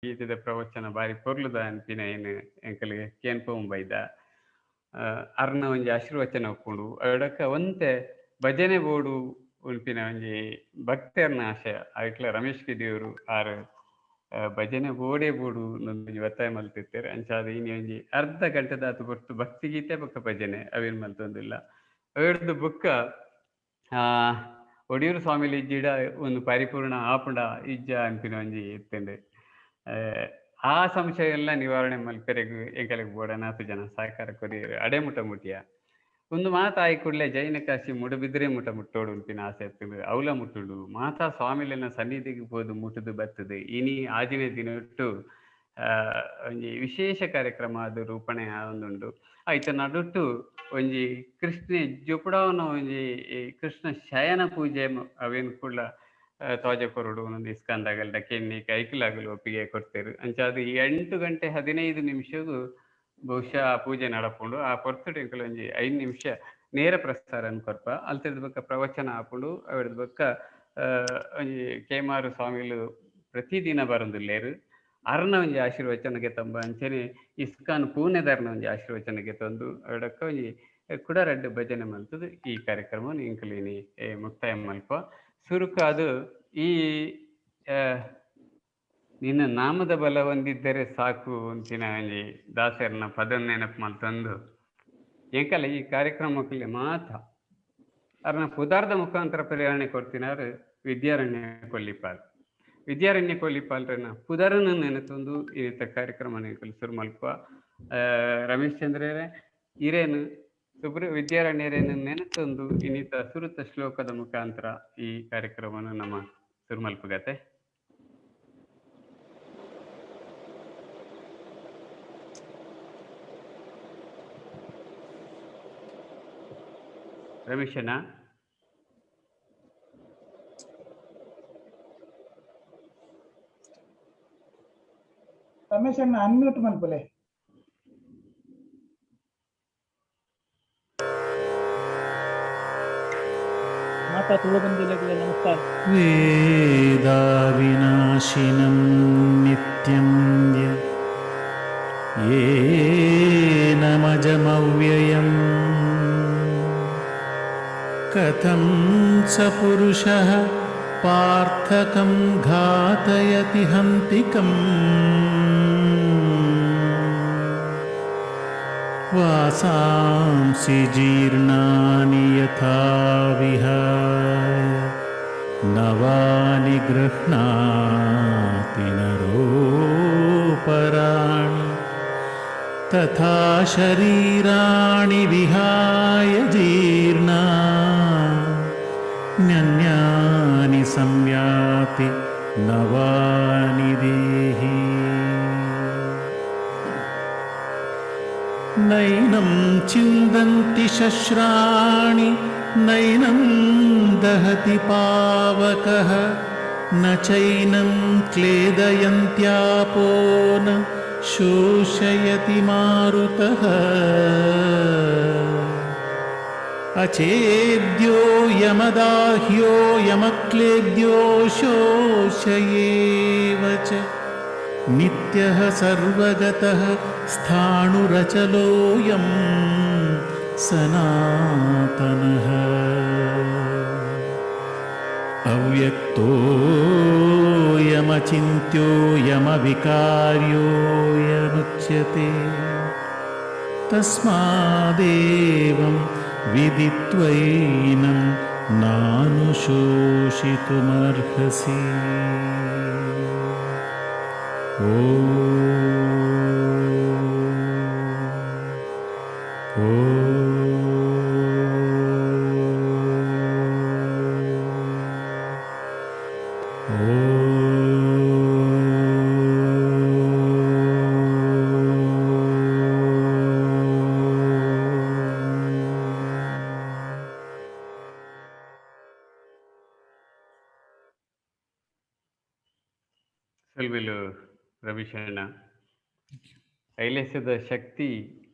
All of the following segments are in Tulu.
ಗೀತೆದ ಪ್ರವಚನ ಬಾರಿ ಪೊರ್ಲುದ ಅನ್ಪಿನ ಏನು ಎಂಕಲ್ಗೆ ಕೇನ್ಪೊಂಬೈದ ಬೈದ. ಅರ್ನ ಒಂಜಿ ಆಶೀರ್ವಚನ ಉಪ್ಪುಂಡು. ಅಡಕ ಒಂತೆ ಭಜನೆ ಬೋಡು ಉನ್ಪಿನ ಒಂಜಿ ಭಕ್ತೆರ್ನ ಆಶಯ. ಐಟ್ಲ ರಮೇಶ್ ಕಿದಿಯೂರು ಆರ್ ಭಜನೆ ಬೋಡೇ ಬೋಡು ಒಂಜಿ ಒತ್ತಾಯ ಮಲ್ತಿತ್ತೆರ್. ಅಂಚಾದ್ ಇನಿ ಒಂಜಿ ಅರ್ಧ ಗಂಟೆದಾತ್ ಪೊರ್ತು ಭಕ್ತಿಗೀತೆ ಬೊಕ್ಕ ಭಜನೆ ಅವೇನ್ ಮಲ್ತೊಂದಿಲ್ಲ. ಅವೆಡ್ದ್ ಬೊಕ್ಕ ಒಡಿಯೂರು ಸ್ವಾಮಿಲು ಇಜ್ಜಿಡ ಒಂದು ಪರಿಪೂರ್ಣ ಆಪುಂಡ ಇಜ್ಜ ಅನ್ಪಿನ ಒಂಜಿ ಇತ್ತುಂಡು. ಆ ಸಂಶಯ ಎಲ್ಲ ನಿವಾರಣೆ ಮಲ್ಪೆರೆಗ್ ಎಂಕಲೆಗ್ ಬೋಡನಾತ್ ಜನ ಸಹಕಾರ ಕೊರಿಯೆರ್. ಅಡೆ ಮುಟ ಮುಟಿಯ ಉಂದು ಮಾತ ಆಯಿ ಕೂಡ್ಲೆ ಜೈನ ಕಾಶಿ ಮುಡುಬಿದ್ರೆ ಮುಟ ಮುಟ್ಟೋಡು ಉನ್ಪಿನ ಆಸೆ ಇತ್ತುಂಡು. ಅವ್ಲ ಮುಟ್ಟುಂಡು ಮಾತಾ ಸ್ವಾಮಿಲೆನ ಸನ್ನಿಧಿಗ್ ಪೋದು ಮುಟ್ಟುದು ಬತ್ತುದು ಇನಿ ಆಜಿನೇ ದಿನೊಟ್ಟು ಒಂಜಿ ವಿಶೇಷ ಕಾರ್ಯಕ್ರಮ ಅದು ರೂಪಣೆ ಆವೊಂದುಂಡು. ಐತ ನಡುಟ್ಟು ಒಂಜಿ ಕೃಷ್ಣೆ ಜೊಪುಡಾವನ ಒಂಜಿ ಕೃಷ್ಣ ಶಯನ ಪೂಜೆ ಅವೇನ್ ಕೂಡ್ಲ ತೋಜ ಕೊರಡು ಒಂದೊಂದು ಇಸ್ಕಾಂದಾಗಲ್ಡ ಕೆನ್ನಿ ಕೈಕುಲಾಗಲು ಒಪ್ಪಿಗೆ ಕೊಡ್ತೇರು. ಅಂಚಾದ್ ಈ 8 ಗಂಟೆ 15 ನಿಮಿಷಗೂ ಬಹುಶಃ ಆ ಪೂಜೆ ನಡಪುಂಡು. ಆ ಪೊರ್ತುಡು ಎಂಕುಲು ಒಂಜಿ 5 ನಿಮಿಷ ನೇರ ಪ್ರಸಾರ ಕೊರ್ಪ. ಅಲ್ತದ ಬೊಕ್ಕ ಪ್ರವಚನ ಆಪುಂಡು. ಅವೆಡ್ದ್ ಬೊಕ್ಕ ಒಂಜಿ ಕೇಮಾರು ಸ್ವಾಮಿಲು ಪ್ರತಿದಿನ ಬರೊಂದುಲ್ಲೆರ್. ಅರ್ನ ಒಂಜಿ ಆಶೀರ್ವಚನಗೆ ತಂಬ ಅಂಚನೆ ಇಸ್ಕಾನ್ ಪೂನೆದಾರ್ನ ಒಂಜಿ ಆಶೀರ್ವಚನಗೆ ತಂದು ಅವೆಡಕ್ಕ ಒಂಜಿ ಕುಡರಡ್ಡು ಭಜನೆ ಮಲ್ತದು ಈ ಕಾರ್ಯಕ್ರಮವನ್ನು ಎಂಕುಲು ಇನಿ ಮುಕ್ತಾಯ ಮಲ್ಪ. ಸುರುಕು ಅದು ಈ ನಿನ್ನ ನಾಮದ ಬಲ ಹೊಂದಿದ್ದರೆ ಸಾಕು ಅಂತಿನ ಒಂಜಿ ದಾಸರನ ಪದ ನೆನಪು ಮಲ್ತೊಂದು ಎಂಕಲ ಈ ಕಾರ್ಯಕ್ರಮಕ್ಕೆ ಮಾತ ಅರ್ನ ಪುದಾರ್ದ ಮುಖಾಂತರ ಪ್ರೇರಣೆ ಕೊಡ್ತಿನಾರು ವಿದ್ಯಾರಣ್ಯ ಕೊಲ್ಲಿಪಾಲ್. ವಿದ್ಯಾರಣ್ಯ ಕೊಲ್ಲಿಪಾಲ್ರನ್ನ ಪುದರನ್ನು ನೆನತೊಂದು ಈ ಕಾರ್ಯಕ್ರಮ ಶುರು ಮಲ್ಪ. ರಮೇಶ್ ಚಂದ್ರರೇ ಹಿರೇನು ಸುಬ್ರ ವಿದ್ಯಾರಣ್ಯರೇನು ನೆನತೊಂದು ಇನ್ನಿತ ಸುರುತ ಶ್ಲೋಕದ ಮುಖಾಂತರ ಈ ಕಾರ್ಯಕ್ರಮವನ್ನು ನಮ್ಮ ಶುರು ಮಲ್ಪುಗತೆ. ರಮೇಶನ ರಮೇಶ್ ಅಣ್ಣ ಅನ್ಮ್ಯೂಟ್ ಮಲ್ಪಲೆ. ಮಾತಾ ತುಳುಬಂಧುಗಳಿಗೆ ನಮಸ್ಕಾರ. ವೇದಾವಿನಾಶಿನಂ ನಿತ್ಯಂ ಯೇನಮಜಮವ್ಯಯಂ ಕಥಂ ಸ ಪುರುಷಃ ಪಾರ್ಥಕಂ ಘಾತಯತಿ ಹಂತಿಕಂ ವಾಸಾಂಸಿ ಜೀರ್ಣಾನಿ ಯಥಾ ವಿಹಾಯ ನವಾನಿ ಗೃಹ್ಣಾತಿ ನರೋಪರಾಣಿ ತಥಾ ಶರೀರಾಣಿ ವಿಹಾಯ ಜೀರ್ಣಾ ನ್ಯನ್ಯಾನಿ ಸಂಯಾತಿ ನವಾನಿ ದೇಹಿ. ನೈನಂ ಚಿಂದಂತಿ ಶಸ್ತ್ರಾಣಿ ನೈನಂ ದಹತಿ ಪಾವಕಃ ನ ಚೈನಂ ಕ್ಲೇದಯಂತ್ಯಾಪೋ ನ ಶೋಷಯತಿ ಮಾರುತಃ. ಅಚೇದ್ಯೋ ಯಮದಾಹ್ಯೋ ಯಮಕ್ಲೇದ್ಯೋ ಶೋಷಯೇವ ಚ ನಿತ್ಯಃ ಸರ್ವಗತಃ ಸ್ಥಾಣುರಚಲೋಯಂ ಸನಾತನಃ. ಅವ್ಯಕ್ತೋಯಮಚಿಂತ್ಯೋಯಮವಿಕಾರ್ಯೋಯಮುಚ್ಯತೆ ತಸ್ಮಾದೇವಂ ವಿದಿತ್ವೈನಂ ನಾನುಶೋಷಿತುಮರ್ಹಸಿ. ಓಂ ಸಲ್ವಿಲು ರವಿಶಣ್ಣ, ಕೈಲಾಸದ ಶಕ್ತಿ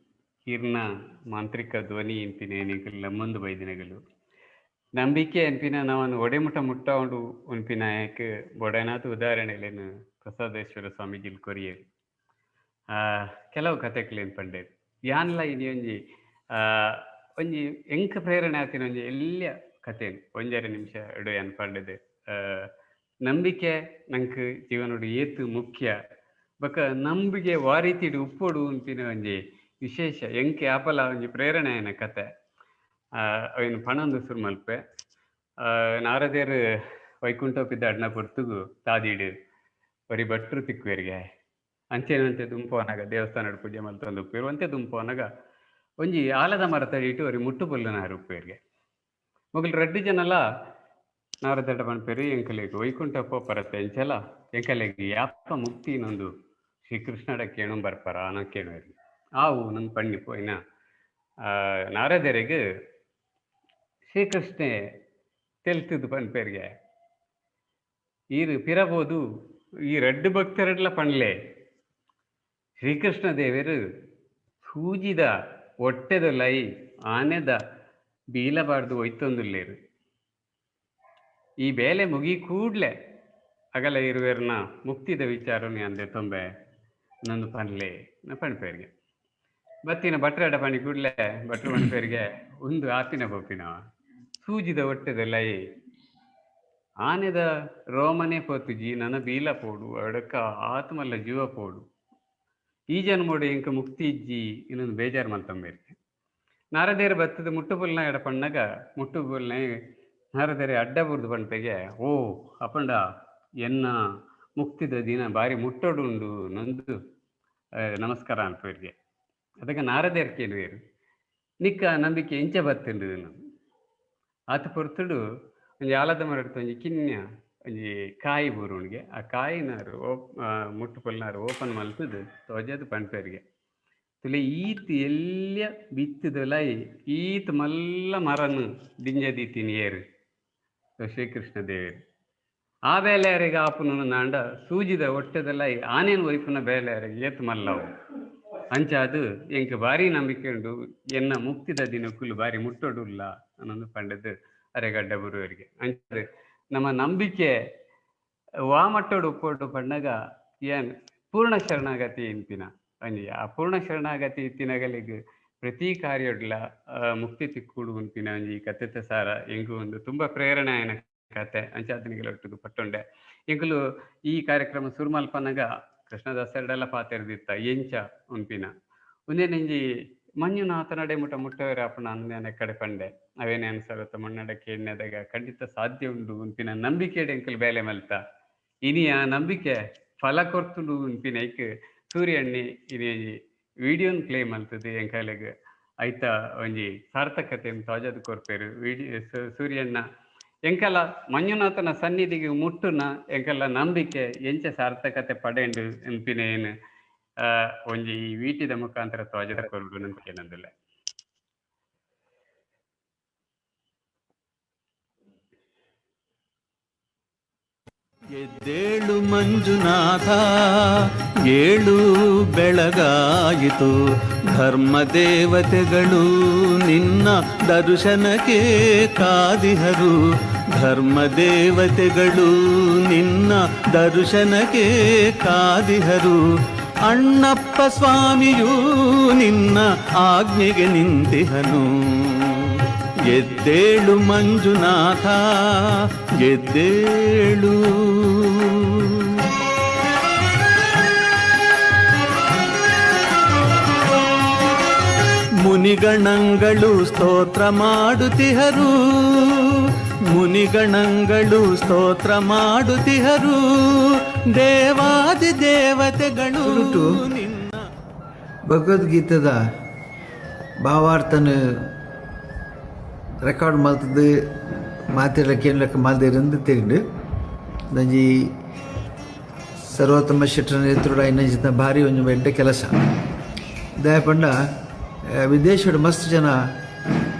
ಈರ್ನ ಮಾಂತ್ರಿಕ ಧ್ವನಿ ಇಂಪಿನ ಲಮ್ಮೊಂದು ಬೈದಿನಗಲು ನಂಬಿಕೆ ಅನ್ಪಿನ ನಮನ್ ಒಡೆಮುಟ ಮುಟ್ಟಾವುಂಡು ಉನ್ಪಿನಾಯಕ್ ಬೊಡನಾತ್ ಉದಾಹರಣೆಲೆನ್ ಪ್ರಸಾದೇಶ್ವರ ಸ್ವಾಮೀಜಿಲ್ ಕೊರಿಯೆರ್. ಕೆಲವು ಕತೆಕ್ಲೆನ್ ಪಂಡೆರ್. ಯಾನ್ಲ ಇನಿ ಒಂಜಿ ಒಂಜಿ ಎಂಕ್ ಪ್ರೇರಣೆ ಆತಿನ ಒಂಜಿ ಎಲ್ಯ ಕತೆನ್ ಒಂಜರೆ ನಿಮಿಷ ಎಡು ಯಾನ್ ಪಂಡೆದ್. ನಂಬಿಕೆ ನಂಕ್ ಜೀವನೊಡು ಏತ್ ಮುಖ್ಯ ಬೊಕ ನಂಬಿಕೆ ವಾ ರೀತಿಡ್ ಉಪ್ಪೊಡು ಉನ್ಪಿನ ಒಂಜಿ ವಿಶೇಷ ಎಂಕ್ ಯಾಪಲ ಒಂಜಿ ಪ್ರೇರಣೆ ಆಯಿನ ಕತೆ. ಅವೆನ್ ಪಣೊಂದು ಸುರು ಮಲ್ಪೆ. ನಾರದೆರ್ ವೈಕುಂಠ ಪಿದಾಡ್ನ ಪೊರ್ತುಗು ತಾದಿಡ್ ಒರಿ ಭಟ್ರು ತಿಕ್ಕುವೆರ್ಗೆ. ಅಂಚೆನೆ ಒಂತೆ ದುಂಪುವನಗ ದೇವಸ್ಥಾನಡ್ ಪೂಜೆ ಮಲ್ತೊಂದು ಉಪ್ಪುವೆರ್. ಒಂತೆ ದುಂಪುವನಗ ಒಂಜಿ ಆಲದ ಮರತಡಿಟ್ ಒರಿ ಮುಟ್ಟು ಪೊಲ್ಲುನಾರ್ ಉಪ್ಪುವೆರ್ಗೆ. ಮೊಕುಲು ರಡ್ಡ್ ಜನಲ ನಾರದಡ ಪನ್ಪೆರ್, ಎಂಕಲೆಗ್ ವೈಕುಂಠ ಪೋಪರತ್ತೆ ಎಂಚಲ ಎಂಕಲೆಗ್ ಯಾಪ ಮುಕ್ತಿ ಇನ್ನೊಂದು ಶ್ರೀಕೃಷ್ಣಡ ಕೇಣು ಬರ್ಪರ ಆನ ಕೇಣುವೆರ್. ಆವು ನಂಗೆ ಪಣ್ಣಿ ಪೋಯಿನ ನಾರದೆರೆಗ್ ಶ್ರೀಕೃಷ್ಣೆ ತೆಲ್ತುದು ಪನ್ಪೆರ್ಗೆ, ಈರ್ ಪಿರಬೋದು ಈ ರಡ್ಡ್ ಭಕ್ತರಡ್ಲ ಪಣ್ಲೆ, ಶ್ರೀಕೃಷ್ಣ ದೇವೆರ್ ಸೂಜಿದ ಒಟ್ಟೆದ ಲೈ ಆನೆದ ಬೀಲ ಬಾರ್ದು ಒಯ್ತೊಂದುಲ್ಲೇರು. ಈ ಬೇಲೆ ಮುಗಿ ಕೂಡ್ಲೆ ಅಗಲ ಇರುವೆರ್ನ ಮುಕ್ತಿದ ವಿಚಾರನು ಅಂದೆ ತೊಂಬೆ ನಂದು ಪನ್ಲೆ ಪಣ್ಪೇರ್ಗೆ. ಬತ್ತಿನ ಭಟ್ರಡ ಪಣಿ ಕೂಡ್ಲೆ ಭಟ್ರು ಪಣ್ಪೇರ್ಗೆ, ಉಂದು ಆತಿನ ಪೋಪಿನವ ಸೂಜಿದ ಒಟ್ಟೆದ ಲೈ ಆನೆದ ರೋಮನೆ ಪೋತುಜಿ, ನನ ಬೀಲ ಪೋಡು ಅಡಕ ಆತ್ಮಲ್ಲ ಜೀವ ಪೋಡು, ಈ ಜನ್ಮೋಡು ಎಂಕ ಮುಕ್ತಿ ಇಜ್ಜಿ ಇನ್ನೊಂದು ಬೇಜಾರು ಮಲ್ತಂಬೇರ್ಗೆ. ನಾರದೇರು ಬತ್ತದ ಮುಟ್ಟುಪುಲ್ನ ಎಡ ಪಣ್ಣಗ ಮುಟ್ಟುಪುಲ್ನ ನಾರದೇರೆ ಅಡ್ಡ ಬುರ್ದು ಪಣ್ಪೆಗೆ, ಓ ಅಪಂಡ ಎನ್ನ ಮುಕ್ತಿದ ದಿನ ಬಾರಿ ಮುಟ್ಟೋಡುಂಡು ನಂದು ನಮಸ್ಕಾರ ಅನ್ಪೇರ್ಗೆ. ಅದಕ್ಕೆ ನಾರದೇರ್ ಕೇಳುವೇರು, ನಿಕ್ಕ ನಂಬಿಕೆ ಇಂಚ ಬತ್ತುಂಡು. ಆತ ಪೊರ್ತುಡು ಒಂಜಿ ಆಲದ ಮರಡ್ತು ಒಂಜಿ ಕಿನ್ಯ ಒಂಜಿ ಕಾಯಿ ಬೂರುಣಿಗೆ, ಆ ಕಾಯಿನಾರು ಮುಟ್ಟು ಪೊಲ್ನಾರು ಓಪನ್ ಮಲ್ತದು ತೋಜದು ಪಣ್ಪೇರ್ಗೆ, ತುಲೆ ಈತ್ ಎಲ್ಯ ಬಿತ್ತದಲೈ ಈತ್ ಮಲ್ಲ ಮರನು ದಿಂಜದೀತಿನಿ ಏರು ಶ್ರೀಕೃಷ್ಣ ದೇವೇರು. ಆ ಬೇಲೆಯಾರಿಗೆ ಆಪುನ ನಾಂಡ ಸೂಜಿದ ಒಟ್ಟೆದಲೈ ಆನೇನು ಒಯ್ಪುನ ಬೇಲೆಯಾರಿಗೆ ಏತ್ ಮಲ್ಲವು. ಅಂಚಾದು ಎಂಕ್ ಬಾರಿ ನಂಬಿಕೆ ಉಂಡು, ಎನ್ನ ಮುಕ್ತಿದ ದಿನಕ್ಕುಲು ಬಾರಿ ಮುಟ್ಟೊಡುಲ್ಲ ಅನ್ನೊಂದು ಪಂಡದು ಅರೆಗಡ್ಡ ಬರುವರಿಗೆ. ಅಂಚಾದ ನಮ್ಮ ನಂಬಿಕೆ ವಾ ಮಟ್ಟೋಡು ಉಪ್ಪೊಡು ಪಣ್ಣಗ ಏನ್ ಪೂರ್ಣ ಶರಣಾಗತಿ ಇನ್ಪಿನ ಒಂಜಿ ಆ ಪೂರ್ಣ ಶರಣಾಗತಿ ಇತ್ತಿನಗಲಿಗ್ ಪ್ರತಿ ಕಾರ್ಯಡ್ಲ ಮುಕ್ತಿ ತಿಕ್ಕುಡು ಉನ್ಪಿನ ಒಂಜಿ ಕತೆತ ಸಾರ ಎಂಕು ಒಂದು ತುಂಬಾ ಪ್ರೇರಣೆ ಆಯಿನ ಕತೆ. ಅಂಚಾದನಿಗೆಲ್ಲ ಒಟ್ಟುಗು ಪಟ್ಟೊಂಡೆ. ಎಂಕುಲು ಈ ಕಾರ್ಯಕ್ರಮ ಸುರು ಮಲ್ಪನಗ ಕೃಷ್ಣದಾಸರೆಡೆಲ್ಲ ಪಾತೆರ್ದಿತ್ತ ಎಂಚ ಉನ್ಪಿನ ಒಂದೇನೆಂಜಿ ಮಂಜುನಾಥನಡೆ ಮುಟ ಮುಟ್ಟವರೆ ಅಪ್ಪಣ ಅಂದೇನೆ ಕಡೆ ಪಂಡೆ ಅವೇನೇ ಅನ್ಸರತ್ತ ಮಣ್ಣಡ ಕೇಣ್ಣದಾಗ ಖಂಡಿತ ಸಾಧ್ಯ ಉಂಡು ಉನ್ಪಿನ ನಂಬಿಕೆ ಎಂಕಲ್ ಬೇಲೆ ಮಲ್ತ. ಇನಿ ಆ ನಂಬಿಕೆ ಫಲ ಕೊರ್ತುಂಡು ಉನ್ಪಿನ ಐಕ್ ಸೂರ್ಯಣ್ಣಿ ಇನಿ ವಿಡಿಯೋನ್ ಪ್ಲೇ ಮಲ್ತದೆ ಎಂಕಲೆಗ್ ಐತ ಒಂಜಿ ಸಾರ್ಥಕತೆ ತಾಜಾದ ಕೊರ್ಪೇರು. ವಿಡಿಯೋ ಸೂರ್ಯಣ್ಣ ಎಂಕಲ ಮಂಜುನಾಥನ ಸನ್ನಿಧಿಗೆ ಮುಟ್ಟುನ ಎಂಕಲ ನಂಬಿಕೆ ಎಂಚ ಸಾರ್ಥಕತೆ ಪಡೆಂಡು ಉನ್ಪಿನ ಏನು ಒಂಜಿ ಈ ವೀಟಿದ ಮುಖಾಂತರ ತೋಜದ ಕೊರ್ಡು ನಂಬಿಕೆ ನಂದುಲ್ಲ. ಎದ್ದೇಳು ಮಂಜುನಾಥ, ಏಳು ಬೆಳಗಾಯಿತು, ಧರ್ಮ ದೇವತೆಗಳು ನಿನ್ನ ದರ್ಶನಕ್ಕೆ ಕಾದಿಹರು, ಧರ್ಮ ದೇವತೆಗಳು ನಿನ್ನ ದರ್ಶನಕ್ಕೆ ಕಾದಿಹರು, ಅಣ್ಣಪ್ಪ ಸ್ವಾಮಿಯೂ ನಿನ್ನ ಆಜ್ಞೆಗೆ ನಿಂತಿಹನು. ಎದ್ದೇಳು ಮಂಜುನಾಥ, ಎದ್ದೇಳು. ಮುನಿಗಣಗಳು ಸ್ತೋತ್ರ ಮಾಡುತ್ತಿಹರು, ಮುನಿಗಣಗಳು ಸ್ತೋತ್ರ ಮಾಡುತ್ತಿಹರು, ದೇವಾದಿ ದೇವತೆಗಳು ನಿನ್ನ. ಭಗವದ್ಗೀತೆದ ಭಾವಾರ್ಥನ ರೆಕಾರ್ಡ್ ಮಲ್ತದ್ದು ಮಾತೆಲ್ಲ ಕೇಳಕ್ಕೆ ಮಲ್ದಿರಂದು ತೆರಿಂಡು. ಒಂಜಿ ಸರ್ವೋತ್ತಮ ಶೆಟ್ಟರ ಎತ್ತುಡ ಇನ್ನೊಂಜಿತ ಭಾರಿ ಒಂಜಿ ಎಡ್ಡೆ ಕೆಲಸ. ದಾಯ ಪಂಡ ವಿದೇಶಡ್ ಮಸ್ತ್ ಜನ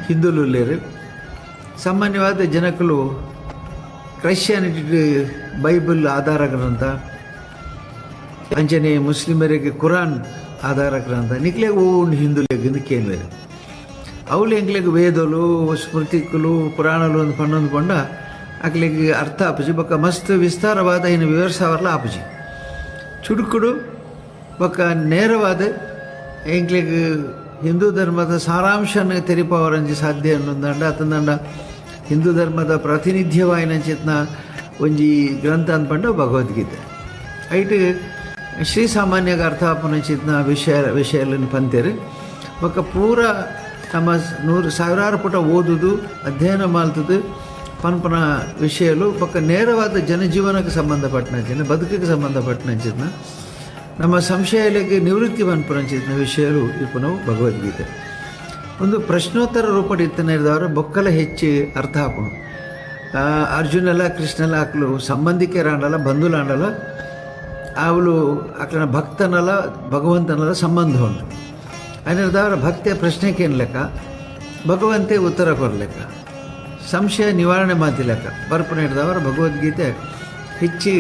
ಹಿಂದೂಲು ಉಲ್ಲೇರು. ಸಾಮಾನ್ಯವಾದ ಜನಕುಲು ಕ್ರೈಶ್ಚಿಯಾನಿಟಿ ಬೈಬಲ್ ಆಧಾರ ಗ್ರಂಥ, ಅಂಚನೆ ಮುಸ್ಲಿಮರಿಗೆ ಕುರಾನ್ ಆಧಾರ ಗ್ರಂಥ, ನಿಕ್ಲೆ ಓ ಉಂಡು ಹಿಂದೂಲೆಗ್ ಕೇಂದ್ರ. ಅವುಲು ಎಂಕ್ಲೆಗ್ ವೇದಲು, ಸ್ಮೃತಿಕುಲು, ಪುರಾಣಲು ಅಂದ್ ಪಂಡೊಂದು ಪಂಡ ಅಕ್ಲೆಗ್ ಅರ್ಥ ಆಪುಜಿ ಬೊಕ್ಕ ಮಸ್ತ್ ವಿಸ್ತಾರವಾದ ಐನ್ ವಿವರಿಸಾವರ್ಲ ಆಪುಜಿ. ಚುಡುಕುಡು ಬೊಕ್ಕ ನೇರವಾದ ಎಂಕ್ಲೆಗ್ ಹಿಂದೂ ಧರ್ಮದ ಸಾರಾಂಶನ್ ತೆರಿಪಾವರಂಜಿ ಸಾಧ್ಯ ಅನ್ನೊಂದಾಂಡ ಅತ್ತಂದಾಂಡ ಹಿಂದೂ ಧರ್ಮದ ಪ್ರಾತಿನಿಧ್ಯವಾಯಿನಂಚಿತ್ನ ಒಂಜಿ ಗ್ರಂಥ ಅಂದ್ಪಂಡ ಭಗವದ್ಗೀತೆ. ಐಟ್ ಶ್ರೀ ಸಾಮಾನ್ಯಗ ಅರ್ಥ ಆಪುನಂಚಿತ್ನ ವಿಷಯలను ಪಂತೆರ್. ಬೊಕ್ಕ ಪೂರ ನಮ್ಮ ನೂರು ಸಾವಿರಾರು ಪುಟ ಓದುದು ಅಧ್ಯಯನ ಮಲ್ತದು ಪನ್ಪನ ವಿಷಯಲು ಬೊಕ್ಕ ನೇರವಾದ ಜನಜೀವನಕ್ಕೆ ಸಂಬಂಧಪಟ್ಟನಂಚಿನ, ಬದುಕಿಗೆ ಸಂಬಂಧಪಟ್ಟನಂಚಿತ್ನ, ನಮ್ಮ ಸಂಶಯಗಳಿಗೆ ನಿವೃತ್ತಿ ಪನ್ಪುನಂಚಿತ್ನ ವಿಷಯಲು ಇಪ್ಪುನವು ಭಗವದ್ಗೀತೆ. ಒಂದು ಪ್ರಶ್ನೋತ್ತರ ರೂಪಡ್ ಇತ್ತಿನದವರು ಬೊಕ್ಕಲ ಹೆಚ್ಚು ಅರ್ಥ ಆಪುಂಡು. ಅರ್ಜುನಲ ಕೃಷ್ಣಲ ಅಕ್ಲು ಸಂಬಂಧಿಕರಾಂಡಲ ಬಂಧುಲಾಂಡಲ ಅವಳು ಅಕ್ಲನ ಭಕ್ತನಲ ಭಗವಂತನಲ ಸಂಬಂಧ ಉಂಟು. ಅದರ ಭಕ್ತಿಯ ಪ್ರಶ್ನೆ ಲೆಕ್ಕ, ಭಗವಂತೆ ಉತ್ತರ ಕೊರ್ಲೆಕ್ಕ, ಸಂಶಯ ನಿವಾರಣೆ ಮಾತಿಲೆಕ್ಕ ಬರ್ಪುನ ಹಿಡ್ದವರ ಭಗವದ್ಗೀತೆ ಹೆಚ್ಚು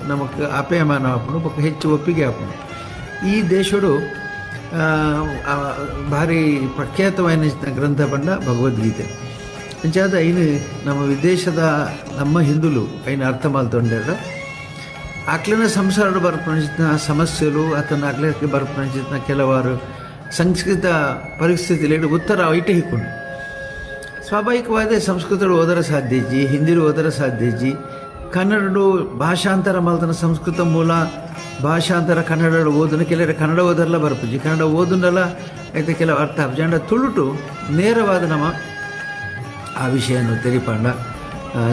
ನಮಕ್ ಆಪ್ಯಾಯಮಾನ ಆಪುಂಡು ಬೊಕ್ಕ ಹೆಚ್ಚು ಒಪ್ಪಿಗೆ ಆಪುಂಡು. ಈ ದೇಶಡು ಭಾರಿ ಪ್ರಖ್ಯಾತವಾಯಿನ ಗ್ರಂಥ ಪಂಡ ಭಗವದ್ಗೀತೆ. ಅಂಚಾದ ಐನು ನಮ್ಮ ವಿದೇಶದ ನಮ್ಮ ಹಿಂದುಲು ಐನ ಅರ್ಥ ಮಲ್ತೊಂಡೆರ ಅಕ್ಲೆನ ಸಂಸಾರಡು ಬರ್ಪುನಂಚಿನ ಸಮಸ್ಯೆಲು ಅತನ ಅಕ್ಲೆಗ್ ಬರ್ಪುನಂಚಿನ ಕೆಲವಾರು ಸಂಸ್ಕೃತ ಪರಿಸ್ಥಿತಿಲೇಡ್ ಉತ್ತರ ಐಟೆ ಹಿಕ್ಕುಂಡು. ಸ್ವಾಭಾವಿಕವಾದ ಸಂಸ್ಕೃತಡು ಓದರ ಸಾಧ್ಯ ಇಜ್ಜಿ, ಹಿಂದಿಡು ಓದರ ಸಾಧ್ಯ ಇಜ್ಜಿ, ಕನ್ನಡಡು ಭಾಷಾಂತರ ಮಲ್ತನ ಸಂಸ್ಕೃತ ಮೂಲ ಭಾಷಾಂತರ ಕನ್ನಡ ಓದುನ ಕೆಲವರು ಕನ್ನಡ ಓದರ್ಲ ಬರ್ಪುಜಿ, ಕನ್ನಡ ಓದುನಲ ಐತೆ ಕೆಲವು ಅರ್ಥ ಆಪುಜಿ. ಅಂಡ ತುಳುಟು ನೇರವಾದ ನಮ್ಮ ಆ ವಿಷಯನು ತೆರಿಪಾಂಡ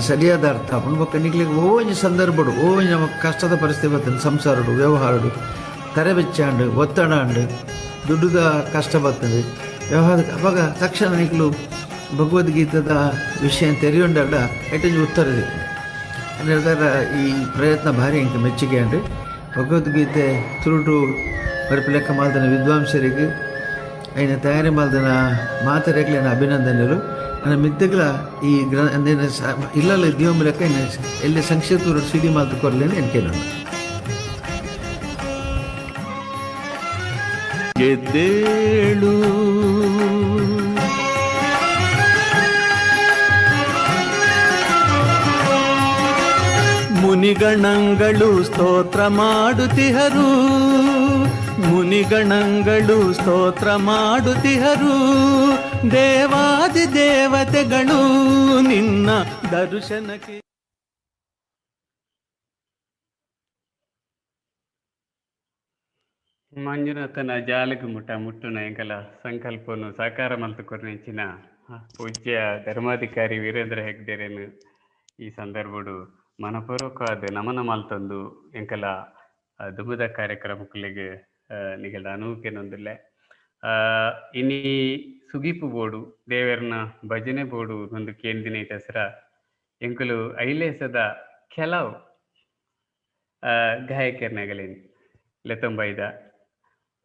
ಸರಿಯಾದ ಅರ್ಥ ಆಪುಂಡು. ಬೊಕ್ಕ ನಿಕ್ಲೆಗ್ ಒಂಜಿ ಸಂದರ್ಭಡು ಒಂಜಿ ನಮಕ್ ಕಷ್ಟದ ಪರಿಸ್ಥಿತಿ ಬರ್ತದೆ, ಸಂಸಾರಡು ವ್ಯವಹಾರಡು ತರೆ ಬೆಚ್ಚಾಂಡು ಒತ್ತಡ ಅಂಡು ದುಡ್ಡುದ ಕಷ್ಟ ಬರ್ತದೆ ವ್ಯವಹಾರ, ಅವಾಗ ತಕ್ಷಣ ನಿಕ್ಲು ಭಗವದ್ಗೀತೆದ ವಿಷಯ ತೆರಿಯೊಂಡಾಡ ಐಟೊಂಜಿ ಉತ್ತರ ತಿಕ್ಕುಂಡು. ನಿರ್ಧಾರ ಈ ಪ್ರಯತ್ನ ಭಾರಿ ಎಂಕ್ ಮೆಚ್ಚುಗೆ ಅಂಡ್. ಭಗವದ್ಗೀತೆ ತುಳುಟು ಬರ್ಪಿಲೆಕ್ಕ ಮಲ್ದಿನ ವಿದ್ವಾಂಸರಿಗೆ, ಐನ ತಯಾರಿ ಮಲ್ದಿನ ಮಾತೆರೆಗ್ಲ ಅಭಿನಂದನೆಲು. ನನ್ನ ಮಿತ್ತುಗಳ ಈ ಗ್ರ ಇಲ್ಲಲ್ಲ ದಿವೊಂಬುಲೆಕ್ಕ ಎಲ್ಲಿ ಸಂಕ್ಷಿಪ್ತ ಸಿಡಿ ಮಲ್ತ್ ಕೊರ್ಲೆನ್ ಎನ್ಕೇನುಂಡು. ಎದ್ದೇಳು ಮುನಿಗಣಗಳು ಸ್ತೋತ್ರ ಮಾಡುತ್ತಿಹರು, ಮುನಿಗಣಗಳು ಸ್ತೋತ್ರ ಮಾಡುತ್ತಿಹರು, ದೇವಾದಿ ದೇವತೆಗಳು ನಿನ್ನ ದರ್ಶನಕ್ಕೆ. ಮಂಜುನಾಥನ ಜಾಲಗ್ ಮುಟ್ಟ ಮುಟ್ಟುನ ಎಂಕಲ ಸಂಕಲ್ಪನು ಸಾಕಾರ ಮಲ್ತ್ ಕೊರ್ನೆಂಚಿನ ಪೂಜ್ಯ ಧರ್ಮಾಧಿಕಾರಿ ವೀರೇಂದ್ರ ಹೆಗ್ಡೆರೆನ್ ಈ ಸಂದರ್ಭಡು ಮನಪೂರ್ವಕವಾದ ನಮನ ಮಲ್ತೊಂದು ಎಂಕಲ ದುಂಬುದ ಕಾರ್ಯಕ್ರಮಕ್ಕುಲೆಗ್ ನಿಗಲ್ದ ಅನೂಕೆನೊಂದುಲ್ಲೆ. ಇನಿ ಸುಗಿಪು ಬೋಡು ದೇವೆರ್ನ ಭಜನೆ ಬೋಡು ಒಂದು ಕೇಂದಿನ ಹೆಸರ ಎಂಕುಲು ಐಲೇಸದ ಕೆಲವು ಗಾಯಕರ್ನಗಲೇನು ಲೆತ್ತೊಂಬೈದ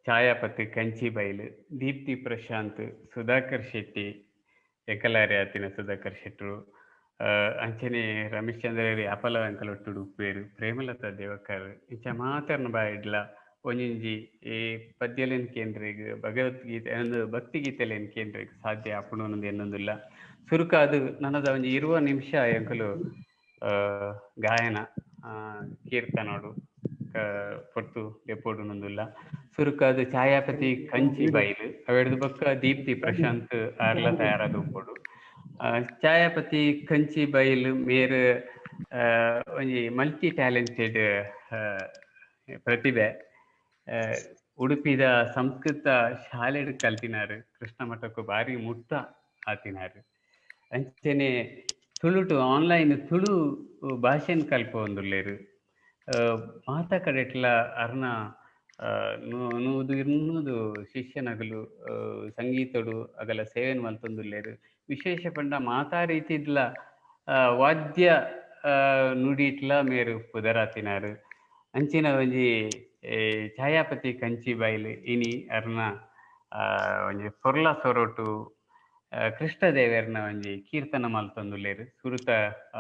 ಛಾಯಾಪತಿ ಕಂಚಿ ಬೈಲು, ದೀಪ್ತಿ ಪ್ರಶಾಂತ್, ಸುಧಾಕರ್ ಶೆಟ್ಟಿ, ಎಕಲಾರಿ ಆತಿನ ಸುಧಾಕರ್ ಶೆಟ್ಟರು, ಅಂಚನೆ ರಮೇಶ್ ಚಂದ್ರರಿ ಅಪಲ ಅಂಕಲೊಟ್ಟುಡು ಉಪ್ಪೇರು, ಪ್ರೇಮಲತಾ ದೇವಕರ್, ಇಂಚ ಮಾತರ್ನ ಬಾಯಿಡ್ಲ ಒಂಜೊಂಜಿ ಈ ಪದ್ಯಲೇನ್ ಕೇಂದ್ರಿಗ್ ಭಗವದ್ಗೀತೆ ಒಂದು ಭಕ್ತಿಗೀತೆಲೇನ್ ಕೇಂದ್ರಿಗ್ ಸಾಧ್ಯ ಆಪುಂಡು ಅನ್ನೋದು ಎನ್ನೊಂದುಲ್ಲ. ಸುರುಕಾದು ನನದ ಒಂಜಿ 20 ನಿಮಿಷ ಎಂಕುಲು ಗಾಯನ ಕೀರ್ತನೋಡು ಪೊರ್ತು ಲೆಪ್ಪೋಡು ನೊಂದುಲ್ಲ. ಸುರುಕಾದು ಛಾಯಾಪತಿ ಕಂಚಿ ಬೈಲು ಅವೆಡ್ದು ಬೊಕ್ಕ ದೀಪ್ತಿ ಪ್ರಶಾಂತ್ ಆರ್ಲ ತಯಾರಾದ ಉಪ್ಪೊಡು. ಛಾಯಾಪತಿ ಕಂಚಿ ಬೈಲು ಮೇರ್ ಒಂಜಿ ಮಲ್ಟಿ ಟ್ಯಾಲೆಂಟೆಡ್ ಪ್ರತಿಭೆ. ಉಡುಪಿದ ಸಂಸ್ಕೃತ ಶಾಲೆಡ್ ಕಲ್ತಿನಾರು, ಕೃಷ್ಣ ಮಠಕ್ಕೂ ಭಾರಿ ಮುಟ್ಟ ಆತಿನಾರು. ಅಂಚನೆ ತುಳುಟು ಆನ್ಲೈನ್ ತುಳು ಭಾಷೆನ್ ಕಲ್ಪೊಂದುಲ್ಲೆರ್. ಮಾತ ಕಡೆಟ್ಲ ಅರ್ನ 100 200 ಶಿಷ್ಯನಗಲು ಸಂಗೀತಡು ಅಗಲ ಸೇವೆನ್ ಮಲ್ತೊಂದುಲ್ಲೆರ್. ವಿಶೇಷ ಪಂಡ ಮಾತಾ ರೀತಿದ್ಲ ವಾದ್ಯ ನುಡಿಟ್ಲ ಮೇರು ಪುದರಾತಿನಾರು. ಅಂಚಿನ ಒಂಜಿ ಛಾಯಾಪತಿ ಕಂಚಿ ಬೈಲ್ ಇನಿ ಅರ್ನ ಒಂಜಿ ಪೊರ್ಲ ಸೊರೊಟು ಕೃಷ್ಣದೇವೆರ್ನ ಒಂಜಿ ಕೀರ್ತನ ಮಲ್ತೊಂದುಲ್ಲೆರ್. ಸುರುತ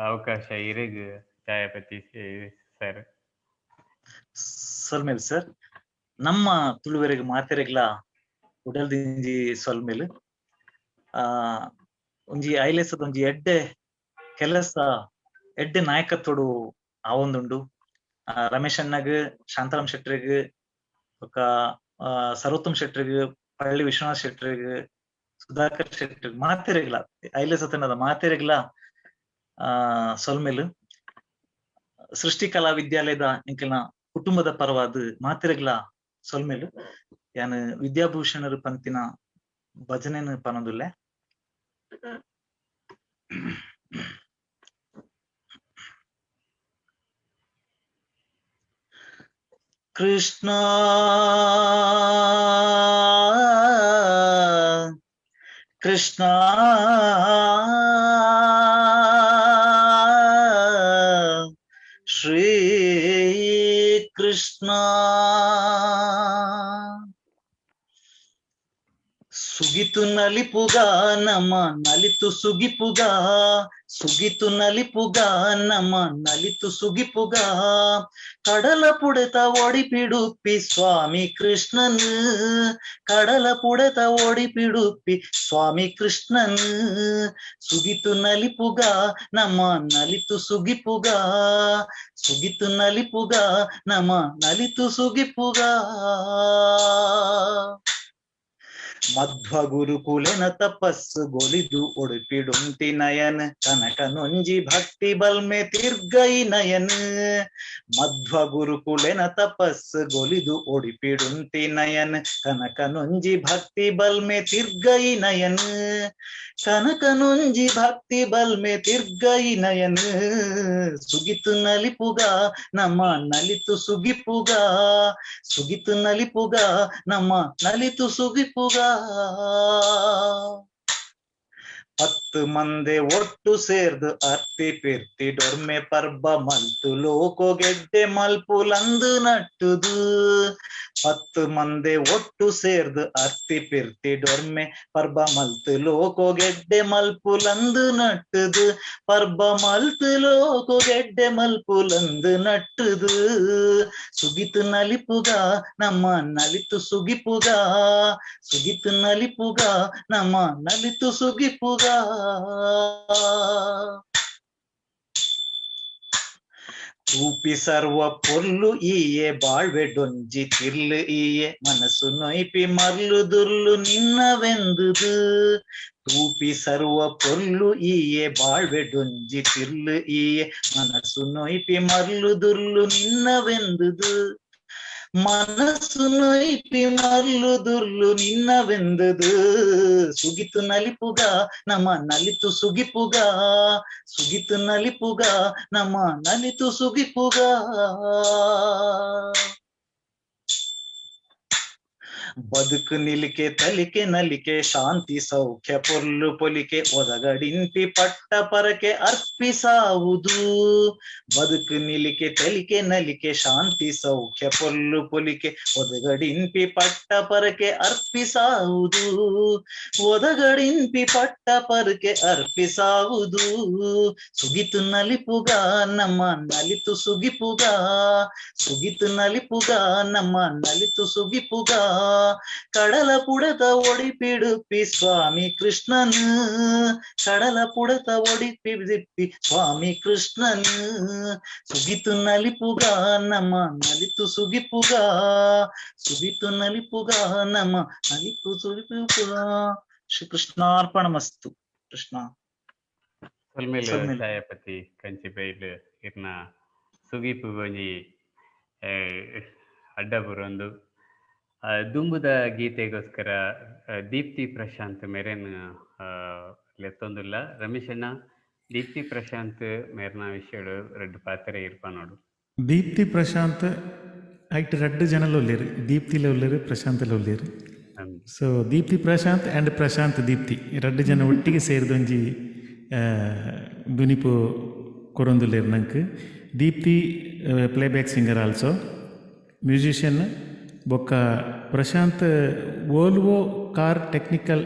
ಅವಕಾಶ ಇರೆಗ್ ಛಾಯಾಪತಿ ಸರ್. ಸೊಲ್ಮೆಲ್ ಸರ್, ನಮ್ಮ ತುಳುವೆರೆಗ್ ಮಾತೆರೆಗ್ಲ ಉಡಲ್ದಿಂಜಿ ಸೊಲ್ಮೆಲ್. ಆ ಒಂಜಿ ಐಲೇಸದ ಒಂಜಿ ಎಡ್ಡೆ ಕೆಲಸ, ಎಡ್ಡೆ ನಾಯಕತ್ವಡು ಆವೊಂದುಂಡು. ರಮೇಶ್ ಅಣ್ಣಗ್, ಶಾಂತಾರಾಮ್ ಶೆಟ್ರಿಗ್, ಬೊಕ್ಕ ಸರ್ವೋತ್ತಮ್ ಶೆಟ್ರಿಗ್, ಪಳ್ಳಿ ವಿಶ್ವನಾಥ್ ಶೆಟ್ರಿಗ್, ಸುಧಾಕರ್ ಶೆಟ್ರಿಗ್, ಮಾತೆರೆಗ್ಲ ಐಲೇಸ ತಂಡದ ಮಾತೆರೆಗ್ಲ ಸೊಲ್ಮೆಲು. ಸೃಷ್ಟಿ ಕಲಾ ವಿದ್ಯಾಲಯದ ಎಂಕಲ್ನ ಕುಟುಂಬದ ಪರವಾದ ಮಾತೆರೆಗ್ಲ ಸೊಲ್ಮೆಲು. ಯಾನ್ ವಿದ್ಯಾಭೂಷಣರು ಪಂತಿನ ಭಜನೆನ್ ಪನೊಂದುಲ್ಲೆ. ಕೃಷ್ಣ ಕೃಷ್ಣ ಶ್ರೀ ಕೃಷ್ಣ. ಸುಗಿತು ನಲಿಪುಗ ನಮ ನಲಿತು ಸುಗಿಪುಗ, ಸುಗಿತು ನಲಿಪುಗ ನಮ ನಲಿತು ಸುಗಿಪುಗ, ಕಡಲ ಪುಡೆತ ಒಡಿಪಿಡುಪ್ಪಿ ಸ್ವಾಮಿ ಕೃಷ್ಣನ್, ಕಡಲ ಪುಡೆತ ಒಡಿಪಿಡುಪ್ಪಿ ಸ್ವಾಮಿ ಕೃಷ್ಣನ್. ಸುಗಿತು ನಲಿಪುಗ ನಮ ನಲಿತು ಸುಗಿಪುಗ, ಸುಗಿತು ನಲಿಪುಗ ನಮ ನಲಿತು ಸುಗಿಪುಗ. ಮಧ್ವ ಗುರುಕುಲೆನ ತಪಸ್ಸು ಗೊಲಿದು ಒಡುಪಿಡುಂತಿ ನಯನ್, ಕನಕನೊಂಜಿ ಭಕ್ತಿ ಬಲ್ಮೆ ತಿರ್ಗೈ ನಯನ್. ಮಧ್ವ ಗುರುಕುಲೆನ ತಪಸ್ಸು ಗೊಲಿದು ಒಡಿಪಿಡುಂತಿ ನಯನ್, ಕನಕನೊಂಜಿ ಭಕ್ತಿ ಬಲ್ಮೆ ತಿರ್ಗೈ ನಯನ್, ಕನಕನೊಂಜಿ ಭಕ್ತಿ ಬಲ್ಮೆ ತಿರ್ಗೈ ನಯನ್. ಸುಗಿತು ನಲಿಪುಗ ನಮ್ಮ ನಲಿತು ಸುಗಿಪುಗ, ಸುಗಿತು ನಲಿಪುಗ ನಮ್ಮ ನಲಿತು ಸುಗಿಪುಗ. 10 ಮಂದೆ ಒಟ್ಟು ಸೇರ್ದು ಅರ್ತಿ ಪಿರ್ತಿ ಡೊರ್ಮೆ ಪರ್ಬ ಮಲ್ತು ಲೋಕೋ ಗೆಡ್ಡೆ ಮಲ್ಪುಲಂದು ನಟ್ಟುದು. 10 ಮಂದೆ ಒಟ್ಟು ಸೇರ್ದು ಅರ್ತಿ ಪಿರ್ತಿ ಡೊರ್ಮೆ ಪರ್ಬ ಮಲ್ತು ಲೋಕೋ ಗೆಡ್ಡೆ ಮಲ್ಪುಲಂದು ನಟ್ಟುದು, ಪರ್ಬ ಮಲ್ತು ಲೋಕೋ ಗೆಡ್ಡೆ ಮಲ್ಪುಲಂದು ನಟ್ಟುದು. ಸುಗಿತು ನಲಿಪುಗ ನಮ್ಮ ನಲಿತು ಸುಗಿಪುಗ, ಸುಗಿತು ನಲಿಪುಗ ನಮ್ಮ ನಲಿತು ಸುಗಿಪುಗ. ತೂಪಿ ಸರ್ವ ಪೊರ್ಲು ಈಯೆ ಬಾಳ್ವೆ ಡೊಂಜಿ ತಿರ್ಲು ಈಯೆ, ಮನಸ್ಸು ನೊಯ್ಪಿ ಮರ್ಲು ದುರ್ಲು ನಿನ್ನವೆಂದುದು. ತೂಪಿ ಸರ್ವ ಪೊರ್ಲು ಈಯೆ ಬಾಳ್ವೆ ಡೊಂಜಿ ತಿರ್ಲು ಈಯೆ, ಮನಸ್ಸು ನೊಯ್ಪಿ ಮರ್ಲು ದುರ್ಲು ನಿನ್ನವೆಂದುದು. ಮನಸ್ಸು ನೊಯ್ಪಿ ಮರ್ಲು ದುರ್ಲು ನಿನ್ನವೆಂದುದು. ಸುಗಿತು ನಲಿಪುಗ ನಮ ನಲಿತು ಸುಗಿಪುಗ, ಸುಗಿತು ನಲಿಪುಗ ನಮ ನಲಿತು ಸುಗಿಪುಗ. ಬದುಕು ನಿಲಿಕೆ ತಲಿಕೆ ನಲಿಕೆ ಶಾಂತಿ ಸೌಖ್ಯ ಪೊರ್ಲು ಪೊಲಿಕೆ, ಒದಗಡಿಂಪಿ ಪಟ್ಟ ಪರಕೆ ಅರ್ಪಿಸಾವುದು. ಬದುಕು ನಿಲಿಕೆ ತಲಿಕೆ ನಲಿಕೆ ಶಾಂತಿ ಸೌಖ್ಯ ಪೊರ್ಲು ಪೊಲಿಕೆ, ಒದಗಡಿಂಪಿ ಪಟ್ಟ ಪರಕೆ ಅರ್ಪಿಸಾವುದು, ಒದಗಡಿಂಪಿ ಪಟ್ಟ ಪರಕೆ ಅರ್ಪಿಸಾವುದು. ಸುಗಿತು ನಲಿಪುಗ ನಮ್ಮ ನಲಿತು ಸುಗಿಪುಗ, ಸುಗಿತು ನಲಿಪುಗ ನಮ್ಮ ನಲಿತು ಸುಗಿಪುಗ. ಕಡಲ ಪುಡತ ಒಡಿಪಿಡುಪ್ಪಿ ಸ್ವಾಮಿ ಕೃಷ್ಣನ್, ಕಡಲ ಪುಡತ ಒಡಿಪಿಡುಪ್ಪಿ ಸ್ವಾಮಿ ಕೃಷ್ಣನ್. ಸುಗಿತು ನಲಿಪುಗ ನಮ ನಲಿತು ಸುಗಿಪುಗ, ಸುಗಿತು ನಲಿಪುಗ ನಮ ನಲಿತು ಸುಗಿಪುಗ. ಶ್ರೀ ಕೃಷ್ಣಾರ್ಪಣಮಸ್ತು. ಕೃಷ್ಣ ಸೊಲ್ಮೆಲು ಛಾಯಾಪತಿ ಕಂಚಿಬೈಲು ಇರ್ನ ಸುಗಿಪು ಒಂಜಿ ಅಡ್ಡ ಬರೊಂದು ದುಂಬುದ ಗೀತೆಗೋಸ್ಕರ ದೀಪ್ತಿ ಪ್ರಶಾಂತ್ ಮೇರೆನ್ ಲೆತ್ತೊಂದುಲ್ಲ. ರಮೇಶಣ್ಣ, ದೀಪ್ತಿ ಪ್ರಶಾಂತ್ ಮೇರ್ನ ವಿಷಯಡು ರಡ್ಡು ಪಾತ್ರೆ ಇರ್ಪ ನೋಡು. ದೀಪ್ತಿ ಪ್ರಶಾಂತ್ ಐಟ್ ರಡ್ಡು ಜನಲ ಉಲ್ಲೇರು, ದೀಪ್ತಿಲ ಉಲ್ಲೇರು, ಪ್ರಶಾಂತ್ಲ ಉಲ್ಲೇರು. ಸೊ ದೀಪ್ತಿ ಪ್ರಶಾಂತ್ ಆ್ಯಂಡ್ ಪ್ರಶಾಂತ್ ದೀಪ್ತಿ ರಡ್ಡು ಜನ ಒಟ್ಟಿಗೆ ಸೇರಿದೊಂಜಿ ದುನಿಪು ಕೊರೊಂದುಲ್ಲೇರು ನಂಕ್. Deepti playback singer also musician. ಬೊಕ್ಕ ಪ್ರಶಾಂತ್ ವೋಲ್ವೋ ಕಾರ್ ಟೆಕ್ನಿಕಲ್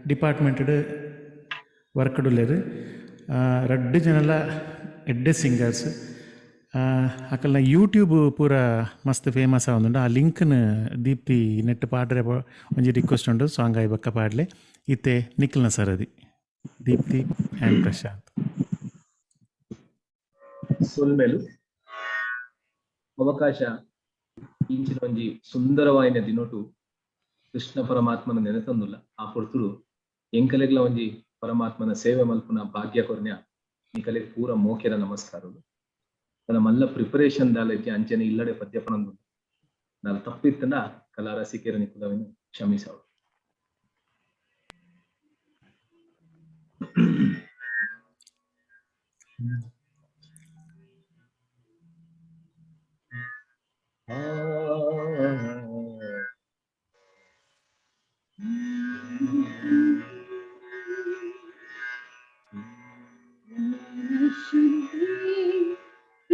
ಡಿಪಾರ್ಟ್ಮೆಂಟ್ಡ್ ವರ್ಕ್ಡುಲ್ಲೆರ್. ರಡ್ಡು ಜನಲ ಎಡ್ಡೆ ಸಿಂಗರ್ಸ್. ಅಕಲ್ನ ಯೂಟ್ಯೂಬ್ ಪೂರ ಮಸ್ತ್ ಫೇಮಸ್ ಆವೊಂದುಂಡು. ಆ ಲಿಂಕ್ನ್ ದೀಪ್ತಿ ನೆಟ್ ಪಾಡ್ರೆ ಒಂಜಿ ರಿಕ್ವೆಸ್ಟ್ ಉಂಡು, ಸಾಂಗ್ ಆಯಿ ಬೊಕ್ಕ ಪಾಡ್ಲೆ. ಇತ್ತೆ ನಿಖಿಲ್ನ ಸರದಿ, ದೀಪ್ತಿ ಆ್ಯಂಡ್ ಪ್ರಶಾಂತ್. ಸೊಲ್ಮೆಲು ಅವಕಾಶ ಇಂಚಿನ ಒಂಜಿ ಸುಂದರವಾಯಿನ ದಿನೊಟು ಕೃಷ್ಣ ಪರಮಾತ್ಮನ ನೆನೆತಂದುಲ್ಲ. ಆ ಪೊರ್ತುಡು ಎಂಕಲೆಗ್ಲ ಒಂಜಿ ಪರಮಾತ್ಮನ ಸೇವೆ ಮಲ್ಪುನ ಭಾಗ್ಯ ಕೊರ್ನ್ಯ ನಿಕಲೆಗ್ ಪೂರ ಮೋಕೆದ ನಮಸ್ಕಾರಲು. ತನ್ನ ಮಲ್ಲ ಪ್ರಿಪರೇಷನ್ ದಾಲ ಇಜ್ಜಿ, ಅಂಚನೆ ಇಲ್ಲಡೆ ಪದ್ಯ ಪನೊಂದು ದಾಲ ತಪ್ಪಿತ್ತಂಡ ಕಲಾ ರಸಿಕೆರ ನಿಕುಲವೆನ್ ಕ್ಷಮಿಸವು. ಶುದ್ಧಿ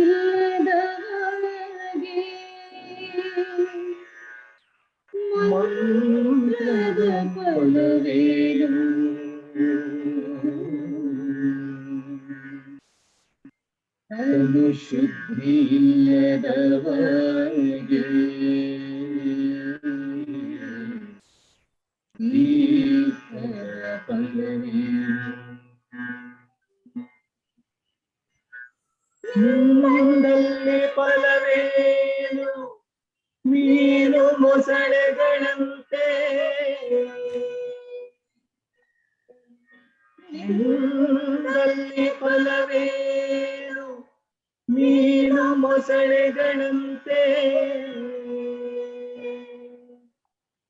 ಇಲ್ಲದವಗೆ ಮಂತ್ರದ ಫಲವೇನು? ತನು ಶುದ್ಧಿ ಇಲ್ಲದವಗೆ ತೀರ್ಥದ ಫಲವೇನು? ನಿನ್ನಲ್ಲಿ ಫಲವೇನು? ಮೀನು ಮೊಸಳೆಗಳಂತೆ. ನಿನ್ನಲ್ಲಿ ಫಲವೇನು? ಮೀನು ಮೊಸಳೆಗಳಂತೆ.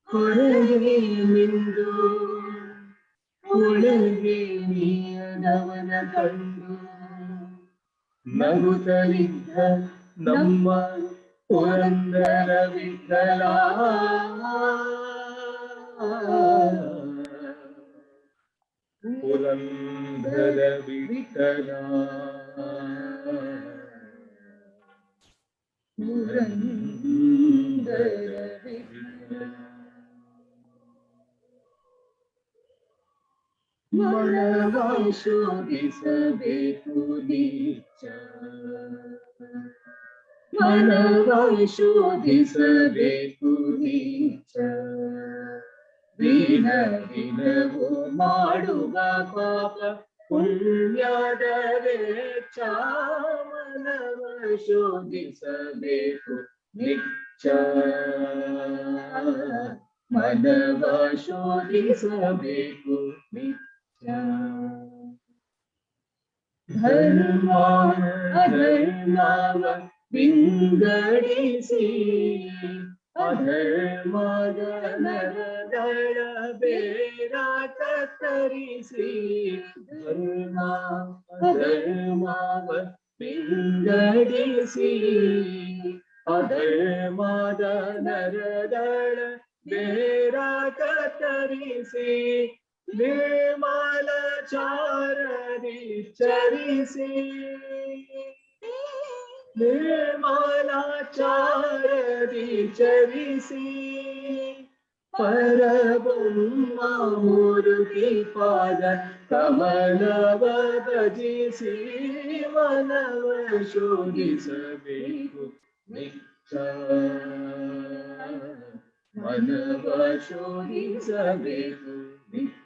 ಹೊರಗೆ ಮಿಂದು ಒಳಗೆ ಮೀಯದವನ ಕಂಡು ನಗುತ್ತಲಿದ್ದ ನಮ್ಮ ಪುರಂದರ ವಿಠಲ, ಪುರಂದರ ವಿಠಲ, ಪುರಂದರ ವಿಠಲ. ಮನವ ಶೋಧಿಸಬೇಕು ನಿತ್ಯ, ಮನವ ಶೋಧಿಸಬೇಕು ನಿತ್ಯ. ದಿನ ದಿನವೂ ಮಾಡುವ ಪಾಪ ಪುಣ್ಯದ ವೆಚ್ಚ, ಮನವ ಶೋಧಿಸಬೇಕು ನಿತ್ಯ, ಮನವ ಶೋಧಿಸಬೇಕು ನಿತ್ಯ. ಧರ್ಮ ಅಧರ್ಮವ ವಿಂಗಡಿಸಿ, ಅಧರ್ಮದ ನರಗಳ ಬೇರ ಕತ್ತರಿಸಿ, ಧರ್ಮ ಅಧರ್ಮವ ವಿಂಗಡಿಸಿ, ಅಧರ್ಮದ ನರಗಳ ಬೇರ ಕತ್ತರಿಸಿ, ನಿರ್ಮಲ ಚಾರದಿ ಚರಿಸಿ, ನಿರ್ಮಲ ಚಾರದಿ ಚರಿಸಿ, ಪರಬ್ರಹ್ಮ ಮೂರ್ತಿ ಪಾದ ಕಮಲವ ಭಜಿಸಿ, ಮನವ ಶೋಧಿಸಬೇಕು ನಿತ್ಯ, ಮನವ ಶೋಧಿಸಬೇಕು ನಿತ್ಯ.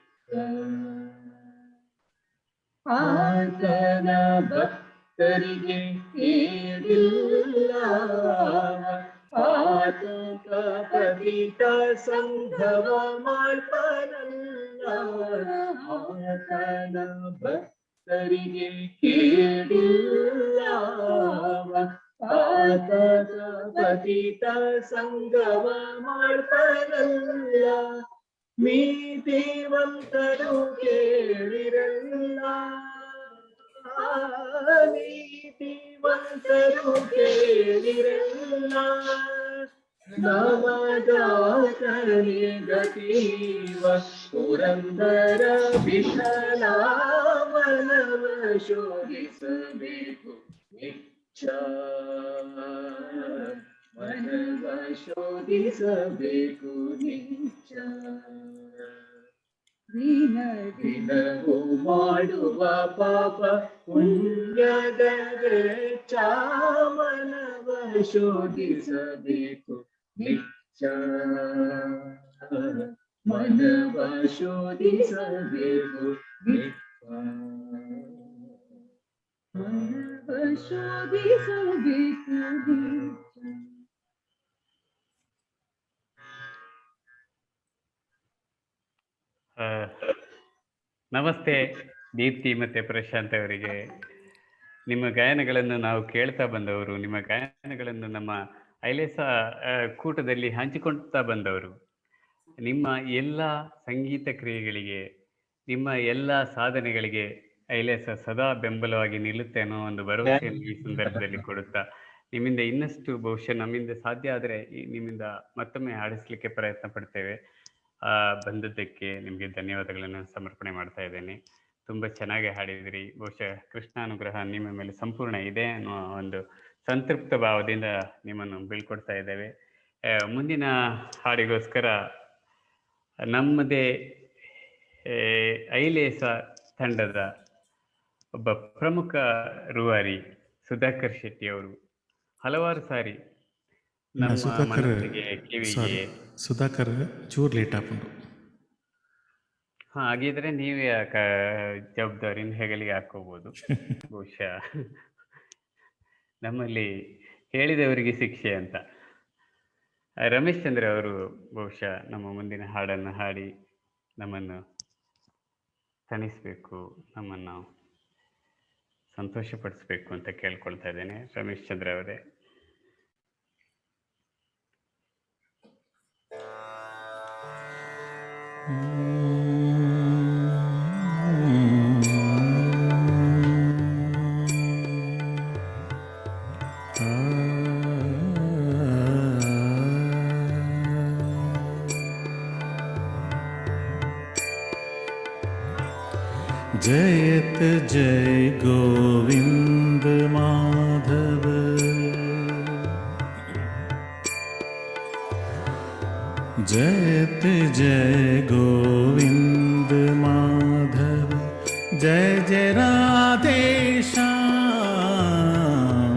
ಆತನ ಭಕ್ತರಿಗೆ ಕೇಡಿಲ್ಲ, ಆತನ ಪತಿತ ಸಂಘವ ಮಾಡ್ಪನಲ್ಲ. ಆತನ ಭಕ್ತರಿಗೆ ಕೇಡಿಲ್ಲ, ಆತನ ಪತಿತ ಸಂಘವ ಮಾಡ್ಪನಲ್ಲ. ನೀತಿವಂತರು ಕೇಳಿರಲ್ಲ, ನೀತಿವಂತರು ಕೇಳಿರಲ್ಲ, ನಮದಾತನೆ ಗತೀವ ಪುರಂದರ ವಿಠಲ, ಮನವ ಶೋಧಿಸಬೇಕು ನಿತ್ಯ, ಮನವ ಶೋಧಿಸಬೇಕು ನಿತ್ಯ. ದಿನ ದಿನವೂ ಮಾಡುವ ಪಾಪ ಪುಣ್ಯದ ವೆಚ್ಚ, ಮನವ ಶೋಧಿಸಬೇಕು ನಿತ್ಯ, ಮನವ ಶೋಧಿಸಬೇಕು ನಿತ್ಯ. ಮನವ ಶೋಧಿಸಬೇಕು ನಿತ್ಯ. ನಮಸ್ತೆ ದೀಪ್ತಿ ಮತ್ತೆ ಪ್ರಶಾಂತ್ ಅವರಿಗೆ. ನಿಮ್ಮ ಗಾಯನಗಳನ್ನು ನಾವು ಕೇಳ್ತಾ ಬಂದವರು, ನಿಮ್ಮ ಗಾಯನಗಳನ್ನು ನಮ್ಮ ಐಲೇಸ ಕೂಟದಲ್ಲಿ ಹಂಚಿಕೊಳ್ತಾ ಬಂದವರು. ನಿಮ್ಮ ಎಲ್ಲ ಸಂಗೀತ ಕ್ರಿಯೆಗಳಿಗೆ, ನಿಮ್ಮ ಎಲ್ಲ ಸಾಧನೆಗಳಿಗೆ ಐಲೇಸ ಸದಾ ಬೆಂಬಲವಾಗಿ ನಿಲ್ಲುತ್ತೆ ಅನ್ನೋ ಒಂದು ಭರವಸೆಯನ್ನು ಈ ಸಂದರ್ಭದಲ್ಲಿ ಕೊಡುತ್ತಾ, ನಿಮ್ಮಿಂದ ಇನ್ನಷ್ಟು ಬಹುಶಃ ನಮ್ಮಿಂದ ಸಾಧ್ಯ ಆದರೆ ನಿಮ್ಮಿಂದ ಮತ್ತೊಮ್ಮೆ ಹಾಡಿಸ್ಲಿಕ್ಕೆ ಪ್ರಯತ್ನ ಪಡ್ತೇವೆ. ಬಂದದ್ದಕ್ಕೆ ನಿಮಗೆ ಧನ್ಯವಾದಗಳನ್ನು ಸಮರ್ಪಣೆ ಮಾಡ್ತಾ ಇದ್ದೇನೆ. ತುಂಬ ಚೆನ್ನಾಗಿ ಹಾಡಿದ್ರಿ. ಬಹುಶಃ ಕೃಷ್ಣಾನುಗ್ರಹ ನಿಮ್ಮ ಮೇಲೆ ಸಂಪೂರ್ಣ ಇದೆ ಅನ್ನುವ ಒಂದು ಸಂತೃಪ್ತ ಭಾವದಿಂದ ನಿಮ್ಮನ್ನು ಬೀಳ್ಕೊಡ್ತಾ ಇದ್ದೇವೆ. ಮುಂದಿನ ಹಾಡಿಗೋಸ್ಕರ ನಮ್ಮದೇ ಐಲೇಸ ತಂಡದ ಒಬ್ಬ ಪ್ರಮುಖ ರೂವಾರಿ ಸುಧಾಕರ್ ಶೆಟ್ಟಿ ಅವರು ಹಲವಾರು ಸಾರಿ ನಮ್ಮ ಸುಧಾಕರ್, ಮನಸ್ಸಿಗೆ, ಕಿವಿಗೆ. ಸಾರಿ ಸುಧಾಕರ್ ಚೂರು ಲೇಟ್ ಆಪುಂಡು. ಹಾಗಿದ್ರೆ ನೀವೇ ಜವಾಬ್ದಾರಿನ ಹೆಗಲಿಗೆ ಹಾಕೋಬಹುದು. ಬಹುಶಃ ನಮ್ಮಲ್ಲಿ ಹೇಳಿದವರಿಗೆ ಶಿಕ್ಷೆ ಅಂತ. ರಮೇಶ್ ಚಂದ್ರ ಅವರು ಬಹುಶಃ ನಮ್ಮ ಮುಂದಿನ ಹಾಡನ್ನು ಹಾಡಿ ನಮ್ಮನ್ನು ತಣಿಸ್ಬೇಕು, ನಮ್ಮನ್ನು ಸಂತೋಷಪಡಿಸ್ಬೇಕು ಅಂತ ಕೇಳ್ಕೊಳ್ತಾ ಇದ್ದೇನೆ. ರಮೇಶ್ ಚಂದ್ರ ಅವರೇ. जयत जय गोविंद माधव, जयत जय गोविंद माधव, जय जय राधे श्याम,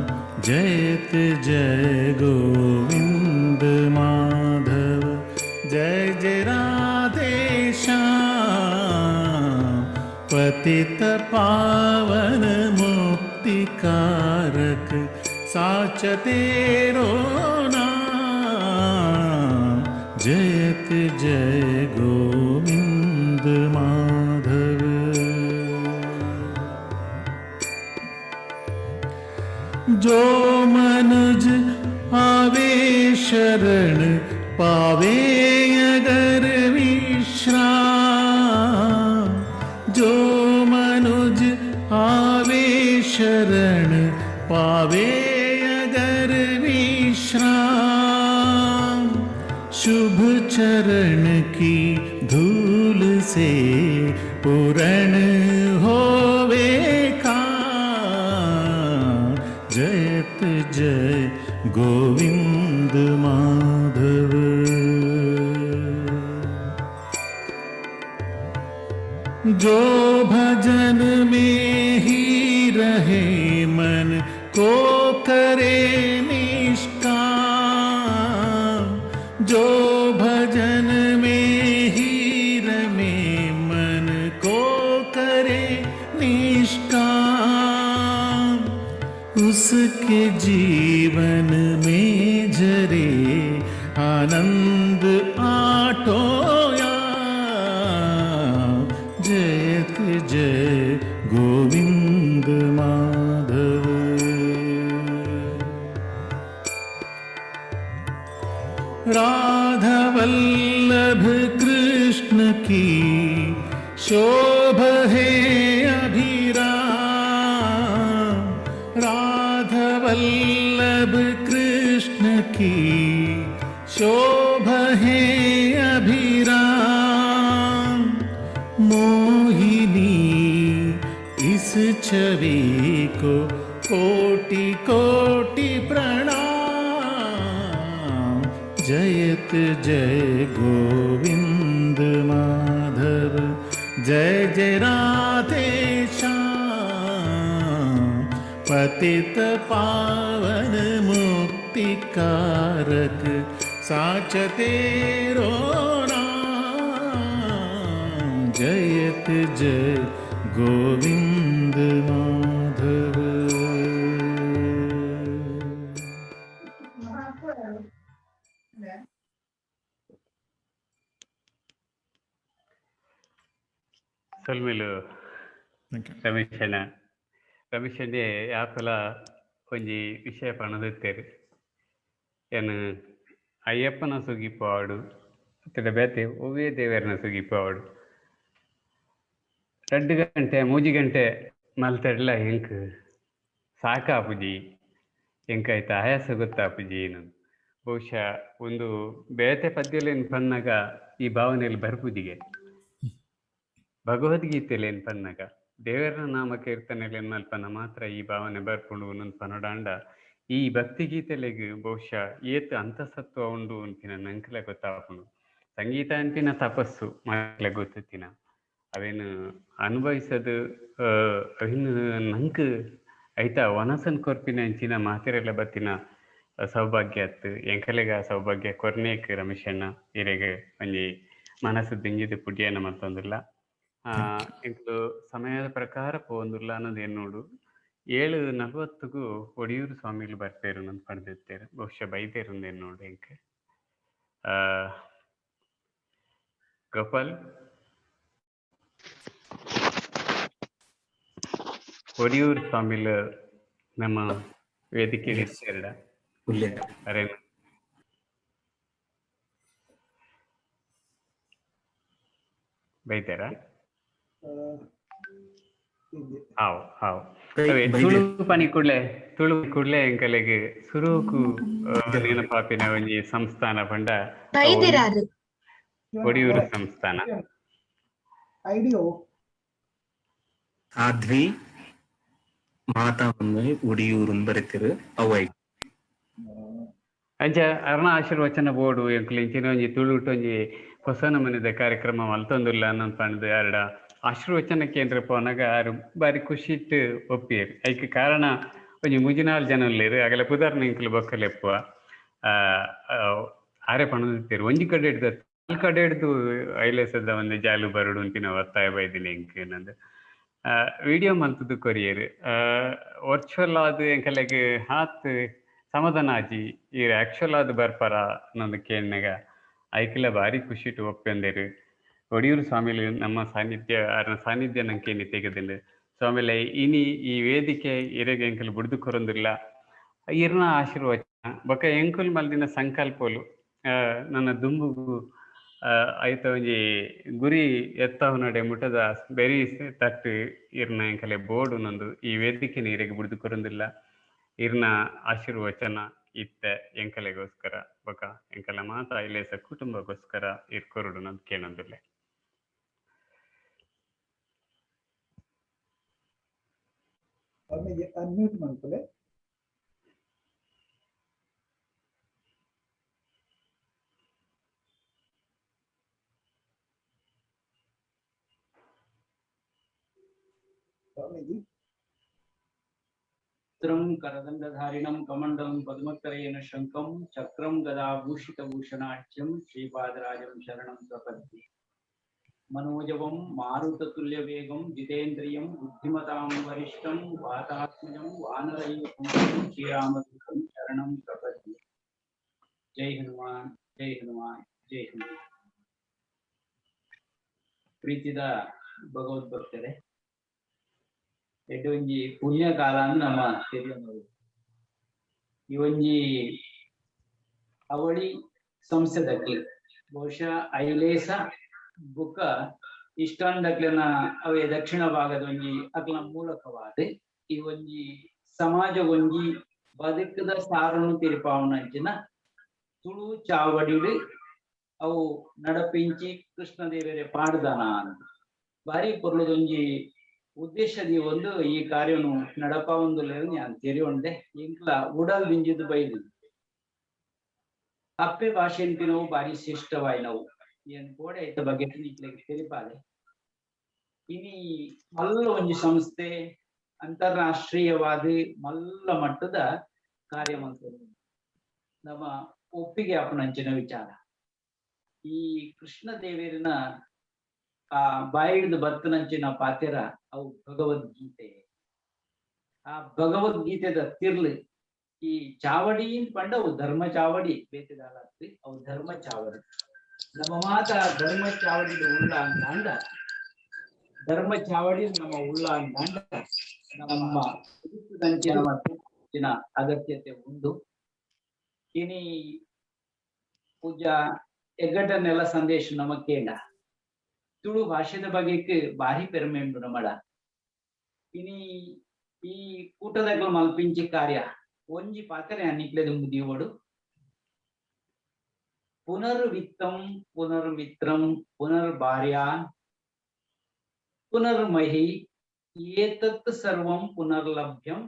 जयत जय गोविंद माधव, जय जय राधे श्याम, पतित पावन मुक्तिकारक साच तेरो नाम, जयत जय गोविंद माधव। जो मनुज आवे शरण पावे अगर विश्राम, जो मनुज आवे शरण पावे अगर विश्राम, शुभ चरण की धूल से पूर्ण होवे काम, जयत जय गोविंद माधव। जो भजन में ही रहे मन को करे निष्काम, जो भजन में ही रमे मन को करे निष्काम, उसके जीवन में झरे आनंद आटोया, जयत जय गोविंद माधव। राधा वल्लभ कृष्ण की शोभ है अभिराम, राधा वल्लभ कृष्ण की शोभ है अभिराम, मोहिनी इस छवि को कोटि कोटि प्रणाम, जयत जय गोविंद माधव, जय जय राधे श्याम, पतित पावन मुक्तिकारक साच तेरो नाम, जयत जय गोविन्द माधव। ಸೊಲ್ಮೆಲು. Thank you. ರಮೇಶಣ್ಣ, ರಮೇಶಣ್ಣೆ ಯಾಪಲ ಒಂಜಿ ವಿಷಯ ಪಣದಿತ್ತೇರು. ಏನು ಅಯ್ಯಪ್ಪನ ಸುಗಿಪಾಡು ಅತ್ತಡ ಬೇತೆ ಒವ್ವೇ ದೇವರನ ಸುಗಿಪಾಡು 2 ಗಂಟೆ 3 ಗಂಟೆ ಮಲ್ತೆಡ್ಲ ಎಂಕ್ ಸಾಕಾಪುಜಿ, ಎಂಕ್ ಐತ ಆಯಾಸ ಗೊತ್ತಾಪುಜಿ. ಬಹುಶಃ ಒಂದು ಬೇತೆ ಪದ್ಯಲೇನು ಪನ್ನಾಗ ಈ ಭಾವನೆಯಲ್ಲಿ ಬರ್ಪುಜಿಗೆ. ಭಗವದ್ಗೀತೆಯಲ್ಲಿ ಪನ್ನಾಗ, ದೇವರ ನಾಮ ಕೀರ್ತನೆಯಲ್ಲಿ ಮಲ್ಪನ ಮಾತ್ರ ಈ ಭಾವನೆ ಬರ್ಪುಂಡು ಒಂದೊಂದು ಪನೊಡಾಂಡ, ಈ ಭಕ್ತಿ ಗೀತೆಲೆಗ್ ಬಹುಶಃ ಏತ್ ಅಂತಸತ್ವ ಉಂಡು ಅಂತಿನ ನಂಕಲ ಗೊತ್ತಾಪುಂಡು. ಸಂಗೀತ ಅಂತಿನ ತಪಸ್ಸು ಮಾತ್ಲ ಗೊತ್ತಿತ್ತಿನ ಅವೇನು ಅನುಭವಿಸದು, ಅವೇನು ನಂಕ್ ಐತ ವನಸನ್ ಕೊರ್ಪಿನ ಅಂಚಿನ ಮಾತೆರೆಲ್ಲ ಬತ್ತಿನ ಸೌಭಾಗ್ಯ ಅತ್ತು. ಎಂಕಲೆಗ ಸೌಭಾಗ್ಯ ಕೊರ್ನೇಕ್ ರಮೇಶಣ್ಣ ಇರೆಗ್ ಒಂಜಿ ಮನಸ್ಸು ದಿಂಜಿದ್ ಪುಡ್ಯನ ಮಲ್ತೊಂದುಲ್ಲ. ಎಂಕುಲು ಸಮಯದ ಪ್ರಕಾರ ಪೋವೊಂದುಲ್ಲ ಅನ್ನೋದು ಎನ್ನೋಡು. 7:40ಗೂ ಒಡಿಯೂರು ಸ್ವಾಮಿಲು ಬರ್ಪೇರು ನಂದು ಪಂಡ್ದಿತ್ತೇರು. ಬಹುಶಃ ಬೈದೇರು ಎನ್ನೋಡು ಎಂಕ್. ಗೋಪಾಲ್, ಒಡಿಯೂರು ಸ್ವಾಮಿಲು ನಮ್ಮ ವೇದಿಕೆ ಇತ್ತೆರ್ಡ ಅರೇನ ಬೈತೇರಾ? ಹಾವ್ ಹಾವ್ ಅವೇ ತುಳು ಪನಿ ಕೂಡ್ಲೆ, ತುಳು ಕೂಡ್ಲೆ ಎಂಕಲೆಗ್ ಸುರುಕು ನೆನಪಾಪಿನ ಒಂಜಿ ಸಂಸ್ಥಾನ ಪಂಡ ಬೈದಿರಾರು. ಒಡಿಯೂರು ಸಂಸ್ಥಾನ. ಐಡಿಯೋ. ಸಾಧ್ವಿ ಮಾತಾ ಮನ್ಮಯಿ ಒಡಿಯೂರುನ್ ಬರೆತಿರು ಅವು. ಅಂಚ ಅರುಣ ಆಶೀರ್ವಚನ ಬೋರ್ಡು. ಎಂಕುಲು ಇಂಚಿನ ಒಂಜಿ ತುಳುಟು ಒಂಜಿ ಹೊಸ ನಮೂನೆದ ಕಾರ್ಯಕ್ರಮ ಮಲ್ತೊಂದುಲ್ಲ ಅನ್ನೊಂದು ಪಂಡ್ದ್ ಅರಡ ಆಶೀರ್ವಚನ ಕೇಂದ್ರ ಪೋನಾಗ ಆರು ಬಾರಿ ಖುಷಿಟ್ ಒಪ್ಪಿಯೆರ್. ಐಕ್ ಕಾರಣ ಒಂಜಿ ಮೂಜಿನಾಲ್ ಜನ ಉಲ್ಲೆರ್. ಅಗಲ ಪುದರ್ನ ಎಂಕುಲು ಬೊಕ್ಕ ಲೆಪ್ಪುವ. ಆರೆ ಪನೊಂದಿತ್ತೆರ್, ಒಂಜಿ ಕಡೆ ಹಿಡ್ದು ನಾಲ್ ಕಡೆ ಹಿಡ್ದು ಐಲೇಸದ ಒಂದು ಜಾಲು ಬರಡು ಅಂತಿನ ಒತ್ತಾಯ ಬೈದಿನಿ ಎಂಕ್ ನಂದು. ವಿಡಿಯೋ ಮಲ್ತುದು ಕೊರಿಯೆರ್. ವರ್ಚುವಲ್ ಆದ್ ಎಂಕಲೆಗ್ ಹಾತ್ ಸಮಾಧಾನ ಆಜಿ. ಈರ್ ಆಕ್ಚುಲ್ ಆದ್ ಬರ್ಪರ ನಂದು ಕೇಣ್ಣಗ ಐಕ್ಲ ಬಾರಿ ಖುಷಿಟ್ ಒಪ್ಪಂದೆರ್. ಒಡಿಯೂರು ಸ್ವಾಮಿಲು ನಮ್ಮ ಸಾನ್ನಿಧ್ಯ, ಅರ್ನ ಸಾನ್ನಿಧ್ಯ ನಂಗೆ ಇನಿ ತೆಗೆದಿಂಡು. ಸ್ವಾಮಿಲೆ, ಇನಿ ಈ ವೇದಿಕೆ ಇರೆಗ್ ಎಂಕುಲು ಬುಡ್ದು ಕೊರೊಂದುಲ್ಲ. ಇರ್ನ ಆಶೀರ್ವಚನ ಬೊಕ ಎಂಕುಲು ಮಲ್ದಿನ ಸಂಕಲ್ಪಲು ನನ್ನ ದುಂಬುಗು ಐತ ಒಂಜಿ ಗುರಿ ಎತ್ತವನಡೆ ಮುಟದ ಬೆರಿ ತಟ್ಟು ಇರ್ನ ಎಂಕಲೆ ಬೋರ್ಡು ನಂದು ಈ ವೇದಿಕೆ ಇರೆಗ್ ಬುಡ್ದು ಕೊರೊಂದಿಲ್ಲ. ಇರ್ನ ಆಶೀರ್ವಚನ ಇತ್ತೆ ಎಂಕಲೆಗೋಸ್ಕರ ಬೊಕ ಎಂಕಲ ಮಾತ ಐಲೇಸ ಕುಟುಂಬಗೋಸ್ಕರ ಇರ್ ಕೊರಡು ನಂದು ಕೇಳೊಂದುಲ್ಲೆ. ಅನ್ಮ್ಯೂಟ್ ಮನ್ಪುಲೆ. ಸ್ವಾಮೀಜಿ. ತ್ರಂ ಕರದಂಡಧಾರಿಣಂ ಕಮಂಡಲಂ ಪದ್ಮತ್ರಯೇಣ ಶಂಖಂ ಚಕ್ರಂ ಗದಾಭೂಷಿತಭೂಷಣಾಢ್ಯಂ ಶ್ರೀಪಾದರಾಜಂ ಶರಣಂ ಪ್ರಪದ್ಯೆ. ಮನೋಜವಂ ಮಾರುತತುಲ್ಯವೇಗಂ ಜಿತೇಂದ್ರಿಯಂ ಬುದ್ಧಿಮತಾಂ ವರಿಷ್ಠಂ ವಾತಾತ್ಮಜಂ ವಾನರೈವ ಶ್ರೀರಾಮದೂತಂ ಶರಣಂ ಪ್ರಪದ್ಯೆ. ಜೈ ಹನುಮಾನ್, ಜೈ ಹನುಮಾನ್, ಜೈ ಹನುಮಾನ್. ಪ್ರೀತಿದ ಭಗವದ್ಭಕ್ತರೇ, ಎಡ್ಡೆ ಒಂಜಿ ಪುಣ್ಯ ಕಾಲ ಅಂದ್ ನಮ್ಮ ತೆರಿಯೊನೊಡು. ಈ ಒಂಜಿ ಅವಳಿ ಸಂಸ್ಥೆದಕ್ಲು, ಬಹುಶಃ ಐಲೇಸ ಬುಕ್ಕ ಇಷ್ಟೊಂದಕ್ಲೆನ ಅವೇ ದಕ್ಷಿಣ ಭಾಗದ ಒಂಜಿ ಅಕ್ಲ ಮೂಲಕವಾದ ಈ ಒಂಜಿ ಸಮಾಜ ಒಂಜಿ ಬದುಕದ ಸಾರನು ತಿರುಪಾವನಂಚಿನ ತುಳು ಚಾವಡಿಡು ಅವು ನಡಪಿಂಚಿ ಕೃಷ್ಣದೇವರೇ ಪಾಡ್ದನ ಅಂತ ಬಾರಿ ಪೊರ್ಲುದೊಂಜಿ ಉದ್ದೇಶದಿ ಒಂದು ಈ ಕಾರ್ಯನು ನಡಪಾವೊಂದುಲ್ಲೆರ್ ಯಾನ್ ತೆರಿಯೊಂಡೆ. ಎಂಕ್ಲ ಉಡಲ್ ದಿಂಜಿದ್ ಬೈದು. ಅಪ್ಪೆ ಭಾಷೆನ್ಪಿನವು ಬಾರಿ ಶ್ರೇಷ್ಠವಾಯಿನವು. ಏನ್ ಗೋಡೆ ಐತ ಬಗ್ಗೆ ನಿಕ್ಲೆಗ್ ತೆರಿಪಾಲೆ. ಇನಿ ಮಲ್ಲ ಒಂಜಿ ಸಂಸ್ಥೆ ಅಂತಾರಾಷ್ಟ್ರೀಯವಾದ ಮಲ್ಲ ಮಟ್ಟದ ಕಾರ್ಯ ಮಲ್ತೊಂದು ನಮ್ಮ ಒಪ್ಪಿಗೆ ಆಪುನಂಚಿನ ವಿಚಾರ. ಈ ಕೃಷ್ಣ ದೇವೇರಿನ ಆ ಬಾಯಿಡ್ದು ಬತ್ತನಂಚಿನ ಪಾತೆರ ಅವು ಭಗವದ್ಗೀತೆ. ಆ ಭಗವದ್ಗೀತೆದ ತಿರ್ಲು ಈ ಚಾವಡಿ ಪಂಡ ಅವು ಧರ್ಮ ಚಾವಡಿ ಬೇತೆದಾಲತ್ತಿ ಅವು ಧರ್ಮ ಚಾವಡಿ. ನಮ್ಮ ಮಾತ ಧರ್ಮ ಚಾವಡಿ ಉಳ್ಳ ಅಂದಾಂಡ, ಧರ್ಮ ಚಾವಡಿ ನಮ್ಮ ಉಳ್ಳ ಅಂದಾಂಡ ನಮ್ಮ ದಂಚಿನ ಅಗತ್ಯತೆ ಉಂಡು. ಇನಿ ಪೂಜಾ ಎಗ್ಗಟ್ಟನ್ನೆಲ್ಲ ಸಂದೇಶ ನಮಕ್ಕೇಂಡ ತುಳು ಭಾಷೆದ ಬಗೆಕ್ ಭಾರಿ ಪೆರ್ಮೆ ಉಂಡು ನಮಡ. ಇನಿ ಈ ಕೂಟದಗ್ಲ ಮಲ್ಪಿಂಚಿ ಕಾರ್ಯ ಒಂಜಿ ಪಾತ್ರೆ ಅನ್ನಿಕ್ಲೆದ ಮುದಿಯೋಡು. ಪುನರ್ವಿತ್ತಂ ಪುನರ್ಮಿತ್ರಂ ಪುನರ್ಭಾರ್ಯ ಪುನರ್ಮಹಿ ಏತತ್ ಸರ್ವಂ ಪುನರ್ಲಭ್ಯಂ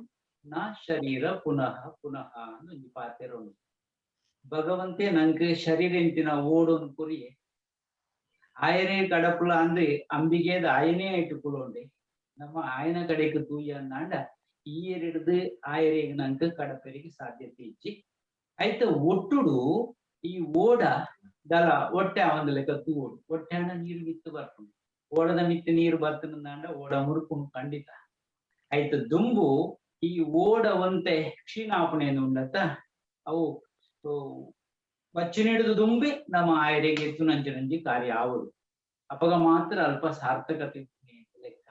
ನ ಶರೀರ ಪುನಃ ಪುನಃ ಒಂಜಿ ಪಾತೆರ ಉಂಡು. ಭಗವಂತೆ ನಂಗೆ ಶರೀರ ಇಂತಿನ ಓಡೋನ್ ಕುರಿಯೆ ಆಯನೇ ಕಡಪುಲ ಅಂದ್ರೆ ಅಂಬಿಗೆದ ಆಯನೇ ಆಯ್ತು ಕುಲೋಂಡೆ ನಮ್ಮ ಆಯನ ಕಡೆಗೆ ತೂಯ ಅಂದಾಂಡ ಈಯರಿಡ್ದು ಆಯರೇಗ್ ನಂಗೆ ಕಡಪೆರಿಗೆ ಸಾಧ್ಯತೆ ಇಚ್ಚಿ ಆಯ್ತ. ಒಟ್ಟುಡು ಈ ಓಡ ದಲ ಒಟ್ಟೆ ಒಂದು ಲೆಕ್ಕ ತೂವೋಡು ಒಟ್ಟೆ ಹಣ ನೀರು ಮಿತ್ತು ಬರ್ಪುಂಡು, ಓಡದ ಮಿತ್ತು ನೀರು ಬರ್ತಂದಾಂಡ ಓಡ ಮುರುಪುಂಡು ಖಂಡಿತ. ಆಯ್ತು ದುಂಬು ಈ ಓಡ ಒಂತೆ ಕ್ಷೀಣಾಪಣೆಯನ್ನು ಉಂಡತ್ತ ಅವು ಬಚ್ಚಿನಿಡಿದು ದುಂಬಿ ನಮ್ಮ ಆಯರಿಗೆ ಎತ್ತು ನಂಚಿನಂಜಿ ಕಾರ್ಯ ಆವಡು ಅಪಗ ಮಾತ್ರ ಅಲ್ಪ ಸಾರ್ಥಕತೆ ಲೆಕ್ಕ.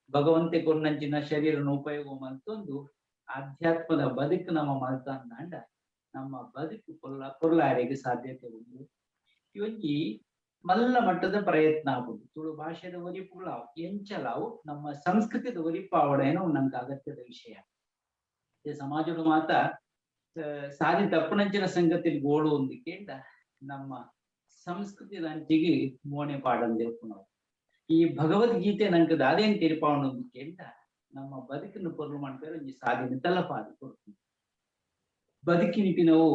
ಭಗವಂತೆ ಕೊನ್ನಂಚಿನ ಶರೀರನ ಉಪಯೋಗ ಮಲ್ತೊಂದು ಆಧ್ಯಾತ್ಮದ ಬದುಕು ನಮ್ಮ ಮಲ್ತಂದಾಂಡ ನಮ್ಮ ಬದುಕು ಕೊಲ್ಲಾರಿಗೆ ಸಾಧ್ಯತೆ ಉಂಟು. ಈ ಮಲ್ಲ ಮಟ್ಟದ ಪ್ರಯತ್ನ ಆಗುದು ತುಳು ಭಾಷೆದ ಒರಿಪುಲಾವು ಎಂಚಲಾವು ನಮ್ಮ ಸಂಸ್ಕೃತಿದ ಒರಿಪಾವಡೇನೋ ನಂಗೆ ಅಗತ್ಯದ ವಿಷಯ. ಸಮಾಜದ ಮಾತ ಸಾದಿ ತಪ್ಪುನಂಚಿನ ಸಂಗತಿ ಗೋಳು ಒಂದು ಕೇಂಡ ನಮ್ಮ ಸಂಸ್ಕೃತಿದ ಅಂಚಿಗೆ ಮೋಣೆ ಪಾಡಂದಿರ್ಪು ನಾವು. ಈ ಭಗವದ್ಗೀತೆ ನಂಗೆ ದಾದೇನ್ ತೀರ್ಪಾವಣ ಒಂದು ಕೇಂಡ ನಮ್ಮ ಬದುಕಿನ ಪೊರ್ಲು ಮಾಡ್ತಾರೆ ಈ ಸಾಧನೆ ತಲಪಾದಿ ಕೊಡ್ತೀನಿ. ಬದುಕಿನಿಪಿನವು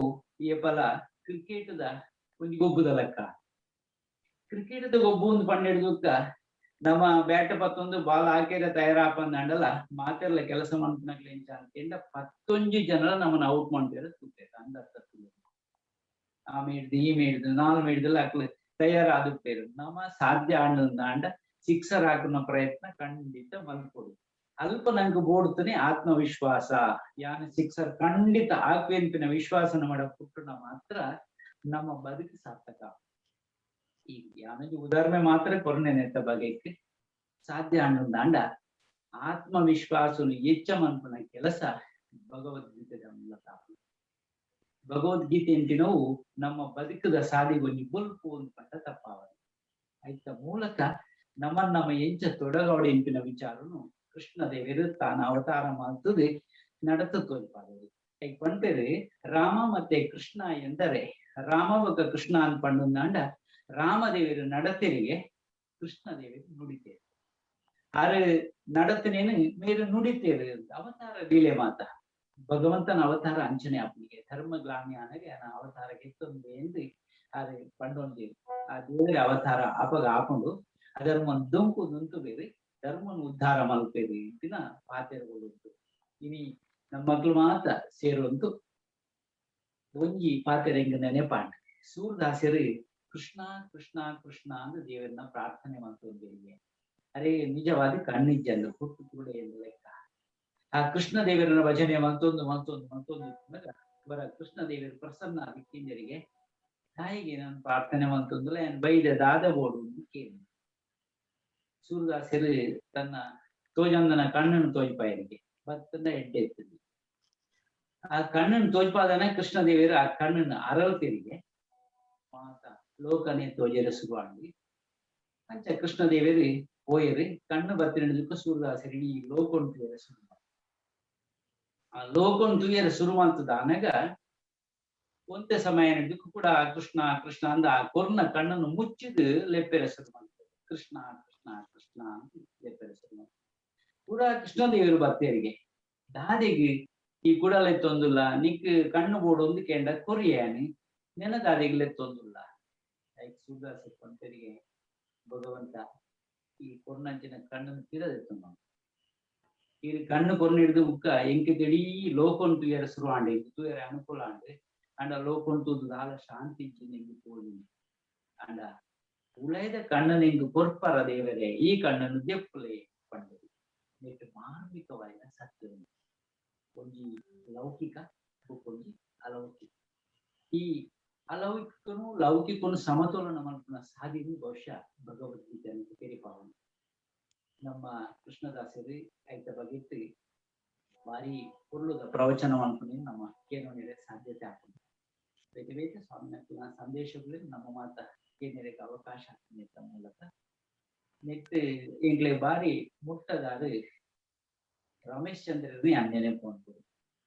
ಏಪಲ ಕ್ರಿಕೆಟ್ದ ಒಂಜಿ ಗೊಬ್ಬುದ ಲೆಕ್ಕ. ಕ್ರಿಕೆಟ್ದ ಗೊಬ್ಬು ಒಂದು ಪಂಡೆಡ್ದುಕ್ಕ ನಮ್ಮ ಬ್ಯಾಟ್ ಪತ್ತೊಂದು ಬಾಲ್ ಹಾಕಿದ್ರೆ ತಯಾರಾಪಂದಂಡಲ ಮಾತೆಲ್ಲ ಕೆಲಸ ಮಾಡ್ತಾಗ್ಲಿ ಎಂಚ ಅಂತೇಂಡ ಪತ್ತೊಂಜಿ ಜನರ ನಮ್ಮನ್ನ ಔಟ್ ಮಾಡ್ತಾರೆ ತೂಪೇರು ಅಂದರ್ಥ. ಆ ಮೇಡ್ದು ಈ ಮೇಡ್ದು ನಾಲ್ ಮೇಡ್ದಲ್ಲ ಅಕ್ಲು ತಯಾರಾದುಪ್ಪೇರು ನಮ್ಮ ಸಾಧ್ಯ ಆಂಡ ಸಿಕ್ಸರ್ ಹಾಕುನ ಪ್ರಯತ್ನ ಖಂಡಿತ ಮಲ್ಕೊಡು. ಅಲ್ಪ ನಂಗೆ ಬೋಡ್ತಾನೆ ಆತ್ಮವಿಶ್ವಾಸ, ಯಾನು ಸಿಕ್ಸರ್ ಖಂಡಿತ ಹಾಕ್ವೆನ್ಪಿನ ವಿಶ್ವಾಸ ಮಾಡ ಪುಟ್ಟುನ ಮಾತ್ರ ನಮ್ಮ ಬದುಕು ಸಾರ್ಥಕ. ಈ ಯಾನೊಂಜಿ ಉದಾಹರಣೆ ಮಾತ್ರ ಕೊರ್ನೆನೆತ್ತ ಬಗೆಕ್ ಸಾಧ್ಯ ಅಂಡ ಆತ್ಮವಿಶ್ವಾಸನು ಹೆಚ್ಚ ಮನ್ಪುನ ಕೆಲಸ ಭಗವದ್ಗೀತೆದ ಮೂಲಕ. ಭಗವದ್ಗೀತೆ ಅಂತಿನವು ನಮ್ಮ ಬದುಕದ ಸಾದಿಗೊಂಜಿ ಬೊಲ್ಪು ಅಂದ್ಪಂಡ ತಪ್ಪಾವದು. ಐತ ಮೂಲಕ ನಮ್ಮ ನಮ್ಮ ಎಂಚ ತೊಡಗವಡೆ ಇಂಪಿನ ವಿಚಾರನು ಕೃಷ್ಣ ದೇವರು ತಾನು ಅವತಾರ ಮಾಡ್ತದೆ ನಡತ ತೋಲ್ಪಾದವರು. ಈಗ ಪಂಪೇರು ರಾಮ ಮತ್ತೆ ಕೃಷ್ಣ ಎಂದರೆ ರಾಮ ಬೊಕ್ಕ ಕೃಷ್ಣ ಅನ್ಪಂಡುಂದಾಂಡ ರಾಮದೇವರು ನಡತೆರಿಗೆ ಕೃಷ್ಣ ದೇವರು ನುಡಿತೇರು. ಆರೆ ನಡತನೇನು ಮೇರು ನುಡಿತೇರು ಅವತಾರ ಲೀಲೆ ಮಾತ ಭಗವಂತನ ಅವತಾರ ಅಂಚನೆ ಅಪ್ಪನಿಗೆ ಧರ್ಮ ಗ್ಲಾನಿ ಅನಗೆ ಅವತಾರಕ್ಕೆ ತೊಂದೆ ಎಂದು ಆರೆ ಪಂಡೊಂದೇರು. ಆ ದೇವರ ಅವತಾರ ಅಪಗ ಆಪುಂಡು ಅಧರ್ಮ ದೊಂಕು ನುಂತು ಬೇರೆ ಧರ್ಮನ ಉದ್ಧಾರ ಮಲ್ಪೇರಿ ಇಂತಿನ ಪಾತೆರುಗಳುಂಟು. ಇನಿ ನಮ್ಮ ಮಕ್ಳು ಮಾತ ಸೇರುವಂತು ಒಂಜಿ ಪಾತೆರೆಂಗ್ ನೆನೆಪಾಂಡ್ ಸೂರ್ದಾಸರು ಕೃಷ್ಣ ಕೃಷ್ಣ ಕೃಷ್ಣ ಅಂತ ದೇವರನ್ನ ಪ್ರಾರ್ಥನೆ ಮಾಡ್ತೊಂದಿರಿಗೆ. ಅರೆ ನಿಜವಾದ ಕಣ್ಣಿಜ್ಜಂದು ಹುಟ್ಟು ಕೂಡ ಎಂದು ಲೆಕ್ಕ. ಆ ಕೃಷ್ಣ ದೇವರನ್ನ ಭಜನೆ ಮತ್ತೊಂದು ಮತ್ತೊಂದು ಮತ್ತೊಂದು ಬರ ಕೃಷ್ಣ ದೇವರು ಪ್ರಸನ್ನ ಅದಕ್ಕಿಂಜರಿಗೆ ತಾಯಿಗೆ ನಾನು ಪ್ರಾರ್ಥನೆ ಮಂತೊಂದುಲ ಏನ್ ಬೈದ ದಾದ ಬೋಡು ಅಂತ ಕೇಳಿ ಸೂರ್ದಾಸರು ತನ್ನ ತೋಜಂದನ ಕಣ್ಣನ್ನು ತೋಜ್ಪಾಯರಿಗೆ ಬತ್ತಂದ ಎಡ್ಡೆ ಇರ್ತದೆ. ಆ ಕಣ್ಣನ್ನು ತೋಜ್ಪಾದನ ಕೃಷ್ಣ ದೇವರು ಆ ಕಣ್ಣನ್ನು ಅರಳ್ತಿರಿಗೆ ಮಾತ ಲೋಕನೇ ತೋಜರ ಶುರುವಾಗಿ ಅಂಚ ಕೃಷ್ಣ ದೇವರು ಪೋಯರಿ ಕಣ್ಣು ಬತ್ತಿನದಕ್ಕೂ ಸೂರ್ದಾಸರಿ ಈ ಲೋಕನ್ ತುಯರ ಶುರು. ಆ ಲೋಕನ್ ತುಯರ ಶುರು ಮಾಡ್ತದ ಅನಗ ಒಂದೇ ಸಮಯ ಇದಕ್ಕೂ ಕೂಡ ಕೃಷ್ಣ ಕೃಷ್ಣ ಅಂದ ಆ ಕೊರ್ನ ಕಣ್ಣನ್ನು ಮುಚ್ಚಿದು ಲೆಪ್ಪೆರ ಶುರು ಮಾಡ್ತದೆ. ಕೃಷ್ಣ ಕೃಷ್ಣ ಕೃಷ್ಣ ಅಂತ ಲೆಪ್ಪೆರ ಶುರು ಮಾಡ್ತದೆ. ಕೂಡ ಕೃಷ್ಣ ದೇವರು ಬರ್ತೇರಿಗೆ ದಾದಿಗೆ ಈ ಕುಡಲೆತ್ತೊಂದುಲ್ಲ ನಿಕ್ ಕಣ್ಣು ಬೋಡು ಒಂದು ಕೆಂಡ ಕೊರಿಯಾನಿ ನೆನ ದಾದಿಗೆ ಲೆತ್ತೊಂದುಲ್ಲ ಸೂರ್ದಾಸ ಪಂತರಿಗೆ ಭಗವಂತ ಈ ಕೊರ್ನಂಚಿನ ಕಣ್ಣನ್ನು ತಿರದೆತ್ತೊಂದು ಈ ಕಣ್ಣು ಕೊರ್ನ ಹಿಡಿದು ಮುಕ್ಕ ಎಂಕ್ ತಿಡೀ ಲೋಕನ್ ತುಯರ ಶುರು ಆಂಡೆ ತುಯರ ಅನುಕೂಲ ಆಂಡೆ ಅಂಡ ಲೋಕನ್ ತೂದು ದಾಲ ಶಾಂತಿ ಇಜ್ಜಿ ನಿಂಗೆ ತೋಜಿ ಅಂಡ ಉಳೈದ ಕಣ್ಣನ ಇಂಗ್ ಕೊರ್ಪರ ದೇವರೇ, ಈ ಕಣ್ಣನ್ನು ದೆಪ್ಪುಲೆ ಪಂಡರು. ನೆಟ್ಟು ಮಾರ್ಮಿಕವಾಯಿನ ಸತ್ಯ ಒಂಜಿ ಲೌಕಿಕ ಒಂಜಿ ಅಲೌಕಿಕ. ಈ ಅಲೌಕಿಕನು ಲೌಕಿಕನು ಸಮತೋಲನ ಮಲ್ಪುನ ಸಾಧಿನ ಬಹುಶಃ ಭಗವದ್ಗೀತೆ ಅಂತ ತೆರಿಪಾವನು. ನಮ್ಮ ಕೃಷ್ಣದಾಸರು ಐತ ಬಗೆಟ್ ಭಾರಿ ಪೊರ್ಲುದ ಪ್ರವಚನ ಮಲ್ಪುನ ನಮ್ಮ ಕೇನೋನಿರೆ ಸಾಧ್ಯತೆ ಆಪುಂಡು. ಬೇತೆ ಬೇತೆ ಸ್ವಾಮಿನ ಸಂದೇಶಗಳು ನಮ್ಮ ಮಾತ ಕೇನರಿಗೆ ಅವಕಾಶ ನೆತ್ತ ಮೂಲಕ ನೆಟ್ ಎಂಗ್ಲೆ ಬಾರಿ ಮುಟ್ಟದಾರು ರಮೇಶ್ ಚಂದ್ರರು ನೆನಪು ಅನ್ಬೋದು.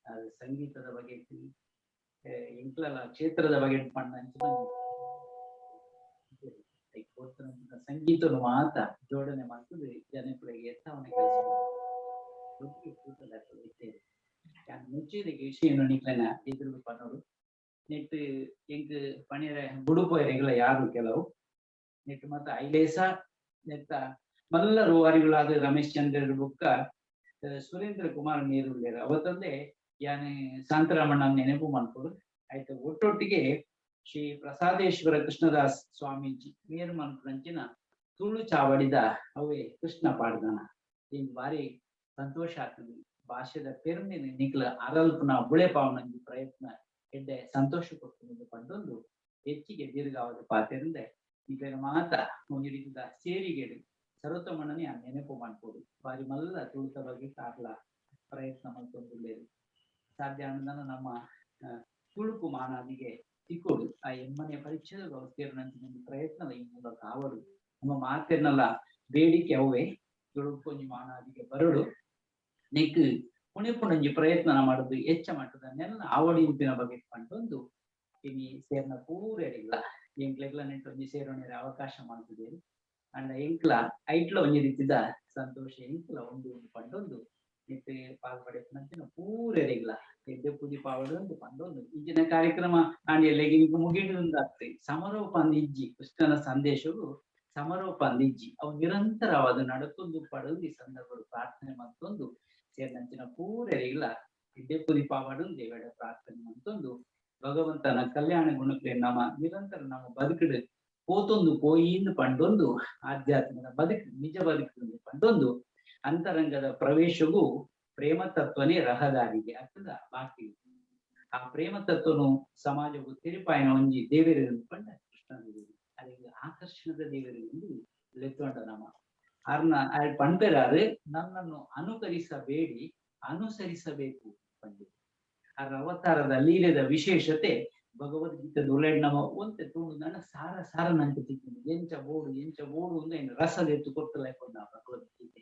ಅದು ಸಂಗೀತದ ಬಗ್ಗೆ ಎಂಕ್ಲಲ ಕ್ಷೇತ್ರದ ಬಗ್ಗೆ ಪಂಡ ಸಂಗೀತನು ಮಾತ ಜೋಡಣೆ ಮಾಡ್ತದೆ ಜನಗಳಿಗೆ ಎತ್ತವನ ಕೆಲಸ ಮುಚ್ಚಿದಕ್ಕೆ ವಿಷಯ ನಿಕ್ಲೆನ ಎದುರು ಪನ್ನೋಡು. ನೆಟ್ ಎಂಕ್ ಪಣಿಯರೆ ಬುಡುಪೋಯರೆಗಳ ಯಾರು ಕೆಲವು ನೆಟ್ ಮತ್ತ ಐಲೇಸ ನೆತ್ತ ಮಲ್ಲ ರೂವಾರಿಗಳಾದ ರಮೇಶ್ ಚಂದ್ರ ಬುಕ್ಕ ಸುರೇಂದ್ರ ಕುಮಾರ್ ನೀರುಳ್ಳೇರು ಅವತ್ತೊಂದೇ ಯಾನೆ ಶಾಂತರಾಮಣ್ಣ ನೆನಪು ಮಾಡ್ಕೊಡು. ಆಯ್ತು, ಒಟ್ಟೊಟ್ಟಿಗೆ ಶ್ರೀ ಪ್ರಸಾದೇಶ್ವರ ಕೃಷ್ಣದಾಸ್ ಸ್ವಾಮೀಜಿ ಮೇರು ಮನ್ಪುನಂಚಿನ ತುಳು ಚಾವಡಿದ ಅವೇ ಕೃಷ್ಣ ಪಾಡ್ದನ ಹಿಂಗ್ ಬಾರಿ ಸಂತೋಷ ಆಗ್ತದೆ. ಭಾಷೆದ ಪೆರ್ಮೆನ್ ನಿಕ್ಲ ಅರಲ್ಪುನ ಬುಳೆಪಾವನಂಜಿ ಪ್ರಯತ್ನ ಎಡ್ಡೆ ಸಂತೋಷ ಕೊಡ್ತೀನಿ ಪಂಡೊಂದು ಹೆಚ್ಚಿಗೆ ದೀರ್ಘಾವಧಿ ಪಾತೆರಿಂದ ನಿಕ್ಲೆನ ಮಾತ ಒಂಜಿ ರೀತಿದ ಸೇರಿಗೆಡು ಸರ್ವತಮಣ್ಣನೇ ಆ ನೆನಪು ಮಾಡ್ಕೊಡು. ಬಾರಿ ಮಲ್ಲ ತುಳುತ ಬಗ್ಗೆ ಕಾರ್ಲ ಪ್ರಯತ್ನ ಮಲ್ತೊಂದುಲ್ಲೆರ್. ಸಾಧ್ಯ ಅನ್ನೋದನ್ನ ನಮ್ಮ ತುಳುಕು ಮಾನಾದಿಗೆ ತಿಕ್ಕೋಡು. ಆ ಎಮ್ಮನೆಯ ಪರಿಚ್ಛೇದ ಸೇರಿನಂಚಿನ ಪ್ರಯತ್ನದ ಈ ಮೂಲಕ ಆವಡು. ನಮ್ಮ ಮಾತೆರ್ನಲ್ಲ ಬೇಡಿಕೆ ಅವೇ ತುಳುಕೊಂಜಿ ಮಾನಾದಿಗೆ ಬರಡು ನೆಕ್ ಪುಣೆಪುಣಂಜಿ ಪ್ರಯತ್ನ ಮಾಡುದು ಹೆಚ್ಚ ಮಟ್ಟದ ನೆಲ್ಲ ಆವಡಿ ಇಂಪಿನ ಬಗ್ಗೆ ಪಂಡೊಂದು ಇನಿ ಸೇರ್ನ ಪೂರೆಡಿಲ್ಲ ಎಂಕ್ಲೆಗ್ಲ ನೆಂಟೊಂಜಿ ಸೇರೋಣೆರ ಅವಕಾಶ ಮಾಡ್ತಿದ್ದೇವೆ. ಅಂಡ ಎಂಕ್ಲ ಐಟ್ಲ ಒಂಜಿ ರೀತಿದ ಸಂತೋಷ ಎಂಕ್ಲ ಒಂದು ಒಂದು ಪಂಡೊಂದು ನೆಟ್ ಪಾಲ್ ಪಡೆಪುನಂಚಿನ ಪೂರೆಡಿಗ್ಲ ಎಡ್ಡೆ ಪುದಿ ಪಾವಡು ಒಂದು ಪಂಡೊಂದು ಇಂಚಿನ ಕಾರ್ಯಕ್ರಮ ಆಂಡಿಯಲ್ಲೆಗ್ ಇಂಕ್ ಮುಗಿಡುಂದಾಗ್ತದೆ. ಸಮಾರೋಪ ಅಂದ್ ಇಜ್ಜಿ, ಕೃಷ್ಣನ ಸಂದೇಶವು ಸಮಾರೋಪ ಅಂದ್ ಇಜ್ಜಿ, ಅವು ನಿರಂತರವಾದ ನಡತೊಂದು ಪಡೊಂದು ಈ ಸಂದರ್ಭ ಪ್ರಾರ್ಥನೆ ಮತ್ತೊಂದು ಸೇರಿನಂಚಿನ ಪೂರೆರಿಗ್ಲ ಎಡ್ಡೆ ಪುದಿ ಪಾವಡು ದೇವಡ ಪ್ರಾರ್ಥನೆ ಮತ್ತೊಂದು ಭಗವಂತನ ಕಲ್ಯಾಣ ಗುಣಕ್ಕೆ ನಮ್ಮ ನಿರಂತರ ನಮ್ಮ ಬದುಕಿಡು ಪೋತೊಂದು ಪೋಯಿಂದು ಪಂಡೊಂದು ಆಧ್ಯಾತ್ಮದ ಬದುಕು ನಿಜ ಬದುಕು ಪಂಡೊಂದು ಅಂತರಂಗದ ಪ್ರವೇಶಗೂ ಪ್ರೇಮ ತತ್ವನೇ ರಹದಾರಿಗೆ ಅರ್ಥದ ಬಾಕಿ. ಆ ಪ್ರೇಮ ತತ್ವನು ಸಮಾಜವು ತಿರುಪಾಯನ ಒಂಜಿ ದೇವೇರು ಪಂಡ ಕೃಷ್ಣ ದೇವರು ಅದಕ್ಕೆ ಆಕರ್ಷಣದ ದೇವರು ಎಂದು ಲೆತ್ತೊಂಡ ನಮ್ಮ ಅರ್ನ ಪಂಪೆರಾರು ನನ್ನನ್ನು ಅನುಕರಿಸಬೇಡಿ ಅನುಸರಿಸಬೇಕು ಪಂಡಿ. ಆ ಅವತಾರದ ಲೀಲೆದ ವಿಶೇಷತೆ ಭಗವದ್ಗೀತೆ ಉಳ್ಳೇಡ್ ನಮ್ಮ ಒಂತೆ ತೂಣುದಣ್ಣ ಸಾರ ಸಾರ ನಂಗೆ ತಿಕ್ಕಿಂದು ಎಂಚ ಬೋಡು ಎಂಚ ಬೋಡು ಅಂದ್ರೆ ರಸದ ಎತ್ತು ಕೊಡ್ತಲ್ಲ ಭಗವದ್ಗೀತೆ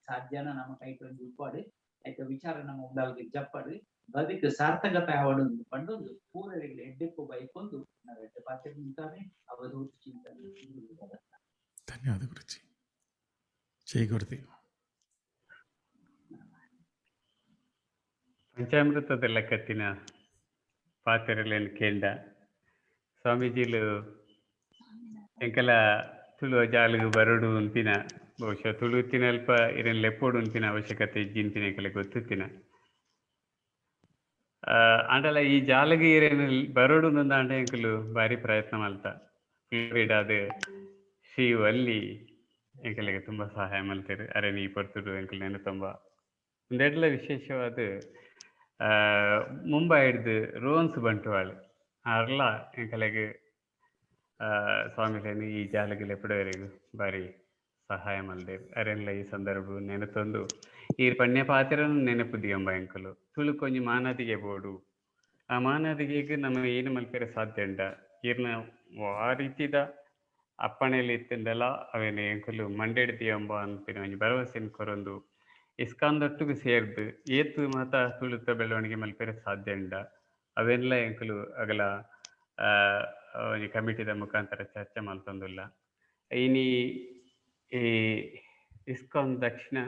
ಸಾಧ್ಯನ ನಮ್ಮ ಕೈಟ್ ಒಂಜಿ ಉಪ್ಪಾಡು ಆಯ್ತ ವಿಚಾರ ನಮ್ಮ ಉಡಲ್ಗೆ ಜಪ್ಪಾಡು ಬದುಕು ಸಾರ್ಥಕತೆ ಆವಡು ಪಂಡೊಂದು ಪೂರರಿಗೆ ಎಡ್ಡೆಪ್ಪು ಬೈಕೊಂದು ನಾವು ಎಡ್ಡೆ ಪಾತ್ರೆ ನಿಂತಾರೆ ಅವಧೂತ ಚಿಂತನೆ. ಧನ್ಯವಾದ ಗುರುಜಿ. ಜೈ ಗುರುದೇವ್. ಪಂಚಾಮೃತದ ಲೆಕ್ಕತ್ತಿನ ಪಾತ್ರೆಗಳನ್ನು ಕೇಂಡ ಸ್ವಾಮೀಜಿಲು ಎಂಕಲ ತುಳು ಜಾಲಿಗೆ ಬರಡು ಅಂತಿನ ಬಹುಶಃ ತುಳು ತಿನ್ನಲ್ಪ ಇರನ್ ಲೆಪ್ಪೋಡು ಅಂತಿನ ಅವಶ್ಯಕತೆ ಇಜ್ಜಿಂತಿನ ಎಂಕಲೆ ಗೊತ್ತಿತ್ತಿನ ಆಂಡಲ ಈ ಜಾಲಗೆ ಇರೇನು ಬರೋಡು ಅಂಡ ಎಂಕಲು ಭಾರಿ ಪ್ರಯತ್ನ ಮಲ್ತ ಫ್ಲೋರಿಡಾದ ಶ್ರೀ ವಲ್ಲಿ ಎಂಕಲಿಗೆ ತುಂಬ ಸಹಾಯ ಮಲ್ತೇರು. ಅರೆ ನೀ ಪರ್ತುಡು ಎಂಕಲ್ ನೆನ ತುಂಬ ಒಂದೆಡ್ಲ ವಿಶೇಷವಾದ ಮುಂಬೈ ಹಿಡ್ದು ರೋನ್ಸ್ ಬಂಟ್ವಾಳ್ ಅರ್ಲ ಎಂಕಲೆಗ್ ಸ್ವಾಮಿಲೇನು ಈ ಜಾಲಗೆ ಲೆಪ್ಪಡವರೆಗೂ ಭಾರಿ ಸಹಾಯ ಮಲ್ದೇರು. ಅರೆನ್ಲ ಈ ಸಂದರ್ಭ ನೆನತೊಂದು ಈ ಪಣ್ಯ ಪಾತ್ರನು ನೆನಪು ದಿಯಂಬ ಎಂಕಲು ತುಳು ಕೊಂಜಿ ಮಾನಾದಿಗೆ ಬೋಡು ಆ ಮಾನಾದಿಗೆಗೆ ನಮ್ಮ ಏನು ಮಲ್ಪೆರೆ ಸಾಧ್ಯ ಉಂಡ ಈರ್ನ ಆ ರೀತಿದ ಅಪ್ಪಣೆಯಲ್ಲಿ ಇತ್ತಿಂದಲ ಅವೇನು ಎಂಕಲು ಮಂಡೆಡ್ ದಿಯಂಬ ಅಂತಿನ ಒಂಜಿ ಭರವಸೆಯನ್ನು ಕೊರೊಂದು ಇಸ್ಕಾನ್ ದೊಟ್ಟುಗು ಸೇರ್ದು ಏತು ಮಾತ ತುಳುತ ಬೆಳವಣಿಗೆ ಮಲ್ಪೆರೆ ಸಾಧ್ಯ ಉಂಡ ಅವೆಲ್ಲ ಎಂಕಲು ಅಗಲ ಒಂಜಿ ಕಮಿಟಿದ ಮುಖಾಂತರ ಚರ್ಚೆ ಮಲ್ತೊಂದುಲ್ಲ. ಇನಿ ಈ ಇಸ್ಕಾನ್ ದಕ್ಷಿಣ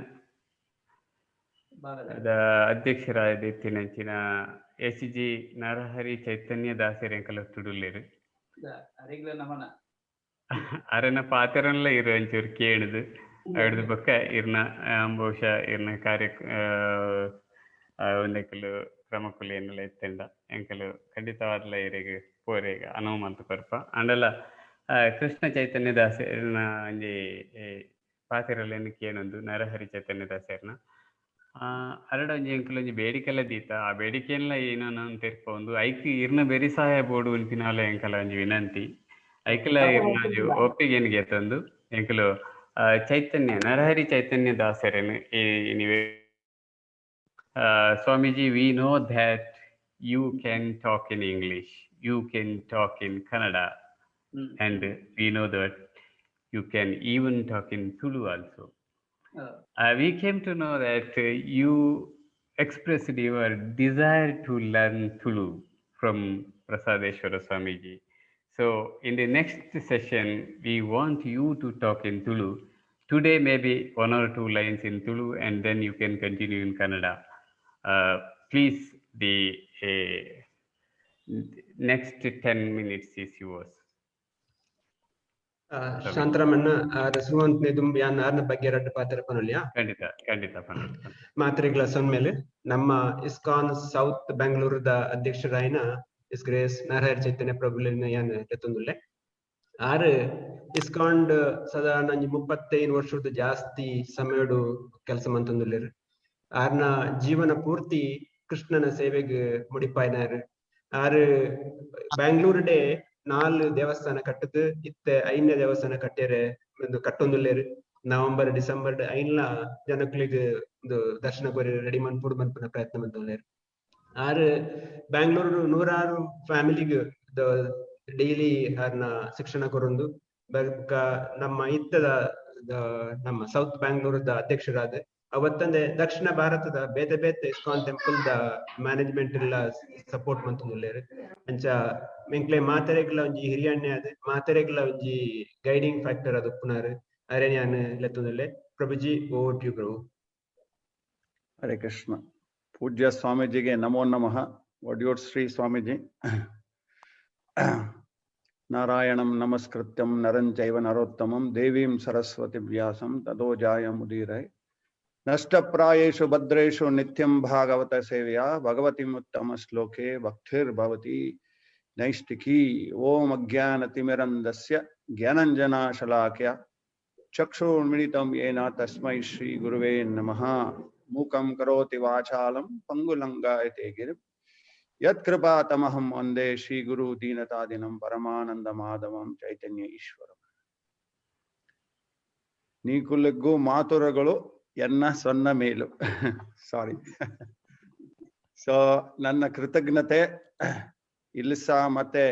ಅಧ್ಯಕ್ಷರಾದ ಇತ್ತಿನಂಚಿನ ಎಚ್ ಜಿ ನರಹರಿ ಚೈತನ್ಯ ದಾಸರು ಎಂಕಲ ತುಡುಲ್ಲೇರು ಅರೆನ ಪಾತ್ರನ್ಲ ಇರು ಒಂಚೂರು ಕೇಳುದು ಅಡ್ದು ಬೊಕ್ಕ ಇರ್ನ ಬಹುಶಃ ಇರ್ನ ಕಾರ್ಯ ಒಂದೆಕಲು ಕ್ರಮಕುಲು ಏನೆಲ್ಲ ಇತ್ತೆಂಡ ಎಂಕಲು ಖಂಡಿತವಾದ್ಲ ಇರೆಗ್ ಪೋರೆಗ್ ಅನುವು ಮಲ್ತ್ ಕೊರ್ಪ. ಅಂಡಲ ಕೃಷ್ಣ ಚೈತನ್ಯ ದಾಸೆರ್ನ ಒಂಜಿ ಪಾತೆರಲೆನ್ ಕೇನೊಂದು ನರಹರಿ ಚೈತನ್ಯ ದಾಸೆರ್ನ ಅರಡ ಒಂಜಿ ಎಂಕುಲು ಒಂಜಿ ಬೇಡಿಕೆಲ ದೀತ. ಆ ಬೇಡಿಕೆನ್ಲ ಏನೋ ತೆರ್ಪೊಂದು ಐಕ್ ಇರ್ನ ಬೆರಿ ಸಹಾಯ ಬೋಡು ಪನ್ಪಿನಾಲ ಎಂಕಲ ಒಂಜಿ ವಿನಂತಿ. ಐಕ್ಲ ಇರ್ನ ಒಂಜಿ ಒಪ್ಪಿಗೆನ್ ಗೆತೊಂದು ಎಂಕುಲು ಚೈತನ್ಯ ನರಹರಿ ಚೈತನ್ಯ ದಾಸೆರೆನ್ ಈ Swamiji, we know that you can talk in English, you can talk in Kannada, and we know that you can even talk in Tulu also. We came to know that you expressed your desire to learn Tulu from Prasadeshwara Swamiji. So in the next session, we want you to talk in Tulu. Today, maybe one or two lines in Tulu, and then you can continue in Kannada. Please, the next 10 minutes is yours. ಶಾಂತರಾಮಣ್ಣ ಸುವಂತ್ ದುಂಬು ಯಾನ್ ಆರ್ನ ಬಗ್ಗೆ ರಡ್ಡ್ ಪಾತೆರ ಪನೊಲಿಯಾ? ಖಂಡಿತ ಖಂಡಿತ ಪನೊಲಿ. ಮಾತ್ರೆಗಳ ಸೊನ್ಮೇಲೆ ನಮ್ಮ ಇಸ್ಕಾನ್ ಸೌತ್ ಬೆಂಗಳೂರುದ ಅಧ್ಯಕ್ಷರಾಯಿನ his grace Narahari ಚೈತನ್ಯ ಪ್ರಭುಲಿನ ಯಾನ್ ಲೆತ್ತೊಂದುಲ್ಲೆ. ಆರ್ ಇಸ್ಕಾನ್ ಸಾಧಾರಣ ಒಂಜಿ 35 ವರ್ಷದ ಜಾಸ್ತಿ ಸಮಯಡು ಕೆಲಸ ಮಂತೊಂದುಲ್ಲೆರ್. ಆರ್ನ ಜೀವನ ಪೂರ್ತಿ ಕೃಷ್ಣನ ಸೇವೆಗ್ ಮುಡಿಪಾಯ್ನಾರ್. ಆರ್ ಬ್ಯಾಂಗ್ಳೂರುಡೆ 4 ದೇವಸ್ಥಾನ ಕಟ್ಟದು ಇತ್ತೆ 5ನೇ ದೇವಸ್ಥಾನ ಕಟ್ಟೇರೆ ಒಂದು ಕಟ್ಟೊಂದುಲ್ಲೆರ್. ನವೆಂಬರ್ ಡಿಸೆಂಬರ್ ಐನ್ಲ ಜನಕ್ಲೆಗ್ ಒಂದು ದರ್ಶನ ಕೊರಿ ರೆಡಿ ಮನ್ಪುಡು ಮನ್ಪುನ ಪ್ರಯತ್ನ ಮಂತೊಂದುಲ್ಲೆರ್. ಆರ್ ಬ್ಯಾಂಗ್ಳೂರು 100 ಫ್ಯಾಮಿಲಿಗ್ ಡೈಲಿ ಆರ್ನ ಶಿಕ್ಷಣ ಕೊರೊಂದು ಬೊಕ್ಕ ನಮ್ಮ ಇತ್ತದ ನಮ್ಮ ಸೌತ್ ಬ್ಯಾಂಗ್ಳೂರದ ಅಧ್ಯಕ್ಷರಾದ ಅವತ್ತಂದೆ ದಕ್ಷಿಣ ಭಾರತದ ಬೇತೆ ಬೇತೆ ಇಸ್ಕಾನ್ ಟೆಂಪಲ್ the management ಎಲ್ಲ ಸಪೋರ್ಟ್ ಮಂತೊಂದುಲ್ಲೆರ್. ಅಂಚ ಮೆಂಕ್ಲೆ ಮಾತೆರೆಗ್ಲ ಒಂಜಿ ಹಿರಿಯಣ್ಣೆ ಆದ್ ಮಾತೆರೆಗ್ಲ ಒಂಜಿ ಗೈಡಿಂಗ್ ಫ್ಯಾಕ್ಟರ್ ಆದ್ ಉಪ್ಪುನಾರ್. ಅರೆನ್ ಯಾನ್ ಲೆತ್ತೊಂದುಲ್ಲೆ. ಪ್ರಭುಜಿ, ಓವರ್ ಟು you Prabhu. Hare Krishna. ಪೂಜ್ಯ ಸ್ವಾಮೀಜಿಗೆ ನಮೋ ನಮಃ. ಒಡಿಯೂರ್ ಶ್ರೀ ಸ್ವಾಮೀಜಿ. ನಾರಾಯಣಂ ನಮಸ್ಕೃತ್ಯಂ ನರಂ ಚೈವ ನರೋತ್ತಮಂ ದೇವೀಂ ಸರಸ್ವತಿ ವ್ಯಾಸಂ ತದೋ ಜಾಯಮುದೀರಯೇ. ನಷ್ಟಪ್ರಾಯೇಷು ಭದ್ರೇಷು ನಿತ್ಯಂ ಭಾಗವತ ಸೇವೆಯ ಭಗವತಿ ಉತ್ತಮ ಶ್ಲೋಕೆ ಭಕ್ತಿರ್ಭವತಿ ನೈಷ್ಟಿಕೀ. ಓಂ ಅಜ್ಞಾನತಿಮಿರಂಧಸ್ಯ ಜ್ಞಾನಂಜನಾ ಶಲಾಕಯ ಚಕ್ಷುರ್ಮಿಳಿತಂ ಯೇನ ತಸ್ಮೈ ಶ್ರೀ ಗುರುವೇ ನಮಃ. ಮೂಕಂ ಕರೋತಿ ವಾಚಾಲಂ ಪಂಗುಲಂಗಾಯತೆ ಗಿರಿಂ ಯತ್ಕೃಪಾ ತಮಹಂ ವಂದೇ ಶ್ರೀ ಗುರು ದೀನತಾದಿನಂ ಪರಮಾನಂದ ಮಾಧವಂ ಚೈತನ್ಯ ಈಶ್ವರಂ. ನೀಕುಲೆಗ್ಗು ಮಾತುರಗಳು ಎನ್ನ ಸೊನ್ನ ಮೇಲು. ಸಾರಿ. ಸೊ ನನ್ನ ಕೃತಜ್ಞತೆ ಇಲ್ಸಾ ಮತ್ತೆ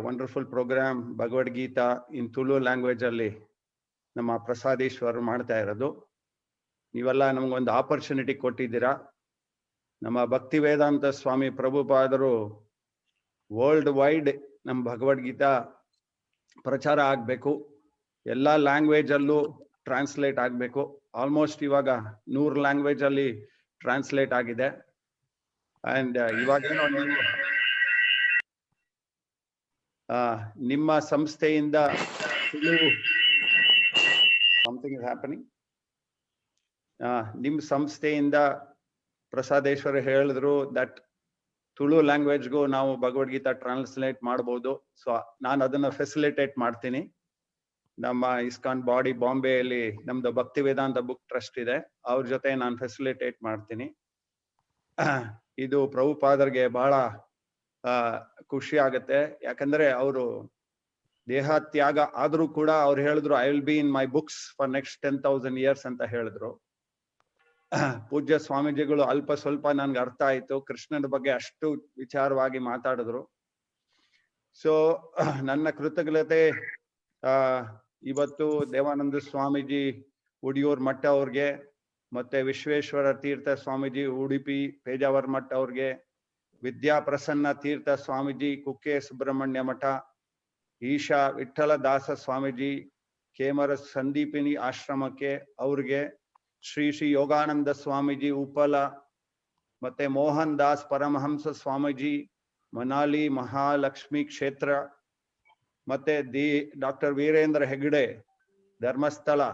ವಂಡರ್ಫುಲ್ ಪ್ರೋಗ್ರಾಮ್ ಭಗವದ್ಗೀತಾ ಇನ್ ತುಳು ಲ್ಯಾಂಗ್ವೇಜ್ ಅಲ್ಲಿ ನಮ್ಮ ಪ್ರಸಾದೇಶ್ವರ್ ಮಾಡ್ತಾ ಇರೋದು. ನೀವೆಲ್ಲ ನಮ್ಗೊಂದು ಆಪರ್ಚುನಿಟಿ ಕೊಟ್ಟಿದ್ದೀರಾ. ನಮ್ಮ ಭಕ್ತಿ ವೇದಾಂತ ಸ್ವಾಮಿ ಪ್ರಭುಪಾದರು ವರ್ಲ್ಡ್ ವೈಡ್ ನಮ್ಮ ಭಗವದ್ಗೀತಾ ಪ್ರಚಾರ ಆಗಬೇಕು, ಎಲ್ಲ ಲ್ಯಾಂಗ್ವೇಜಲ್ಲೂ ಟ್ರಾನ್ಸ್ಲೇಟ್ ಆಗಬೇಕು. ಆಲ್ಮೋಸ್ಟ್ ಇವಾಗ 100 ಲ್ಯಾಂಗ್ವೇಜ್ ಅಲ್ಲಿ ಟ್ರಾನ್ಸ್ಲೇಟ್ ಆಗಿದೆ. ಅಂಡ್ ಇವಾಗೇನೋ ನೀವು ನಿಮ್ಮ ಸಂಸ್ಥೆಯಿಂದ ಸಮಥಿಂಗ್ is happening. ನಿಮ್ಮ ಸಂಸ್ಥೆಯಿಂದ ಪ್ರಸಾದೇಶ್ವರ ಹೇಳಿದ್ರು that Tulu ಲ್ಯಾಂಗ್ವೇಜ್ಗೂ ನಾವು ಭಗವದ್ಗೀತಾ ಟ್ರಾನ್ಸ್ಲೇಟ್ ಮಾಡ್ಬೋದು. ಸೊ ನಾನು ಅದನ್ನ ಫೆಸಿಲಿಟೇಟ್ ಮಾಡ್ತೀನಿ. ನಮ್ಮ ಇಸ್ಕಾನ್ ಬಾಡಿ ಬಾಂಬೆಯಲ್ಲಿ ನಮ್ದು ಭಕ್ತಿ ವೇದಾಂತ ಬುಕ್ ಟ್ರಸ್ಟ್ ಇದೆ, ಅವ್ರ ಜೊತೆ ನಾನು ಫೆಸಿಲಿಟೇಟ್ ಮಾಡ್ತೀನಿ. ಇದು ಪ್ರಭುಪಾದರ್ಗೆ ಬಹಳ ಖುಷಿ ಆಗತ್ತೆ. ಯಾಕಂದ್ರೆ ಅವರು ದೇಹ ತ್ಯಾಗ ಆದ್ರೂ ಕೂಡ ಅವ್ರು ಹೇಳಿದ್ರು, "I will be in my books for next 10,000 years" ಅಂತ ಹೇಳಿದ್ರು. ಪೂಜ್ಯ ಸ್ವಾಮೀಜಿಗಳು ಅಲ್ಪ ಸ್ವಲ್ಪ ನನ್ಗೆ ಅರ್ಥ ಆಯ್ತು, ಕೃಷ್ಣನ ಬಗ್ಗೆ ಅಷ್ಟು ವಿಚಾರವಾಗಿ ಮಾತಾಡಿದ್ರು. ಸೊ ನನ್ನ ಕೃತಜ್ಞತೆ ಇವತ್ತು ದೇವಾನಂದ ಸ್ವಾಮೀಜಿ ಉಡಿಯೂರ್ ಮಠ ಅವ್ರಿಗೆ, ಮತ್ತೆ ವಿಶ್ವೇಶ್ವರ ತೀರ್ಥ ಸ್ವಾಮೀಜಿ ಉಡುಪಿ ಪೇಜಾವರ್ ಮಠ ಅವ್ರಿಗೆ, ವಿದ್ಯಾ ಪ್ರಸನ್ನ ತೀರ್ಥ ಸ್ವಾಮೀಜಿ ಕುಕ್ಕೆ ಸುಬ್ರಹ್ಮಣ್ಯ ಮಠ, ಈಶಾ ವಿಠಲ ದಾಸ ಸ್ವಾಮೀಜಿ ಕೇಮರ ಸಂದೀಪಿನಿ ಆಶ್ರಮಕ್ಕೆ ಅವ್ರಿಗೆ, ಶ್ರೀ ಶ್ರೀ ಯೋಗಾನಂದ ಸ್ವಾಮೀಜಿ ಉಪ್ಪಲ, ಮತ್ತೆ ಮೋಹನ್ ದಾಸ್ ಪರಮಹಂಸ ಸ್ವಾಮೀಜಿ ಮನಾಲಿ ಮಹಾಲಕ್ಷ್ಮಿ ಕ್ಷೇತ್ರ, ಮತ್ತೆ the doctor Veerendra Hegde Dharmasthala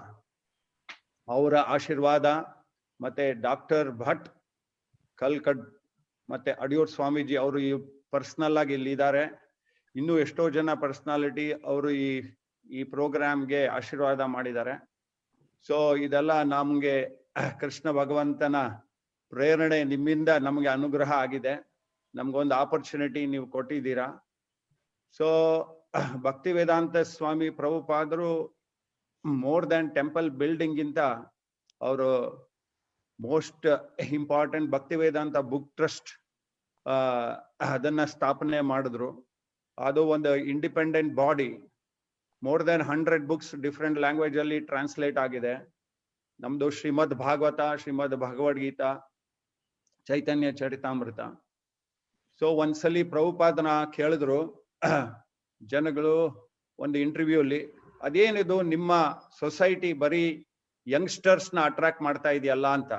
ಅವರ ಆಶೀರ್ವಾದ, ಮತ್ತೆ ಡಾಕ್ಟರ್ ಭಟ್ ಕಲ್ಕಡ್, ಮತ್ತೆ ಅಡಿಯೂರ್ ಸ್ವಾಮೀಜಿ ಅವರು ಈ ಪರ್ಸನಲ್ ಆಗಿ ಇಲ್ಲಿ ಇದ್ದಾರೆ. ಇನ್ನೂ ಎಷ್ಟೋ ಜನ ಪರ್ಸನಾಲಿಟಿ ಅವರು ಈ ಈ ಪ್ರೋಗ್ರಾಮ್ಗೆ ಆಶೀರ್ವಾದ ಮಾಡಿದ್ದಾರೆ. ಸೊ ಇದೆಲ್ಲ ನಮ್ಗೆ ಕೃಷ್ಣ ಭಗವಂತನ ಪ್ರೇರಣೆ, ನಿಮ್ಮಿಂದ ನಮಗೆ ಅನುಗ್ರಹ ಆಗಿದೆ. ನಮ್ಗೊಂದು ಆಪರ್ಚುನಿಟಿ ನೀವು ಕೊಟ್ಟಿದ್ದೀರಾ. ಸೊ ಭಕ್ತಿ ವೇದಾಂತ ಸ್ವಾಮಿ ಪ್ರಭುಪಾದರು ಮೋರ್ ದ್ಯಾನ್ ಟೆಂಪಲ್ ಬಿಲ್ಡಿಂಗ್ ಗಿಂತ ಅವರು ಮೋಸ್ಟ್ ಇಂಪಾರ್ಟೆಂಟ್ ಭಕ್ತಿ ವೇದಾಂತ ಬುಕ್ ಟ್ರಸ್ಟ್ ಅದನ್ನ ಸ್ಥಾಪನೆ ಮಾಡಿದ್ರು. ಅದು ಒಂದು independent body. More than 100 books different language ಅಲ್ಲಿ ಟ್ರಾನ್ಸ್ಲೇಟ್ ಆಗಿದೆ. ನಮ್ದು ಶ್ರೀಮದ್ ಭಾಗವತ, ಶ್ರೀಮದ್ ಭಗವದ್ಗೀತಾ, ಚೈತನ್ಯ ಚರಿತಾಮೃತ. ಸೊ ಒಂದ್ಸಲಿ ಪ್ರಭುಪಾದನ ಕೇಳಿದ್ರು ಜನಗಳು ಒಂದು ಇಂಟರ್ವ್ಯೂ ಅಲ್ಲಿ, ಅದೇನಿದು ನಿಮ್ಮ ಸೊಸೈಟಿ ಬರೀ ಯಂಗ್ಸ್ಟರ್ಸ್ ನ ಅಟ್ರಾಕ್ಟ್ ಮಾಡ್ತಾ ಇದೆಯಲ್ಲ ಅಂತ.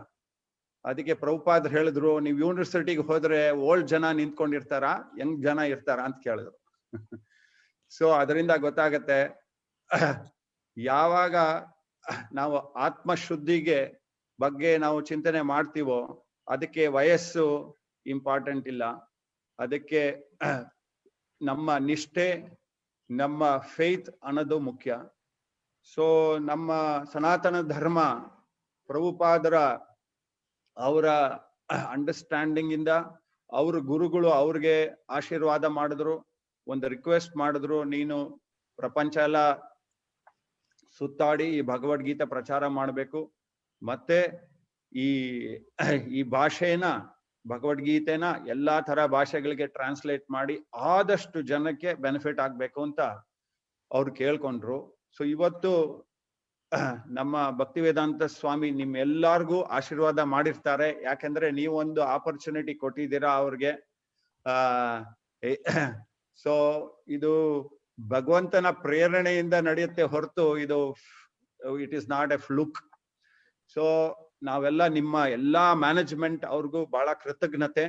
ಅದಕ್ಕೆ ಪ್ರಭುಪಾದ್ ಹೇಳಿದ್ರು, ನೀವು ಯೂನಿವರ್ಸಿಟಿಗೆ ಹೋದ್ರೆ ಓಲ್ಡ್ ಜನ ನಿಂತ್ಕೊಂಡಿರ್ತಾರ, ಯಂಗ್ ಜನ ಇರ್ತಾರ ಅಂತ ಕೇಳಿದ್ರು. ಸೊ ಅದರಿಂದ ಗೊತ್ತಾಗತ್ತೆ, ಯಾವಾಗ ನಾವು ಆತ್ಮಶುದ್ಧಿಗೆ ಬಗ್ಗೆ ನಾವು ಚಿಂತನೆ ಮಾಡ್ತೀವೋ ಅದಕ್ಕೆ ವಯಸ್ಸು ಇಂಪಾರ್ಟೆಂಟ್ ಇಲ್ಲ. ಅದಕ್ಕೆ ನಮ್ಮ ನಿಷ್ಠೆ, ನಮ್ಮ ಫೇತ್ ಅನ್ನೋದು ಮುಖ್ಯ. ಸೊ ನಮ್ಮ ಸನಾತನ ಧರ್ಮ ಪ್ರಭುಪಾದರ ಅವರ ಅಂಡರ್ಸ್ಟ್ಯಾಂಡಿಂಗ್ ಇಂದ, ಅವ್ರ ಗುರುಗಳು ಅವ್ರಿಗೆ ಆಶೀರ್ವಾದ ಮಾಡಿದ್ರು, ಒಂದು ರಿಕ್ವೆಸ್ಟ್ ಮಾಡಿದ್ರು, ನೀನು ಪ್ರಪಂಚ ಎಲ್ಲ ಸುತ್ತಾಡಿ ಈ ಭಗವದ್ಗೀತೆ ಪ್ರಚಾರ ಮಾಡಬೇಕು, ಮತ್ತೆ ಈ ಈ ಭಾಷೆನ, ಭಗವದ್ಗೀತೆನ ಎಲ್ಲಾ ತರ ಭಾಷೆಗಳಿಗೆ ಟ್ರಾನ್ಸ್ಲೇಟ್ ಮಾಡಿ ಆದಷ್ಟು ಜನಕ್ಕೆ ಬೆನಿಫಿಟ್ ಆಗ್ಬೇಕು ಅಂತ ಅವ್ರು ಕೇಳ್ಕೊಂಡ್ರು. ಸೊ ಇವತ್ತು ನಮ್ಮ ಭಕ್ತಿ ವೇದಾಂತ ಸ್ವಾಮಿ ನಿಮ್ ಎಲ್ಲಾರ್ಗೂ ಆಶೀರ್ವಾದ ಮಾಡಿರ್ತಾರೆ, ಯಾಕಂದ್ರೆ ನೀವೊಂದು ಆಪರ್ಚುನಿಟಿ ಕೊಟ್ಟಿದ್ದೀರಾ ಅವ್ರಿಗೆ. ಸೊ ಇದು ಭಗವಂತನ ಪ್ರೇರಣೆಯಿಂದ ನಡೆಯುತ್ತೆ ಹೊರತು ಇದು it is not a fluke. So ನಾವೆಲ್ಲ ನಿಮ್ಮ ಎಲ್ಲಾ ಮ್ಯಾನೇಜ್ಮೆಂಟ್ ಅವ್ರಿಗೂ ಬಹಳ ಕೃತಜ್ಞತೆ.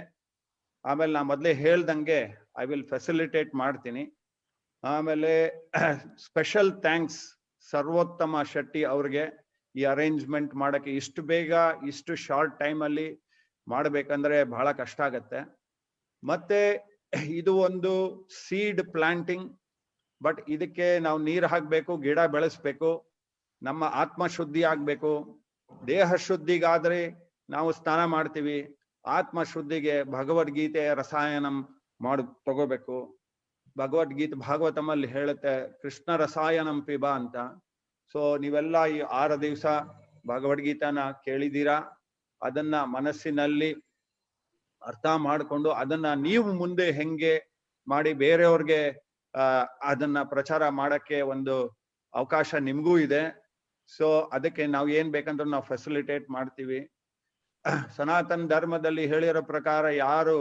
ಆಮೇಲೆ ನಾ ಮೊದ್ಲೇ ಹೇಳ್ದಂಗೆ I will facilitate ಮಾಡ್ತೀನಿ. ಆಮೇಲೆ ಸ್ಪೆಷಲ್ thanks ಸರ್ವೋತ್ತಮ ಶೆಟ್ಟಿ ಅವ್ರಿಗೆ, ಈ ಅರೇಂಜ್ಮೆಂಟ್ ಮಾಡಕ್ಕೆ ಇಷ್ಟು ಬೇಗ ಇಷ್ಟು ಶಾರ್ಟ್ ಟೈಮ್ ಅಲ್ಲಿ ಮಾಡ್ಬೇಕಂದ್ರೆ ಬಹಳ ಕಷ್ಟ ಆಗತ್ತೆ. ಮತ್ತೆ ಇದು ಒಂದು ಸೀಡ್ ಪ್ಲಾಂಟಿಂಗ್, ಬಟ್ ಇದಕ್ಕೆ ನಾವು ನೀರು ಹಾಕ್ಬೇಕು, ಗಿಡ ಬೆಳೆಸ್ಬೇಕು, ನಮ್ಮ ಆತ್ಮ ಶುದ್ಧಿ ಆಗ್ಬೇಕು. ದೇಹ ಶುದ್ಧಿಗಾದ್ರೆ ನಾವು ಸ್ನಾನ ಮಾಡ್ತೀವಿ, ಆತ್ಮ ಶುದ್ಧಿಗೆ ಭಗವದ್ಗೀತೆ ರಸಾಯನಂ ಮಾಡು ತಗೋಬೇಕು. ಭಗವದ್ಗೀತೆ ಭಾಗವತಮಲ್ಲಿ ಹೇಳುತ್ತೆ ಕೃಷ್ಣ ರಸಾಯನಂ ಪಿಬ ಅಂತ. ಸೊ ನೀವೆಲ್ಲ ಈ 6 ದಿವಸ ಭಗವದ್ಗೀತಾನ ಕೇಳಿದೀರಾ, ಅದನ್ನ ಮನಸ್ಸಿನಲ್ಲಿ ಅರ್ಥ ಮಾಡಿಕೊಂಡು ಅದನ್ನ ನೀವು ಮುಂದೆ ಹೆಂಗೆ ಮಾಡಿ ಬೇರೆಯವ್ರಿಗೆ ಅದನ್ನ ಪ್ರಚಾರ ಮಾಡಕ್ಕೆ ಒಂದು ಅವಕಾಶ ನಿಮ್ಗೂ ಇದೆ. ಸೊ ಅದಕ್ಕೆ ನಾವು ಏನ್ ಬೇಕಂದ್ರೆ ನಾವು ಫೆಸಿಲಿಟೇಟ್ ಮಾಡ್ತೀವಿ. ಸನಾತನ ಧರ್ಮದಲ್ಲಿ ಹೇಳಿರೋ ಪ್ರಕಾರ ಯಾರು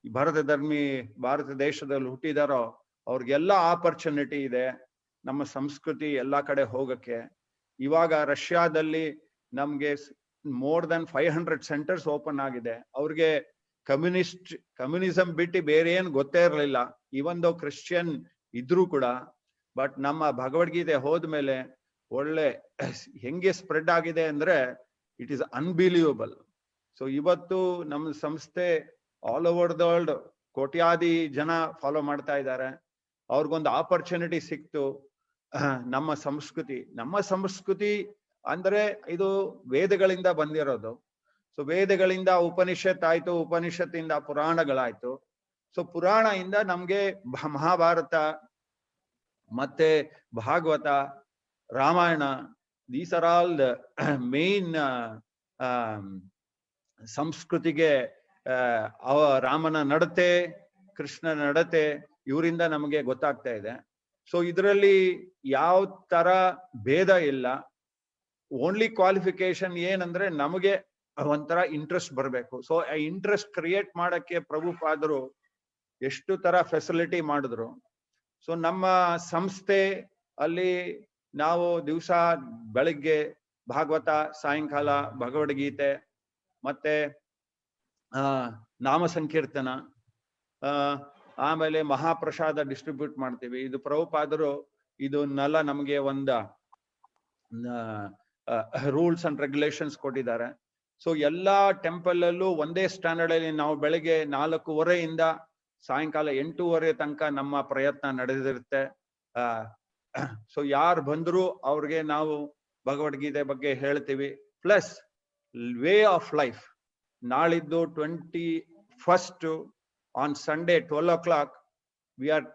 ಭರತ ಧರ್ಮಿ ಭಾರತ ದೇಶದಲ್ಲಿ ಹುಟ್ಟಿದಾರೋ ಅವ್ರಿಗೆಲ್ಲ ಆಪರ್ಚುನಿಟಿ ಇದೆ ನಮ್ಮ ಸಂಸ್ಕೃತಿ ಎಲ್ಲಾ ಕಡೆ ಹೋಗಕ್ಕೆ. ಇವಾಗ ರಷ್ಯಾದಲ್ಲಿ ನಮ್ಗೆ more than 500 centers open ಆಗಿದೆ. ಅವ್ರಿಗೆ ಕಮ್ಯುನಿಸಂ ಬಿಟ್ಟು ಬೇರೆ ಏನ್ ಗೊತ್ತೇ ಇರಲಿಲ್ಲ, ಇವನ್ ದೋ ಕ್ರಿಶ್ಚಿಯನ್ ಇದ್ರು ಕೂಡ. ಬಟ್ ನಮ್ಮ ಭಗವದ್ಗೀತೆ ಹೋದ್ಮೇಲೆ ಒಳ್ಳೆ ಹೆಂಗೆ ಸ್ಪ್ರೆಡ್ ಆಗಿದೆ ಅಂದ್ರೆ it is unbelievable. So ಇವತ್ತು ನಮ್ಮ ಸಂಸ್ಥೆ ಆಲ್ ಓವರ್ the world ಕೋಟ್ಯಾದಿ ಜನ ಫಾಲೋ ಮಾಡ್ತಾ ಇದ್ದಾರೆ. ಅವ್ರಿಗೊಂದು ಆಪರ್ಚುನಿಟಿ ಸಿಕ್ತು. ನಮ್ಮ ಸಂಸ್ಕೃತಿ ಅಂದ್ರೆ ಇದು ವೇದಗಳಿಂದ ಬಂದಿರೋದು. ಸೊ ವೇದಗಳಿಂದ ಉಪನಿಷತ್ ಆಯ್ತು, ಉಪನಿಷತ್ತಿಂದ ಪುರಾಣಗಳಾಯ್ತು. ಸೊ ಪುರಾಣ ಇಂದ ನಮ್ಗೆ ಮಹಾಭಾರತ ಮತ್ತೆ Bhagavata, Ramayana, these are all the main ಸಂಸ್ಕೃತಿಗೆ ಅವ ರಾಮನ ನಡತೆ, ಕೃಷ್ಣನ ನಡತೆ ಇವರಿಂದ ನಮಗೆ ಗೊತ್ತಾಗ್ತಾ ಇದೆ. ಸೊ ಇದರಲ್ಲಿ ಯಾವ ತರ ಭೇದ ಇಲ್ಲ. ಓನ್ಲಿ ಕ್ವಾಲಿಫಿಕೇಶನ್ ಏನಂದ್ರೆ ನಮಗೆ ಒಂಥರ ಇಂಟ್ರೆಸ್ಟ್ ಬರಬೇಕು. ಸೊ ಆ ಇಂಟ್ರೆಸ್ಟ್ ಕ್ರಿಯೇಟ್ ಮಾಡಕ್ಕೆ ಪ್ರಭುಪಾದರು ಎಷ್ಟು ತರ ಫೆಸಿಲಿಟಿ ಮಾಡಿದ್ರು. ಸೊ ನಮ್ಮ ಸಂಸ್ಥೆ ಅಲ್ಲಿ ನಾವು ದಿವಸ ಬೆಳಿಗ್ಗೆ ಭಾಗವತ, ಸಾಯಂಕಾಲ ಭಗವದ್ಗೀತೆ, ಮತ್ತೆ ನಾಮ ಸಂಕೀರ್ತನ, ಆಮೇಲೆ ಮಹಾಪ್ರಸಾದ ಡಿಸ್ಟ್ರಿಬ್ಯೂಟ್ ಮಾಡ್ತೀವಿ. ಇದು ಪ್ರಭುಪಾದರು ಇದನ್ನೆಲ್ಲ ನಮಗೆ ಒಂದ ರೂಲ್ಸ್ ಅಂಡ್ ರೆಗ್ಯುಲೇಷನ್ಸ್ ಕೊಟ್ಟಿದ್ದಾರೆ. ಸೊ ಎಲ್ಲಾ ಟೆಂಪಲ್ ಅಲ್ಲೂ ಒಂದೇ ಸ್ಟ್ಯಾಂಡರ್ಡ್ ಅಲ್ಲಿ ನಾವು ಬೆಳಿಗ್ಗೆ 4:30ಯಿಂದ ಸಾಯಂಕಾಲ 8:30 ತನಕ ನಮ್ಮ ಪ್ರಯತ್ನ ನಡೆದಿರುತ್ತೆ. ಸೊ ಯಾರು ಬಂದ್ರು ಅವ್ರಿಗೆ ನಾವು ಭಗವದ್ಗೀತೆ ಬಗ್ಗೆ ಹೇಳ್ತೀವಿ. ಪ್ಲಸ್ ವೇ ಆಫ್ ಲೈಫ್, ನಾಳಿದ್ದು 21st on Sunday 12 o'clock we are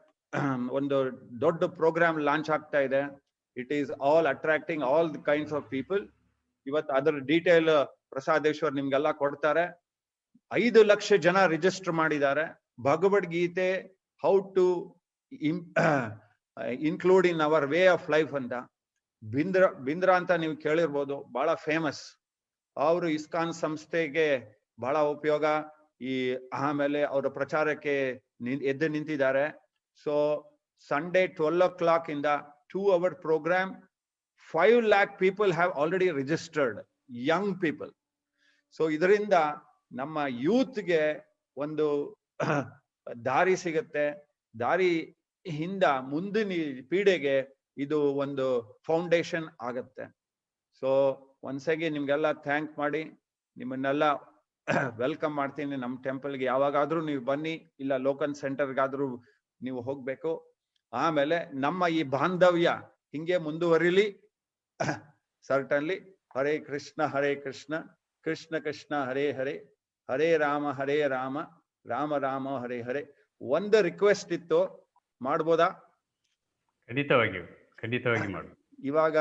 ಒಂದು ದೊಡ್ಡ ಪ್ರೋಗ್ರಾಮ್ ಲಾಂಚ್ ಆಗ್ತಾ ಇದೆ. It is all attracting all the kinds of people. ಇವತ್ತು ಅದರ ಡೀಟೇಲ್ ಪ್ರಸಾದೇಶ್ವರ್ ನಿಮ್ಗೆಲ್ಲ ಕೊಡ್ತಾರೆ. 5 ಲಕ್ಷ ಜನ ರಿಜಿಸ್ಟರ್ ಮಾಡಿದ್ದಾರೆ. Bhagavad Gita how to include in our way of life ಅಂತ. ಬಿಂದ್ರ ಬಿಂದ್ರ ಅಂತ ನೀವು ಕೇಳಿರ್ಬೋದು, ಬಹಳ ಫೇಮಸ್ ಅವರು. ಇಸ್ಕಾನ್ ಸಂಸ್ಥೆಗೆ ಬಹಳ ಉಪಯೋಗ ಈ, ಆಮೇಲೆ ಅವರ ಪ್ರಚಾರಕ್ಕೆ ಎದ್ದು ನಿಂತಿದ್ದಾರೆ. ಸೊ ಸಂಡೇ 12 o'clock ಇಂದ 2 hour program, 5 lakh people have already registered, young people. So ಇದರಿಂದ ನಮ್ಮ ಯೂತ್ಗೆ ಒಂದು ದಾರಿ ಸಿಗುತ್ತೆ. ದಾರಿ ಹಿಂದ ಮುಂದಿನ ಪೀಳಿಗೆಗೆ ಇದು ಒಂದು ಫೌಂಡೇಶನ್ ಆಗತ್ತೆ. ಸೊ ಒನ್ಸ್ ಅಗೇನ್ ನಿಮ್ಗೆಲ್ಲ thank ಮಾಡಿ ನಿಮ್ಮನ್ನೆಲ್ಲ welcome ಮಾಡ್ತೀನಿ ನಮ್ಮ ಟೆಂಪಲ್ಗೆ. ಯಾವಾಗಾದ್ರೂ ನೀವು ಬನ್ನಿ, ಇಲ್ಲ ಲೋಕಲ್ ಸೆಂಟರ್ಗಾದ್ರೂ ನೀವು ಹೋಗ್ಬೇಕು. ಆಮೇಲೆ ನಮ್ಮ ಈ ಬಾಂಧವ್ಯ ಹಿಂಗೆ ಮುಂದುವರಿಲಿ ಸರ್ಟನ್ಲಿ. ಹರೇ ಕೃಷ್ಣ ಹರೇ ಕೃಷ್ಣ ಕೃಷ್ಣ ಕೃಷ್ಣ ಹರೇ ಹರೇ, ಹರೇ ರಾಮ ಹರೇ ರಾಮ ರಾಮ ರಾಮ ಹರೇ ಹರೇ. ಒಂದು ರಿಕ್ವೆಸ್ಟ್ ಇತ್ತು, ಮಾಡ್ಬೋದಾ? ಖಂಡಿತವಾಗಿಯೂ, ಖಂಡಿತವಾಗಿ ಮಾಡು. ಇವಾಗ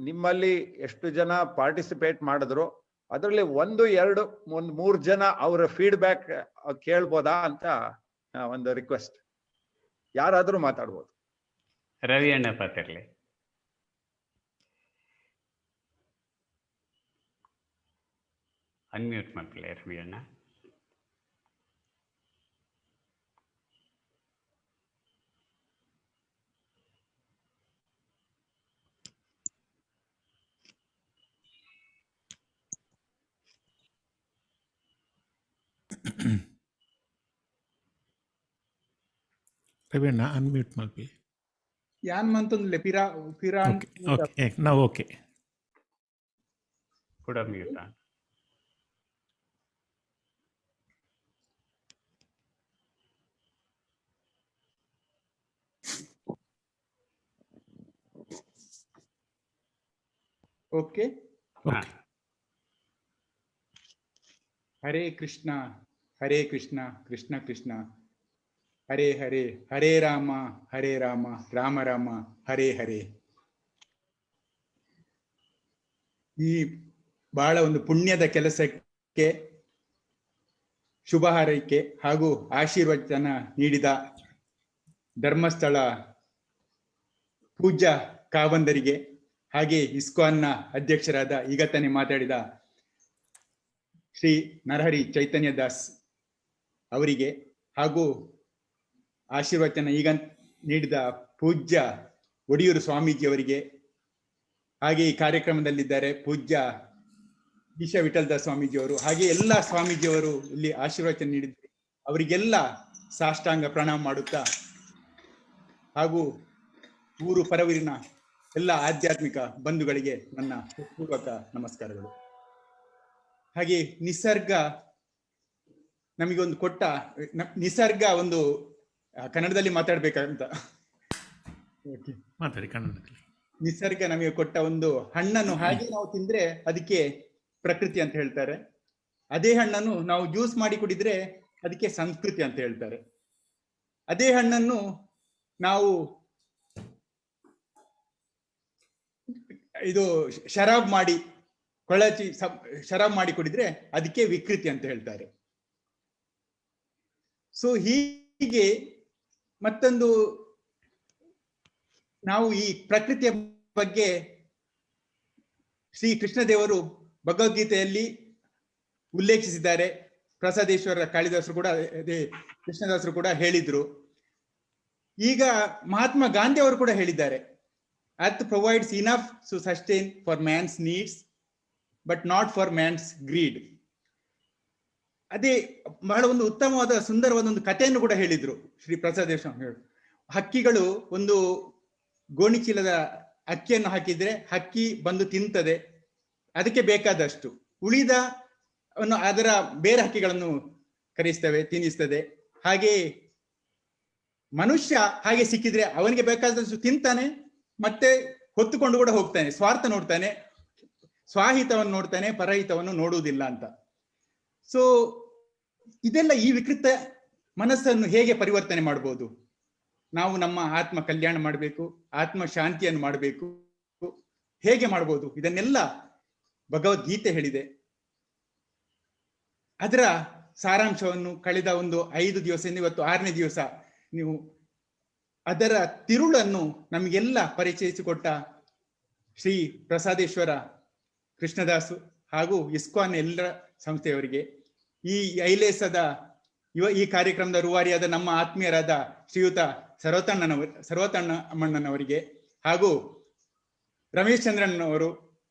ನಿಮ್ಮಲ್ಲಿ ಎಷ್ಟು ಜನ ಪಾರ್ಟಿಸಿಪೇಟ್ ಮಾಡಿದ್ರು, ಅದರಲ್ಲಿ 1 2 1 3 ಜನ ಅವರ ಫೀಡ್ಬ್ಯಾಕ್ ಕೇಳ್ಬೋದಾ ಅಂತ ಒಂದು ರಿಕ್ವೆಸ್ಟ್. ಯಾರಾದ್ರೂ ಮಾತಾಡ್ಬೋದು. ರವಿ ಅಣ್ಣ ಪಾತಿರ್ಲಿ. ಅನ್ಮ್ಯೂಟ್ ಮಾಡ್ಕೊಳ್ಳಿ ರವಿ ಅಣ್ಣ. ರವಿಯಣ್ಣ ಅನ್ಮ್ಯೂಟ್ ಮಲ್ಪಿ. ಯಾನ್ ಮಂತೊಂದುಲ್ಲೆ ಪಿರಾ ಪಿರಾ. ಓಕೆ ಓಕೆ, ನಾವು ಓಕೆ. ಕೂಡ mute. Okay. Okay. Hare Krishna Hare Krishna Krishna Krishna Hare Hare, Hare Rama Hare Rama Rama Rama Hare Hare. ಈ ಬಹಳ ಒಂದು ಪುಣ್ಯದ ಕೆಲಸಕ್ಕೆ ಶುಭ ಹಾರೈಕೆ ಹಾಗೂ ಆಶೀರ್ವಚನ ನೀಡಿದ ಧರ್ಮಸ್ಥಳ ಪೂಜ್ಯ ಕಾವಂದರಿಗೆ, ಹಾಗೆ ಇಸ್ಕಾನ್ನ ಅಧ್ಯಕ್ಷರಾದ ಈಗ ತಾನೇ ಮಾತಾಡಿದ ಶ್ರೀ ನರಹರಿ ಚೈತನ್ಯ ದಾಸ್ ಅವರಿಗೆ, ಹಾಗೂ ಆಶೀರ್ವಚನ ಈಗ ನೀಡಿದ ಪೂಜ್ಯ ಒಡಿಯೂರು ಸ್ವಾಮೀಜಿಯವರಿಗೆ, ಹಾಗೆ ಈ ಕಾರ್ಯಕ್ರಮದಲ್ಲಿದ್ದಾರೆ ಪೂಜ್ಯ ಈಶಾ ವಿಠಲದಾಸ್ ಸ್ವಾಮೀಜಿಯವರು, ಹಾಗೆ ಎಲ್ಲ ಸ್ವಾಮೀಜಿಯವರು ಇಲ್ಲಿ ಆಶೀರ್ವಚನ ನೀಡಿದ್ದಾರೆ. ಅವರಿಗೆಲ್ಲ ಸಾಷ್ಟಾಂಗ ಪ್ರಣಾಮ ಮಾಡುತ್ತಾ, ಹಾಗೂ ಊರು ಪರವೂರಿನ ಎಲ್ಲ ಆಧ್ಯಾತ್ಮಿಕ ಬಂಧುಗಳಿಗೆ ನನ್ನ ಪೂರ್ವಕ ನಮಸ್ಕಾರಗಳು. ಹಾಗೆ ನಿಸರ್ಗ ನಮಗೊಂದು ಕೊಟ್ಟ ನಿಸರ್ಗ ಒಂದು, ಕನ್ನಡದಲ್ಲಿ ಮಾತಾಡ್ಬೇಕಂತ, ಮಾತಾಡಿ ಕನ್ನಡದಲ್ಲಿ. ನಿಸರ್ಗ ನಮಗೆ ಕೊಟ್ಟ ಒಂದು ಹಣ್ಣನ್ನು ಹಾಗೆ ನಾವು ತಿಂದ್ರೆ ಅದಕ್ಕೆ ಪ್ರಕೃತಿ ಅಂತ ಹೇಳ್ತಾರೆ. ಅದೇ ಹಣ್ಣನ್ನು ನಾವು ಜ್ಯೂಸ್ ಮಾಡಿ ಕುಡಿದ್ರೆ ಅದಕ್ಕೆ ಸಂಸ್ಕೃತಿ ಅಂತ ಹೇಳ್ತಾರೆ. ಅದೇ ಹಣ್ಣನ್ನು ನಾವು ಇದು ಶರಾಬ್ ಮಾಡಿ ಕೊಳಚಿ ಶರಾಬ್ ಮಾಡಿ ಕುಡಿದ್ರೆ ಅದಕ್ಕೆ ವಿಕೃತಿ ಅಂತ ಹೇಳ್ತಾರೆ. ಸೊ ಹೀಗೆ ಮತ್ತೊಂದು ನಾವು ಈ ಪ್ರಕೃತಿಯ ಬಗ್ಗೆ ಶ್ರೀ ಕೃಷ್ಣದೇವರು ಭಗವದ್ಗೀತೆಯಲ್ಲಿ ಉಲ್ಲೇಖಿಸಿದ್ದಾರೆ. ಪ್ರಸಾದೇಶ್ವರ ಕಾಳಿದಾಸರು ಕೂಡ ಅದೇ ಕೃಷ್ಣದಾಸರು ಕೂಡ ಹೇಳಿದ್ರು. ಈಗ ಮಹಾತ್ಮ ಗಾಂಧಿ ಅವರು ಕೂಡ ಹೇಳಿದ್ದಾರೆ, earth provides enough to sustain for man's needs but not for man's greed. ಅದೇ ಬಹಳ ಒಂದು ಉತ್ತಮವಾದ ಸುಂದರವಾದ ಒಂದು ಕಥೆಯನ್ನು ಕೂಡ ಹೇಳಿದ್ರು ಶ್ರೀ ಪ್ರಸಾದೇಶ್ವರ ಸ್ವಾಮಿ. ಹಕ್ಕಿಗಳು ಒಂದು ಗೋಣಿಚೀಲದ ಅಕ್ಕಿಯನ್ನು ಹಾಕಿದ್ರೆ ಹಕ್ಕಿ ಬಂದು ತಿಂತದೆ, ಅದಕ್ಕೆ ಬೇಕಾದಷ್ಟು. ಉಳಿದ ಅದರ ಬೇರೆ ಹಕ್ಕಿಗಳನ್ನು ಕರೆಸ್ತವೆ, ತಿನ್ನಿಸ್ತದೆ. ಹಾಗೆ ಮನುಷ್ಯ ಹಾಗೆ ಸಿಕ್ಕಿದ್ರೆ ಅವನಿಗೆ ಬೇಕಾದಷ್ಟು ತಿಂತಾನೆ, ಮತ್ತೆ ಹೊತ್ತುಕೊಂಡು ಕೂಡ ಹೋಗ್ತಾನೆ. ಸ್ವಾರ್ಥ ನೋಡ್ತಾನೆ, ಸ್ವಾಹಿತವನ್ನು ನೋಡ್ತಾನೆ, ಪರಹಿತವನ್ನು ನೋಡುವುದಿಲ್ಲ ಅಂತ. ಸೊ ಇದೆಲ್ಲ ಈ ವಿಕೃತ ಮನಸ್ಸನ್ನು ಹೇಗೆ ಪರಿವರ್ತನೆ ಮಾಡ್ಬೋದು? ನಾವು ನಮ್ಮ ಆತ್ಮ ಕಲ್ಯಾಣ ಮಾಡಬೇಕು, ಆತ್ಮ ಶಾಂತಿಯನ್ನು ಮಾಡಬೇಕು. ಹೇಗೆ ಮಾಡ್ಬೋದು? ಇದನ್ನೆಲ್ಲ ಭಗವದ್ಗೀತೆ ಹೇಳಿದೆ. ಅದರ ಸಾರಾಂಶವನ್ನು ಕಳೆದ ಒಂದು 5 ದಿವಸದಿಂದ ಇವತ್ತು 6ನೇ ದಿವಸ ನೀವು ಅದರ ತಿರುಳನ್ನು ನಮಗೆಲ್ಲ ಪರಿಚಯಿಸಿಕೊಟ್ಟ ಶ್ರೀ ಪ್ರಸಾದೇಶ್ವರ ಕೃಷ್ಣದಾಸು ಹಾಗೂ ಇಸ್ಕಾನ್ ಎಲ್ಲ ಸಂಸ್ಥೆಯವರಿಗೆ, ಈ ಐಲೇಸದ ಈ ಕಾರ್ಯಕ್ರಮದ ರೂವಾರಿಯಾದ ನಮ್ಮ ಆತ್ಮೀಯರಾದ ಶ್ರೀಯುತ ಸರ್ವತಣ್ಣಮ್ಮಣ್ಣನವರಿಗೆ ಹಾಗೂ ರಮೇಶ್ ಚಂದ್ರಣ್ಣವರು,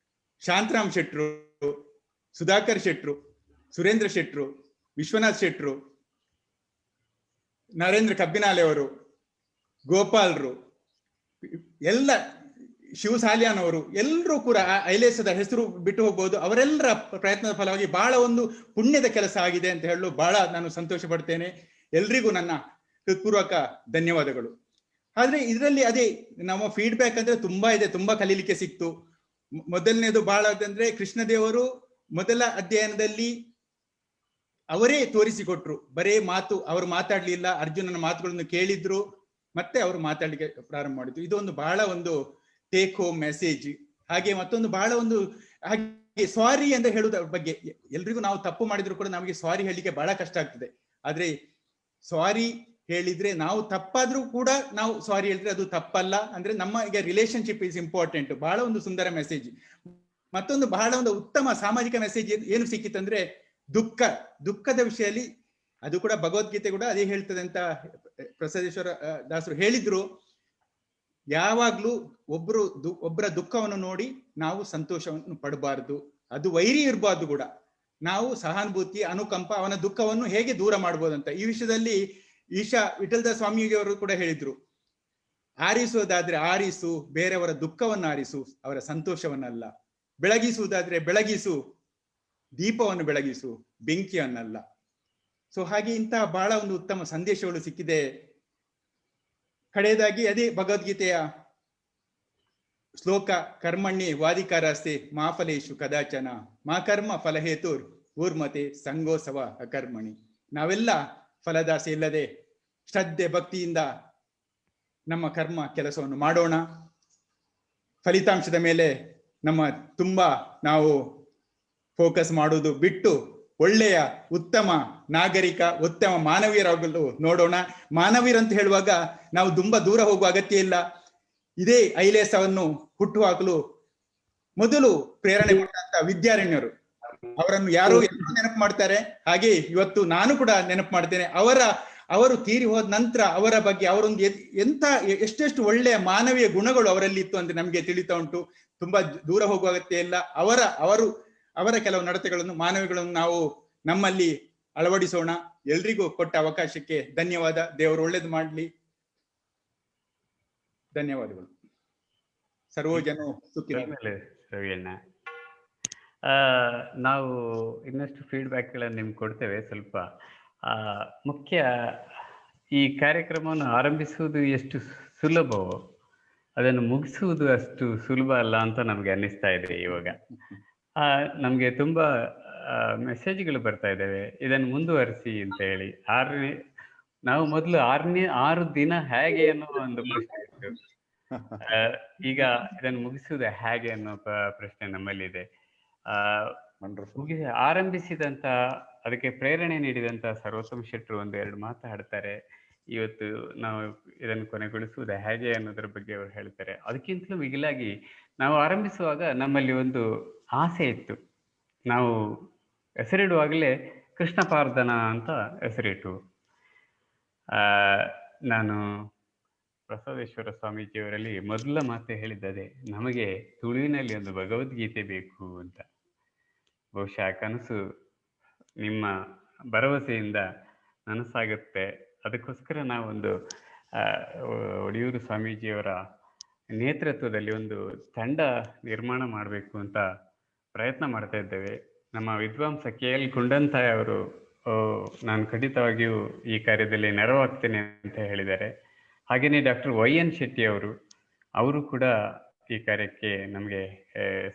ಶಾಂತರಾಮ್ ಶೆಟ್ರು, ಸುಧಾಕರ್ ಶೆಟ್ರು, ಸುರೇಂದ್ರ ಶೆಟ್ರು, ವಿಶ್ವನಾಥ್ ಶೆಟ್ರು, ನರೇಂದ್ರ ಕಬ್ಬಿನಾಲೆ ಅವರು, ಗೋಪಾಲ್ರು, ಎಲ್ಲ ಶಿವಸಾಲಿಯಾನವರು ಎಲ್ಲರೂ ಕೂಡ ಐಲೇಸದ ಹೆಸರು ಬಿಟ್ಟು ಹೋಗ್ಬೋದು. ಅವರೆಲ್ಲರ ಪ್ರಯತ್ನದ ಫಲವಾಗಿ ಬಹಳ ಒಂದು ಪುಣ್ಯದ ಕೆಲಸ ಆಗಿದೆ ಅಂತ ಹೇಳಲು ಬಹಳ ನಾನು ಸಂತೋಷ ಪಡ್ತೇನೆ. ಎಲ್ರಿಗೂ ನನ್ನ ಹೃತ್ಪೂರ್ವಕ ಧನ್ಯವಾದಗಳು. ಆದ್ರೆ ಇದರಲ್ಲಿ ಅದೇ ನಮ್ಮ ಫೀಡ್ಬ್ಯಾಕ್ ಅಂದ್ರೆ ತುಂಬಾ ಇದೆ, ತುಂಬಾ ಕಲೀಲಿಕ್ಕೆ ಸಿಕ್ತು. ಮೊದಲನೇದು ಬಹಳ ಅಂದ್ರೆ ಕೃಷ್ಣದೇವರು ಮೊದಲ ಅಧ್ಯಯನದಲ್ಲಿ ಅವರೇ ತೋರಿಸಿಕೊಟ್ರು. ಬರೇ ಮಾತು ಅವರು ಮಾತಾಡ್ಲಿಲ್ಲ, ಅರ್ಜುನನ ಮಾತುಗಳನ್ನು ಕೇಳಿದ್ರು, ಮತ್ತೆ ಅವರು ಮಾತಾಡ್ಲಿಕ್ಕೆ ಪ್ರಾರಂಭ ಮಾಡಿದ್ರು. ಇದು ಒಂದು ಬಹಳ ಒಂದು ಟೇಕ್ ಹೋಮ್ ಮೆಸೇಜ್. ಹಾಗೆ ಮತ್ತೊಂದು ಬಹಳ ಒಂದು ಹಾಗೆ ಸಾರಿ ಅಂತ ಹೇಳುವುದರ ಬಗ್ಗೆ, ಎಲ್ರಿಗೂ ನಾವು ತಪ್ಪು ಮಾಡಿದ್ರು ಕೂಡ ನಮಗೆ ಸಾರಿ ಹೇಳಲಿಕ್ಕೆ ಬಹಳ ಕಷ್ಟ ಆಗ್ತದೆ. ಆದ್ರೆ ಸಾರಿ ಹೇಳಿದ್ರೆ, ನಾವು ತಪ್ಪಾದ್ರೂ ಕೂಡ ನಾವು ಸಾರಿ ಹೇಳಿದ್ರೆ ಅದು ತಪ್ಪಲ್ಲ. ಅಂದ್ರೆ ನಮ್ಮ ಈಗ ರಿಲೇಶನ್ಶಿಪ್ is important. ಬಹಳ ಒಂದು ಸುಂದರ ಮೆಸೇಜ್. ಮತ್ತೊಂದು ಬಹಳ ಒಂದು ಉತ್ತಮ ಸಾಮಾಜಿಕ ಮೆಸೇಜ್ ಏನು ಸಿಕ್ಕಿತ್ತಂದ್ರೆ ದುಃಖದ ವಿಷಯದಲ್ಲಿ ಅದು ಕೂಡ ಭಗವದ್ಗೀತೆ ಕೂಡ ಅದೇ ಹೇಳ್ತದೆ ಅಂತ ಪ್ರಸಾದೇಶ್ವರ ದಾಸರು ಹೇಳಿದ್ರು. ಯಾವಾಗ್ಲೂ ಒಬ್ಬರ ದುಃಖವನ್ನು ನೋಡಿ ನಾವು ಸಂತೋಷವನ್ನು ಪಡಬಾರ್ದು, ಅದು ವೈರಿ ಇರಬಾರ್ದು ಕೂಡ. ನಾವು ಸಹಾನುಭೂತಿ, ಅನುಕಂಪ, ಅವನ ದುಃಖವನ್ನು ಹೇಗೆ ದೂರ ಮಾಡ್ಬೋದು ಅಂತ. ಈ ವಿಷಯದಲ್ಲಿ ಈಶಾ ವಿಠಲದಾಸ್ ಸ್ವಾಮೀಜಿಯವರು ಕೂಡ ಹೇಳಿದ್ರು, ಆರಿಸುವುದಾದ್ರೆ ಆರಿಸು, ಬೇರೆಯವರ ದುಃಖವನ್ನು ಆರಿಸು, ಅವರ ಸಂತೋಷವನ್ನಲ್ಲ. ಬೆಳಗಿಸುವುದಾದ್ರೆ ಬೆಳಗಿಸು, ದೀಪವನ್ನು ಬೆಳಗಿಸು, ಬೆಂಕಿಯನ್ನಲ್ಲ. ಸೊ ಹಾಗೆ ಇಂತಹ ಬಹಳ ಒಂದು ಉತ್ತಮ ಸಂದೇಶಗಳು ಸಿಕ್ಕಿದೆ. ಕಡೆಯದಾಗಿ ಅದೇ ಭಗವದ್ಗೀತೆಯ ಶ್ಲೋಕ, ಕರ್ಮಣ್ಯೇ ವಾಧಿಕಾರಸ್ತೆ ಮಾ ಫಲೇಶು ಕದಾಚನ ಮಾ ಕರ್ಮ ಫಲಹೇತುರ್ ಊರ್ಮತೆ ಸಂಗೋಸವ ಅಕರ್ಮಣಿ. ನಾವೆಲ್ಲ ಫಲದಾಸೆ ಇಲ್ಲದೆ ಶ್ರದ್ಧೆ ಭಕ್ತಿಯಿಂದ ನಮ್ಮ ಕರ್ಮ ಕೆಲಸವನ್ನು ಮಾಡೋಣ. ಫಲಿತಾಂಶದ ಮೇಲೆ ನಮ್ಮ ತುಂಬಾ ನಾವು ಫೋಕಸ್ ಮಾಡುವುದು ಬಿಟ್ಟು ಒಳ್ಳೆಯ ಉತ್ತಮ ನಾಗರಿಕ, ಉತ್ತಮ ಮಾನವೀಯರಾಗಲು ನೋಡೋಣ. ಮಾನವೀಯರಂತ ಹೇಳುವಾಗ ನಾವು ತುಂಬಾ ದೂರ ಹೋಗುವ ಅಗತ್ಯ ಇಲ್ಲ. ಇದೇ ಐಲೇಸವನ್ನು ಹುಟ್ಟುಹಾಕಲು ಮೊದಲು ಪ್ರೇರಣೆ ಕೊಟ್ಟಂತ ವಿದ್ಯಾರಣ್ಯರು, ಅವರನ್ನು ಯಾರೋ ಎಲ್ಲರೂ ನೆನಪು ಮಾಡ್ತಾರೆ. ಹಾಗೆ ಇವತ್ತು ನಾನು ಕೂಡ ನೆನಪು ಮಾಡ್ತೇನೆ. ಅವರು ತೀರಿ ಹೋದ ನಂತರ ಅವರ ಬಗ್ಗೆ ಅವರೊಂದು ಎಂತ ಎಷ್ಟೆಷ್ಟು ಒಳ್ಳೆಯ ಮಾನವೀಯ ಗುಣಗಳು ಅವರಲ್ಲಿ ಇತ್ತು ಅಂತ ನಮ್ಗೆ ತಿಳಿತಾ ಉಂಟು. ತುಂಬಾ ದೂರ ಹೋಗುವ ಅಗತ್ಯ ಇಲ್ಲ. ಅವರ ಅವರು ಅವರ ಕೆಲವು ನಡತೆಗಳನ್ನು, ಮಾನವಿಗಳನ್ನು ನಾವು ನಮ್ಮಲ್ಲಿ ಅಳವಡಿಸೋಣ. ಎಲ್ರಿಗೂ ಕೊಟ್ಟ ಅವಕಾಶಕ್ಕೆ ಧನ್ಯವಾದ. ದೇವರು ಒಳ್ಳೇದು ಮಾಡ್ಲಿ. ಧನ್ಯವಾದಗಳು. ಸರ್ವೋ ಜನೋ ಸುಖಿನೋ. ರವಿಯಣ್ಣ, ನಾವು ಇನ್ನಷ್ಟು ಫೀಡ್ಬ್ಯಾಕ್ಗಳನ್ನು ನಿಮ್ಗೆ ಕೊಡ್ತೇವೆ ಸ್ವಲ್ಪ. ಮುಖ್ಯ ಈ ಕಾರ್ಯಕ್ರಮವನ್ನು ಆರಂಭಿಸುವುದು ಎಷ್ಟು ಸುಲಭವೋ ಅದನ್ನು ಮುಗಿಸುವುದು ಅಷ್ಟು ಸುಲಭ ಅಲ್ಲ ಅಂತ ನಮಗೆ ಅನ್ನಿಸ್ತಾ ಇದೆ ಇವಾಗ. ನಮಗೆ ತುಂಬ ಮೆಸೇಜ್ಗಳು ಬರ್ತಾ ಇದ್ದಾವೆ, ಇದನ್ನು ಮುಂದುವರಿಸಿ ಅಂತ ಹೇಳಿ. ನಾವು ಮೊದಲು 6 ದಿನ ಹೇಗೆ ಅನ್ನೋ ಒಂದು ಪ್ರಶ್ನೆ ಇತ್ತು. ಈಗ ಇದನ್ನು ಮುಗಿಸುವುದು ಹೇಗೆ ಅನ್ನೋ ಪ್ರಶ್ನೆ ನಮ್ಮಲ್ಲಿದೆ. ಆರಂಭಿಸಿದಂತ, ಅದಕ್ಕೆ ಪ್ರೇರಣೆ ನೀಡಿದಂತ ಸರ್ವೋತ್ತಮ ಶೆಟ್ಟರು ಒಂದು 2 ಮಾತಾಡ್ತಾರೆ. ಇವತ್ತು ನಾವು ಇದನ್ನು ಕೊನೆಗೊಳಿಸುವುದು ಹೇಗೆ ಅನ್ನೋದ್ರ ಬಗ್ಗೆ ಅವರು ಹೇಳ್ತಾರೆ. ಅದಕ್ಕಿಂತಲೂ ಮಿಗಿಲಾಗಿ ನಾವು ಆರಂಭಿಸುವಾಗ ನಮ್ಮಲ್ಲಿ ಒಂದು ಆಸೆ ಇತ್ತು. ನಾವು ಹೆಸರಿಡುವಾಗಲೇ ಕೃಷ್ಣ ಪಾರ್ಧನ ಅಂತ ಹೆಸರಿಟ್ಟು, ನಾನು ಪ್ರಸಾದೇಶ್ವರ ಸ್ವಾಮೀಜಿಯವರಲ್ಲಿ ಮೊದಲ ಮಾತು ಹೇಳಿದ್ದದೆ, ನಮಗೆ ತುಳುವಿನಲ್ಲಿ ಒಂದು ಭಗವದ್ಗೀತೆ ಬೇಕು ಅಂತ. ಬಹುಶಃ ಕನಸು ನಿಮ್ಮ ಭರವಸೆಯಿಂದ ನನಸಾಗುತ್ತೆ. ಅದಕ್ಕೋಸ್ಕರ ನಾವೊಂದು ಒಡಿಯೂರು ಸ್ವಾಮೀಜಿಯವರ ನೇತೃತ್ವದಲ್ಲಿ ಒಂದು ತಂಡ ನಿರ್ಮಾಣ ಮಾಡಬೇಕು ಅಂತ ಪ್ರಯತ್ನ ಮಾಡ್ತಾ ಇದ್ದೇವೆ. ನಮ್ಮ ವಿದ್ವಾಂಸ ಕೆ.ಎಲ್. ಕುಂಡಂತಾಯ್ ಅವರು ನಾನು ಖಂಡಿತವಾಗಿಯೂ ಈ ಕಾರ್ಯದಲ್ಲಿ ನೆರವಾಗ್ತೇನೆ ಅಂತ ಹೇಳಿದ್ದಾರೆ. ಹಾಗೆಯೇ ಡಾಕ್ಟರ್ ವೈ ಎನ್ ಶೆಟ್ಟಿ ಅವರು ಅವರು ಕೂಡ ಈ ಕಾರ್ಯಕ್ಕೆ ನಮಗೆ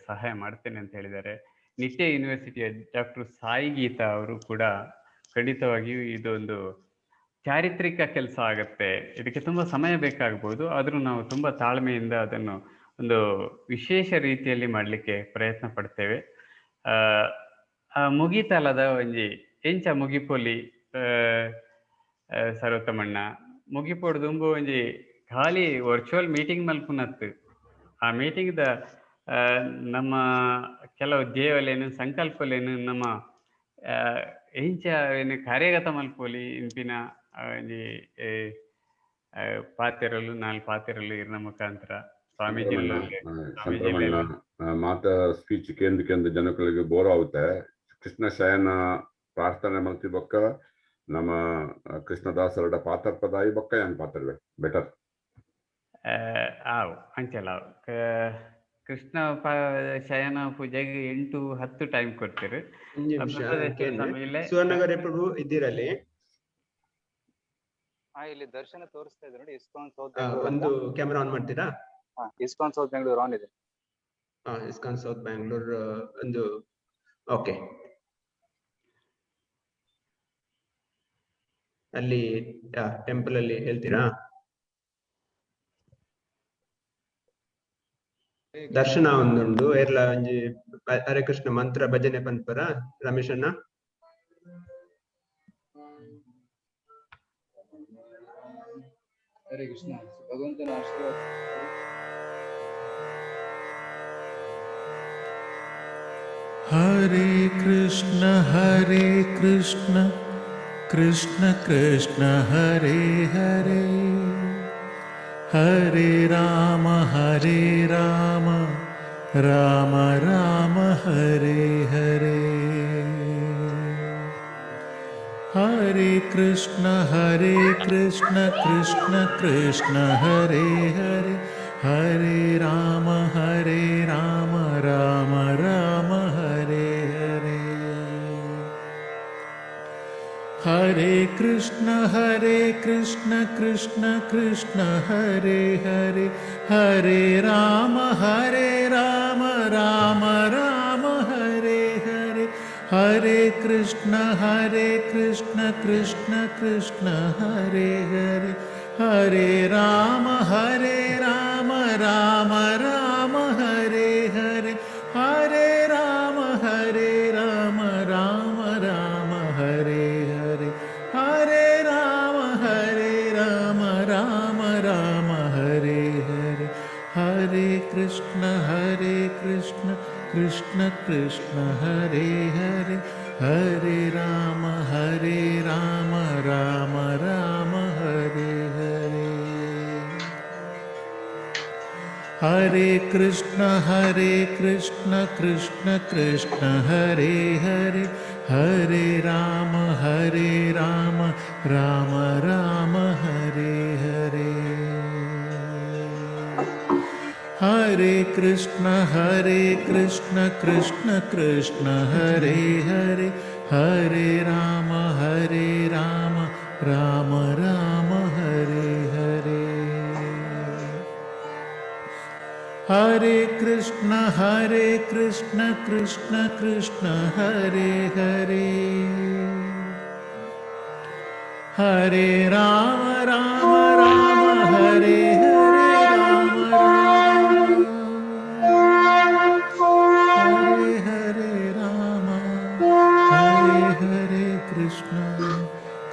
ಸಹಾಯ ಮಾಡ್ತೇನೆ ಅಂತ ಹೇಳಿದ್ದಾರೆ. ನಿಟ್ಟೆ ಯೂನಿವರ್ಸಿಟಿಯ ಡಾಕ್ಟರ್ ಸಾಯಿ ಗೀತಾ ಅವರು ಕೂಡ ಖಂಡಿತವಾಗಿಯೂ ಇದೊಂದು ಚಾರಿತ್ರಿಕ ಕೆಲಸ ಆಗುತ್ತೆ, ಇದಕ್ಕೆ ತುಂಬ ಸಮಯ ಬೇಕಾಗ್ಬೋದು, ಆದರೂ ನಾವು ತುಂಬ ತಾಳ್ಮೆಯಿಂದ ಅದನ್ನು ಒಂದು ವಿಶೇಷ ರೀತಿಯಲ್ಲಿ ಮಾಡಲಿಕ್ಕೆ ಪ್ರಯತ್ನ ಪಡ್ತೇವೆ. ಮುಗಿತಲದ ಒಂಜಿ ಎಂಚ ಮುಗಿಪೊಲಿ ಸರ್ವೋತ್ತಮಣ್ಣ ಮುಗಿಪೊಡು ದುಂಬು ಒಂಜಿ ಖಾಲಿ ವರ್ಚುವಲ್ ಮೀಟಿಂಗ್ ಮಲ್ಪುನತ್ತು. ಆ ಮೀಟಿಂಗ್ದ ನಮ್ಮ ಕೆಲವು ಧ್ಯೇಯಲೇನು ಸಂಕಲ್ಪಲೇನು ನಮ್ಮ ಎಂಚ ಏನು ಕಾರ್ಯಗತ ಮಲ್ಪೊಲಿ ಇಂಪಿನ ಒಂಜಿ ಪಾತೆರಲು ನಾಲ್ ಪಾತೆರಲು ಇರ್ನ ಮುಖಾಂತರ ಸ್ವಾಮೀಜಿ ಮಾತ ಸ್ಪೀಚ್ ಕೇಂದ್ರ ಕೇಂದ್ರ ಜನಗಳಿಗೆ ಬೋರ್ ಆಗುತ್ತೆ. ಕೃಷ್ಣ ಶಯನ ಪ್ರಾರ್ಥನೆ ಮಲ್ತಿ ಬೊಕ್ಕ ನಮ್ಮ ಕೃಷ್ಣದಾಸರಡ ಪಾತ್ರ ಪದಾಯಿ ಬೊಕ್ಕ ಏನ್ ಪಾತ್ರವೆ ಬೆಟರ್ ಆವು ಅಂಚಲ ಕೃಷ್ಣ ಶಯನ ಪೂಜೆಗೆ 8-10 ಟೈಮ್ ಕೊಡ್ತೀರಿ. ಸುವರ್ಣಗರೆ ಪ್ರಭು ಇದ್ದೀರಲ್ಲಿ? ಇಲ್ಲಿ ದರ್ಶನ ತೋರಿಸ್ತಾ ಇದೆ ನೋಡಿ, ಇಸ್ಕಾನ್ ಸೌತ್ ಒಂದು ಕ್ಯಾಮೆರಾ ಆನ್ ಮಾಡ್ತೀರಾ? ಇಸ್ಕಾನ್ ಸೌತ್ ಬೆಂಗಳೂರು ಆನ್ ಇದೆ. ಇಸ್ಕಾನ್ ಸೌತ್ ಬೆಂಗಳೂರು ಒಂದು ಓಕೆ. ಅಲ್ಲಿ ಟೆಂಪಲ್ ಅಲ್ಲಿ ಹೇಳ್ತೀರಾ? ದರ್ಶನ ಒಂದುಂಡು ಏರ್ಲ ಒಂಜಿ ಹರೇ ಕೃಷ್ಣ ಮಂತ್ರ ಭಜನೆ ಪನ್ಪರ ರಮೇಶಣ್ಣ. ಹರೇ ಕೃಷ್ಣ, ಭಗವಂತನ ಆಶೀರ್ವಾದ. ಹರೇ ಕೃಷ್ಣ ಹರೇ ಕೃಷ್ಣ ಕೃಷ್ಣ ಕೃಷ್ಣ ಹರೇ ಹರೇ, ಹರೇ ರಾಮ ಹರೇ ರಾಮ ರಾಮ ರಾಮ ಹರೇ ಹರೇ. ಹರೇ ಕೃಷ್ಣ ಹರೇ ಕೃಷ್ಣ ಕೃಷ್ಣ ಕೃಷ್ಣ ಹರೇ ಹರೇ, ಹರೇ ರಾಮ ಹರೇ ರಾಮ ರಾಮ ರಾಮ ಹರೇ ಹರೇ. ಹರೇ ಕೃಷ್ಣ ಹರೇ ಕೃಷ್ಣ ಕೃಷ್ಣ ಕೃಷ್ಣ ಹರೇ ಹರೇ, ಹರೇ ರಾಮ ಹರೇ ರಾಮ ರಾಮ ರಾಮ ಹರೇ ಹರೇ, ಹರೇ ಕೃಷ್ಣ ಹರೇ ಕೃಷ್ಣ ಕೃಷ್ಣ ಕೃಷ್ಣ ಹರೇ ಹರೇ, ಹರೇ ರಾಮ ಹರೇ ರಾಮ ರಾಮ ರಾಮ ಹರೇ ಹರೇ, ಹರೇ ರಾಮ ಹರೇ ರಾಮ ರಾಮ ರಾಮ ಹರೇ ಹರೇ, ಹರೇ ರಾಮ ಹರೇ ರಾಮ ರಾಮ ರಾಮ ಹರೇ ಹರೇ, ಹರೇ ಕೃಷ್ಣ ಹರೇ ಕೃಷ್ಣ ಕೃಷ್ಣ ಕೃಷ್ಣ ಹರೇ ಹರೇ, ಹರೇ ರಾಮ ಹರೇ ರಾಮ ರಾಮ ರಾಮ ಹರೇ ಹರೇ. ಹರೇ ಕೃಷ್ಣ ಹರೇ ಕೃಷ್ಣ ಕೃಷ್ಣ ಕೃಷ್ಣ ಹರೇ ಹರೇ, ಹರೇ ರಾಮ ಹರೇ ರಾಮ ರಾಮ ರಾಮ ಹರೇ ಹರೇ. ಹರೇ ಕೃಷ್ಣ ಹರೇ ಕೃಷ್ಣ ಕೃಷ್ಣ ಕೃಷ್ಣ ಹರೇ ಹರೇ, ಹರೇ ರಾಮ ಹರೇ ರಾಮ ರಾಮ ರಾಮ ಹರೇ ಹರೇ. ಹರೇ ಕೃಷ್ಣ ಹರೇ ಕೃಷ್ಣ ಕೃಷ್ಣ ಕೃಷ್ಣ ಹರೇ ಹರೇ, ಹರೇ ರಾಮ ರಾಮ ರಾಮ ಹರೇ ಹರೇ, ರಾಮ ರಾಮ ಹರೇ ಹರೇ, ರಾಮ ಹರೇ ಹರೇ, ಕೃಷ್ಣ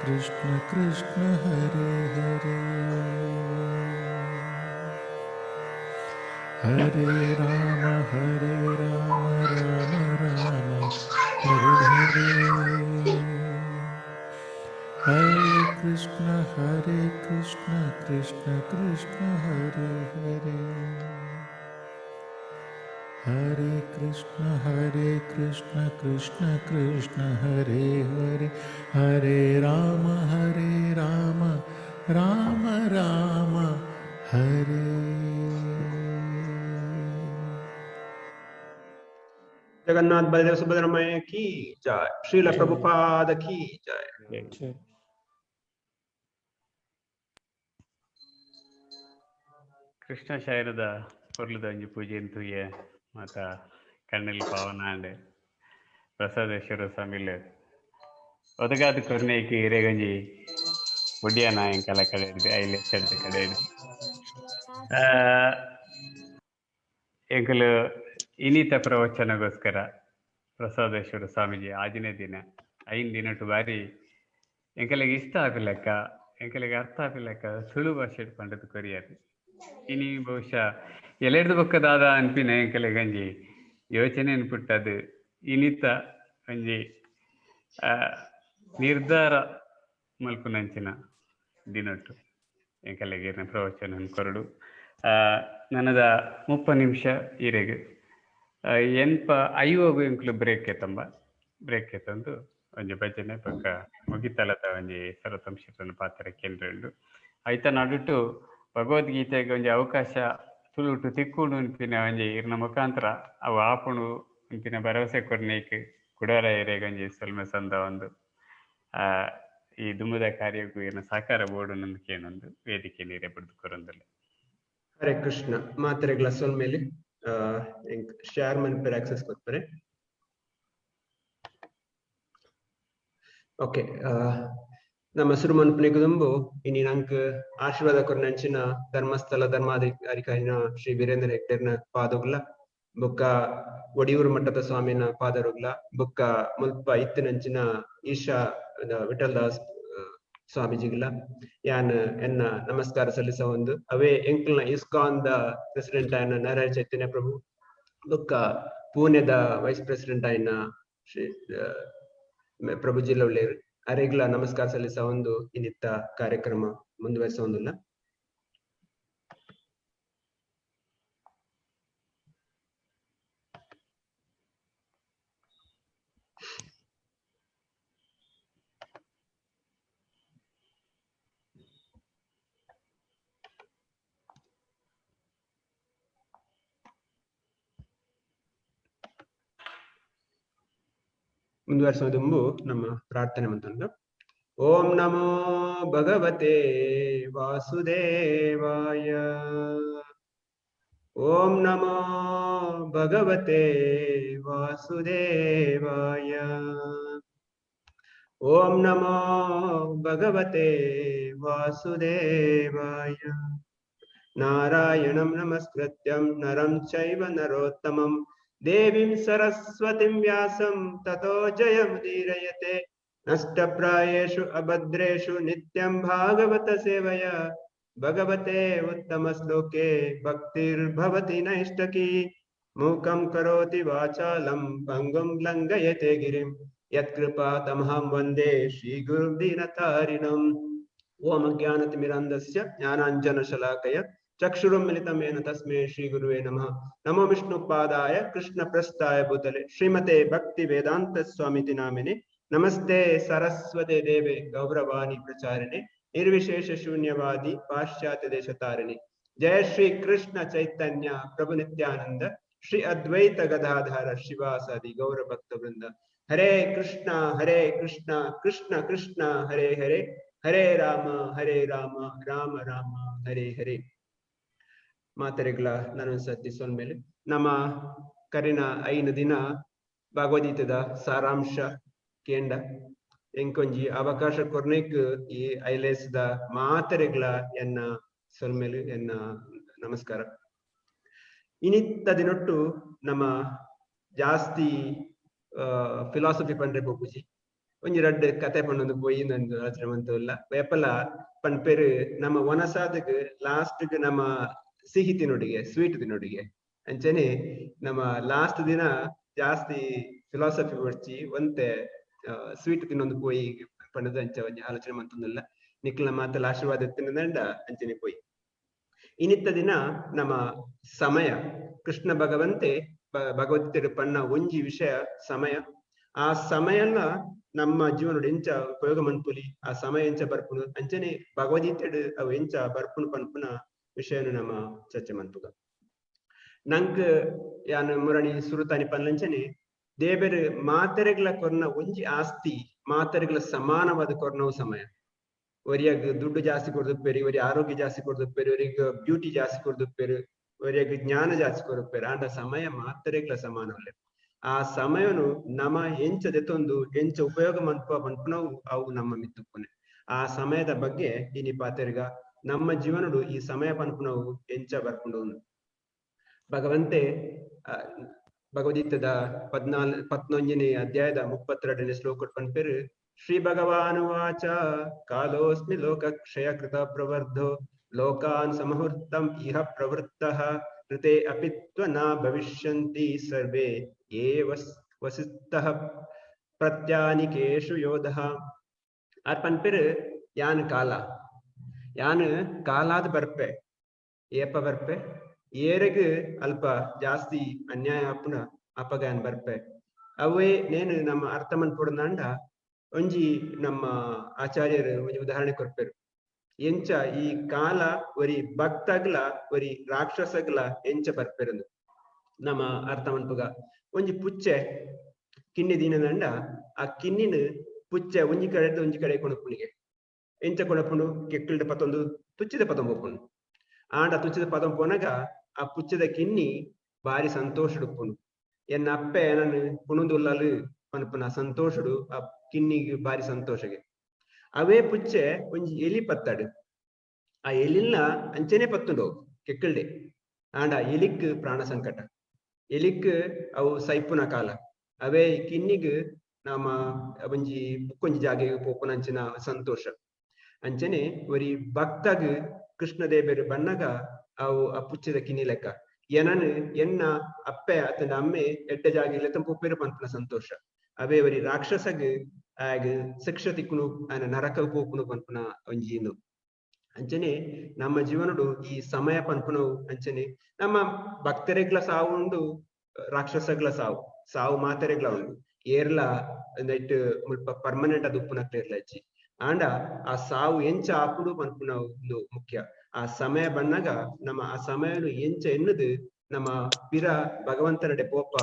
ಕೃಷ್ಣ ಕೃಷ್ಣ ಹರೇ ಹರೇ. ಹರೇ ರಾಮ ಹರೇ ರಾಮ ರಾಮ ರಾಮ ಹರೇ ಹರೇ, ಹರೇ ಕೃಷ್ಣ ಹರೇ ಕೃಷ್ಣ ಕೃಷ್ಣ ಕೃಷ್ಣ ಹರೇ ಹರೇ, ಹರೇ ಕೃಷ್ಣ ಹರೇ ಕೃಷ್ಣ ಕೃಷ್ಣ ಕೃಷ್ಣ ಹರೇ ಹರೇ, ಹರೇ ರಾಮ ಹರೇ ರಾಮ ರಾಮ ರಾಮ ಹರೇ. ಜಗನ್ನಾಥ ಬಲದೇವ ಸುಭದ್ರಮಯ ಕಿ ಜಯ, ಶ್ರೀಲ ಪ್ರಭುಪಾದ ಕಿ ಜಯ. ಕೃಷ್ಣ ಶಯನದ ಪೊರ್ಲುದ ಒಂಜಿ ಪೂಜೆನ್ ತೂಯೆ ಮಾತ ಕಣ್ಣಲ್ಲಿ ಪಾವನ ಆಂಡ್. ಪ್ರಸಾದೇಶ್ವರ ಸ್ವಾಮಿಲು ಒದಗಾದ ಕೊರ್ನೇಕ್ ಇರೆಗೊಂಜಿ ಬುಡ್ಯಾನ ಎಂಕಲ ಕಡೆ ಹಿಡ್ದು ಐಲೆ ಚಡ್ದ ಕಡೆ ಹಿಡ್ದು ಎಂಕಲು ಇನಿತ ಪ್ರವಚನಗೋಸ್ಕರ ಪ್ರಸಾದೇಶ್ವರ ಸ್ವಾಮೀಜಿ ಆಜನೇ ದಿನ 5 ದಿನಟು ಬಾರಿ ಎಂಕಲಿಗೆ ಇಷ್ಟ ಆಪಿಲೆಕ್ಕ, ಎಂಕಲಿಗೆ ಅರ್ಥ ಆಪಿಲೆಕ್ಕ ತುಳು ಭಾಷೆ ಪಂಡದು ಕೊರಿಯರ್. ಇನಿ ಬಹುಶಃ ಎಲೆಡ್ದು ಬೊಕ್ಕದಾದ ಅನ್ಪಿನ ಎಂಕಲಿಗೆ ಒಂಜಿ ಯೋಚನೆ ಅನ್ಪುಟ್ಟದು ಇನಿತ ಒಂಜಿ ನಿರ್ಧಾರ ಮಲ್ಪುನಂಚಿನ ದಿನಟ್ಟು ಎಂಕಲಿಗೆ ಪ್ರವಚನ ಕೊರಡು. ನನದ 30 ನಿಮಿಷ ಇರೆಗ್ ಎನ್ಪ ಐವಗು ಎಂಕುಲು ಬ್ರೇಕ್ ಎತ್ತಂಬ ಬ್ರೇಕ್ ಎತ್ತಂದು ಒಂಜಿ ಭಜನೆ ಬೊಕ್ಕ ಮುಗಿತಲದ ಒಂಜಿ ಸರ್ವತಂಶನ ಪಾತ್ರ ಕೇಂದ್ರ ಉಂಡು. ಐತ ನಡುಟು ಭಗವದ್ಗೀತೆಗೆ ಒಂಜಿ ಅವಕಾಶ ತುಳುಟು ತಿಕ್ಕುಂಡು ಅನ್ಪಿನ ಒಂಜಿ ಇರ್ನ ಮುಖಾಂತರ ಅವು ಆಪುಣು ಅನ್ಪಿನ ಭರವಸೆ ಕೊರ್ನೇಕ್ ಕುಡಾರ ಎರೆಗ್ ಒಂಜಿ ಸೊಲ್ಮೆ ಸಂದ ಒಂದು ಈ ದುಂಬುದ ಕಾರ್ಯಕ್ಕೂ ಇರ್ನ ಸಹಕಾರ ಬೋರ್ಡು ನಂಬಿಕೆನೊಂದು ವೇದಿಕೆ ನೀರೆ ಬಿಡ್ದು ಕೊರೊಂದುಲ್ಲೆ. ಹರೇ ಕೃಷ್ಣ. ಮಾತೆರೆಗ್ಲ ಸೊಲ್ಮೆಲಿ ಶೇರ್ ಮನ್ಪೆರೆ ಆಕ್ಸೆಸ್ ಕೊರ್ಪೆರೆ. ಓಕೆ, ನಮ್ಮ ಸುರು ಮನ್ಪುನೆಗ್ ದುಂಬು ಇನಿ ನಂಕ್ ಆಶೀರ್ವಾದ ಕೊರ್ನಂಚಿನ ಧರ್ಮಸ್ಥಳ ಧರ್ಮಾಧಿಕಾರಿನ ಶ್ರೀ ವೀರೇಂದ್ರ ಹೆಗ್ಡೆರ್ನ ಪಾದೋಗ್ಲ, ಬೊಕ್ಕ ಒಡಿಯೂರು ಮಠದ ಸ್ವಾಮಿನ ಪಾದರುಗ್ಲ, ಬೊಕ್ಕ ಮುಲ್ಪ ಇತ್ತಿನಂಚಿನ ಈಶಾ ವಿಠಲ್ ದಾಸ್ ಸ್ವಾಮೀಜಿಗ್ಲ ಯಾನ್ ಎನ್ನ ನಮಸ್ಕಾರ ಸಲ್ಲಿಸ ಒಂದು. ಅವೇ ಎಂಕಲ್ನ ಇಸ್ಕಾನ್ the president ಆಯ್ನ ನಾರಾಯಣ ಚೈತನ್ಯ ಪ್ರಭು, ಬೊಕ್ಕ ಪೂನೆದ ವೈಸ್ ಪ್ರೆಸಿಡೆಂಟ್ ಆಯ್ನ ಶ್ರೀ ಪ್ರಭುಜಿ ಲವ್ಲೇರ್ ಅರೆಗ್ಲ ನಮಸ್ಕಾರ ಸಲ್ಲಿಸ ಒಂದು ಇನ್ನಿತ್ತ ಕಾರ್ಯಕ್ರಮ ಮುಂದುವರಿಸ ಒಂದಿಲ್ಲ. ಮುಂದುವರಿಸುವುದೆಂಬು ನಮ್ಮ ಪ್ರಾರ್ಥನೆ ಮಂತಂದು. ಓಂ ನಮೋ ಭಗವತೆ ವಾಸುದೇವಾಯ. ಓಂ ನಮೋ ಭಗವತೆ ವಾಸುದೇವಾಯ. ಓಂ ನಮೋ ಭಗವತೆ ವಾಸುದೇವಾಯ. ನಾರಾಯಣಂ ನಮಸ್ಕೃತ್ಯಂ ನರಂ ಚೈವ ನರೋತ್ತಮಂ ದೇವೀಂ ಸರಸ್ವತಿಂ ವ್ಯಾಸಂ ತತೋ ಜಯಮುದೀರಯತೆ. ನಷ್ಟಪ್ರಾಯೇಷು ಅಭದ್ರೇಷು ನಿತ್ಯಂ ಭಾಗವತ ಸೇವಯ ಭಗವತೆ ಉತ್ತಮ ಶ್ಲೋಕೆ ಭಕ್ತಿರ್ಭವತಿ ನೈಷ್ಟಕಿ. ಮೂಕಂ ಕರೋತಿ ವಾಚಾಲಂ ಪಂಗುಂ ಲಂಘಯತೆ ಗಿರಿಂ ಯತ್ಕೃಪಾ ತಮಹಂ ವಂದೇ ಶ್ರೀ ಗುರುಂ ದೀನತಾರಿಣಂ. ಓಂ ಅಜ್ಞಾನತಿಮಿರಾಂಧಸ್ಯ ಜ್ಞಾನಾಂಜನಶಲಾಕಯ ಚಕ್ಷುರುಂ ಮಿಲಿತಂ ಯೇನ ತಸ್ಮೈ ಶ್ರೀ ಗುರುವೇ ನಮಃ. ನಮೋ ವಿಷ್ಣುಪಾದಾಯ ಕೃಷ್ಣ ಪ್ರಸ್ಥಾಯ ಭೂತಲೆ ಶ್ರೀಮತೆ ಭಕ್ತಿ ವೇದಾಂತ ಸ್ವಾಮಿತಿ ನಾಮಿನೆ. ನಮಸ್ತೆ ಸರಸ್ವತೆ ದೇವೆ ಗೌರವಾಣಿ ಪ್ರಚಾರಿಣೆ ನಿರ್ವಿಶೇಷ ಶೂನ್ಯವಾದಿ ಪಾಶ್ಚಾತ್ಯ ದೇಶ ತಾರಿಣಿ. ಜಯ ಶ್ರೀ ಕೃಷ್ಣ ಚೈತನ್ಯ ಪ್ರಭು ನಿತ್ಯಾನಂದ ಶ್ರೀ ಅದ್ವೈತ ಗದಾಧಾರ ಶಿವಾಸಾದಿ ಗೌರ ಭಕ್ತ ವೃಂದ. ಹರೇ ಕೃಷ್ಣ ಹರೇ ಕೃಷ್ಣ ಕೃಷ್ಣ ಕೃಷ್ಣ ಹರೇ ಹರೇ, ಹರೇ ರಾಮ ಹರೇ ರಾಮ ರಾಮ ರಾಮ ಹರೇ ಹರೇ. ಮಾತೆರೆಗ್ಲ ನಾನೊಂದ್ಸತಿ ಸೊಲ್ಮೇಲೆ ನಮ್ಮ ಕರಿನ 5 ದಿನ ಭಗವದ್ಗೀತೆದ ಸಾರಾಂಶ ಕೇಂಡ ಎಂಕೊಂಜಿ ಅವಕಾಶ ಕೊರ್ನೇಕ್ ಈ ಐಲೇಸ್ದ ಮಾತೆರೆಗ್ಲ ಎನ್ನ ಸೊಲ್ಮೇಲೆ ಎನ್ನ ನಮಸ್ಕಾರ. ಇನಿತ್ತ ದಿನೊಟ್ಟು ನಮ್ಮ ಜಾಸ್ತಿ ಫಿಲಾಸಫಿ ಪಂಡ್ರೆ ಪೋಪುಜಿ ಒಂಜಿ ರಡ್ಡ್ ಕತೆ ಪಂಡೊಂದು ಪೋಯಿ ನಂದು ಆಚರಣೆ ಮಂತುಲ್ಲ ಬೇಪಲ ಪನ್ಪೆರು. ನಮ್ಮ ವನಸಾದಗ್ ಲಾಸ್ಟ್ಗ್ ನಮ್ಮ ಸಿಹಿ ತಿನ್ನೋಡಿಗೆ ಸ್ವೀಟ್ ತಿನ್ನೋಡಿಗೆ ಅಂಚನೆ ನಮ್ಮ ಲಾಸ್ಟ್ ದಿನ ಜಾಸ್ತಿ ಫಿಲಾಸಫಿ ಬರ್ಚಿ ಒಂತೆ ಸ್ವೀಟ್ ತಿನ್ನೊಂದು ಪೋಯಿ ಪಂಡದ ಅಂಚ ಒಂಜಿ ಆಲೋಚನೆ ಮಂತೊಂದುಲ್ಲ. ನಿಕ್ಲ ಮಾತಲ್ಲ ಆಶೀರ್ವಾದ ತಿನ್ನದಂಡ ಅಂಚನೆ ಪೋಯಿ. ಇನ್ನಿತ್ತ ದಿನ ನಮ್ಮ ಸಮಯ ಕೃಷ್ಣ ಭಗವಂತೆ ಭಗವದ್ಗೀತೆ ಪಣ್ಣ ಒಂಜಿ ವಿಷಯ ಸಮಯ. ಆ ಸಮಯನ ನಮ್ಮ ಜೀವನಡ್ ಎಂಚ ಉಪಯೋಗ ಮನ್ಪುಲಿ, ಆ ಸಮಯ ಎಂಚ ಬರ್ಪುನು ಅಂಚನೆ ಭಗವದ್ಗೀತೆ ಅವು ಎಂಚ ಬರ್ಪುನು ಪನ್ಪುನ ವಿಷಯನು ನಮ್ಮ ಚರ್ಚೆ ಮನ್ಪುಗ. ನಂಕ್ ಯಾನ್ ಮುರಣಿ ಸುರುತಾನಿ ಪನ್ಲಂಚನೆ ದೇವೆರ್ ಮಾತೆರೆಗ್ಲ ಕೊರ್ನ ಒಂಜಿ ಆಸ್ತಿ ಮಾತೆರೆಗ್ಲ ಸಮಾನವಾದ ಕೊರ್ನವು ಸಮಯ. ಒರಿಯಾಗ ದುಡ್ಡು ಜಾಸ್ತಿ ಕೊಡ್ದುಪ್ಪೇರು, ಒರಿ ಆರೋಗ್ಯ ಜಾಸ್ತಿ ಕೊಡ್ದುಪ್ಪೇರು, ಒರಿಗ್ ಬ್ಯೂಟಿ ಜಾಸ್ತಿ ಕೊಡ್ದುಪ್ಪೇರು, ಒರಿಯಾಗ ಜ್ಞಾನ ಜಾಸ್ತಿ ಕೊಡುಪ್ಪೇರು. ಆಂಡ ಸಮಯ ಮಾತ್ರೆಗ್ಲ ಸಮಾನ ಉಲ್ಲೆ. ಆ ಸಮಯನು ನಮ ಎಂಚ ದೆತೊಂದು ಎಂಚ ಉಪಯೋಗ ಮನ್ಪ ಪನ್ಪುನವು ಅವು ನಮ್ಮ ಮಿತ್ತುಪ್ಪುನೆ. ಆ ಸಮಯದ ಬಗ್ಗೆ ಇನಿ ಪಾತೆರ್ಗ ನಮ್ಮ ಜೀವನಡು ಈ ಸಮಯ ಪನ್ಪುನವು ಎಂಚ ಬರ್ಪುಂಡು. ಭಗವಂತೆ ಭಗವದ್ಗೀತೆದ 14ನೇ ಅಧ್ಯಾಯದ 32ನೇ ಶ್ಲೋಕ ಪನ್ಪೇರು. ಶ್ರೀ ಭಗವಾನುವಾಚ ಕಾಲೋಸ್ಮಿ ಲೋಕಕ್ಷಯ ಕೃತ ಪ್ರವರ್ಧೋ ಲೋಕಾನ್ ಸಮುಹೂರ್ತಂ ಇಹ ಪ್ರವೃತ್ತಃ ಋತೆ ಅಪಿತ್ವ ನ ಭವಿಷ್ಯಂತಿ ಸರ್ವೇ ಯೇ ವಸಿತ್ತಃ ಪ್ರತ್ಯಾನಿಕೇಶು ಯೋಧಃ. ಆರ್ ಪನ್ಪೇರು ಯಾನ್ ಕಾಲ, ಯಾನ್ ಕಾಲಾದ ಬರ್ಪೆ, ಏಪ ಬರ್ಪೆ, ಏರೆಗ್ ಅಲ್ಪ ಜಾಸ್ತಿ ಅನ್ಯಾಯ ಆಪುನ ಅಪಗ ಯಾನ್ ಬರ್ಪೆ. ಅವೇ ನೇನು ನಮ್ಮ ಅರ್ಥ ಮನ್ಪೊಡುಂದಾಂಡ ಒಂಜಿ ನಮ್ಮ ಆಚಾರ್ಯರು ಒಂಜಿ ಉದಾಹರಣೆ ಕೊರ್ಪೆರು. ಎಂಚ ಈ ಕಾಲ ಒರಿ ಭಕ್ತಗ್ಲ ಒರಿ ರಾಕ್ಷಸಗ್ಲ ಎಂಚ ಬರ್ಪೆರಂದು ನಮ್ಮ ಅರ್ಥ ಮನ್ಪುಗ. ಒಂಜಿ ಪುಚ್ಚೆ ಕಿನ್ನಿ ದೀನದಂಡ ಆ ಕಿನ್ನಿನ ಪುಚ್ಚೆ ಒಂಜಿ ಕಡೆದ ಒಂಜಿ ಕಡೆ ಕೊಣಪುಣಿಗೆ ಎಂಚ ಕೊಣಪುಂಡು ಕೆಕ್ಕಲ್ದ ಪತ್ತೊಂದು ತುಚ್ಚಿದ ಪತ್ತೊಂದು ಆಂಡ ತುಚ್ಚಿದ ಪತ್ತೊಂದು ಪೋನಾಗ ಆ ಪುಚ್ಚದ ಕಿನ್ನಿ ಬಾರಿ ಸಂತೋಷಡುಪ್ಪುಂಡು. ಎನ್ನ ಅಪ್ಪೆ ನನ್ನ ಪುಣುಂದುಲ್ಲಲು ಪನ್ಪುನ ಸಂತೋಷಡು ಆ ಕಿನ್ನಿಗೆ ಬಾರಿ ಸಂತೋಷಗೆ. ಅವೇ ಪುಚ್ಚೆ ಒಂಜಿ ಎಲಿ ಪತ್ತಾಡು, ಆ ಎಲಿನ ಅಂಚನೆ ಪತ್ತುಂಡು ಕೆಕ್ಕಲ್ಡೆ. ಆಂಡ ಎಲಿಕ್ ಪ್ರಾಣ ಸಂಕಟ, ಎಲಿಕ್ ಅವು ಸೈಪುನ ಕಾಲ. ಅವೇ ಕಿನ್ನಿಗ್ ನಮ್ಮ ಒಂಜಿ ಬುಕ್ಕೊಂಜಿ ಜಾಗೆಗೆ ಪೋಪುನ ಅಂಚಿನ ಸಂತೋಷ. ಅಂಚನೆ ಒರಿ ಭಕ್ತಗ್ ಕೃಷ್ಣ ದೇವರು ಬಣ್ಣಗ ಅವು ಆ ಪುಚ್ಚದ ಕಿನ್ನಿ ಲೆಕ್ಕ ಎನನು ಎನ್ನ ಅಪ್ಪೆ ಅತನ ಅಮ್ಮೆ ಎಡ್ಡ ಜಾಗ ತಂಪು ಪನ್ಪುನ ಸಂತೋಷ. ಅವೇ ಒರಿ ರಾಕ್ಷಸಗ್ ಆಗ ಶಿಕ್ಷೆ ತಿಕ್ಕುನು ಆನ ನರಕ ಪೋಪುನು ಪನ್ಪುನ ಒಂಜಿ ಇಂದು. ಅಂಚನೆ ನಮ್ಮ ಜೀವನಡು ಈ ಸಮಯ ಪನ್ಪುನವು ಅಂಚನೆ ನಮ್ಮ ಭಕ್ತರೆಗ್ಲ ಸಾವು ಉಂಡು, ರಾಕ್ಷಸಗ್ಲ ಸಾವು, ಸಾವು ಮಾತರೆಗ್ಲ ಉಂಡು. ಏರ್ಲ ನೆಟ್ ಮುಲ್ಪ ಪರ್ಮನೆಂಟ್ ಅದು ಉಪ್ಪುನಕ್ಲ ಇರ್ಲ ಅಜ್ಜಿ. ಆಂಡ ಆ ಸಾವು ಎಂಚ ಆಪುಡು ಪನ್ಪುನ ಒಂದು ಮುಖ್ಯ. ಆ ಸಮಯ ಬಣ್ಣಗ ನಮ್ಮ ಆ ಸಮಯನು ಎಂಚ ಎನ್ನುದು ನಮ್ಮ ಪಿರ ಭಗವಂತನಡೆ ಪೋಪ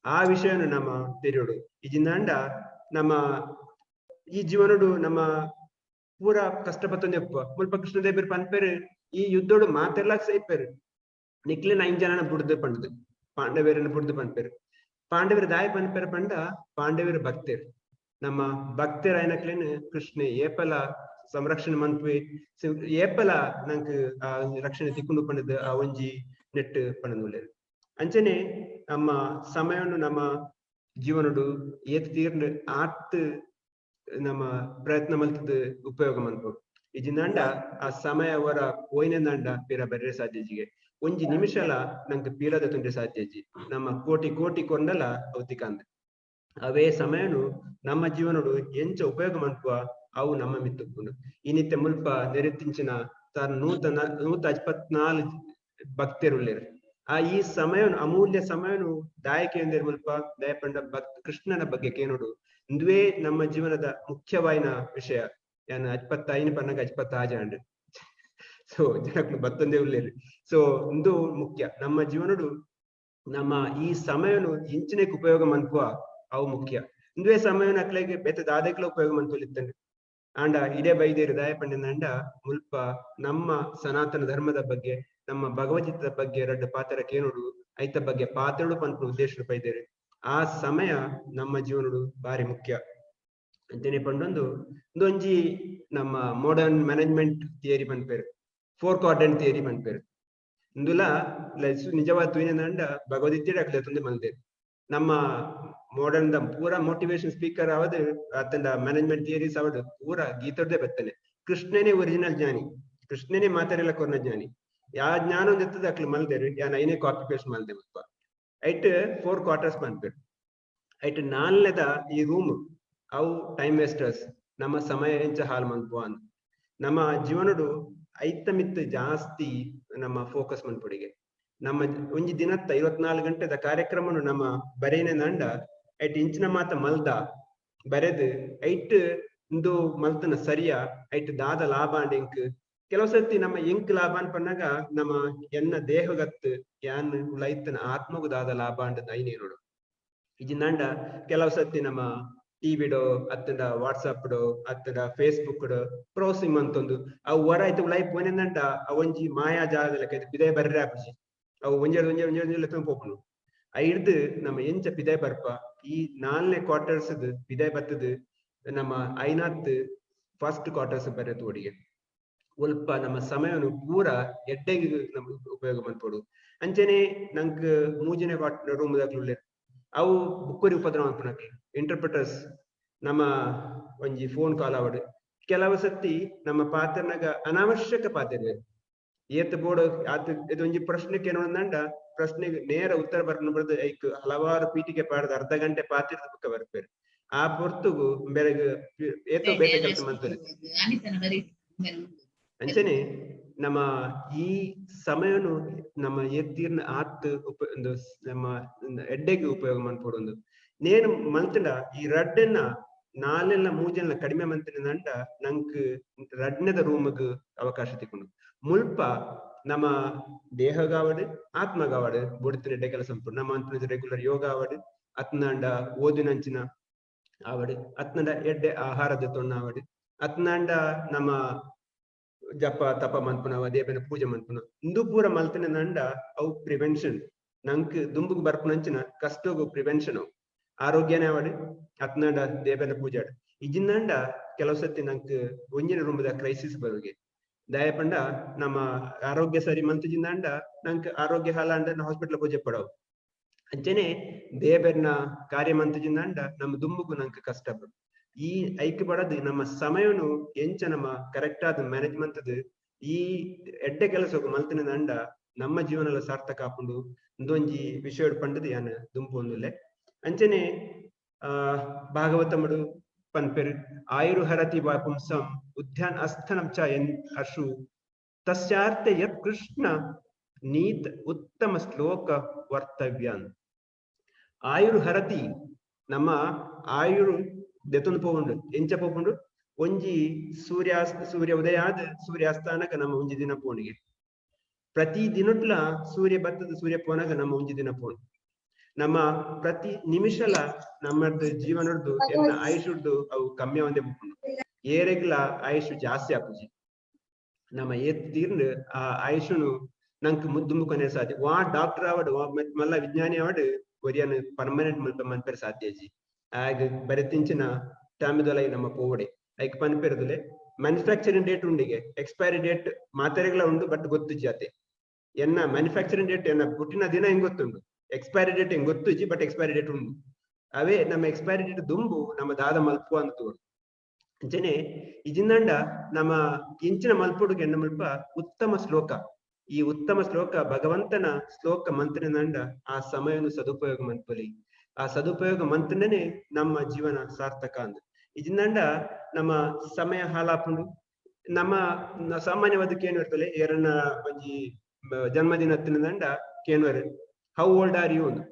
ಆ ವಿಷಯನು ನಮ್ಮ ತೆರಿಯೋಡು. ಇಜಿಂದಾಂಡ ನಮ್ಮ ಈ ಜೀವನಡು ನಮ್ಮ ಪೂರ ಕಷ್ಟ ಪತ್ತೊಂದೆಪ್ಪ ಮುಲ್ಪ ಕೃಷ್ಣದೇವರು ಪನ್ಪೇರು ಈ ಯುದ್ಧೋಡು ಮಾತೆಲ್ಲ ಸೈಪೇರು ನಿಕ್ಲೆ 9 ಜನನ ಬುಡ್ದು ಪಂಡದು ಪಾಂಡವೇರನ್ನ ಬುಡ್ದು ಪನ್ಪೇರು. ಪಾಂಡವರು ದಾಯ ಪನ್ಪೇರು ಪಂಡ ಪಾಂಡವರು ಭಕ್ತರು. ನಮ್ಮ ಭಕ್ತರಾಯನಕ್ಲೇನು ಕೃಷ್ಣ ಏಪಲ ಸಂರಕ್ಷಣೆ ಮನ್ಪುವೆ, ಏಪಲ ನಂಕ್ ಆ ರಕ್ಷಣೆ ತಿಕ್ಕೊಂಡು ಪಂಡದು ಆ ಒಂಜಿ ನೆಟ್ಟು ಪಂಡದು. ಅಂಚನೆ ನಮ್ಮ ಸಮಯವನ್ನು ನಮ್ಮ ಜೀವನಡು ಏತ್ ತೀರ್ನ ಆತ್ ನಮ್ಮ ಪ್ರಯತ್ನ ಮಲ್ತದ ಉಪಯೋಗ ಮನ್ಪೋಡು. ಇಜಿಂದಾಂಡ ಆ ಸಮಯ ಅವರ ಪೋಯಿನಂದಾಂಡ ಪೀರ ಬರ್ರೆ ಸಾಧ್ಯಜಿಗೆ ಒಂಜಿ ನಿಮಿಷಲ ನಂಗೆ ಪೀರದ ತೊಂದ್ರೆ ಸಾಧ್ಯಜಿ. ನಮ್ಮ ಕೋಟಿ ಕೋಟಿ ಕೊಂಡಲ ಅವತಿಕಂದ ಅವೇ ಸಮಯನು ನಮ್ಮ ಜೀವನಡು ಎಂಚ ಉಪಯೋಗ ಮನ್ಪುವ ಅವು ನಮ್ಮ ಮಿತ್ತುಕೊಂಡು. ಈ ನಿತ್ಯ ಮುಲ್ಪ ನೆರೆತಿಂಚಿನ ತಾನು 124 ಭಕ್ತರುಳ್ಳೇರು. ಆ ಈ ಸಮಯನು ಅಮೂಲ್ಯ ಸಮಯನು ದಾಯಕೆ ಎಂದೇರು ಮುಲ್ಪ ದಯಪಂಡ ಭಕ್ತ ಕೃಷ್ಣನ ಬಗ್ಗೆ ಕೇನೋಡು ಇಂದುವೇ ನಮ್ಮ ಜೀವನದ ಮುಖ್ಯವಾಯಿನ ವಿಷಯ. ಯಾನ 25 ಪನ್ನಗ 26 ಆಂಡ್ ಸೊ ಜನಕ್ಲು ಬತ್ತೊಂದೇ ಉಳ್ಳೇರು. ಸೊ ಇಂದು ಮುಖ್ಯ ನಮ್ಮ ಜೀವನಡು ನಮ್ಮ ಈ ಸಮಯನು ಇಂಚಿನಕ್ಕೆ ಉಪಯೋಗ ಮನ್ಪುವ ಅವು ಮುಖ್ಯ. ಇಂದುವೇ ಸಮಯನ ಅಕ್ಲೆಗೆ ಬೇತೆ ದಾದಕ್ಲ ಉಪಯೋಗ ಮನ್ಪುಲಿತ್ತಂಡು. ಆಂಡ ಇಡೇ ಬೈದೇರು ದಾಯಪಂಡಿನಂಡ ಮುಲ್ಪ ನಮ್ಮ ಸನಾತನ ಧರ್ಮದ ಬಗ್ಗೆ ನಮ್ಮ ಭಗವದ್ಗೀತೆದ ಬಗ್ಗೆ ರಡ್ಡು ಪಾತ್ರ ಕೇನೋಡು ಐತ ಬಗ್ಗೆ ಪಾತ್ರಡು ಪನ್ಪುನ ಉದ್ದೇಶ ಬೈದೇರು. ಆ ಸಮಯ ನಮ್ಮ ಜೀವನಡು ಬಾರಿ ಮುಖ್ಯ ಅಂಚನೆ ಪಂಡೊಂದು ಇಂದೊಂಜಿ ನಮ್ಮ ಮಾಡರ್ನ್ ಮ್ಯಾನೇಜ್ಮೆಂಟ್ ಥಿಯರಿ ಪನ್ಪೇರು, 4 ಕ್ವಾಡ್ರೆಂಟ್ ಥಿಯರಿ ಪನ್ಪೇರು. ಇಂದುಲ ನಿಜವಾದ ತೂಯಿನಂಡ ಭಗವದ್ಗೀತೆ ಅಕ್ಲೆ ತೊಂದೆ ಮಲ್ದೇರು. ನಮ್ಮ ಮಾಡರ್ನ್ the ಪೂರ ಮೋಟಿವೇಶನ್ ಸ್ಪೀಕರ್ ಅವದು ಅತ್ತಂಡ ಮ್ಯಾನೇಜ್ಮೆಂಟ್ ಥಿಯರೀಸ್ ಅವದು ಪೂರ ಗೀತರ್ದೇ ಬರ್ತನೆ. ಕೃಷ್ಣನೇ ಒರಿಜಿನಲ್ ಜ್ಞಾನಿ, ಕೃಷ್ಣನೇ ಮಾತಾರೆಲ್ಲ ಕೊರ್ನ ಜ್ಞಾನಿ. ಯಾ ಜ್ಞಾನ ಒಂದ್ ಇರ್ತದೆ ಅಕ್ಲು ಮಲ್ದೇರು, ಯಾನ್ ಐನೇ ಕಾಪಿ ಪೇಸ್ಟ್ ಮಲ್ದೆ ಮುಲ್ಪ. ಐಟ್ 4 ಕ್ವಾರ್ಟರ್ಸ್ ಪನ್ಪೇರು. ಐಟ್ ನಾಲ್ನೇದ ಈ ರೂಮ್ ಅವು ಟೈಮ್ ವೇಸ್ಟರ್ಸ್, ನಮ್ಮ ಸಮಯ ಎಂಚ ಹಾಲ್ ಮನ್ಪುವ ಅಂದ್. ನಮ್ಮ ಜೀವನಡು ಐತ ಮಿತ್ತು ಜಾಸ್ತಿ ನಮ್ಮ ಫೋಕಸ್ ಮನ್ಪುಡಿಗೆ. ನಮ್ಮ ಒಂಜಿ ದಿನತ್ತ 24 ಗಂಟೆದ ಕಾರ್ಯಕ್ರಮನು ನಮ್ಮ ಬರೇನೆ ನಂಡ ಐಟ್ ಇಂಚಿನ ಮಾತ ಮಲ್ದ ಬರೆದು ಐಟ್ ಇಂದು ಮಲ್ತನ ಸರಿಯಾ ಐಟ್ ದಾದ ಲಾಭ ಅಂಡ್ ಎಂಕ್ ಕೆಲವು ಸರ್ತಿ ನಮ್ಮ ಎಂಕ್ ಲಾಭ ಅನ್ಪನ್ನಾಗ ನಮ್ಮ ಎನ್ನ ದೇಹಗತ್ತು ಯಾನ್ ಉಲೈತನ ಆತ್ಮಗು ದಾದ ಲಾಭ ಅಂಡ್ ಐನೇ ನೋಡು. ಇಜಿಂದಾಂಡ ಕೆಲವು ಸರ್ತಿ ನಮ್ಮ ಟಿವಿಡೋ ಅತ್ತಂಡ ವಾಟ್ಸಪ್ do ಅತ್ತಂಡ ಫೇಸ್ಬುಕ್ ಡ್ ಬ್ರೌಸಿಂಗ್ ಮಂತೊಂದು ಅವು ವರ ಐತ ಉಲಾಯಿ ಪೋನೆಂದಂಡ ಅವು ಒಂಜಿ ಮಾಯಾ ಜಾಲದ ಲೆಕ್ಕ ಪಿದಾಯಿ ಬರ್ರೆ ಆಪುಜಿ. ಅವು ಒಂಜೆಡ್ ಒಂಜೆ ಒಂಜೆ ಒಂಜೆ ಲೆಕ್ಕ ಪೋಪುಂಡು. ಐಡ್ದ್ ನಮ್ಮ ಎಂಚ ಪಿದಾಯಿ ಬರ್ಪ? ಈ ನಾಲ್ನೇ ಕ್ವಾರ್ಟರ್ಸ್ ಪಿದಾಯಿ ಬತ್ತದ್ ನಮ್ಮ ಐನಾತ್ ಫಸ್ಟ್ ಕ್ವಾರ್ಟರ್ಸ್ ಬರ್ರೆ ತೋಡಿಗೆ ಒಲ್ಪ ನಮ್ಮ ಸಮಯನು ಪೂರ ಎಡ್ಡೆಗ್ ನಮ್ ಉಪಯೋಗ ಮನ್ಪೊಡು. ಅಂಚನೆ ನಂಕ್ ಮೂಜಿನೇ ರೂಮ್ ದಾಕ್ಲು, ಅವು ಬುಕ್ಕೊರಿ ಉಪದ್ರ ಮನ್ಪುನಕ್ಲು, ಇಂಟರ್ಪ್ರಿಟರ್ಸ್. ನಮ್ಮ ಒಂಜಿ ಫೋನ್ ಕಾಲ್ ಆವಡ್, ಕೆಲವು ಸತಿ ನಮ್ಮ ಪಾತೆರ್ನಗ ಅನಾವಶ್ಯಕ ಪಾತೆರ್ವೆರ್. ಏತ್ ಬೋಡು ಆತ್. ಇದೊಂಜಿ ಪ್ರಶ್ನೆ ಕೇನೊಂದಂಡ ಪ್ರಶ್ನೆಗೆ ನೇರ ಉತ್ತರ ಬರ್ಪುನ ಬರ್ದು ಐಕ್ ಹಲವಾರು ಪೀಠಿಕೆ ಪಾಡ್ದ್ ಅರ್ಧ ಗಂಟೆ ಪಾತೆರ್ದ್ ಬುಕ್ಕ ಬರ್ಪೆರ್. ಆ ಪೊರ್ತುಗು ಬೆರಗ್ ಏತೋ ಬೇತೆ ಕೆಲಸ ಮಲ್ತೊಲಿ. ಅಂಚನೆ ನಮ್ಮ ಈ ಸಮಯನು ನಮ್ಮ ಏತ್ ಆತ್ ಉಪ ಒಂದು ನಮ್ಮ ಎಡ್ಡೆಗ್ ಉಪಯೋಗ ಮನ್ಪೊಡು. ನೇನು ಮಲ್ತಂಡ ಈ ರಡ್ಡೆನ್ನ ನಾಲೆಲ್ಲ ಮೂಜೆಲ್ಲ ಕಡಿಮೆ ಮಂತಿನ ನಂಕ್ ರಡ್ನೆದ ರೂಮ್ಗ್ ಅವಕಾಶ ತಿಕ್ಕುಂಡು. ಮುಲ್ಪ ನಮ್ಮ ದೇಹಗಾವಡ್ ಆತ್ಮಗಾವಡ್ ಬೊಡ್ತಿನ ಎಡ್ಡೆ ಕೆಲಸ ಮನ್ಪೊಡು. ನಮ್ಮ ಅಂತಿನ ರೆಗ್ಯುಲರ್ ಯೋಗ ಆವಡ್, ಅತ್ನಾಂಡ ಓದಿನಂಚಿನ ಆವಡ್, ಅತ್ನಂಡ ಎಡ್ಡೆ ಆಹಾರ ದೆತೊನ್ನ ಆವಡ್, ಅತ್ನಾಂಡ ನಮ್ಮ ಜಪ ತಪ ಮನ್ಪುನವ, ದೇವನ ಪೂಜೆ ಮನ್ಪುನ, ಇಂದು ಪೂರ ಮಲ್ತಿನ ನಂಡ ಅವು ಪ್ರಿವೆನ್ಷನ್. ನಂಕ್ ದುಂಬುಗ್ ಬರ್ಪುನಂಚಿನ ಕಷ್ಟಗು ಪ್ರಿವೆನ್ಷನ್ ಅವು. ಆರೋಗ್ಯನೇ ಆವಡ್ ಅತ್ನಾಂಡ ದೇವನ ಪೂಜೆ ಆಡ್ ಇಜಿಂದಾಂಡ ಕೆಲವು ಸತಿ ನಂಕ್ ಒಂಜಿನ ರೂಮದ ಕ್ರೈಸಿಸ್ ಬರುಗೆ. ದಾಯ ಪಂಡ ನಮ್ಮ ಆರೋಗ್ಯ ಸರಿ ಮಂತಿಜಿಂದಾಂಡ ನಂಕ್ ಆರೋಗ್ಯ ಹಾಲಾಂಡ ಹಾಸ್ಪಿಟಲ್ ಪೂಜೆ ಪಡವು. ಅಂಚನೆ ದೇಬೆರ್ನ ಕಾರ್ಯ ಮಂತಿಜಿಂದಾಂಡ ನಮ್ಮ ದುಂಬುಗು ನಂಕ್ ಕಷ್ಟ ಬರು. ಈ ಐಕ್ ಬಡದು ನಮ್ಮ ಸಮಯನು ಎಂಚ ನಮ್ಮ ಕರೆಕ್ಟ್ ಆದ ಮ್ಯಾನೇಜ್ ಮಂತದ್ ಈ ಎಡ್ಡೆ ಕೆಲಸಕ್ಕೆ ಮಲ್ತಿನ ದಂಡ ನಮ್ಮ ಜೀವನಲ ಸಾರ್ಥಕ ಆಪುಂಡು. ಇಂದೊಂಜಿ ವಿಷಯ ಪಂಡದು ಯಾನ್ ದುಂಬು ಒಂದುಲ್ಲೆ. ಅಂಚನೆ ಆ ಭಾಗವತಮಡು ಪನ್ಪೆರ್, ಆಯುರು ಹರತಿ ವಾ ಪುಂಸಂ ಉದ್ಯಾನ್ ಅಸ್ಥನಂ ಚ ಎನ್ ಅಶು ತಸ್ಯಾರ್ಥ ಯತ್ ಕೃಷ್ಣ ನೀತ್ ಉತ್ತಮ ಶ್ಲೋಕ ವರ್ತವ್ಯನ್. ಆಯುರು ಹರತಿ, ನಮ್ಮ ಆಯುರು ದೆತೊಂದು ಪೋಪುಂಡು. ಎಂಚ ಪೋಪುಂಡು? ಒಂಜಿ ಸೂರ್ಯ ಸೂರ್ಯ ಉದಯ ಆದ್ ಸೂರ್ಯಾಸ್ತಾನಕ ನಮ್ಮ ಒಂಜಿ ದಿನ ಪೋಣಿಗೆ. ಪ್ರತಿ ದಿನಟ್ಲ ಸೂರ್ಯ ಬತ್ತದ ಸೂರ್ಯ ಪೋನಾಗ ನಮ್ಮ ಒಂಜಿ ದಿನ ಪೋಣು. ನಮ್ಮ ಪ್ರತಿ ನಿಮಿಷಲ ನಮ್ಮದು ಜೀವನದ್ದು ಎನ್ನ ಆಯುಷುಡ್ದು ಅವು ಕಮ್ಮಿ ಒಂದೇ ಪೋಪುಂಡು. ಏರೆಗ್ಲ ಆಯುಷ್ ಜಾಸ್ತಿ ಆಪುಜಿ. ನಮ್ಮ ಏತ್ ತೀರ್ಂಡ್ ಆ ಆಯುಷುನು ನಂಕ್ ದುಂಬು ಸಾಧ್ಯ. ವಾ ಡಾಕ್ಟರ್ ಆವಡ್, ವಾ ಮಲ್ಲ ವಿಜ್ಞಾನಿ ಆವಡ್, ಒರಿಯನ್ ಪರ್ಮನೆಂಟ್ ಮಲ್ಪ ಮನ್ಪೆರೆ ಸಾಧ್ಯ ಇಜ್ಜಿ. ಆಗ ಬರೆತಿಂಚಿನ ಟಾಮಿದೊಲೈ ನಮ್ಮ ಪೋವಡೆ. ಐಕ್ ಪನ್ಪೆರ್ದುಲೆ, ಮ್ಯಾನುಫ್ಯಾಕ್ಚರಿಂಗ್ ಡೇಟ್ ಉಂಡಿಗೆ, ಎಕ್ಸ್ಪೈರಿ ಡೇಟ್ ಮಾತೆರೆಗ್ಲ ಉಂಡು, ಬಟ್ ಗೊತ್ತುಜ್ಜಿ ಅತೆ. ಎನ್ನ ಮ್ಯಾನುಫ್ಯಾಕ್ಚರಿಂಗ್ ಡೇಟ್ ಎನ್ನ ಪುಟ್ಟಿನ ದಿನ ಹೆಂಗ್ ಗೊತ್ತುಂಡು, ಎಕ್ಸ್ಪೈರಿ ಡೇಟ್ ಹೆಂಗ್ ಗೊತ್ತುಜ್ಜಿ, ಬಟ್ ಎಕ್ಸ್ಪೈರಿ ಡೇಟ್ ಉಂಡು. ಅವೇ ನಮ್ಮ ಎಕ್ಸ್ಪೈರಿ ಡೇಟ್ ದುಂಬು ನಮ್ಮ ದಾದ ಮಲ್ಪು ಅಂತ ತೋರು. ಅಂಚನೆ ಇಜಿಂದಂಡ ನಮ್ಮ ಇಂಚಿನ ಮಲ್ಪುಡು ಎನ್ನ ಮಲ್ಪ ಉತ್ತಮ ಶ್ಲೋಕ. ಈ ಉತ್ತಮ ಶ್ಲೋಕ ಭಗವಂತನ ಶ್ಲೋಕ ಮಂತ್ರನಂಡ ಆ ಸಮಯನು ಸದುಪಯೋಗ ಮನ್ಪೊಲಿ. ಆ ಸದುಪಯೋಗ ಮಂತ್ರನೇ ನಮ್ಮ ಜೀವನ ಸಾರ್ಥಕ ಅಂದ್. ಇಜಿಂದಂಡ ನಮ್ಮ ಸಮಯ ಹಾಲಾಪುಂಡು. ನಮ್ಮ ಸಾಮಾನ್ಯವಾದ ಕೇನು ಇರ್ತಲೆ, ಏರನ್ನ ಒಂಜಿ ಜನ್ಮದಿನ ತಿನ್ನದಂಡ ಕೇನುವರೆ, "how old are you?" ಅಂದು.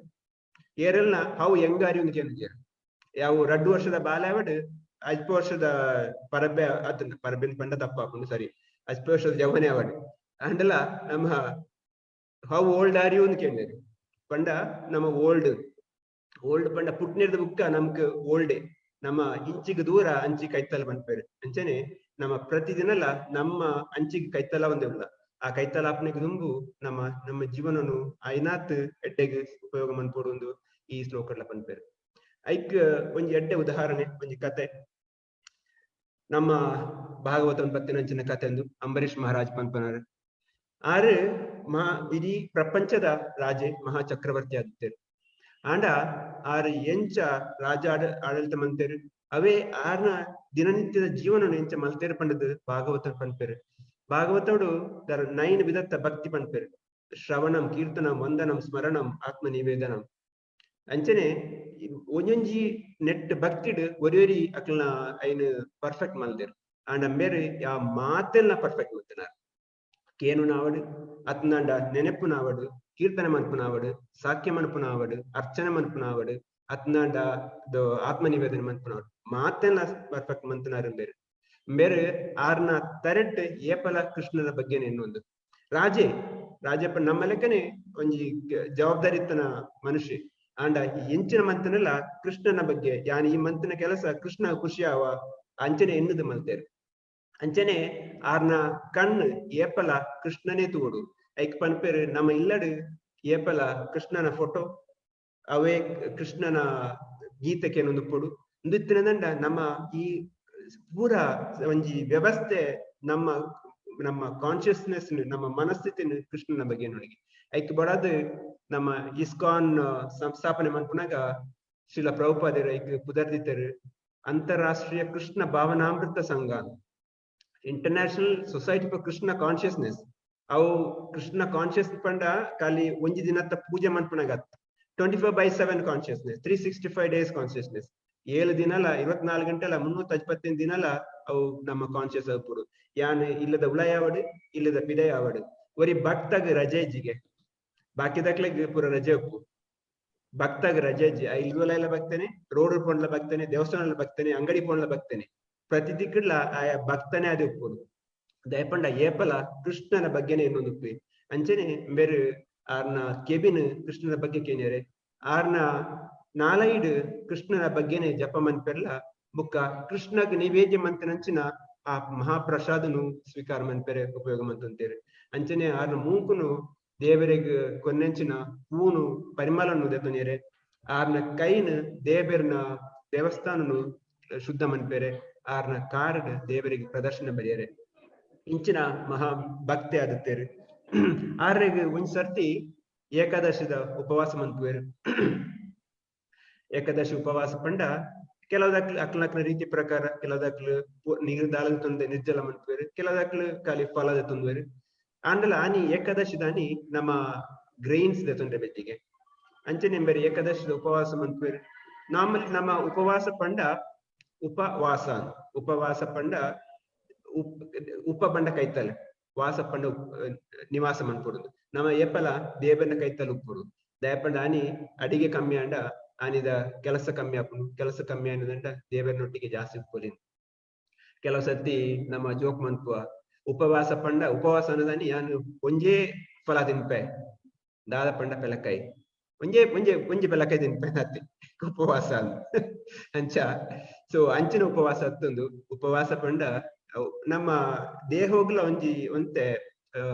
ಏರೆಲ್ನ "how Young are you?" ಅಂತ ಕೇನುಜೇರು. ಯಾವ 2 ವರ್ಷದ ಬಾಲ್ಯಾವಡ್, 5 ವರ್ಷದ ಪರಬೆ ಅತನ ಪರಬೆನ್ ಪಂಡ ತಪ್ಪಾಪುಂಡು, ಸರಿ, 5 ವರ್ಷದ ಜವನೆ ಅವಡ್ ಅಂಡಲ ನಮ್ಮ "how old are you?" ಅಂತ ಕೇಳಿದ್ರು ಪಂಡ ನಮ್ಮ ಓಲ್ಡ್. ಓಲ್ಡ್ ಪಂಡ ಪುಟ್ನಿರ್ದ ಬುಕ್ಕ ನಮ್ಕ್ ಓಲ್ಡೆ. ನಮ್ಮ ಇಂಚಿಗೆ ದೂರ ಅಂಚಿ ಕೈತಲ ಪನ್ಪೇರು. ಅಂಚನೆ ನಮ್ಮ ಪ್ರತಿದಿನಲ ನಮ್ಮ ಅಂಚಿಗೆ ಕೈತಲ ಒಂದೇ ಉಲ್ಲ. ಆ ಕೈತಲ ಆಪನೆಗ್ ದುಂಬು ನಮ್ಮ ನಮ್ಮ ಜೀವನನು ಐನಾತ್ ಎಡ್ಡೆಗ್ ಉಪಯೋಗ ಮನ್ಪೊಡು ಒಂದು ಈ ಶ್ಲೋಕಡ್ಲ ಪನ್ಪೇರು. ಐಕ್ ಒಂಜಿ ಎಡ್ಡೆ ಉದಾಹರಣೆ, ಒಂಜಿ ಕತೆ, ನಮ್ಮ ಭಾಗವತನ ಪತ್ತಿನಂಚಿನ ಕತೆ ಅಂದು. ಅಂಬರೀಷ್ ಮಹಾರಾಜ್ ಪನ್ಪನಾರ್. ಆರು ಮಹಾ ಇಡೀ ಪ್ರಪಂಚದ ರಾಜೆ, ಮಹಾ ಚಕ್ರವರ್ತಿ ಆಗಿದ್ದರು. ಆಂಡ ಆರ್ ಎಂಚ ರಾಜ ಆಡಳಿತ ಮಂತೇರು, ಅವೇ ಆರ್ನ ದಿನನಿತ್ಯದ ಜೀವನ ಎಂಚ ಮಲ್ತೇರು ಪಂಡದು ಭಾಗವತ ಪನ್ಪೇರು. ಭಾಗವತೋಡು ದರ ನೈನ್ ವಿಧತ್ತ ಭಕ್ತಿ ಪನ್ಪೇರು: ಶ್ರವಣಂ, ಕೀರ್ತನಂ, ವಂದನಂ, ಸ್ಮರಣಂ, ಆತ್ಮ ನಿವೇದನಂ. ಅಂಚನೆ ಒಂಜೊಂಜಿ ನೆಟ್ ಭಕ್ತಿಡ್ ಒರಿ ಒರಿ ಅಕ್ಲ್ನ ಐನ್ ಪರ್ಫೆಕ್ಟ್ ಮಲ್ದೆರ್. ಆಂಡ ಮೇರ್ ಆ ಮಾತೆಲ್ನ ಪರ್ಫೆಕ್ಟ್ ಮಲ್ತನಾರ್. ಕೇನುನಾವಡ್, ಅತ್ನಾಂಡ ನೆನೆಪುನಾವಡ್, ಕೀರ್ತನೆ ಮನ್ಪುನಾವಡ್, ಸಾಕ್ಯ ಮನ್ಪುನಾವಡ್, ಅರ್ಚನೆ ಮನ್ಪುನಾವಡ್, ಅತ್ನಾಂಡ ಆತ್ಮ ನಿವೇದನೆ ಮನ್ಪುನಾವಡ್, ಮಾತೆಲ್ಲ ಪರ್ಫೆಕ್ಟ್ ಮಂತನಾರ್ ಬೇರೆ ಬೇರೆ. ಆರ್ನ ತರೆಟ್ ಏಪಲ ಕೃಷ್ಣನ ಬಗ್ಗೆ ಎನ್ನುವುದು. ರಾಜೆ, ರಾಜಪ್ಪ ನಮ್ಮ ಲೆಕ್ಕನೆ ಒಂಜಿ ಜವಾಬ್ದಾರಿ ಇತ್ತನ ಮನುಷ್ಯ. ಆಂಡ ಈ ಎಂಚಿನ ಮಂತನೆಲ್ಲ ಕೃಷ್ಣನ ಬಗ್ಗೆ ಯಾನ್ ಈ ಮಂತಿನ ಕೆಲಸ ಕೃಷ್ಣ ಖುಷಿ ಆವ ಅಂಚನೆ ಎನ್ನುದು ಮಲ್ತೇರು. ಅಂಚನೆ ಆರ್ನ ಕಣ್ಣು ಏಪಲ ಕೃಷ್ಣನೇ ತೂಡು. ಐಕ್ ಪನ್ಪೇರು ನಮ್ಮ ಇಲ್ಲಡು ಏಪಲ ಕೃಷ್ಣನ ಫೋಟೋ ಅವೇ ಕೃಷ್ಣನ ಗೀತಕ್ಕೆ ಪೊಡು ಇಂದಿತ್ತಿನದಂಡ ನಮ್ಮ ಈ ಪೂರ ಒಂಜಿ ವ್ಯವಸ್ಥೆ ನಮ್ಮ ನಮ್ಮ ಕಾನ್ಶಿಯಸ್ನೆಸ್ ನಮ್ಮ ಮನಸ್ಥಿತಿನ ಕೃಷ್ಣನ ಬಗ್ಗೆ ನೋಡಿಗೆ ಐಕ್ ಬಡದು ನಮ್ಮ ಇಸ್ಕಾನ್ ಸಂಸ್ಥಾಪನೆ ಮನ್ಪುನಾಗ ಶ್ರೀಲ ಪ್ರಭುಪಾದರು ಐಕ್ ಪುದರ್ದಿತ್ತರು ಅಂತಾರಾಷ್ಟ್ರೀಯ Krishna Bhavanamrita Sangha, international society for Krishna consciousness. ಅವು ಕೃಷ್ಣ ಕಾನ್ಶಿಯಸ್ ಪಂಡ ಖಾಲಿ ಒಂಜಿ ದಿನತ್ತ ಪೂಜೆ ಮನ್ಪುನಾಗ 24/7 ಕಾನ್ಶಿಯಸ್ನೆಸ್, 365 ಡೇಸ್ ಕಾನ್ಶಿಯಸ್ನೆಸ್. 7 ದಿನಲ 24 ಗಂಟೆಲ 365 ದಿನಲ ಅವು ನಮ್ಮ ಕಾನ್ಶಿಯಸ್ ಆಪುಡು. ಯಾನ್ ಇಲ್ಲದ ಉಳಯಾವಡು ಇಲ್ಲದ ಪಿದಯಾವಡು ಒರಿ ಭಕ್ತಗ್ ರಜೆ ಇಜ್ಜಿಗೆ, ಬಾಕಿದಕ್ಲೆಗ್ ಪೂರ ರಜೆ ಉಪ್ಪು. ಭಕ್ತಗ್ ರಜೆ ಇಜ್ಜಿ, ಇಲ್ದೊಲ ಭಕ್ತನೆ, ರೋಡ್ ಪೋಂಡ್ಲ ಭಕ್ತನೆ, ದೇವಸ್ಥಾನ ಭಕ್ತನೆ, ಅಂಗಡಿ ಪೋಂಡ್ಲ ಭಕ್ತನೆ, ಪ್ರತಿ ದಿಕ್ಕಡ್ಲ ಆಯಾ ಭಕ್ತನೇ ಅದೇ ಉಪ್ಪುಡು. ದಯಪಂಡ ಏಪಲ ಕೃಷ್ಣನ ಬಗ್ಗೆನೇ ಇನ್ನೊಂದು ಉಪ್ಪಿ. ಅಂಚನೆ ಬೇರೆ ಆರ್ನ ಕೆಬಿನ್ ಕೃಷ್ಣನ ಬಗ್ಗೆ ಕೇನ್ಯರೆ, ಆರ್ನ ನಾಲೈಡು ಕೃಷ್ಣನ ಬಗ್ಗೆನೆ ಜಪ ಮನ್ಪೆರ್ಲ ಬುಕ್ಕ ಕೃಷ್ಣಗ್ ನೈವೇದ್ಯ ಮಂತನಂಚಿನ ಆ ಮಹಾಪ್ರಸಾದನು ಸ್ವೀಕಾರ ಮನ್ಪೆರೆ ಉಪಯೋಗ ಮಂತಂತೇರು. ಅಂಚನೆ ಆರ್ನ ಮೂಕುನು ದೇವರೆಗ್ ಕೊನ್ನೆಂಚಿನ ಹೂನು ಪರಿಮಳನು ದೆತೊನಿಯರೆ, ಆರ್ನ ಕೈನ ದೇವರ್ನ ದೇವಸ್ಥಾನನು ಶುದ್ಧ ಮನ್ಪೆರೆ, ಆರ್ನ ಕಾರ್ಡ್ ದೇವರಿಗೆ ಪ್ರದರ್ಶನ ಬರೆಯರೆ. ಇಂಚಿನ ಮಹಾ ಭಕ್ತಿ ಆದತ್ತೇರು. ಆರ್ರೆಗ್ ಒಂದ್ ಸರ್ತಿ ಏಕಾದಶಿದ ಉಪವಾಸ ಮನ್ಪುವೆರು. ಏಕಾದಶಿ ಉಪವಾಸ ಪಂಡ ಕೆಲವದಕ್ಲು ಅಕ್ಲಕ್ಲ ರೀತಿ ಪ್ರಕಾರ ಕೆಲವದಕ್ಲು ನೀರು ದಾಲದ ತೊಂದೆ ನಿರ್ಜಲ ಮನ್ಪುವೆರು, ಕೆಲವದಕ್ಲು ಖಾಲಿ ಫಲದ ತೊಂದುವೆರು. ಆಂಡಲ ಆನಿ ಏಕಾದಶಿ ದಾನಿ ನಮ್ಮ ಗ್ರೈನ್ಸ್ ದ ತೊಂದರೆ ಬೆತ್ತಿಗೆ. ಅಂಚನೆ ಬೇರೆ ಏಕಾದಶಿದ ಉಪವಾಸ ಮನ್ಪುವೆರು. ನಾರ್ಮಲಿ ನಮ್ಮ ಉಪವಾಸ ಪಂಡ ಉಪವಾಸ, ಉಪವಾಸ ಪಂಡ ಉಪ ಬಂಡ ಕೈತಲ್, ವಾಸ ಪಂಡ ನಿವಾಸ ಮನ್ಪುಡುದು. ನಮ್ಮ ಏಪಲ ದೇವನ ಕೈತಲ್ ಉಪ್ಪುಡು. ದಯಪಂಡ ಆನಿ ಅಡಿಗೆ ಕಮ್ಮಿ ಅಂಡ ಆನಿದ ಕೆಲಸ ಕಮ್ಮಿ ಆಪುಂಡು, ಕೆಲಸ ಕಮ್ಮಿ ಆನದಂಡ ದೇವರನೊಟ್ಟಿಗೆ ಜಾಸ್ತಿ ಉಪ್ಪುಲಿ. ಕೆಲವು ಸರ್ತಿ ನಮ್ಮ ಜೋಕ್ ಮನ್ಪುವ ಉಪವಾಸ ಪಂಡ ಉಪವಾಸ ಅನ್ನದಾನಿ ಯಾನು ಒಂಜೇ ಫಲ ತಿನ್ಪೆ, ದಾದ ಪಂಡ ಪೆಲಕಾಯಿ ಒಂಜೇ ಒಂಜೇ ಒಂಜಿ ಪೆಲಕಾಯಿ ತಿನ್ಪೆ ಅತ್ತೆ ಉಪವಾಸ ಅಂಚ. ಸೊ ಅಂಚಿನ ಉಪವಾಸ ಅತ್ತೊಂದು ಉಪವಾಸ ಪಂಡ ನಮ್ಮ ದೇಹೋಗ್ಲ ಒಂಜಿ ಒಂತೆ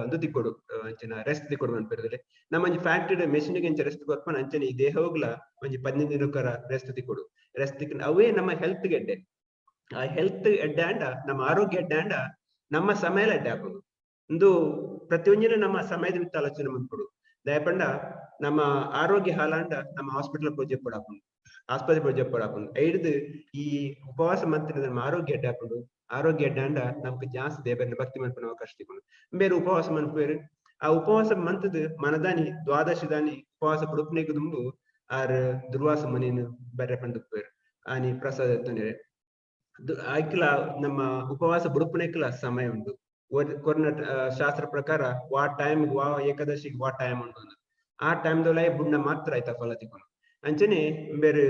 ಒಂದು ತಿಕ್ಕೊಡು ಅಂಚಿನ ರೆಸ್ಟ್ ತಿಕ್ಕೊಡು ಮನ್ಪೆರ್ದಲೆ. ನಮ್ಮ ಒಂಜಿ ಫ್ಯಾಕ್ಟರಿ ಮೆಷಿನ್ಗೆ ಅಂಚ ರೆಸ್ಟ್ ಕೊರ್ಪನ ಅಂಚನೆ ಈ ದೇಹೋಗ್ಲ ಒಂಜಿ 15 ದಿನಕ್ಕರ ರೆಸ್ಟ್ ತಿಕ್ಕೊಡು. ರೆಸ್ಟ್ ತಿಕ್ಕ ಅವೇ ನಮ್ಮ ಹೆಲ್ತ್ ಎಡ್ಡೆ. ಆ ಹೆಲ್ತ್ ಎಡ್ಡೆ ಅಂಡ ನಮ್ಮ ಆರೋಗ್ಯ ಎಡ್ಡೆ ಅಂಡ ನಮ್ಮ ಸಮಯ ಎಡ್ಡೆ ಹಾಕೋದು. ಒಂದು ಪ್ರತಿಯೊಂದಿನ ನಮ್ಮ ಸಮಯದ ಮಿತ್ತ ಆಲೋಚನೆ ಮನ್ಪೊಡು. ದಯಪಂಡ ನಮ್ಮ ಆರೋಗ್ಯ ಹಾಲಾಂಡ ನಮ್ಮ ಹಾಸ್ಪಿಟಲ್ ಪ್ರೊಜೆಕ್ಟ್ ಕೊಡಾಪುಂಡು, ಆಸ್ಪತ್ರೆ ಪ್ರೊಜೆಕ್ಟ್ ಕೊಡಾಪುಂಡು. ಐಡ್ದು ಈ ಉಪವಾಸ ಮಂತ್ರಿ ನಮ್ಮ ಆರೋಗ್ಯ ಎಡ್ಡೆ ಹಾಕೊಂಡು, ಆರೋಗ್ಯ ಎಡ್ಡಾಂಡ ನಮ್ಗೆ ಜಾಸ್ತಿ ದೇವರನ್ನ ಭಕ್ತಿ ಮನ್ಪುನ ಅವಕಾಶ ತಿಕ್ಕೊಂಡು ಬೇರೆ ಉಪವಾಸ ಮನ್ಪುವೇರು. ಆ ಉಪವಾಸ ಮಂತದ ಮನದಾನಿ ದ್ವಾದಶಿ ದಾನಿ ಉಪವಾಸ ಬುಡುಪನೆಗೆ ದುಂಬು ಆರ್ ದುರ್ವಾಸ ಮನೇನು ಬರ್ರೆ ಪಂಡುಪ್ಪೇರು ಆನಿ ಪ್ರಸಾದ ತೊಂದರೆ ಆಯ್ಕಲ ನಮ್ಮ ಉಪವಾಸ ಬುಡುಪನೆಕ್ಲ ಸಮಯ ಉಂಟು. ಕೊರ್ನ ಶಾಸ್ತ್ರ ಪ್ರಕಾರ ವಾ ಟೈಮ್ ವಾ ಏಕಾದಶಿಗೆ ವಾ ಟೈಮ್ ಉಂಟು, ಆ ಟೈಮ್ ದೊಲೈ ಬುಡ್ನ ಮಾತ್ರ ಆಯ್ತಾ ಫಲ ತಿಕ್ಕೊಂಡು. ಅಂಚನೆ ಬೇರೆ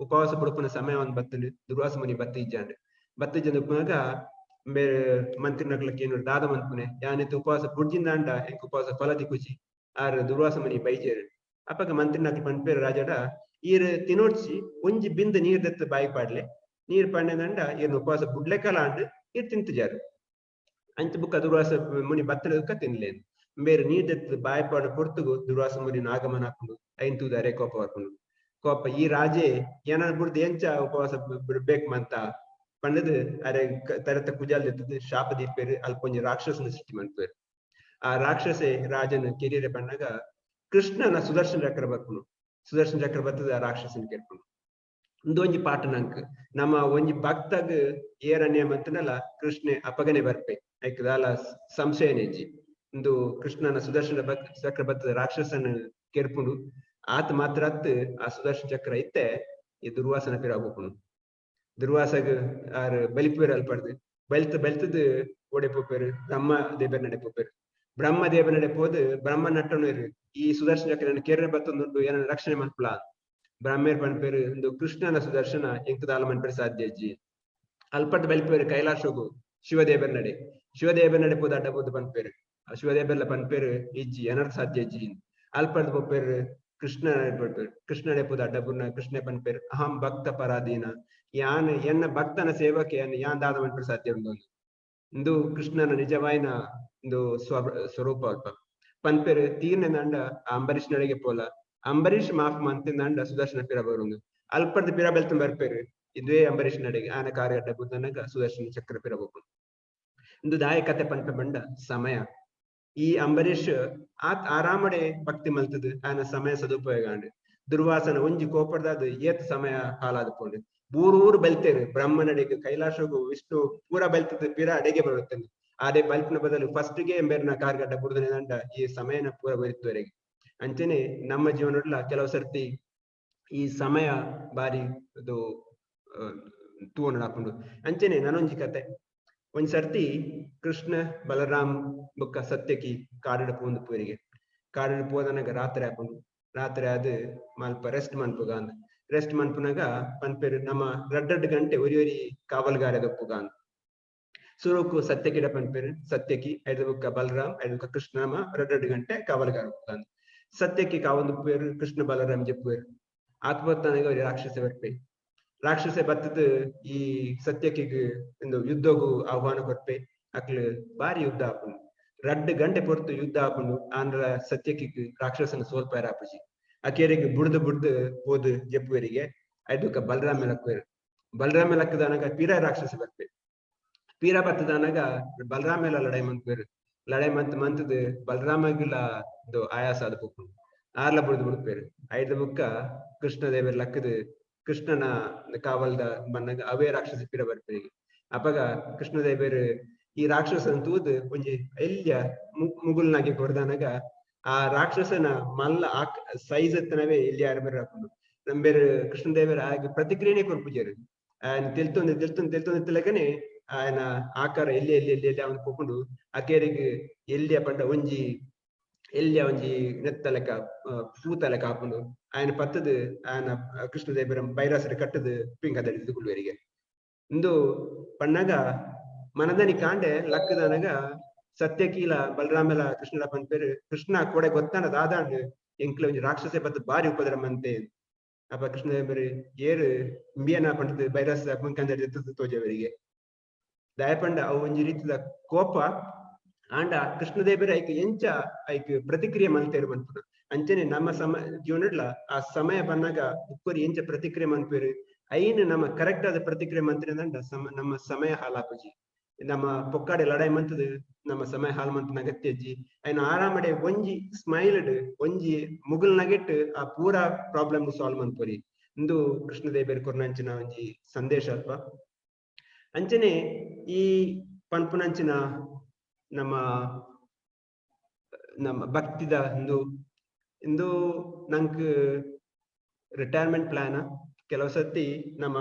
ಉಪವಾಸ ಬುಡುಪನ ಸಮಯ ಒಂದ್ ಬತ್ತಲು ದುರ್ವಾಸ ಮುನಿ ಬತ್ತ ಇಜ್ಜಾಂಡ್ ಬತ್ತ ಜನ ಉಪ್ಪುನಾಗ ಬೇರೆ ಮಂತ್ರಿನಕ್ಲಕ್ಕೆ ಏನು ದಾದ ಮನ್ಪುನೆ ಯಾನಿತ್ತು ಉಪವಾಸ ಬುಡ್ಜಿಂದಾಂಡ ಎಂಕ್ ಉಪವಾಸ ಫಲ ತಿಕ್ಕುಚಿ ಆರ್ ದುರ್ವಾಸ ಮನಿ ಬೈಜೇರು. ಅಪ್ಪಗ ಮಂತ್ರಿನಕ್ಲು ಪನ್ಪೇರು ರಾಜಡ ಈರ್ ತಿನೋಡ್ಚಿ ಒಂಜಿ ಬಿಂದು ನೀರ್ ದತ್ತ ಬಾಯಿ ಪಾಡ್ಲೆ, ನೀರ್ ಪಾಡ್ನೆದಂಡ ಈರ್ನ ಉಪವಾಸ ಬುಡ್ಲೆಕಲ ಅಂಡ್ ಈರ್ ತಿಂತುಜಾರು. ಅಂಚ ಬುಕ್ಕ ದುರ್ವಾಸ ಮುನಿ ಬತ್ತಲಕ್ಕ ತಿನ್ಲೇನು ಬೇರೆ ನೀರ್ ದತ್ತ ಬಾಯಿ ಪಾಡ ಪೊರ್ತುಗು ದುರ್ವಾಸ ಮುನಿ ಆಗಮನ ಹಾಕೊಂಡು ಐನ್ ತೂದಾರೆ ಕೋಪ ಬರ್ಕೊಂಡು ಕೋಪ ಈ ರಾಜೆ ಏನಾರು ಬುಡ್ದು ಎಂಚ ಉಪವಾಸ ಬಿಡ್ಬೇಕು ಮಂತ ಪಂಡದು ಅರೆ ತರತ ಕುಜಾಲ್ ಎತ್ತದು ಶಾಪ ದೀಪೇರು ಅಲ್ಪ ಒಂಜಿ ರಾಕ್ಷಸನ ಸೃಷ್ಟಿ ಮನ್ಪೇರು. ಆ ರಾಕ್ಷಸೆ ರಾಜನ ಕೆರಿಯರೆ ಪಣ್ಣಾಗ ಕೃಷ್ಣನ ಸುದರ್ಶನ ಚಕ್ರ ಬರ್ಪುನು, ಸುದರ್ಶನ ಚಕ್ರ ಬರ್ತದ ಆ ರಾಕ್ಷಸನ ಕೇರ್ಪುನು. ಇಂದು ಒಂಜಿ ಪಾಠ ನಂಕ್ ನಮ್ಮ ಒಂಜಿ ಭಕ್ತಗ್ ಏರನ್ಯ ಮಂತನಲ್ಲ ಕೃಷ್ಣೆ ಅಪಗನೆ ಬರ್ಪೆ ಐಕ್ ದಾಲ ಸಂಶಯನೇಜಿ. ಇಂದು ಕೃಷ್ಣನ ಸುದರ್ಶನ ಚಕ್ರ ಬರ್ತದ ರಾಕ್ಷಸನ ಕೆರ್ಪುಂಡು. ಆತ ಮಾತ್ರ ಅತ್ ಆ ಸುದರ್ಶನ ಚಕ್ರ ಇತ್ತೆ ಈ ದುರ್ವಾಸನ ಪಿರಾಗೋಪುನು. ದುರ್ವಾಸಗ್ ಆರ್ ಬಲಿಪೇರು ಅಲ್ಪಡ್ದು ಬಲ್ತ ಬಲ್ತದ ಓಡೆ ಪೋಪೇರು ಬ್ರಹ್ಮ ದೇವರ ನಡೆ ಪೋಪೇರು. ಬ್ರಹ್ಮ ದೇವರ ನಡೆ ಪೋದು ಬ್ರಹ್ಮ ನಟ್ಟಣೇರು ಈ ಸುದರ್ಶನ ಚಕ್ರ ಕೆರೆ ಬತ್ತೊಂದುಂಡು ಏನನ್ನ ರಕ್ಷಣೆ ಮನ್ಪುಲ. ಬ್ರಹ್ಮೇರ್ ಪನ್ಪೇರು ಇಂದು ಕೃಷ್ಣನ ಸುದರ್ಶನ ಎಂಕದಾಲ ಮನ್ಪೇರು ಸಾಧ್ಯ ಅಜ್ಜಿ. ಅಲ್ಪಡ್ದು ಬಲಿಪೇರು ಕೈಲಾಸೋಗು ಶಿವದೇವರ ನಡೆ, ಶಿವದೇವರ ನಡೆ ಪೋದು ಅಡ್ಡ ಪೋದು ಪನ್ಪೇರು ಶಿವದೇವರ್ಲ ಪನ್ಪೇರು ಇಜ್ಜಿ ಏನರ್ಥ ಸಾಧ್ಯ ಅಜ್ಜಿ. ಅಲ್ಪಡ್ದು ಪೋಪೇರು ಕೃಷ್ಣ ಕೃಷ್ಣ ಪುದ ಅಡ್ಡಪುರ್ನ ಕೃಷ್ಣ ಪನ್ಪೇರ್ ಅಹಂ ಭಕ್ತ ಪರಾಧೀನ ಯಾನ್ ಎನ್ನ ಭಕ್ತನ ಸೇವಕೆ ಯಾನ್ ದಾದ ಮನ್ಪೆರ್ ಸಾಧ್ಯ ಉಂಡು. ಇಂದು ಕೃಷ್ಣನ ನಿಜವಾಯಿನ ಇಂದು ಸ್ವರೂಪ ಅಲ್ಪ ಪನ್ಪೇರ್ ತೀರ್ನೆ ದಂಡ ಅಂಬರೀಷ್ ನಡೆಗೆ ಪೋಲ ಅಂಬರೀಷ್ ಮಾಫ್ ಮಂತಿಂದಂಡ ಸುದರ್ಶನ ಪಿರ ಬರುಂದು ಅಲ್ಪರ್ದ ಪಿರ ಬೆಲ್ತು ಬರ್ಪೇರು ಇದುವೇ ಅಂಬರೀಷ್ ನಡೆಗೆ ಆನ ಕಾರ್ಯ ಅಡ್ಡ ಬುದ್ಧನಾಗ ಸುದರ್ಶನ ಚಕ್ರ ಪಿರ ಹೋಗುದು. ಇಂದು ದಾಯ ಕತೆ ಪನ್ಪೆ ಬಂಡ ಸಮಯ ಈ ಅಂಬರೀಷ್ ಆತ್ ಆರಾಮಡೆ ಭಕ್ತಿ ಮಲ್ತದ ಆನ ಸಮಯ ಸದುಪಯೋಗ ಆಂಡ್ ದುರ್ವಾಸನ ಒಂಜಿ ಕೋಪಡ್ದಾದ ಏತ್ ಸಮಯ ಹಾಲಾದ ಪೋಂಡು ಊರೂರು ಬೆಲ್ತೇರು ಬ್ರಹ್ಮನಡೆಗೆ ಕೈಲಾಸಗು ವಿಷ್ಣು ಪೂರ ಬೆಲ್ತದ ಪಿರ ಅಡೆಗೆ ಬರುತ್ತೇನೆ ಆದೆ ಬಲ್ಪಿನ ಬದಲು ಫಸ್ಟ್ಗೆ ಎಂಬೇರ್ನ ಕಾರ್ಗಡ್ಡ ಬುಡ್ದನೆ ದಂಡ ಈ ಸಮಯನ ಪೂರ ಬರಿತುವರೆಗೆ. ಅಂಚನೆ ನಮ್ಮ ಜೀವನಡ್ಲ ಕೆಲವು ಸರ್ತಿ ಈ ಸಮಯ ಬಾರಿ ಅದು ತೂವೊಂಡು ಹಾಕೊಂಡು. ಅಂಚನೆ ನಾನೊಂಜಿ ಕತೆ ಒಂದ್ ಸರ್ತಿ ಕೃಷ್ಣ ಬಲರಾಮ್ ಬೊಕ್ಕ ಸತ್ಯಕಿ ಕಾಡಿಡ ಪೋಂದು ಪೂರಿಗೆ ಕಾಡಿಡ ಪೋದನಗ ರಾತ್ರಿ ಹಾಕೊಂಡು ರಾತ್ರಿ ಅದು ಮಲ್ಪ ರೆಸ್ಟ್ ಮನ್ಪುಗ ಅಂದ್ ರೆಸ್ಟ್ ಮನ್ಪುನಾಗ ಪನ್ಪೇರು ನಮ್ಮ ರಡ್ಡಡ್ಡು ಗಂಟೆ ಒರಿ ಒರಿ ಕಾವಲ್ಗಾರ ದೊಪ್ಪುಗ ಅಂದ್. ಸುರುಕು ಸತ್ಯಕಿಡ ಪನ್ಪೇರು ಸತ್ಯಕಿ ಐದು ಬೊಕ್ಕ ಬಲರಾಮ್ ಐದು ಬೊಕ್ಕ ಕೃಷ್ಣಮ ರಡ್ಡಡ್ಡು ಗಂಟೆ ಕಾವಲ್ಗಾರ ಒಪ್ಪುಗ ಅಂದ್. ಸತ್ಯಕಿ ಕಾವೊಂದು ಪೇರು ಕೃಷ್ಣ ಬಲರಾಮ್ ಜಪ್ಪುವೇರು ಆತ್ಮಹತ್ಯನಾಗ ಒರಿ ರಾಕ್ಷಸ ಬರ್ಪೆ ರಾಕ್ಷಸೆ ಬತ್ತದ ಈ ಸತ್ಯಕಿಗ್ ಒಂದು ಯುದ್ಧಗು ಆಹ್ವಾನ ಕೊರ್ಪೆ ಅಕ್ಲು ಬಾರಿ ಯುದ್ಧ ಆಪುಂಡು ರಡ್ಡು ಗಂಟೆ ಪೊರ್ತು ಯುದ್ಧ ಆಪುಂಡು ಆಂದ್ರ ಸತ್ಯಕಿಗ್ ರಾಕ್ಷಸನ ಸೋಲ್ಪಾರ ಆಪುಜಿ ಅಕೇರಿಗೆ ಬುಡ್ದು ಬುಡ್ದು ಪೋದು ಜಪ್ಪುವರಿಗೆ ಐದುಕ ಬಲರಾಮ ಲಕ್ಕುವೇರು ಬಲರಾಮ ಲಕ್ಕದಾನಾಗ ಪೀರ ರಾಕ್ಷಸ ಬರ್ಪೆ ಪೀರ ಬತ್ತದಾನಾಗ ಬಲರಾಮೆಲ್ಲ ಲಡಾಯಿ ಮಂತ್ವೇರು ಲಡಾಯಿ ಮಂತ್ ಮಂತದ ಬಲರಾಮಗಿಲ್ಲ ಇದು ಆಯಾಸ ಆದ ಪೋಪುಂಡು ಆರ್ಲ ಬುಡ್ದು ಬುಡ್ಪೇರು ಐದು ಬುಕ್ಕ ಕೃಷ್ಣ ದೇವರ ಲಕ್ಕದ ಕೃಷ್ಣನ ಕಾವಲ್ದ ಬನ್ನಗ ಅವೇ ರಾಕ್ಷಸ ಪೀರ ಬರ್ಪೇರಿಗೆ. ಅಪಗ ಕೃಷ್ಣದೇವರು ಈ ರಾಕ್ಷಸನ ತೂದು ಒಂಜಿ ಎಲ್ಯ ಮುಗುಲ್ನಾಗೆ ಕೊರ್ದಾನಾಗ ಆ ರಾಕ್ಷಸನ ಮಲ್ಲ ಆಕ್ ಸೈಜ್ ಎತ್ತನವೇ ಎಲ್ಲಿ ಯಾರು ಬೇರೆ ಹಾಕೊಂಡು ನಂಬೇರು ಕೃಷ್ಣದೇವರ ಆಗ ಪ್ರತಿಕ್ರಿಯೆನೇ ಕೊರ್ಪುಜಾರು ఆయన తెలుతుంది తెలుతుంది తెలుతుంది తెలకనే ఆయన ಆಕಾರ ಎಲ್ಲಿ ಎಲ್ಲಿ ಎಲ್ಲಿ ಎಲ್ಲಿ ಅವನು ಪೋಪುಂಡು ಅಕೇರಿಗೆ ಎಲ್ಲಿಯ ಪಂಡ ಒಂಜಿ ಎಲ್ಲಿಯ ಒಂಜಿ ನೆತ್ತಲೆಕ ಪೂತಲೆಕ ಆಪುಂಡು ఆయన ಪತ್ತದು ఆయన ಕೃಷ್ಣದೇವರ ಬೈರಾಸರ ಕಟ್ಟದು ಪಿಂಕದಡಿದು ಗುಳ್ಳುವರಿಗೆ ಇಂದು ಪಣ್ಣಗ ಮನದನಿ ಕಾಂಡೆ ಲಕ್ಕದನಗ ಸತ್ಯಕೀಲ ಬಲರಾಮೆಲ ಕೃಷ್ಣರ ಪನ್ಪೇರು ಕೃಷ್ಣ ಕೋಡೆ ಗೊತ್ತಾನ ದಾದಾಂಡ್ ಎಂಕ್ಲ ಒಂಜಿ ರಾಕ್ಷಸೆ ಬತ್ತ ಬಾರಿ ಉಪದ್ರ ಮಂತೆ. ಅಪ್ಪ ಕೃಷ್ಣದೇವರು ಏರು ಇಂಬಿಯನ ಪಂಡದು ಬೈರಾಸ ಪಂಕಂದಡಿ ತೋಜವರಿಗೆ ದಯಪಂಡ ಅವು ಒಂಜಿ ರೀತಿದ ಕೋಪ ಆಂಡ ಕೃಷ್ಣದೇವರ ಐಕ್ ಎಂಚ ಐಕ್ ಪ್ರತಿಕ್ರಿಯೆ ಮಲ್ತೇರು ಮನ್ಪುನ ಅಂಚನೆ ನಮ್ಮ ಸಮ ಜೀವನಡ್ಲ ಆ ಸಮಯ ಬನ್ನಾಗ ಉಪ್ಪರಿ ಎಂಚ ಪ್ರತಿಕ್ರಿಯೆ ಮನ್ಪೇರು ಐನ್ ನಮ್ಮ ಕರೆಕ್ಟ್ ಆದ ಪ್ರತಿಕ್ರಿಯೆ ಮಂತ್ರಿ ನಮ್ಮ ಸಮಯ ಹಾಲಾಪುಜಿ ನಮ್ಮ ಪೊಕ್ಕಾಡೆ ಲಡಾಯಿ ಮಂತದ ನಮ್ಮ ಸಮಯ ಹಾಲ್ ಮಂತನ ಅಗತ್ಯಜ್ಜಿ ಐನ ಆರಾಮಡೆ ಒಂಜಿ ಸ್ಮೈಲ್ಡ್ ಒಂಜಿ ಮುಗುಲ್ ನಗೆಟ್ ಆ ಪೂರಾ ಪ್ರಾಬ್ಲಮ್ ಸಾಲ್ವ್ ಮನ್ಪುರಿ ಇಂದು ಕೃಷ್ಣದೇವರು ಕೊರ್ನಂಚಿನ ಒಂಜಿ ಸಂದೇಶ ಅಲ್ಪ. ಅಂಚನೆ ಈ ಪನ್ಪುನಂಚಿನ ನಮ್ಮ ನಮ್ಮ ಭಕ್ತಿದ ಇಂದು ಇಂದು ನಂಕ್ ರಿಟೈರ್ಮೆಂಟ್ ಪ್ಲಾನ್ ಕೆಲವು ಸತಿ ನಮ್ಮ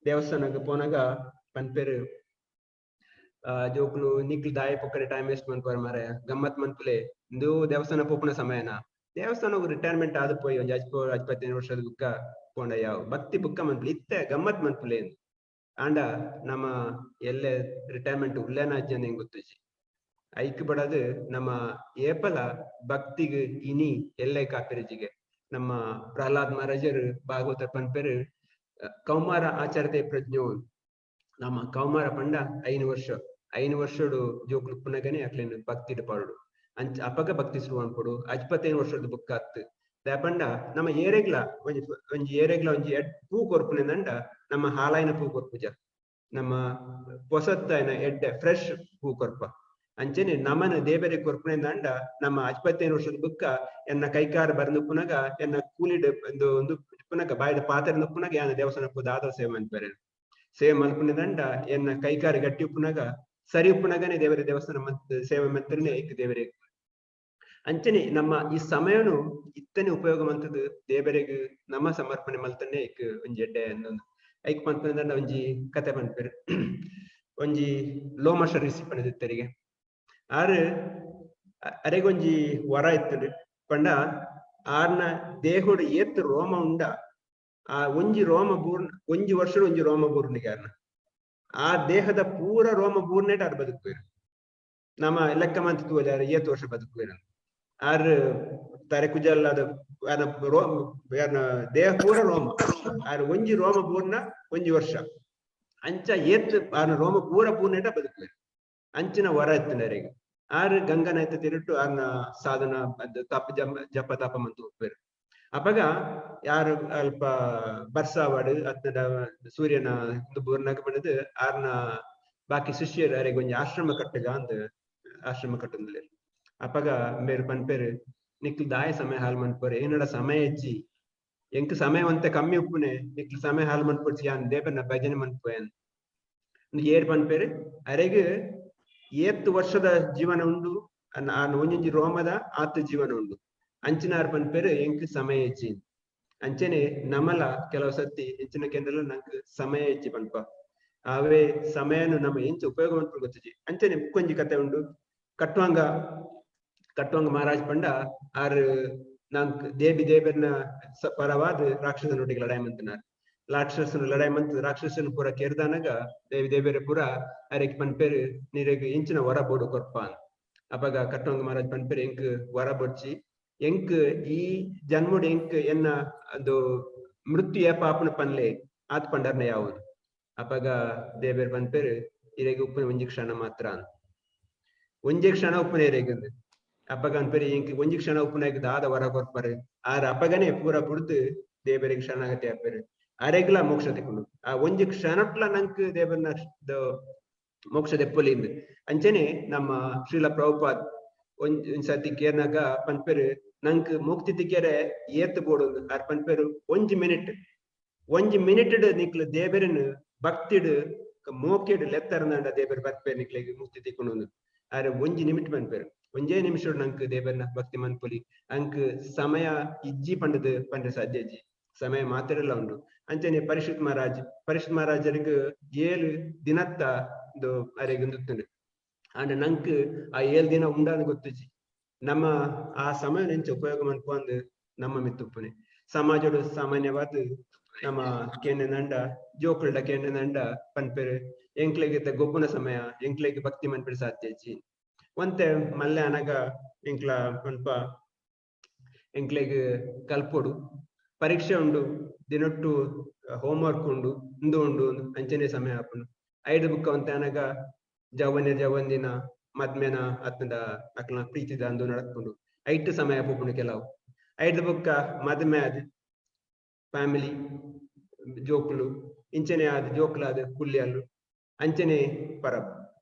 ದೇವಸ್ಥಾನಕ್ಕೆ ಪೋನಾಗ ಪನ್ಪೇರು ಜೋಕುಲು ನಿಕ್ಲು ದಾಯ ಪೊಕ್ಕಡೆ ಟೈಮ್ ವೇಸ್ಟ್ ಮನ್ಪುವರ್ ಮಾರಾಯ ಗಮ್ಮತ್ ಮನ್ಪುಲೆ ಇಂದು ದೇವಸ್ಥಾನ ಪೋಪುನ ಸಮಯನ ದೇವಸ್ಥಾನಗ್ ರಿಟೈರ್ಮೆಂಟ್ ಆದ್ ಪೋಯಿ ಒಂಜಿ ಅಜ್ಪೋ ಅಜ್ಪತ್ತೈದು ವರ್ಷದ ಬುಕ್ಕ ಪೋಂಡ ಯಾವ ಭಕ್ತಿ ಬುಕ್ಕ ಮನ್ಪುಲೆ ಇತ್ತೆ ಗಮ್ಮತ್ ಮನ್ಪುಲೆ ಆಂಡ ನಮ್ಮ ಎಲ್ಲೆ ರಿಟೈರ್ಮೆಂಟ್ ಉಲ್ಲೇನ ಅಜ್ಜನ ಹೆಂಗ್ ಗೊತ್ತುಜಿ ಐಕ್ ಬಡದು ನಮ್ಮ ಏಪಲ ಭಕ್ತಿಗ್ ಇನಿ ಎಲ್ಲೆ ಕಾಪಿರಜಿಗೆ ನಮ್ಮ ಪ್ರಹ್ಲಾದ್ ಮಹಾರಾಜರು ಭಾಗವತ ಪನ್ಪೇರು ಕೌಮಾರ ಆಚರತೆ ಪ್ರಜ್ಞೋ ನಮ್ಮ ಕೌಮಾರ ಪಂಡ 5 ವರ್ಷ 5 ವರ್ಷಡು ಜೋಕುಲು ಪುನಗನೆ ಅಕ್ಲೇನು ಭಕ್ತಿಡ್ ಪಾಡುಡು ಅಂಚ ಅಪಗ ಭಕ್ತಿ ಶುರು ಅನ್ಪೊಡು 25 ವರ್ಷದ ಬುಕ್ಕ ಅತ್ತು ದಾಪಂಡ ನಮ್ಮ ಏರೆಗ್ಲ ಒಂಜಿ ಒಂಜಿ ಏರೆಗ್ಲ ಒಂಜಿ ಪೂ ಕೊರ್ಪುನೆಂದಂಡ ನಮ್ಮ ಹಾಲಾಯಿನ ಪೂ ಕೊರ್ಪುಜ ನಮ್ಮ ಪೊಸತ್ತಾಯಿನ ಎಡ್ಡೆ ಫ್ರೆಶ್ ಪೂ ಕೊರ್ಪ ಅಂಚನೆ ನಮನ ದೇವರಿಗೆ ಕೊರ್ಪುನೆಂದಂಡ ನಮ್ಮ 25 ವರ್ಷದ ಬುಕ್ಕ ಎನ್ನ ಕೈಕಾರ ಬರಂದು ಪುನಗ ಎನ್ನ ಕೂಲಿಡ್ ಒಂದು ಒಂದು ಪುನಗ ಬಾಯಿದ ಪಾತ್ರೆ ಪುನಗ ಯಾನ ದೇವಸ್ಥಾನ ದಾದ ಸೇವೆ ಮನ್ಪೆರೆ ಸೇವೆ ಮಲ್ಪುನೆದಂಡ ಎನ್ನ ಕೈಕಾರ ಗಟ್ಟಿ ಉಪ್ಪುನಗ ಸರಿ ಉಪ್ಪುನಗನೆ ದೇವರ ದೇವಸ್ಥಾನ ಸೇವೆ ಮಂತ್ರನೇ ಐಕ್ ದೇವರಿಗೆ ಅಂಚನೆ ನಮ್ಮ ಈ ಸಮಯನು ಇತ್ತನೆ ಉಪಯೋಗ ಮಂತದ್ದು ದೇವರಿಗೆ ನಮ್ಮ ಸಮರ್ಪಣೆ ಮಲ್ತನೆ ಐಕ್ ಒಂಜಿ ಎಡ್ಡೆ ಅನ್ನೊಂದು ಐಕ್ ಪನ್ಪುನೆದಂಡ ಒಂಜಿ ಕತೆ ಪನ್ಪೆರು ಒಂಜಿ ಲೋಮಶ ಋಷಿ ಪಣದಿತ್ತರಿಗೆ ಆರು ಅರೆಗೊಂಜಿ ವರ ಇತ್ತುಂಡು ಪಂಡ ಆರ್ನ ದೇಹೋಡು ಏತ್ ರೋಮ ಉಂಡ ಆ ಒಂಜಿ ರೋಮ ಬೂರ್ಣ ಒಂಜಿ ವರ್ಷಡು ಒಂಜಿ ರೋಮ ಬೂರ್ಣಿಗೆ ಆರ್ನ ಆ ದೇಹದ ಪೂರ ರೋಮ ಬೂರ್ನೇಟ್ ಆರ್ ಬದುಕುವೇರು ನಮ್ಮ ಲೆಕ್ಕ ಮಂತ್ ತೂವಲೆ ಆರ್ ಏತ್ ವರ್ಷ ಬದುಕುವೇರು ಆರ್ ತರೆ ಕುಜಲ್ಲಾದ ಆರ್ನ ರೋಮ, ಆರ್ನ ದೇಹ ಪೂರ ರೋಮ. ಆರ್ ಒಂಜಿ ರೋಮ ಪೂರ್ಣ ಒಂಜಿ ವರ್ಷ ಅಂಚ ಏತ್ ಆರ್ನ ರೋಮ ಪೂರ ಪೂರ್ಣಟ ಬದುಕುವೆರ್. ಅಂಚಿನ ವರ ಇತ್ತಿನರೆಗ್ ಆರ್ ಗಂಗನಾಯ್ತ ತಿರುಟು ಆರ್ನ ಸಾಧನ ತಪ ಜಪ ತಪ ಮಂತು ಉಪ್ಪೇರು. ಅಪಗ ಯಾರು ಅಲ್ಪ ಬರ್ಸಾವಾಡು ಅತ್ನ ಸೂರ್ಯನ ಬೂರ್ನಾಗ ಬಣ್ಣದು ಆರ್ನ ಬಾಕಿ ಶಿಷ್ಯರು ಅರೆಗ್ ಒಂಜಿ ಆಶ್ರಮ ಕಟ್ಟಗ ಅಂದ್ ಆಶ್ರಮ ಕಟ್ಟಂದ್ಲೇರ್. ಅಪಗ ಮೇರು ಪನ್ಪೇರು ನಿಕ್ಲ್ ದಾಯ ಸಮಯ ಹಾಲ್ ಮನ್ಪರೆ, ಏನಡ ಸಮಯ ಇಜ್ಜಿ, ಎಂಕ್ ಸಮಯ ಒಂತೆ ಕಮ್ಮಿ ಉಪ್ಪುನೆ, ನಿಕ್ಲ್ ಸಮಯ ಹಾಲ್ ಮನ್ಪೊಡ್ಚಿ, ಯಾನ್ ದೇವನ ಭಜನೆ ಮನ್ಪುವೆ. ಏರ್ ಪನ್ಪೇರು ಅರೆಗ್ ಏತ್ ವರ್ಷದ ಜೀವನ ಉಂಡು, ಒಂಜೊಂಜಿ ರೋಮದ ಆತ್ ಜೀವನ ಉಂಡು. ಅಂಚಿನಾರ್ ಪನ್ಪೇರು ಎಂಕ್ ಸಮಯ ಇಜ್ಜಿ. ಅಂಚನೆ ನಮಲ ಕೆಲವು ಸತಿ ಎಂಚಿನ ಕೇಂದ್ರ ನಂಕ್ ಸಮಯ ಇಜ್ಜಿ ಪನ್ಪ. ಆವೇ ಸಮಯನು ನಮ್ಮ ಎಂಚ ಉಪಯೋಗ ಮನ್ಪು ಗೊತ್ತಿಜಿ. ಅಂಚನೆ ಬುಕ್ಕೊಂಜಿ ಕತೆ ಉಂಡು. ಕಟ್ವಾಂಗ ಕಟ್ವಾಂಗ ಮಹಾರಾಜ್ ಪಂಡ ಆರ್ ನಂಕ್ ದೇವಿ ದೇವರನ ಪರವಾದ ರಾಕ್ಷಸನೊಟ್ಟಿಗೆ ಲಡಾಯಿ ಮಂತನಾರ್. ರಾಕ್ಷಸನ ಲಡಾಯಿ ಮಂತ್ ರಾಕ್ಷಸನ ಪೂರ ಕೆರ್ದಾನಗ ದೇವಿ ದೇವರ ಪೂರ ಅರೆಗ್ ಪನ್ಪೇರು ನೀರೆಗ್ ಎಂಚಿನ ವರ ಬೋಡು ಕೊರ್ಪ. ಅಪಗ ಕಟ್ವಾಂಗ ಮಹಾರಾಜ್ ಪನ್ಪೇರು ಎಂಕ್ ವರ ಬೊಡ್ಚಿ, ಎಂಕ್ ಈ ಜನ್ಮಡ್ ಎಂಕ್ ಎನ್ನ ಅದು ಮೃತ್ಯು ಏಪ ಆಪುನ ಪನ್ಲೆ ಆತ್ ಪಂಡರ್ನ ಯಾವುದು. ಅಪಗ ದೇವೇರ್ ಪನ್ಪೇರು ಇರೆಗ್ ಉಪ್ಪುನ ಒಂಜಿ ಕ್ಷಣ ಮಾತ್ರ, ಒಂಜಿ ಕ್ಷಣ ಉಪ್ಪುನ ಇರೆಗ್. ಅಪಗ ಅನ್ಪೇರು ಎಂಕ್ ಒಂಜಿ ಕ್ಷಣ ಉಪ್ಪುನ ದಾದ ವರ ಕೊರ್ಪರು. ಆರ್ ಅಪಗನೆ ಪೂರ ಬುಡ್ದು ದೇವರಿಗೆ ಶರಣಾಗತಿ ಆಪೇರು, ಅರೆಗ್ಲಾ ಮೋಕ್ಷ ತಿಕ್ಕುಂಡು. ಆ ಒಂಜಿ ಕ್ಷಣಟ್ಲ ನಂಕ್ ದೇವರನ ಮೋಕ್ಷ ದೆಪ್ಪೊಲಿಂದು. ಅಂಚನೆ ನಮ್ಮ ಶ್ರೀಲ ಪ್ರಭುಪಾದ್ ಒಂಜ್ ಸತಿ ಕೇರ್ನಾಗ ಪನ್ಪೇರು ನಂಕ್ ಮುಕ್ತಿ ತಿಕ್ಕೆರೆ ಏತ್ ಬೋಡು. ಆರ್ ಪನ್ಪೇರು ಒಂಜಿ ಮಿನಿಟ್, ಒಂಜಿ ಮಿನಿಟ್ ನಿಕ್ಲು ದೇವರನ್ ಭಕ್ತಿಡ್ ಮೋಕೆಡ್ ಲೆತ್ತರನಾಂಡ ದೇವರ್ ಬರ್ಪೇರು ನಿಕ್ಲೆಗ್ ಮುಕ್ತಿ ತಿಕ್ಕೊಂಡು. ಆರ್ ಒಂಜಿ ನಿಮಿಟ್ ಪನ್ಪೇರು, ಒಂಜೇ ನಿಮಿಷ ನಂಕ್ ದೇವರನ ಭಕ್ತಿ ಮನ್ಪೊಲಿ, ಅಂಕ್ ಸಮಯ ಇಜ್ಜಿ ಪಂಡದು ಪಂಡ್ರೆ ಸಾಧ್ಯ ಇಜ್ಜಿ, ಸಮಯ ಮಾತೆರೆಲ್ಲ ಉಂಡು. ಅಂಚನೆ ಪರಿಷತ್ ಮಹಾರಾಜ್, ಪರಿಷತ್ ಮಹಾರಾಜರಿಗೆ 7 ದಿನತ್ತ ಅರೆಗ್ ಉಂದುತ್ತುಂಡು. ಆಂಡ ನಂಕ್ ಆ 7 ದಿನ ಉಂಡಾನ ಗೊತ್ತಿಜ್ಜಿ. ನಮ್ಮ ಆ ಸಮಯ ನೆಂಚ ಉಪಯೋಗ ಮನ್ಪು ನಮ್ಮ ಮಿತ್ತುಪ್ಪುನೆ. ಸಮಾಜಡು ಸಾಮಾನ್ಯವಾದ ನಮ್ಮ ಕೇಂದ್ರ ಜೋಕುಲ್ಡ ಕೇಂದ್ರ ಪನ್ಪೇರು ಎಂಕ್ಲೆಗ್ ಗೊಬ್ಬುನ ಸಮಯ, ಎಂಕ್ಲೆಗ್ ಭಕ್ತಿ ಮನ್ಪೆರೆ ಸಾಧ್ಯ ಇಜ್ಜಿ. ಒಂತೆ ಮಲ್ಲೆ ಅನಗ ಎಂಕ್ಲ ಪನ್ಪ ಎಂಕ್ಲೆಗ್ ಕಲ್ಪೊಡು, ಪರೀಕ್ಷೆ ಉಂಡು, ದಿನೊಟ್ಟು ಹೋಮ್ವರ್ಕ್ ಉಂಡು, ಇಂದು ಉಂಡು, ಅಂಚನೆ ಸಮಯ ಆಪುಂಡು. ಐದು ಬುಕ್ಕ ಒಂತೆ ಅನಗ ಜವನ್ಯ ಜವಂದಿನ ಮದ್ಮೆನ ಅತ್ನದ ಅಕ್ಲ ಪ್ರೀತಿದ ಅಂದು ನಡತ್ಕೊಂಡು ಐಟ್ ಸಮಯ ಪೋಪುಂಡು ಕೆಲವು. ಐದು ಬುಕ್ಕ ಮದ್ಮೆ ಆದ್ ಫ್ಯಾಮಿಲಿ ಜೋಕುಲು ಇಂಚನೆ ಆದ್ ಜೋಕುಲಾದ ಕುಲ್ಯಲ್ಲು ಅಂಚನೆ ಪರಬ್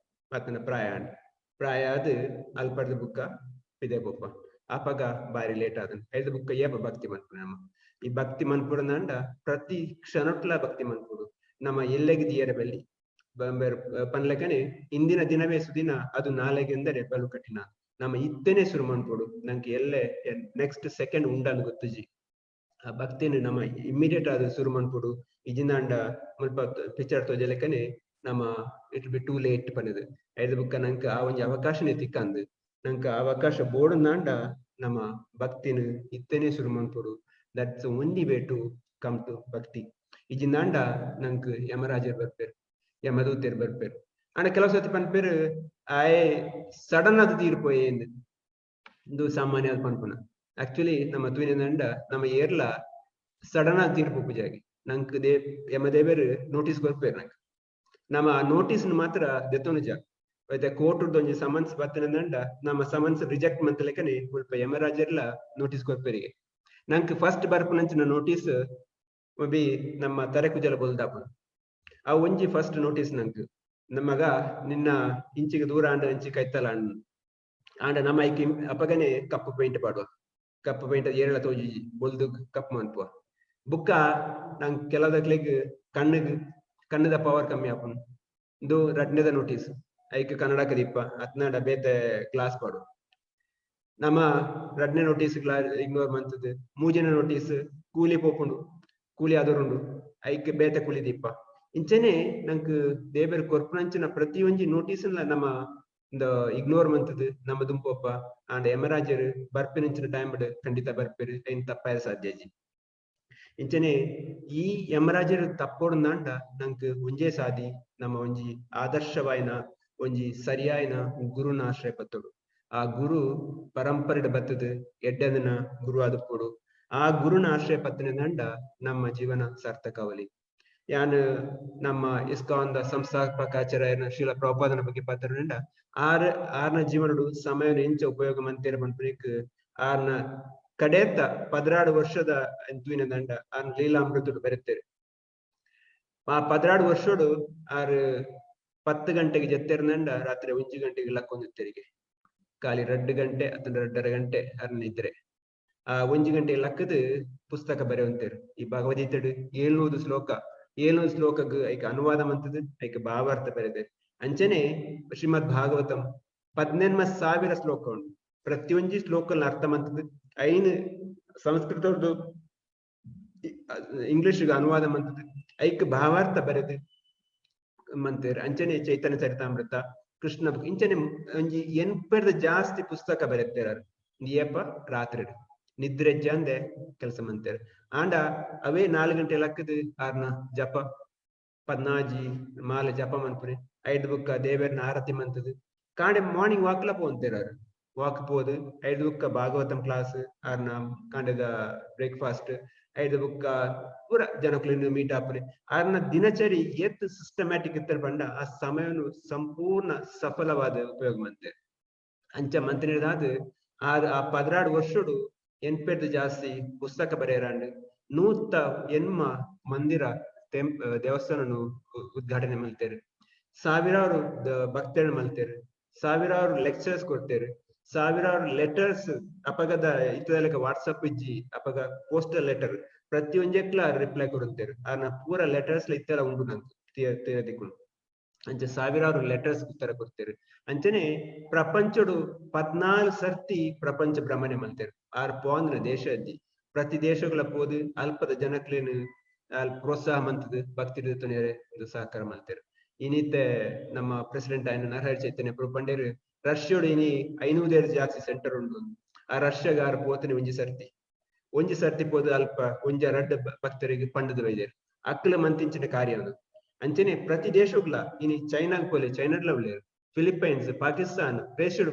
ಅತ್ನ ಪ್ರಾಯ ಪ್ರಾಯ ಆದ್ ಅಲ್ಪರ್ದ ಬುಕ್ಕ ಪಿದೆ ಪೋಪ. ಆಪಗ ಬಾರಿ ಲೇಟ್ ಆದನ್. ಐದು ಬುಕ್ಕ ಏಪ ಭಕ್ತಿ ಮನ್ಪುಂಡು ನಮ್ಮ. ಈ ಭಕ್ತಿ ಮನ್ಪುಡಂಡ ಪ್ರತಿ ಕ್ಷಣಟ್ಲ ಭಕ್ತಿ ಮನ್ಪುಡು. ನಮ್ಮ ಎಲ್ಲೆಗೆ ದಿಯರ ಬಲ್ಲಿ ಪನ್ಲಕನೆ ಇಂದಿನ ದಿನವೇ ಸುದಿನ ಅದು ನಾಳೆಗೆ ಎಂದರೆ ಬಲು ಕಠಿಣ. ನಮ್ಮ ಇತ್ತನೆ ಶುರು ಮನ್ಪುಡು, ನಂಗೆ ಎಲ್ಲೆ ನೆಕ್ಸ್ಟ್ ಸೆಕೆಂಡ್ ಉಂಡಂದು ಗೊತ್ತುಜಿ. ಆ ಭಕ್ತಿನ ನಮ್ಮ ಇಮ್ಮಿಡಿಯೇಟ್ ಆದ ಶುರು ಮನ್ಪುಡು. ಇಜಿನಾಂಡ ಮುಲ್ಪ ಪಿಕ್ಚರ್ ತೋಜಲೆಕನೆ ನಮ್ಮ it be too late ಪನ್ನದು. ಐದು ಬುಕ್ಕ ನಂಗೆ ಆ ಒಂಜಿ ಅವಕಾಶನೇ ತಿಕ್ಕಂದು, ನಂಗೆ ಅವಕಾಶ ಬೋಡಂದಾಂಡ ನಮ್ಮ ಭಕ್ತಿನ ಇತ್ತನೆ ಶುರು ಮನ್ಪುಡು. That's only way to come to ಭಕ್ತಿ. ಇಜಿನಾಂಡ ನಂಗೆ ಯಮರಾಜರ್ ಬರ್ಪೇರು, ಯಮದೂತೆರ್ ಬರ್ಪೇರು. ಆಂಡ ಕೆಲವು ಸತಿ ಪನ್ಪೇರು ಆಯೆ ಸಡನ್ ಅದು ತೀರ್ಪೋಯೆ ಇಂದು ಸಾಮಾನ್ಯ ಪನ್ಪುನ. ಆಕ್ಚುಲಿ ನಮ್ಮ ತೂಯಿನಂಡ ನಮ್ಮ ಏರ್ಲ ಸಡನ್ ಆಗಿ ತೀರ್ಪು ಪೂಜಾಗಿ ನಂಕ್ ಯಮದೇವರು ನೋಟಿಸ್ ಕೊರ್ಪೇರು ನಂಕ್. ನಮ್ಮ ನೋಟಿಸ್ ಮಾತ್ರ ದೆತ್ತೊನುಜ. ಐತೆ ಕೋರ್ಟ್ ಒಂಜಿ ಸಮನ್ಸ್ ಬತ್ತನಂಡ ನಮ್ಮ ಸಮನ್ಸ್ ರಿಜೆಕ್ಟ್ ಮಂತಲೆಕನೆ ಮುಲ್ಪ ಯಮರಾಜರ್ಲ ನೋಟಿಸ್ ಕೊರ್ಪೇರಿಗೆ. ನಂಕ್ ಫಸ್ಟ್ ಬರ್ಪುನಂಚಿನ ನೋಟಿಸ್ ಬಿ ನಮ್ಮ ತರೆ ಕುಜಲ ಬೊಲ್ದಾಪುನು. ಆ ಒಂಜಿ ಫಸ್ಟ್ ನೋಟಿಸ್ ನಂಕ್ ನಮಗ ನಿನ್ನ ಇಂಚಿಗೆ ದೂರ ಆಂಡ ಇಂಚಿ ಕೈತಲ ಆಂಡ ನಮ್ಮ ಐಕ್ ಅಪಗನೆ ಕಪ್ಪು ಪೇಂಟ್ ಪಾಡುವ, ಕಪ್ಪು ಪೇಂಟ್ ಏರಳ ತೋಜಿ ಬೊಲ್ದು ಕಪ್ಪು ಮನ್ಪುವ. ಬುಕ್ಕ ನಂಗ್ ಕೆಲದಕ್ಲೆಗ್ ಕಣ್ಣಗ್ ಕಣ್ಣದ ಪವರ್ ಕಮ್ಮಿ ಆಪುನು. ಇಂದು ರಡ್ನೆದ ನೋಟಿಸ್. ಐಕ್ ಕನ್ನಡಕ ದೀಪ ಅತ್ನಾಡ ಬೇತೆ ಗ್ಲಾಸ್ ಪಾಡು. ನಮ್ಮ ರಡ್ನೆ ನೋಟಿಸ್ ಇಗ್ನೋರ್ ಮಂತದ್ದು. ಮೂಜನೇ ನೋಟಿಸ್ ಕೂಲಿ ಪೋಪುಂಡು, ಕೂಲಿ ಆದರುಂಡು, ಐಕ್ ಬೇತೆ ಕೂಲಿ ದೀಪ. ಇಂಚನೆ ನಂಕ್ ದೇವರ ಕೊರ್ಪುನಂಚಿನ ಪ್ರತಿಯೊಂಜಿ ನೋಟಿಸ್ ನಮ್ಮ ಇಗ್ನೋರ್ ಮಂತದ್ದು ನಮ್ಮ ದುಂಪೊಪ್ಪ. ಆಂಡ ಯಮರಾಜರು ಬರ್ಪಿನಂಚಿನ ಟೈಮ್ ಖಂಡಿತ ಬರ್ಪೇರು, ಐನ್ ತಪ್ಪಾಯ ಸಾಧ್ಯ ಇಜ್ಜಿ. ಇಂಚನೆ ಈ ಯಮರಾಜರು ತಪ್ಪೋಡುಂದಾಂಡ ನಂಕ್ ಒಂಜೇ ಸಾದಿ ನಮ್ಮ ಒಂಜಿ ಆದರ್ಶವಾಯಿನ ಒಂಜಿ ಸರಿಯಾಯಿನ ಗುರುನ ಆಶ್ರಯ ಪತ್ತೊಡು. ಆ ಗುರು ಪರಂಪರೆಡ್ ಬತ್ತದು ಎಡ್ಡೆಂದಿನ ಗುರು ಆದುಪ್ಪೊಡು. ಆ ಗುರುನ ಆಶ್ರಯ ಪತ್ತಿನ ದಂಡ ನಮ್ಮ ಜೀವನ ಸಾರ್ಥಕವಲಿ. ಯಾನ್ ನಮ್ಮ ಇಸ್ಕಾನ್ ದ ಸಂಸ್ಥಾಪಕಾಚಾರ್ಯನ ಶ್ರೀಲ ಪ್ರಭುಪಾದನ ಬಗ್ಗೆ ಪಾತೆರ್ಂಡ ಆರ್ ಆರ್ನ ಜೀವನಡು ಸಮಯನ ಎಂಚ ಉಪಯೋಗ ಮಂತೇರ್ ಪನ್ಪುನೆಕ್ ಆರ್ನ ಕಡೇತ 12 ವರ್ಷದ ತೂಯಿನ ದಂಡ ಆರ್ನ ಲೀಲಾಮೃತಡು ಬರೆತೇರ್. ಆ 12 ವರ್ಷಡು ಆರ್ 10 ಗಂಟೆಗೆ ಜತ್ತೆರ್ನಂಡ ರಾತ್ರಿ 1 ಗಂಟೆಗೆ ಲಕ್ಕೊಂದಿತ್ತೆರಿಗೆ. ಖಾಲಿ 2 ಗಂಟೆ ಅಥವಾ 2.5 ಗಂಟೆ ಅರ್ನ ಇದ್ರೆ ಆ 1 ಗಂಟೆಗೆ ಲಕ್ಕದು ಪುಸ್ತಕ ಬರೆಯುವಂತೇರು. ಈ ಭಗವದ್ಗೀತೆಡು 700 ಶ್ಲೋಕ, 700 ಶ್ಲೋಕಗ್ ಐಕ ಅನುವಾದ ಮಂತದು, ಐಕ ಭಾವಾರ್ಥ ಬರೆದೆ. ಅಂಚನೆ ಶ್ರೀಮದ್ ಭಾಗವತಂ 18,000 ಶ್ಲೋಕ ಉಂಟು. ಪ್ರತಿಯೊಂಜಿ ಶ್ಲೋಕಲ್ನ ಅರ್ಥ ಮಂತದು, ಐನು ಸಂಸ್ಕೃತದ್ದು ಇಂಗ್ಲಿಷ್ ಅನುವಾದ ಮಂತದು, ಐಕ್ ಭಾವಾರ್ಥ ಬರೆದು ಮಂತೇರು. ಅಂಚನೆ ಚೈತನ್ಯ ಚರಿತಾಮೃತ, ಕೃಷ್ಣ ಇಂಚನೆ ಒಂಜಿ 80 ಜಾಸ್ತಿ ಪುಸ್ತಕ ಬರೆತ್ತೇರು. ಏಪ ರಾತ್ರಿ ನಿದ್ರೆ ಜಂದೆ ಕೆಲಸ ಮಂತೇರು. ಆಂಡ ಅವೇ 4 ಗಂಟೆ ಲಕ್ಕದು ಆರ್ನ ಜಪ 14 ಮಾಲೆ ಜಪ ಮನ್ಪುನೆ, 5 ಬುಕ್ಕ ದೇವರನ್ನ ಆರತಿ ಮಂತದು. ಕಾಂಡೆ ಮಾರ್ನಿಂಗ್ ವಾಕ್ಲ ಪೋಂತೇರು. ವಾಕ್ ಪೋದು 5 ಬುಕ್ಕ ಭಾಗವತಂ ಕ್ಲಾಸ್, ಆರ್ನ ಕಾಂಡೆದ ಬ್ರೇಕ್ಫಾಸ್ಟ್, 5 ಬುಕ್ಕ ಪೂರ ಜನಕ್ಲಿನ ಮೀಟ್ ಆಪುನೆ. ಆರ್ನ ದಿನಚರಿ ಏತ್ ಸಿಸ್ಟಮ್ಯಾಟಿಕ್ ಇತ್ತರ ಪಂಡ ಆ ಸಮಯನು ಸಂಪೂರ್ಣ ಸಫಲವಾದ ಉಪಯೋಗ ಮಂತೆ. ಅಂಚ ಮಂತ್ರಿದಾದ ಆರ್ ಆ 16 ವರ್ಷಡು 80 ಜಾಸ್ತಿ ಪುಸ್ತಕ ಬರೆಯರಾಂಡ್. 108 ಮಂದಿರ ದೇವಸ್ಥಾನನು ಉದ್ಘಾಟನೆ ಮಲ್ತೇರು. ಸಾವಿರಾರು ಭಕ್ತರು ಮಲ್ತೇರು, ಸಾವಿರಾರು ಲೆಕ್ಚರ್ಸ್ ಕೊಡ್ತೇರು, ಸಾವಿರಾರು ಲೆಟರ್ಸ್. ಅಪಗದ ಇತ್ತದಲೆಕ್ಕ ವಾಟ್ಸಪ್ ಇಜ್ಜಿ, ಅಪಗ ಪೋಸ್ಟಲ್ ಲೆಟರ್ ಪ್ರತಿಯೊಂಜೆಕ್ಲ ರಿಪ್ಲೈ ಕೊಡುತ್ತೇರು. ಆನ ಪೂರ ಲೆಟರ್ಸ್ ಇತ್ತೆಲ್ಲ ಉಂಡು ನಂಗೆ ತೀರದಿಕ್ಕುಂಡು. ಅಂಚೆ ಸಾವಿರಾರು ಲೆಟರ್ಸ್ ಉತ್ತರ ಕೊಡ್ತೇರು. ಅಂಚನೆ ಪ್ರಪಂಚಡು 14 ಸರ್ತಿ ಪ್ರಪಂಚ ಭ್ರಮಣೆ ಮಲ್ತೇರು. ಆರ್ ಪೋಂದ್ರ ದೇಶ ಅಜ್ಜಿ ಪ್ರತಿ ದೇಶಗಳ ಪೋದು ಅಲ್ಪದ ಜನಕ್ಲೇನು ಅಲ್ ಪ್ರೋತ್ಸಾಹ ಮಂತದು ಭಕ್ತಿ ತುನಿಯರೆ ಸಹಕಾರ ಮಲ್ತೇರು. ಇನ್ನಿತ್ತೆ ನಮ್ಮ ಪ್ರೆಸಿಡೆಂಟ್ ಆಯ್ನ ನರಹರಿ ಚೈತನ್ಯ ಪ್ರಭು ಪಂಡೇರು ರಷ್ಯೋಡು ಇನಿ 500 ಜಾಸ್ತಿ ಸೆಂಟರ್ ಉಂಟು. ಆ ರಷ್ಯಾಗ ಆರ್ ಪೋತನೆ ಒಂಜಿ ಸರ್ತಿ, ಒಂಜಿ ಸರ್ತಿ ಪೋದು ಅಲ್ಪ ಒಂಜ ರಡ್ಡ ಭಕ್ತರಿಗೆ ಪಂಡದ ಬೈದೇರು. ಅಕ್ಕಲ ಮಂತಿಂಚಿನ ಕಾರ್ಯ ಅದು. ಅಂಚನೆ ಪ್ರತಿ ದೇಶಗ್ಲ ಇನಿ ಚೈನಾಗ್ ಪೋಲೆ, ಚೈನಾಡ್ಲ ಉಳ್ಳೇರು, ಫಿಲಿಪ್ಪೈನ್ಸ್, ಪಾಕಿಸ್ತಾನ ದೇಶಡ್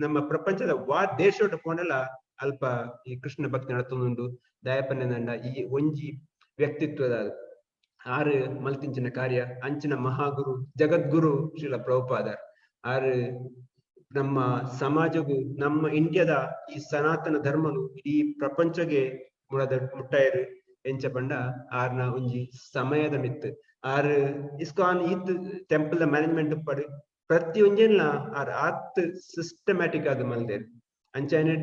ನಮ್ಮ ಪ್ರಪಂಚದ ವಾ ದೇಶಡ್ ಪೋಂಡಲ ಅಲ್ಪ ಈ ಕೃಷ್ಣ ಭಕ್ತಿ ನಡತೊಂದುಂಡು. ದಯಪನ್ಯದಂಡ ಈ ಒಂಜಿ ವ್ಯಕ್ತಿತ್ವದ ಆರು ಮಲ್ತಿಂಚಿನ ಕಾರ್ಯ. ಅಂಚಿನ ಮಹಾಗುರು ಜಗದ್ಗುರು ಶ್ರೀಲ ಪ್ರಭುಪಾದರ್ ಆರು ನಮ್ಮ ಸಮಾಜಗೂ ನಮ್ಮ ಇಂಡಿಯಾದ ಈ ಸನಾತನ ಧರ್ಮನು ಇಡೀ ಪ್ರಪಂಚಗೆ ಮುಳದ ಮುಟ್ಟಾಯರು. ಎಂಚ ಪಂಡ ಆರ್ನ ಒಂಜಿ ಸಮಯದ ಮಿತ್ತು ಆರ್ ಇಸ್ಕಾನ್ ಈತ್ ಟೆಂಪಲ್ the management ಪಡು ಪ್ರತಿಯೊಂಜೆನ್ಲ ಆರ್ ಆತ್ ಸಿಸ್ಟಮ್ಯಾಟಿಕ್ ಆದ್ ಮಲ್ದೇರ್. ಅಂಚನೆ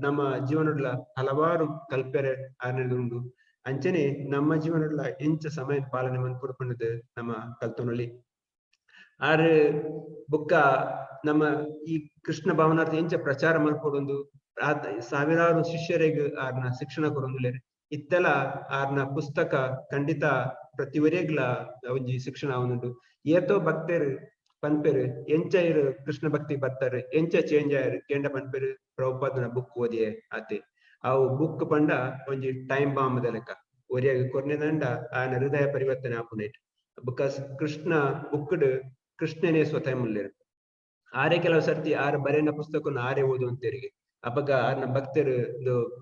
ನಮ್ಮ ಜೀವನಡ್ಲ ಹಲವಾರು ಕಲ್ಪೆರೆ ಆರ್ನೆದುಂಡು. ಅಂಚನೆ ನಮ್ಮ ಜೀವನಡ್ಲ ಎಂಚ ಸಮಯ ಪಾಲನೆ ಮನ್ಪುಡು ಪಂಡದು ನಮ್ಮ ಕಲ್ತೊನೊಲಿ. ಆರ್ ಬುಕ್ಕ ನಮ್ಮ ಈ ಕೃಷ್ಣ ಭಾವನಾರ್ಥ ಎಂಚ ಪ್ರಚಾರ ಮಲ್ಪೊಡೊಂದು ಸಾವಿರಾರು ಶಿಷ್ಯರಿಗೆ ಆರ್ನ ಶಿಕ್ಷಣ ಕೊರೊಂದುಲ್ಲೆರ್. ಇತ್ತೆಲ ಆರ್ನ ಪುಸ್ತಕ ಖಂಡಿತ ಪ್ರತಿಯೊರಿಗ್ಲ ಒಂಜಿ ಶಿಕ್ಷಣ ಆವೊಂದುಂಡು. ಏತೋ ಭಕ್ತರು ಪನ್ಪೆರು ಎಂಚ ಇರು ಕೃಷ್ಣ ಭಕ್ತಿ ಬರ್ತಾರೆ, ಎಂಚ ಚೇಂಜ್ ಆಯರು ಕೇಂಡ ಪನ್ಪೆರು ಪ್ರಭುಪಾದನ ಬುಕ್ ಓದಿಯೇ ಆತೆ. ಅವು ಬುಕ್ ಪಂಡ ಒಂಜಿ ಟೈಮ್ ಬಾಂಬ್ ದ ಲೆಕ್ಕ ಒರಿಯಾಗ ಕೊರ್ನೆದಂಡ ಆನ ಹೃದಯ ಪರಿವರ್ತನೆ ಆಪುನೈಟ್. Because Krishna ಬುಕ್ಡ್ ಕೃಷ್ಣನೇ ಸ್ವತಃ ಮುಲ್ಲೇರು. ಆರೇ ಕೆಲವು ಸರ್ತಿ ಆರ್ ಬರೆನ ಪುಸ್ತಕವನ್ನು ಆರೇ ಓದು ಅಂತೇರಿಗೆ. ಅಪಗ ಆರ್ನ ಭಕ್ತರು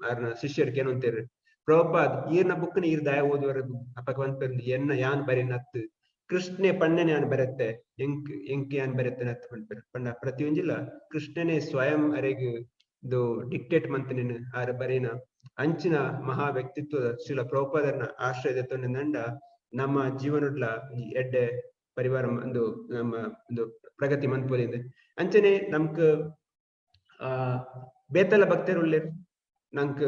ಆರ್ನ ಶಿಷ್ಯರು ಏನಂತೇರು, ಪ್ರಭುಪಾದ್ ಈರ್ನ ಬುಕ್ನ ಈರ್ ದಾಯ ಓದುವರ. ಅಪಗ ಪನ್ಪೆರ್ ಎನ್ನ ಯಾನ್ ಬರೆನತ್ತು ಕೃಷ್ಣೆ ಪಣ್ಣನೆ ಯಾನ್ ಬರೆತ್ತೆ, ಎಂಕ್ ಎಂಕ್ ಯಾನ್ ಬರೆತ್ತೆ ನತ್ತು ಪನ್ಪೆರ್. ಪಂಡ ಪ್ರತಿಯೊಂಜಿಲ ಕೃಷ್ಣನೇ ಸ್ವಯಂ ಅರೆಗ್ ಇದು ಡಿಕ್ಟೇಟ್ ಮಂತನೇನು ಆರ ಬರೇನ ಅಂಚಿನ ಮಹಾ ವ್ಯಕ್ತಿತ್ವದ ಶ್ರೀಲ ಪ್ರಭುಪಾದರ್ನ ಆಶ್ರಯದ ತೊಂಡ ನಮ್ಮ ಜೀವನಡ್ಲ ಎಡ್ಡೆ ಪರಿವಾರ ಒಂದು ನಮ್ಮ ಒಂದು ಪ್ರಗತಿ ಮನ್ಪೊಲಿದೆ. ಅಂಚನೆ ನಮ್ಕ್ ಆ ಬೇತಲ ಭಕ್ತರು ಉಲ್ಲೇರ್. ನಂಕ್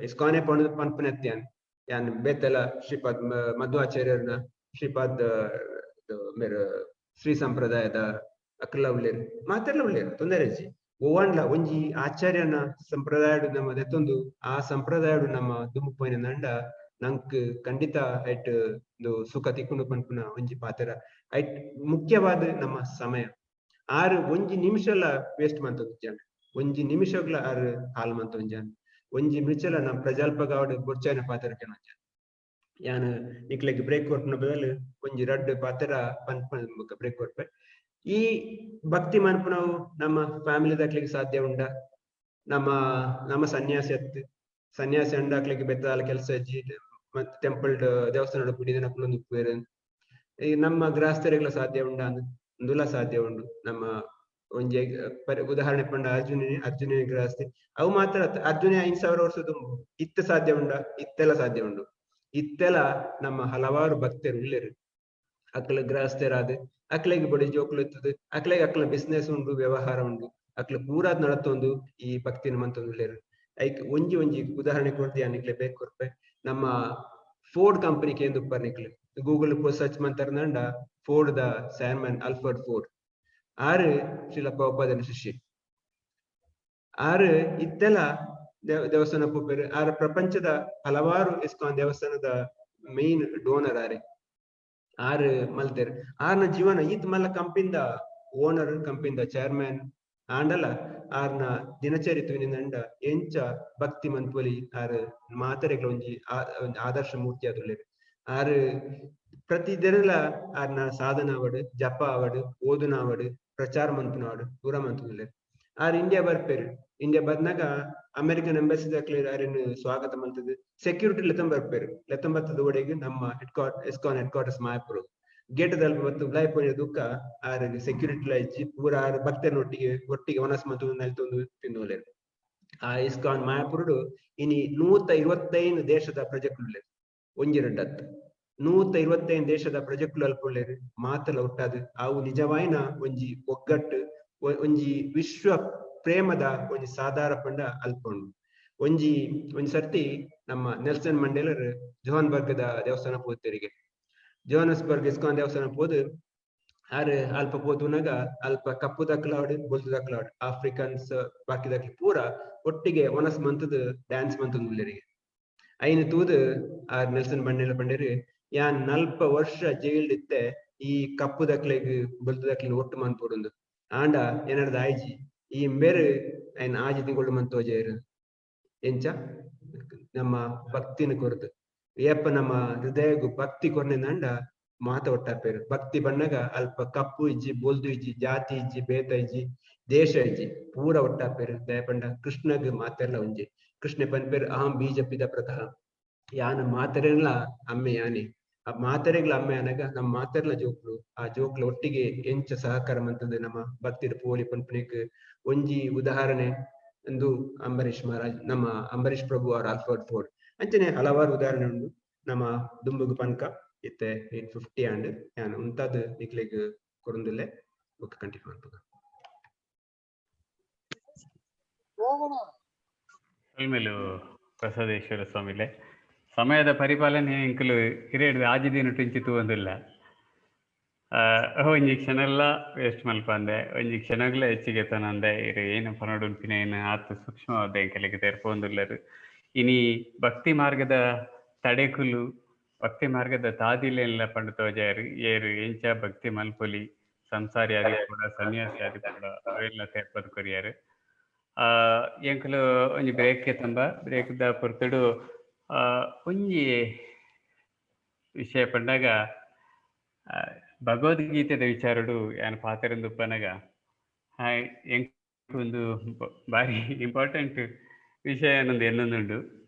ಇಸ್ಕಾನೆ ಪಣು ಪನ್ಪುನೆತ್ಯಾನ್ ಯಾನ್ ಬೇತಲ ಶ್ರೀಪಾದ್ ಮಧ್ವಾಚಾರ್ಯರ್ನ ಶ್ರೀಪಾದ್ ಮೇರ್ ಶ್ರೀ ಸಂಪ್ರದಾಯದ ಅಕ್ಲ ಉಲ್ಲೇರ್, ಮಾತೆರ್ಲ ಉಲ್ಲೇರ್ ತೊಂದರೆ ಇಜ್ಜಿ. ಒವ್ವಾಂಡ್ಲ ಒಂಜಿ ಆಚಾರ್ಯನ ಸಂಪ್ರದಾಯಡು ನಮ್ಮ ದೆತ್ತೊಂದು ಆ ಸಂಪ್ರದಾಯಡು ನಮ್ಮ ದುಂಬು ಪೋಯಿನ ನಂಡ ನಂಕ್ ಖಂಡಿತ ಐಟ್ ಸುಖ ತಿಕ್ಕುಂಡು ಪನ್ಪುನ ಒಂಜಿ ಪಾತ್ರ. ಐಟ್ ಮುಖ್ಯವಾದ ನಮ್ಮ ಸಮಯ. ಆರು ಒಂಜಿ ನಿಮಿಷಲ ವೇಸ್ಟ್ ಮಂತೊಂದು, ಒಂಜಿ ನಿಮಿಷಗ್ಲ ಆರು ಹಾಲ್ ಮಂತೊಂಜಾನ್, ಒಂಜಿ ನಿಮಿಷಲ ನಮ್ಮ ಪ್ರಜಾಲ್ಪಗಾವಡ್ ಬೊರ್ಚಾಯಿನ ಪಾತ್ರ ಕೆನೊಂಜಾನ್. ಯಾನ್ ನಿಕ್ಲೆಗ್ ಬ್ರೇಕ್ ಕೊರ್ಪುನ ಬದಲು ಒಂಜಿ ರಡ್ಡ್ ಪಾತ್ರ ಪನ್ಪ ಬ್ರೇಕ್ ಕೊರ್ಪೆ. ಈ ಭಕ್ತಿ ಮನ್ಪುನವು ನಮ್ಮ ಫ್ಯಾಮಿಲಿ ದಕ್ಲಿಗೆ ಸಾಧ್ಯ ಉಂಡ? ನಮ್ಮ ನಮ್ಮ ಸನ್ಯಾಸಿ ಅತ್ತು ಸನ್ಯಾಸಿ ಅಂಡಾಕ್ಲಿಗೆ ಬೆತ್ತಾಲ ಕೆಲಸ ಅಜ್ಜಿ ಮತ್ತೆ ಟೆಂಪಲ್ ದೇವಸ್ಥಾನ ಬಿಡಿದನ ಉಪ್ಪೇರು. ಈ ನಮ್ಮ ಗೃಹಸ್ಥರಿಗಳ ಸಾಧ್ಯ ಉಂಡ ಅಂದುಲ ಸಾಧ್ಯ ಉಂಡು. ನಮ್ಮ ಒಂಜಿ ಉದಾಹರಣೆ ಪಂಡ ಅರ್ಜುನ ಗೃಹಸ್ಥಿ ಅವು ಮಾತ್ರ ಅರ್ಜುನ 5000 ವರ್ಷ ತುಂಬು ಇತ್ತ ಸಾಧ್ಯ ಉಂಡ? ಇತ್ತೆಲ್ಲ ಸಾಧ್ಯ ಉಂಡು. ಇತ್ತೆಲ್ಲ ನಮ್ಮ ಹಲವಾರು ಭಕ್ತರು ಉಲ್ಲೇರು ಅಕ್ಲ ಗೃಹಸ್ಥರಾದ ಅಕ್ಲೆಗ್ ಬಡಿ ಜೋಕ್ಲು ಇತ್ತದ, ಅಕ್ಲೆಗ್ ಅಕ್ಲ ಬಿಸ್ನೆಸ್ ಉಂಡು, ವ್ಯವಹಾರ ಉಂಡು, ಅಕ್ಲ ಪೂರಾದ್ ನಡತೊಂದು ಈ ಭಕ್ತಿನ ಮಂತೊಂದು ಉಲ್ಲೇರು. ಐಕ್ ಒಂಜಿ ಒಂಜಿ ಉದಾಹರಣೆ ಕೊಡ್ತಿ ನಿಕ್ಲೆ ಬೇಕು ಕೊರ್ಪೆ. ನಮ್ಮ ಫೋರ್ಡ್ ಕಂಪನಿ ಕೇಂದ್ರ ಉಪ್ಪರ್ ನಿಕ್ಲೆ ಗೂಗಲ್ ಸರ್ಚ್ ಮಂತರ್ನಂಡ Ford the chairman Alfred Ford ಆರು ಶ್ರೀಲ ಪ್ರಭುಪಾದನ ಶಿಷ್ಯ. ಆರು ಇತ್ತೆಲ್ಲ ದೇವಸ್ಥಾನ ಪೋಪೆರು. ಆರ ಪ್ರಪಂಚದ ಹಲವಾರು ಇಸ್ಕಾನ್ ದೇವಸ್ಥಾನದ ಮೇನ್ ಡೋನರ್ ಆರೆ ಆರು ಮಲ್ತೇರು. ಆರ್ನ ಜೀವನ ಈತ್ ಮಲ್ಲ ಕಂಪಿಂದ ಓನರ್, ಕಂಪಿಂದ ಚೇರ್ಮನ್ ಆಂಡಲ ಆರ್ನ ದಿನಚರಿ ತುವಿನಿಂದ ಎಂಚ ಭಕ್ತಿ ಮನ್ಪೊಲಿ ಆರು ಮಾತರೆಗಳ ಒಂಜಿ ಆದರ್ಶ ಮೂರ್ತಿ ಆದುಲ್ಲೇರು. ಆರು ಪ್ರತಿ ದಿನಲ ಆರ್ನ ಸಾಧನ ಅವಡು, ಜಪ ಅವಡು, ಓದುನ ಅವಡು, ಪ್ರಚಾರ ಮನ್ಪುನವಡು ಪೂರ ಮಂತುಲ್ಲೇರು. ಆರ್ ಇಂಡಿಯಾ ಬರ್ಪೇರು. ಇಂಡಿಯಾ ಬಂದಾಗ ಅಮೆರಿಕನ್ ಎಂಬಸಿದ ಆರೇನು ಸ್ವಾಗತ ಮಲ್ತದೆ. ಸೆಕ್ಯೂರಿಟಿ ಲೆತ್ತಂ ಬರ್ಪೇರು. ಲೆತ್ತಂ ಬತ್ತದ ಒಡೆಗೆ ನಮ್ಮ ಇಸ್ಕಾನ್ ಹೆಡ್ ಕ್ವಾರ್ಟರ್ಸ್ ಮಾಯಪುರ ಗೇಟ್ ದಲ್ಪ ಮತ್ತು ಉಲಾಯ್ ದುಃಖ ಆರ್ ಸೆಕ್ಯೂರಿಟಿ ಇಜ್ಜಿ ಪೂರ ಆರ್ ಭಕ್ತರನ್ನೊಟ್ಟಿಗೆ ಒಟ್ಟಿಗೆ ಒನಸ್ ಮತ್ತು ನಲ್ತೊಂದು ತಿಂದೋಲೇರು. ಆ ಇಸ್ಕಾನ್ ಮಾಯಪುರುಡು ಇನಿ 125 ದೇಶದ ಪ್ರಜೆಕುಲ್ಲೇರು. ಒಂಜಿ ರಡ್ಡತ್ತು 125 ದೇಶದ ಪ್ರಜೆಕುಲು ಅಲ್ಪುಲ್ಲೇರು ಮಾತಲ ಒಟ್ಟಾದು ಅವು ನಿಜವಾಯಿನ ಒಂಜಿ ಒಗ್ಗಟ್ಟು, ಒಂಜಿ ವಿಶ್ವ ಪ್ರೇಮದ ಒಂಜಿ ಸಾಧಾರ ಪಂಡ ಅಲ್ಪುಂಡು. ಒಂಜಿ ಒಂಜಿ ಸರ್ತಿ ನಮ್ಮ ನೆಲ್ಸನ್ ಮಂಡೇಲರ್ ಜೋಹಾನ್ಬರ್ಗದ ದೇವಸ್ಥಾನ ಪೋತೆರಿಗೆ ಜೋಹಾನ್ಸ್ಬರ್ಗ್ ಇಸ್ಕಾನ್ ದೇವಸ್ಥಾನ ಪೋದು ಆರ್ ಅಲ್ಪ ಪೋತುನಾಗ ಅಲ್ಪ ಕಪ್ಪು ದಕ್ಲಾಡ್ ಬೊಲ್ತು ದಕ್ಲಾಡ್ ಆಫ್ರಿಕನ್ಸ್ ಬಾಕಿ ದಕ್ಲು ಪೂರ ಒಟ್ಟಿಗೆ ಒನಸ್ ಮಂತದ ಡ್ಯಾನ್ಸ್ ಮಂತದ ಉಲ್ಲೇರಿಗೆ. ಐನು ತೂದು ಆರ್ ನೆಲ್ಸನ್ ಮಂಡೇಲ ಪಂಡೇರು, ಯಾನ್ 40 ವರ್ಷ ಜೈಲ್ಡ್ ಇತ್ತೆ ಈ ಕಪ್ಪು ದಕ್ಲೆಗ್ ಬೊಲ್ತು ದಕ್ಲೆಗ್ ಒಟ್ಟು ಮನ್ಪೊಡುಂದು ಆಂಡ ಏನರ್ದ ಆಯ್ಜಿ ಈ ಮೇರು ಐನ್ ಆಜಿ ತಿಂಗಳು ಮಂತೋಜೇರು. ಎಂಚ ನಮ್ಮ ಭಕ್ತಿನ ಕೊರದು ಏಪ ನಮ್ಮ ಹೃದಯಗು ಭಕ್ತಿ ಕೊರ್ನೆ ಮಾತ ಒಟ್ಟಾಪೇರು. ಭಕ್ತಿ ಬಣ್ಣಗ ಅಲ್ಪ ಕಪ್ಪು ಇಜ್ಜಿ, ಬೋಲ್ದು ಇಜ್ಜಿ, ಜಾತಿ ಇಜ್ಜಿ, ಬೇತ ಇಜ್ಜಿ, ದೇಶ ಇಜ್ಜಿ, ಪೂರ ಒಟ್ಟಾಪೇರು. ದಯಪಂಡ ಕೃಷ್ಣಗ್ ಮಾತೆರ್ಲ ಒಂಜಿ. ಕೃಷ್ಣ ಪನ್ಪೇರು ಅಹಂ ಬೀಜಪಿದ ಪ್ರತಃ ಯಾನ ಮಾತರೆಲ್ಲ ಅಮ್ಮೆ ಯಾನೆ. ಆ ಮಾತರೆಗಳ ಅಮ್ಮೆ ಅನಗ ನಮ್ಮ ಮಾತೆರ್ಲ ಜೋಕ್ಲು ಆ ಜೋಕ್ಲು ಒಟ್ಟಿಗೆ ಎಂಚ ಸಹಕಾರ ಮಂತದ್ದು ನಮ್ಮ ಭಕ್ತಿರ ಪೋಲಿ ಪನ್ಪನಿಕ್ ಒಂಜಿ ಉದಾಹರಣೆ ಎಂದು ಅಂಬರೀಷ್ ಮಹಾರಾಜ್, ನಮ್ಮ ಅಂಬರೀಷ್ ಪ್ರಭು ಅವರ ಆಲ್ಫರ್ಡ್ ಫೋರ್ಡ್ ಅಂಚನೆ ಹಲವಾರು ಉದಾಹರಣೆ ಉಂಡು. ನಮ್ಮ ದುಂಬುಗು ಪನ್ಕ ಇತ್ತೆ 8:50 ಆಂಡ್ ಯಾನ್ ಉಂತಾದ್ ನಿಕ್ಲೆಗ್ ಕೊರೊಂದುಲ್ಲೆ. ಬೊಕ್ಕ ಕಂಟಿನ್ಯೂ ಮನ್ಪುಗ. ಮೇಲು ಪ್ರಸಾದೇಶ್ವರ ಸ್ವಾಮಿಲೆ ಸಮಯದ ಪರಿಪಾಲನೆ ಎಂಕುಲು ಹಿರಿಯಡ್ದು ಆಜಿ ದಿನ ಟುಂಚಿ ತೂವೊಂದುಲ್ಲ. ಒಂಜಿ ಕ್ಷಣ ಎಲ್ಲ ವೇಸ್ಟ್ ಮಲ್ಪಂದೆ, ಒಂಜಿ ಕ್ಷಣಗ್ಲ ಹೆಚ್ಚಿಗೆ ತನಂದೆ ಇರು ಏನು ಪನೊಡುನ್ಪಿನ ಏನು ಆತ್ ಸೂಕ್ಷ್ಮವಾದ ಎಂಕಲೆಗ್ ತೆರ್ಪೊಂದುಲ್ಲೆರ್. ಇನಿ ಭಕ್ತಿ ಮಾರ್ಗದ ತಡೆಕುಲು, ಭಕ್ತಿ ಮಾರ್ಗದ ತಾದಿಲೆಲ್ಲ ಪಂಡ ತೋಜಾಯರು. ಏರು ಎಂಚ ಭಕ್ತಿ ಮಲ್ಪೊಲಿ, ಸಂಸಾರಿ ಆದಿಪ್ಪೊಡ ಸನ್ಯಾಸಿ ಆದಿಪ್ಪೊಡ ಅವೆಲ್ಲ ತೇರ್ಪದ್ ಕೊರಿಯರು. ಎಂಕುಲು ಒಂಜಿ ಬ್ರೇಕ್ ತಂಬ ಬ್ರೇಕ್ ದ ಪೊರ್ತುಡು ಒಂಜಿ ವಿಷಯ ಪಂಡಾಗ ಭಗವದ್ಗೀತೆದ ವಿಚಾರಡು ಯಾನ್ ಪಾತೆರೊಂದುಪ್ಪನಗ ಎಂಕ್ ಒಂದು ಬಾರಿ ಇಂಪಾರ್ಟೆಂಟ್ ವಿಷಯ ಅನ್ನೊಂದು ಎನ್ನೊಂದುಂಡು.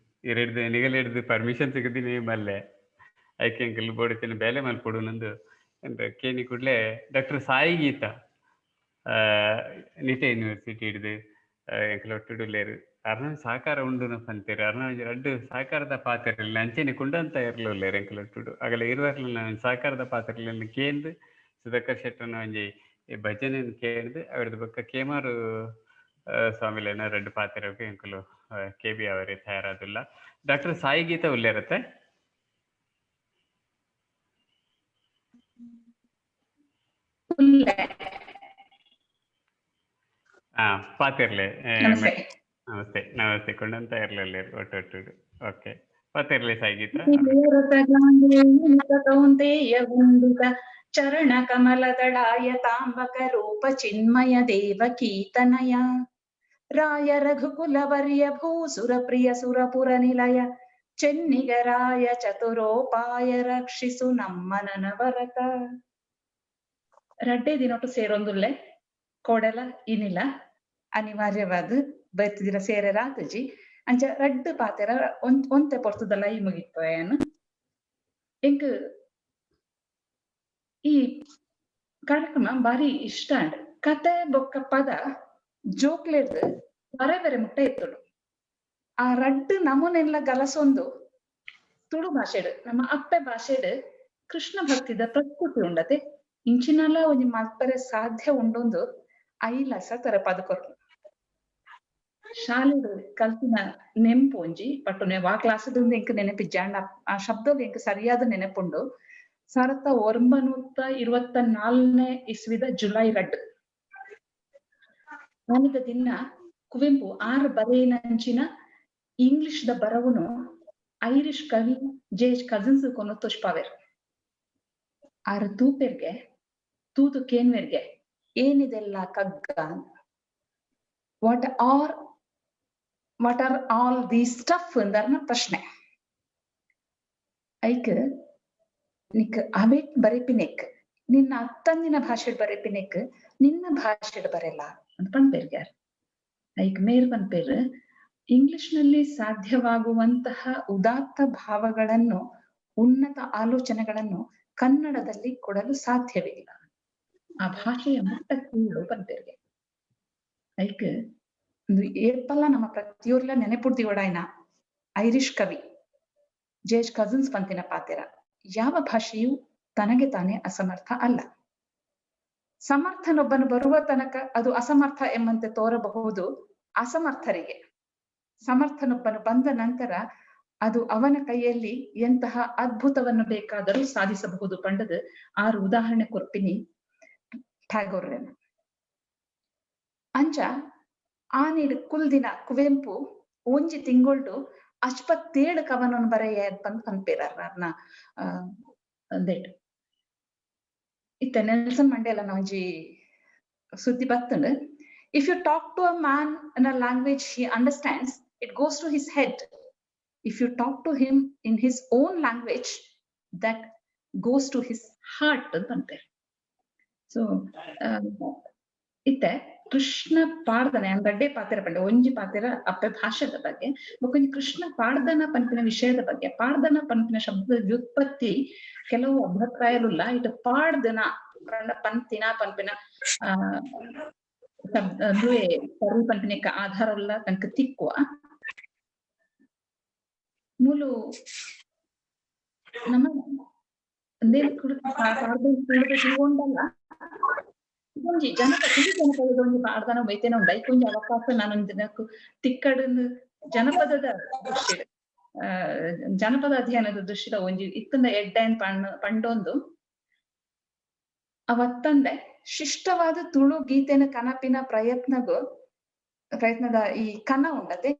ಇರೆಡ್ದು ನಿಗಲೆಡ್ದು ಪರ್ಮಿಷನ್ ಸಿಗದಿನಿ ಮಲ್ಲೆ ಐಕೆ ಎಂಕುಲು ಬೋಡಿತ್ತಿನ ಬೇಲೆ ಮಲ್ಪೊಡು ನಂದು ಕೇನಿ ಕೂಡಲೇ ಡಾಕ್ಟರ್ ಸಾಯಿ ಗೀತಾ ನಿಟೆ ಯೂನಿವರ್ಸಿಟಿ ಹಿಡ್ದು ಎಂಕುಲು ಒಟ್ಟುಡುಲ್ಲೇರು. ಅರ್ನ ಸಹಕಾರ ಉಂಡು ಪಂತೇರು. ಅರ್ನ ಒಂಜಿ ರಡ್ಡು ಸಹಕಾರದ ಪಾತೆರಲ್ಲ ಅಂಚೆನೆ ಕುಂಡಂತ ಇರ್ಲುಲ್ಲೇರು ಎಂಕುಲು ಒಟ್ಟುಡು. ಅಗಲ ಇರುವರ್ಲ ಸಹಕಾರದ ಪಾತೆರಲೆನ್ ಕೇಂದು ಸುಧಾಕರ್ ಶೆಟ್ಟರ್ನ ಒಂಜಿ ಭಜನೆನ್ ಕೇಂದು ಅವೆಡ್ದು ಬೊಕ್ಕ ಕೇಮಾರು ಸ್ವಾಮಿಲೆನ ರಡ್ಡು ಪಾತೆರಗ್ ಎಂಕುಲು ಕೆ ಬಿ ಅವರೇ ತಯಾರಾದುಲ್ಲ. ಡಾಕ್ಟರ್ ಸಾಯಿ ಗೀತಾ ಉಲ್ಲೇರತ್ತೆ? ಹಾ ಪಾತಿರ್ಲೆ. ನಮಸ್ತೆ. ನಮಸ್ತೆ ನಮಸ್ತೆ ಕೊಂಡಂತ ಇರ್ಲಿಲ್ಲ ಒಟ್ಟು ಒಟ್ಟು. ಓಕೆ ಪಾತಿರ್ಲೆ ಸಾಯಿ ಗೀತಾ. ಕೌಂತೇಯ ವಂದಿತ ಚರಣ ಕಮಲದಳಾಯ ತಾಂಬಕ ರೂಪ ಚಿನ್ಮಯ ದೇವಕೀತನಯ ರಾಯ ರಘುಕುಲವರ್ಯ ಭೂಸುರ ಪ್ರಿಯ ಸುರಪುರ ನಿಲಯ ಚೆನ್ನಿಗರಾಯ ಚತುರೋಪಾಯ ರಕ್ಷಿಸು ನಮ್ಮ ನನವರತ. ರಡ್ಡೆ ದಿನೊಟ್ಟು ಸೇರೊಂದುಲ್ಲೆ ಕೋಡೆಲ ಇನಿಲ ಅನಿವಾರ್ಯವಾದ ಬೈತಿದಿನ ಸೇರೆ ರಾತಜಿ ಅಂಚ ರಡ್ಡ್ ಪಾತೆರ ಒಂತೆ ಪೊರ್ತುದಲ್ಲ ಈ ಮುಗಿಪೋಯನ್. ಎಂಕ್ ಈ ಕಾರ್ಯಕ್ರಮ ಬಾರಿ ಇಷ್ಟ ಅಂಡ್ ಕತೆ ಬೊಕ್ಕ ಪದ ಜೋಕ್ಲೆರ್ದ್ ಬರೆ ಬರೆ ಮುಟ್ಟ ಎತ್ತುಡು. ಆ ರಡ್ಡ್ ನಮೂನೆಲ್ಲ ಗಲಸೊಂದು ತುಳು ಭಾಷೆಡ್ ನಮ್ಮ ಅಪ್ಪೆ ಭಾಷೆಡ್ ಕೃಷ್ಣ ಭಕ್ತಿದ ಪ್ರಕೃತಿ ಉಂಡತೆ ಇಂಚಿನಲ ಒಂಜಿ ಮಲ್ಪರೆ ಸಾಧ್ಯ ಉಂಡೊಂದು ಐಲಸ ತರ ಪದ ಕೊರ್ಪು. ಶಾಲೆಡ್ ಕಲ್ತಿನ ನೆಂಪು ಒಂಜಿ ಪಟ್ಟುನೆ ವಾ ಕ್ಲಾಸ್ ಎಂಕ್ ನೆನಪಿಜ್ಜಾಂಡ ಆ ಶಬ್ದದ ಎಂಕ್ ಸರಿಯಾದ ನೆನಪುಂಡು. 1924ನೇ ಇಸ್ವಿದ ಜುಲೈ 2 ಆನಿದ ದಿನ ಕುವೆಂಪು ಆರು ಬರೆಯಿನಂಚಿನ ಇಂಗ್ಲಿಷ್ ದ ಬರವುನು ಐರಿಷ್ ಕವಿ ಜೆ ಎಚ್ ಕಸಿನ್ಸ್ ಕೊನು ತೋಷ್ಪಾವೆರ್. ಆರು ತೂಪೆರ್ಗೆ ತೂತು ಕೇನ್ವೆರ್ಗೆ ಏನಿದೆಲ್ಲ ಕಗ್ಗ, what are all the stuff ಅಂದರ್ನ ಪ್ರಶ್ನೆ. ಐಕ್ ನಿಕ್ ಅವೇಟ್ ಬರೆಪಿನೆಕ್ ನಿನ್ನ ಅತ್ತಂದಿನ ಭಾಷೆಡ್ ಬರೆಪಿನೆಕ್ ನಿನ್ನ ಭಾಷೆಡ್ ಬರೆಲ್ಲ ಅಂತ ಪನ್ಪೆರ್ಗ್ಯಾರ್. ಐಕ್ ಮೇರ್ ಪನ್ಪೇರ್ ಇಂಗ್ಲಿಷ್ನಲ್ಲಿ ಸಾಧ್ಯವಾಗುವಂತಹ ಉದಾತ್ತ ಭಾವಗಳನ್ನು ಉನ್ನತ ಆಲೋಚನೆಗಳನ್ನು ಕನ್ನಡದಲ್ಲಿ ಕೊಡಲು ಸಾಧ್ಯವಿಲ್ಲ, ಆ ಭಾಷೆಯ ಮಟ್ಟ ಕೀಳು ಪನ್ಪೇರ್ಗೆ. ಐಕ್ ಒಂದು ಏಪಲ್ಲ ನಮ್ಮ ಪ್ರತಿಯೊರ್ಲ ನೆನೆಪುಡ್ದಿವಡಾಯ್ನ ಐರಿಷ್ ಕವಿ ಜೆ ಎಚ್ ಕಸಿನ್ಸ್ ಪಂತಿನ ಪಾತೆರ, ಯಾವ ಭಾಷೆಯು ತನಗೆ ತಾನೇ ಅಸಮರ್ಥ ಅಲ್ಲ, ಸಮರ್ಥನೊಬ್ಬನು ಬರುವ ತನಕ ಅದು ಅಸಮರ್ಥ ಎಂಬಂತೆ ತೋರಬಹುದು ಅಸಮರ್ಥರಿಗೆ, ಸಮರ್ಥನೊಬ್ಬನು ಬಂದ ನಂತರ ಅದು ಅವನ ಕೈಯಲ್ಲಿ ಎಂತಹ ಅದ್ಭುತವನ್ನು ಬೇಕಾದರೂ ಸಾಧಿಸಬಹುದು ಪಂಡದ 6 ಉದಾಹರಣೆ ಕೊರ್ಪಿನಿ ಟ್ಯಾಗೋರ್ನ. ಅಂಚ ಆನಿಡ್ ಕುಲ್ದಿನ ಕುವೆಂಪು ಒಂಜಿ ತಿಂಗೊಳ್ಡು 57 ಕವನವನ್ನು ಬರೆಯ ಬಂದ್ ಪನ್ಪೇರ ಅಂದೇಟ್. ಇತ್ತ ನೆಲ್ಸನ್ ಮಂಡೇಲನ ಒಂಜಿ ಸುದ್ದಿ ಬತ್ತಂಡ್, if you talk to a man in a language he understands it goes to his head, if you talk to him in his own language that goes to his heart ಅಂತ ಅಂತಾರೆ. ಸೊ ಇತ್ತೆ ಕೃಷ್ಣ ಪಾಡ್ದನೆ ರಡ್ಡೆ ಪಾತೆರ ಪಂಡೆ, ಒಂಜಿ ಪಾತೆರ ಅಪ್ಪೆ ಭಾಷೆದ ಬಗ್ಗೆ, ಬೊಕೊಂಜಿ ಕೃಷ್ಣ ಪಾಡ್ದನ ಪನ್ಪಿನ ವಿಷಯದ ಬಗ್ಗೆ. ಪಾಡ್ದನ ಪನ್ಪಿನ ಶಬ್ದದ ವ್ಯುತ್ಪತ್ತಿ ಕೆಲವು ಅಭಿಪ್ರಾಯలుಲ್ಲ. ಇಟ್ಟು ಪಾಡ್ದನ ಪಂಡ ಪಂತಿನ ಪನ್ಪಿನ ಆ ಶಬ್ದ ಸರಿ ಪನ್ಪಿನಕ್ಕೆ ಆಧಾರ ಉಲ್ಲ ತನಕ ತಿಕ್ಕುವ ಮೂಲು ನಮ್ಮ ಒಂಜಿ ಜನಪದ ತುಳು ಜನಪದದ ಒಂಜಿ ಪಾಡ್ದನ ಬೈತೇನೆ ಉಂಡು. ಐಕ್ ಒಂಜಿ ಅವಕಾಶ ನಾನೊಂದು ದಿನಕ್ಕು ತಿಕ್ಕಡನ್ನು ಜನಪದದ ದೃಷ್ಟಿ ಜನಪದ ಅಧ್ಯಯನದ ದೃಷ್ಟಿದ ಒಂಜಿ ಇತ್ತಂದ ಎಡ್ಡೈನ್ ಪಂಡೊಂದು ಅವತ್ತಂದೆ ಶಿಷ್ಟವಾದ ತುಳು ಗೀತೆನ ಕನಪಿನ ಪ್ರಯತ್ನದ ಈ ಕನ ಉಂಡತೆ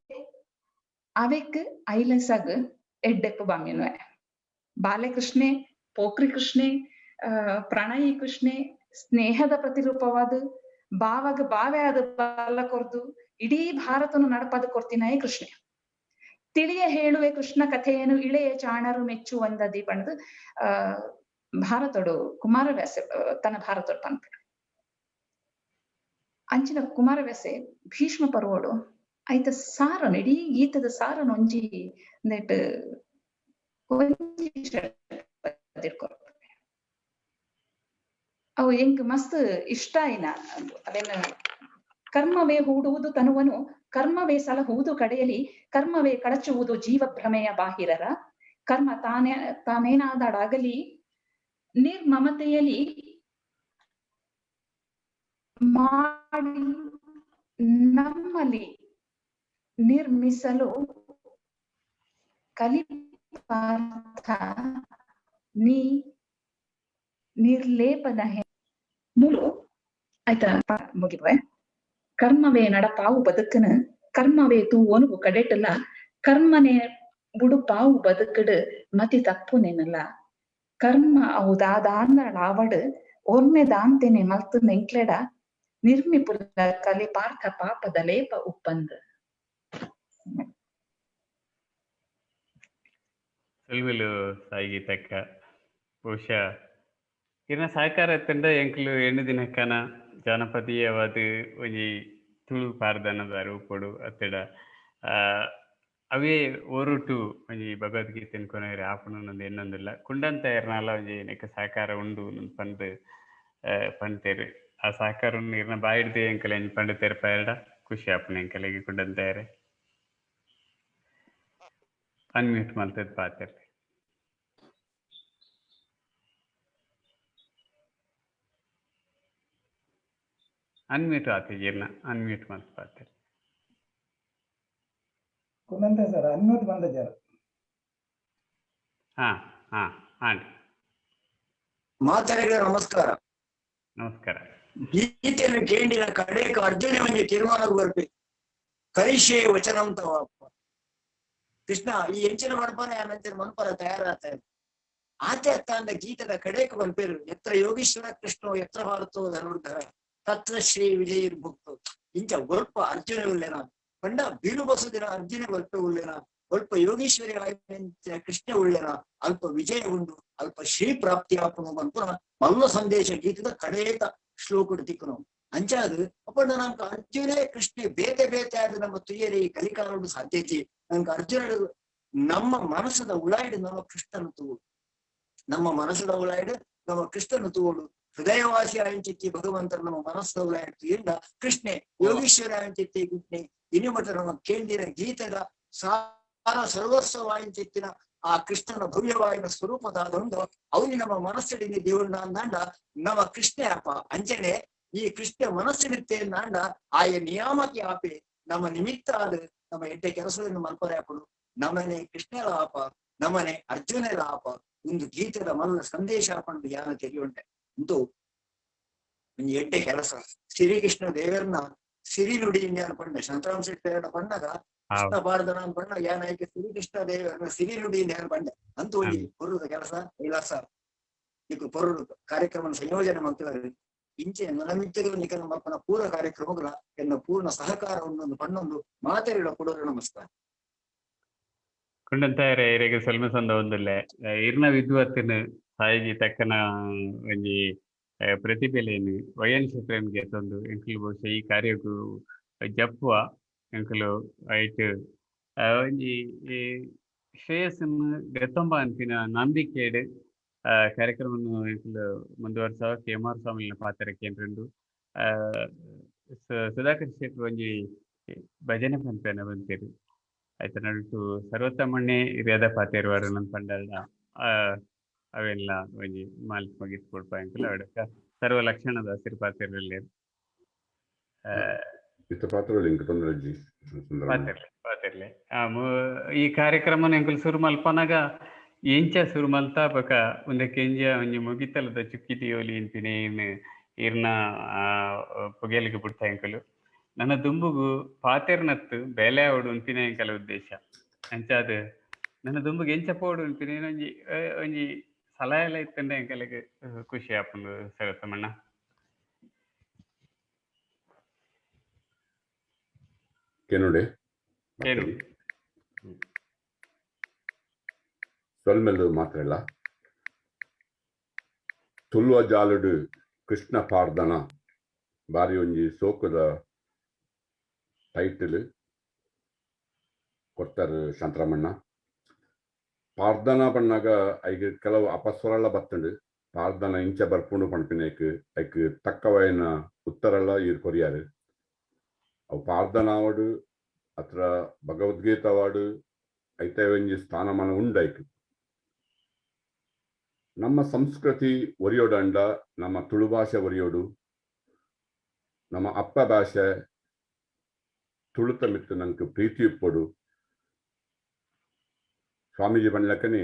ಅವೆಕ್ ಐಲಸಾಗ್ ಎಡ್ಡೆಪ್ಪು ಬಾಮಿನುವೆ. ಬಾಲಕೃಷ್ಣೆ, ಪೋಖ್ರಿ ಕೃಷ್ಣೆ, ಪ್ರಣಯಿ ಕೃಷ್ಣೆ ಸ್ನೇಹದ ಪ್ರತಿರೂಪವಾದ ಬಾವಾಗ ಬಾವೆ ಆದ ಬಲ ಕೊರ್ದು ಇಡೀ ಭಾರತನು ನಡಪಾದ ಕೊರ್ತಿನಾಯೇ ಕೃಷ್ಣೆ. ತಿಳಿಯ ಹೇಳುವೆ ಕೃಷ್ಣ ಕಥೆಯನ್ನು ಇಳೆಯ ಚಾಣರು ಮೆಚ್ಚು ಒಂದದಿ ಪಂಡದು ಆ ಭಾರತೋಡು ಕುಮಾರವ್ಯಾಸೆ ತನ್ನ ಭಾರತೋಡು ಪನ್ಪೆ. ಅಂಚಿನ ಕುಮಾರವ್ಯಾಸೆ ಭೀಷ್ಮ ಪರ್ವೋಡು ಐತ ಸಾರನು ಇಡೀ ಗೀತದ ಸಾರನು ಒಂಜಿ ನೆಟ್ ಒಂಜಿ ಅವು ಎಂಕ್ ಮಸ್ತ್ ಇಷ್ಟ ಆಯ್ನ. ಅವೇನ ಕರ್ಮವೇ ಹೂಡುವುದು ತನುವನು, ಕರ್ಮವೇ ಸಲಹುವುದು ಕಡೆಯಲಿ, ಕರ್ಮವೇ ಕಳಚುವುದು ಜೀವ ಭ್ರಮೆಯ ಬಾಹಿರರ, ಕರ್ಮ ತಾನೇ ತಾನೇನಾದಡಾಗಲಿ ನಿರ್ಮಮತೆಯಲ್ಲಿ ಮಾಡಿ ನಮ್ಮಲ್ಲಿ ನಿರ್ಮಿಸಲು ಕಲಿಪಾರ್ಥ ನೀ ನಿರ್ಲೇಪದ ಮೂಲು ಆಯ್ತಾ ಮುಗಿವೆ. ಕರ್ಮವೇ ನಡಪಾವು ಬದುಕನ, ಕರ್ಮವೇ ತೂವೊನುವು ಕಡೆಟಲ್ಲ, ಕರ್ಮನೇ ಬುಡುಪಾವು ಬದುಕಡು ಮತಿ ತಪ್ಪು ನೆನಲ್ಲ, ಕರ್ಮ ಅವು ದಾದಾಂದಳಾವಡು ಒರ್ಮೆ ದಾಂತೆನೆ ಮಲ್ತು ನೆಂಕ್ಲೆಡ ನಿರ್ಮಿಪುಲ ಕಲಿಪಾರ್ಥ ಪಾಪದ ಲೇಪ ಉಪ್ಪಂದ. ಸೊಲ್ಮೆಲು ಸಾಯಿ ತಕ್ಕ ಬಹುಶಃ ಇರ್ನ ಸಹಕಾರ ಇತ್ತಂಡ ಎಂಕ್ಲು ಎಣ್ಣು ದಿನಕ್ಕನ ಜಾನಪದೀಯವಾದ ಒಂಜಿ ತುಳು ಪಾರ್ದನದ ರೂಪೊಡು ಅತ್ತಡ ಅವೇ ಒರುಟು ಒಂಜಿ ಭಗವದ್ಗೀತೆನ್ ಕೊನೊಯೆರೆ ಆಪುಂಡು ಎನ್ನೊಂದುಲ್ಲ. ಕುಂಡಂತ ಎರ್ನಾಲ ಒಂಜಿ ನೆಕ್ ಸಹಕಾರ ಉಂಡು ಪಂದ್ ಪಂತೆರ್. ಆ ಸಹಕಾರ ಇರ್ನ ಬಾಯಿಡ್ದು ಎಂಕಲೆ ಒಂಜಿ ಪಂಡ್ ತೆರ್ಪಾಯೆರ್ಡ ಖುಷಿ ಆಪುಂಡು ಎಂಕಲೆಗ್ ಕುಂಡಂತಯೆರೆ. ಅನ್ಮ್ಯೂಟ್ ಮಲ್ತದ್ ಪಾತೆರ್ಲೆ. ಅನ್ಮ್ಯೂಟ್ ಆತಿಜಿರ್ನ ಅನ್ಮ್ಯೂಟ್ ಮಲ್ತ್ ಪಾತೆರ್ಲೆ. ಕುಂದಂತೆ ಸರ್ ಅನ್ಮ್ಯೂಟ್ ಬಂದಜಾರ. ಹಾ ಹಾ ಆಂಡ್. ಮಾತರೆಗಳ ನಮಸ್ಕಾರ. ನಮಸ್ಕಾರ. ಗೀತೆಯನ್ನು ಕೇಂಡಿನ ಕಡೆಕ ಅರ್ಜುನ ಒಂಜಿ ತೀರ್ಮಾನಕ್ಕೆ ಬರ್ಬೇಕು. ಕರಿಷ್ಯೆ ವಚನಂ ತವ. ಕೃಷ್ಣ ಈ ಎಂಚಿನ ಮನ್ಪನ ಅಂಚಿನ ಮನ್ಪರ ತಯಾರಾತ ಆತೆ ಅತ್ತ ಗೀತದ ಕಡೆಕ ಬರ್ಪೇರು. ಎತ್ರ ಯೋಗೀಶ್ವರ ಕೃಷ್ಣೋ ಎತ್ರ ಭಾರತೋ ಧನುರ್ಧರ ತತ್ರ ಶ್ರೀ ವಿಜಯೀರ್ ಭುಕ್ತು. ಇಂಚ ಒಲ್ಪ ಅರ್ಜುನ ಉಲ್ಲೇನ ಪಂಡ ಬೀರು ಬಸದಿನ ಅರ್ಜುನ ಒಲ್ಪ ಉಲ್ಲೇನ ಅಲ್ಪ ಯೋಗೀಶ್ವರಿ ಕೃಷ್ಣ ಉಳ್ಳೇನ ಅಲ್ಪ ವಿಜಯ ಉಂಡು ಅಲ್ಪ ಶ್ರೀ ಪ್ರಾಪ್ತಿ ಆಪುನು ಪನ್ಪುನ ಮಲ್ಲ ಸಂದೇಶ ಗೀತದ ಕಡೇತ ಶ್ಲೋಕಡು ತಿಕ್ಕುನು. ಅಂಚಾದ್ ಅಪ್ಪಂಡ ನಮ್ಗೆ ಅರ್ಜುನೇ ಕೃಷ್ಣೆ ಬೇತೆ ಬೇತೆ ಆದ ನಮ್ಮ ತುಯ್ಯರಿ ಕಲಿಕಾಲಡು ಸಾಧ್ಯತೆ. ನಮ್ಗೆ ಅರ್ಜುನ ನಮ್ಮ ಮನಸ್ಸದ ಉಳಾಯ್ಡು ನಮ್ಮ ಕೃಷ್ಣನ ತೂವು, ನಮ್ಮ ಮನಸ್ಸದ ಉಳಾಯ್ಡು ನಮ್ಮ ಕೃಷ್ಣನ ತೂವಡು. ಹೃದಯವಾಸಿ ಆಯಂಚಿತ್ತಿ ಭಗವಂತನ ನಮ್ಮ ಮನಸ್ಸದ ಉಳಾಯ್ಡು ತುಯಿಂದ ಕೃಷ್ಣೆ ಯೋಗೀಶ್ವರ ಆಯಂಚಿತ್ತಿ ಕೃಷ್ಣೆ ಇನಿಮಟ ನಮ್ಮ ಕೇಂದಿನ ಗೀತದ ಸಾರ ಸರ್ವಸ್ವವಾಯಿಂಚಿತ್ತಿನ ಆ ಕೃಷ್ಣನ ಭವ್ಯವಾಯಿನ ಸ್ವರೂಪದಾದೊಂದು ಅವನಿ ನಮ್ಮ ಮನಸ್ಸಿಡಿ ದೇವಣ್ಣ ಅಂದಾಂಡ ನಮ್ಮ ಕೃಷ್ಣೆ ಅಪ್ಪ. ಅಂಚನೆ ಈ ಕೃಷ್ಣ ಮನಸ್ಸಿಡುತ್ತೆ ಅಂದಾಂಡ ಆಯ ನಿಯಾಮಕ್ಕೆ ಆಪೆ ನಮ್ಮ ನಿಮಿತ್ತ ಆದ ನಮ್ಮ ಎಡ್ಡೆ ಕೆಲಸವನ್ನು ಮಲ್ಪರೆ ಆಪಡು. ನಮ್ಮನೆ ಕೃಷ್ಣರ ಆಪ ನಮ್ಮನೆ ಅರ್ಜುನರ ಆಪ ಒಂದು ಗೀತದ ಮಲ್ಲ ಸಂದೇಶ ಪಂಡು ಯಾನ ತೆರಿಯುಂಟೆ. ಅಂತೂ ಒಂದು ಎಡ್ಡೆ ಕೆಲಸ ಶ್ರೀಕೃಷ್ಣ ದೇವರನ್ನ ಸಿರಿ ನುಡಿ ಪಂಡ ಶಾಂತರಾಮ್ ಶೆಟ್ಟಿ ಪಂಡಾಗ ಕೃಷ್ಣ ಭಾರತನ ಪಂಡ ಯಾನಾಯ್ಕೆ ಶ್ರೀಕೃಷ್ಣ ದೇವರನ್ನ ಸಿರಿ ನುಡಿ ಪಂಡ ಅಂತೂ ಒಂಜಿ ಪೊರ್ರುದ ಕೆಲಸ ಕೈಲಾಸ ನಿಕ್ಕು ಪೊರ್ರು ಕಾರ್ಯಕ್ರಮ ಸಂಯೋಜನೆ ಮಾಡ್ತಿದ್ದಾರೆ. ಇಂಚೆ ನನಮಿತ್ತರು ನಿಕನ ಮಲ್ಪನ ಪೂರ ಕಾರ್ಯಕ್ರಮಗಳ ಎನ್ನ ಪೂರ್ಣ ಸಹಕಾರವನ್ನು ಪಣ್ಣೊಂದು ಮಾತೆರಿಡ ಕೊಡೋರು. ನಮಸ್ಕಾರ. ಕುಂಡಂತಾಯರೆ ಇರೆಗ್ ಸೊಲ್ಮೆ ಸಂದ ಒಂದುಲ್ಲೆ. ಇರ್ನ ವಿದ್ವತ್ತಿನ ಸಾಯಿಜಿ ತಕ್ಕನ ಒಂಜಿ ಪ್ರತಿಭೆಲೇನು ವಯನ್ ಶೆಟ್ರೆನ್ ಗೆತ್ತೊಂದು ಎಂಕುಲು ಬಹುಶಃ ಈ ಕಾರ್ಯಕ್ಕೂ ಜಪ್ಪುವ ಎಂಕುಲು ಐಟ್ ಒಂಜಿ ಶ್ರೇಯಸ್ಸನ್ನು ಗೆತ್ತೊಂಬ ಅನ್ಪಿನ ನಂಬಿಕೆಡ್ ಕಾರ್ಯಕ್ರಮವನ್ನು ಎಂಕುಲು ಮುಂದುವರ್ಸವ. ಕೆ ಎಂ ಆರ್ ಸ್ವಾಮಿನ ಪಾತ್ರ ಕೇಂದ್ರಂಡು ಸುಧಾಕರ್ ಶೆಟ್ರು ಒಂಜಿ ಭಜನೆ ಪನ್ಪೇನ ಬಂತೇರು. ಆಯ್ತ ನಡುಟು ಸರ್ವೋತ್ತಮಣ್ಣೆ ಹಿರಿಯದ ಪಾತೇರುವಾರು ನನ್ನ ಪಂಡಲ್ದ ಅವೆಲ್ಲ ಒಂಜಿ ಮಾಲ್ಕ್ ಮಗಿತ್ ಕೊಡ್ಪ ಎಂಕುಲು ಅವಡಕ ಸರ್ವ ಲಕ್ಷಣದ ಹಸಿರು ಪಾತೇರಲ್ಲಿ ಪಾತಿರ್ಲೆ ಪಾತಿರ್ಲೆ. ಈ ಕಾರ್ಯಕ್ರಮನ ಎಂಕುಲು ಸುರು ಮಲ್ಪನಾಗ ಎಂಚ ಸುರು ಮಲ್ತಾ ಬಕ ಉಂದಕ್ಕೆ ಎಂಜ ಒಂಜಿ ಮುಗಿತಲದ ಚುಕ್ಕಿ ದಿಯೋಲಿ ಇಂತಿನ ಇರ್ನ ಪುಗೆಲಿಗೆ ಬಿಡ್ತಾ ಎಂಕುಲು. ನನ್ನ ದುಂಬುಗು ಪಾತೆರ್ನತ್ತು ಬೇಲೆ ಅವಡು ಉಂಪಿನ ಎಂಕಲ ಉದ್ದೇಶ. ಅಂಚಾದ ನನ್ನ ದುಂಬುಗೆ ಎಂಚ ಪೋಡು ಉಂಪಿನ ಒಂಜಿ ಒಂಜಿ ಸಲಹೆ ಎಲ್ಲ ಇತ್ತಂಡೆ ಎಂಕಲೆಗ್ ಖುಷಿ ಆಪುಂಡು ಸರ್ವೋತ್ತಮಣ್ಣ. ಕೆನುಡೆ ಕೇನು ಸೊಲ್ಮೆಲ್ದು ಮಾತ್ರ ಇಲ್ಲ. ತುಳುವ ಜಾಲುಡು ಕೃಷ್ಣ ಪಾರ್ದನ ಬಾರಿ ಒಂಜಿ ಸೋಕುದ ಟೈಟಲ್ ಕೊಡ್ತಾರೆ ಶಾಂತರಾಮಣ್ಣ. ಪಾರ್ದನ ಪಣ್ಣಾಗ ಐಕ್ ಕೆಲವು ಅಪಸ್ವರಲ ಬತ್ತಂಡು. ಪಾರ್ದನ ಇಂಚ ಬರ್ಪುಂಡು ಪಣ್ಪಿನೇಕ್ ಐಕ್ ತಕ್ಕವೈನ ಉತ್ತರಲ ಈರ್ ಕೊರಿಯಾರು. ಅವು ಪಾರ್ದನ ಆವಡು ಅತ್ರ ಭಗವದ್ಗೀತಾವಾಡು ಐತೆ ಒಂಜಿ ಸ್ಥಾನಮಾನ ಉಂಡು ಐಕ್. ನಮ್ಮ ಸಂಸ್ಕೃತಿ ಒರಿಯೋಡಂಡ ನಮ್ಮ ತುಳು ಭಾಷೆ ಒರಿಯೋಡು, ನಮ್ಮ ಅಪ್ಪ ಭಾಷೆ ತುಳುತ ಮಿತ್ತು ನಂಗೆ ಪ್ರೀತಿ ಇಪ್ಪೊಡು. ಸ್ವಾಮೀಜಿ ಪನ್ಲಕ್ಕನೆ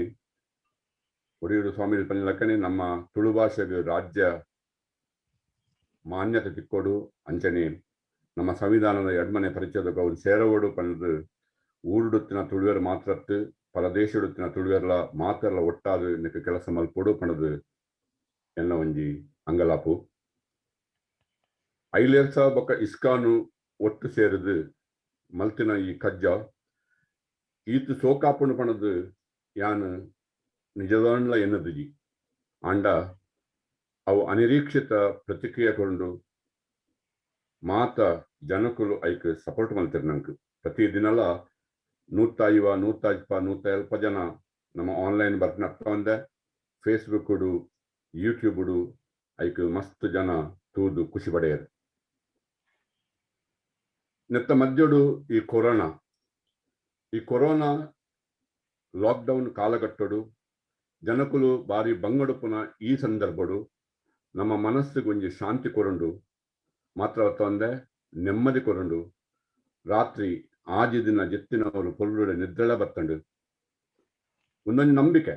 ಒಡಿಯೂರು ಸ್ವಾಮೀಜಿ ಪನ್ಲಕ್ಕನೆ ನಮ್ಮ ತುಳು ಭಾಷೆಗೆ ರಾಜ್ಯ ಮಾನ್ಯತೆ ತಿಕ್ಕೋಡು. ಅಂಚನೆ ನಮ್ಮ ಸಂವಿಧಾನದ ಎಡ್ಮನೆ ಪರಿಚಯದ ಅವ್ರು ಸೇರವೋಡು ಪಂದು ಊರುಡುತ್ತಿನ ತುಳುವೆರ್ ಮಾತ್ರತ್ತು ಪರದೇಶಡುತ್ತಿನ ತುಳುವೆರ್ಲ ಮಾತೆರ್ಲ ಒಟ್ಟಾದ ನಿಕ್ಕ ಕೆಲಸ ಮಲ್ಪೊಡು ಪಣದು ಎನ್ನ ಒಂಜಿ ಅಂಗಲಾಪು. ಐಲೇರ್ಸ ಬೊಕ್ಕ ಇಸ್ಕಾನು ಒಟ್ಟು ಸೇರಿದು ಮಲ್ತಿನ ಈ ಕಜ್ಜ ಈತು ಸೋಕಾಪುಣು ಪಣದು ಯಾನ್ ನಿಜದಾನ್ಲ ಎನ್ನದುಜಿ. ಆಂಡ ಅವು ಅನಿರೀಕ್ಷಿತ ಪ್ರತಿಕ್ರಿಯೆ ಕೊಂಡು ಮಾತ ಜನಕುಲು ಐಕ್ ಸಪೋರ್ಟ್ ಮಲ್ತಿರ್ ನಂಕ್. ಪ್ರತಿ ದಿನಲ 150, 120, 150 ಜನ ನಮ್ಮ ಆನ್ಲೈನ್ ಬರ್ಪಿನ ಒಂದೆ ಫೇಸ್ಬುಕ್ ಯೂಟ್ಯೂಬ್ ಐಕ್ ಮಸ್ತ್ ಜನ ತೂದು ಖುಷಿ ಪಡೆಯರು. ನೆತ್ತ ಮಧ್ಯಡು ಈ ಕೊರೋನಾ ಲಾಕ್ಡೌನ್ ಕಾಲಘಟ್ಟಡು ಜನಕುಲು ಬಾರಿ ಬಂಗಡುಪುನ ಈ ಸಂದರ್ಭಡು ನಮ್ಮ ಮನಸ್ಸಿಗೆ ಒಂಜಿ ಶಾಂತಿ ಕೊರಂಡು, ಮಾತ್ರ ತಂದೆ ನೆಮ್ಮದಿ ಕೊರಂಡು. ರಾತ್ರಿ ಆಜಿ ದಿನ ಜೆತ್ತಿನವರು ಪೊರ್ಲುಡೆ ನಿದ್ರೆಳ ಬತ್ತಂಡು ಒಂದೊಂದು ನಂಬಿಕೆ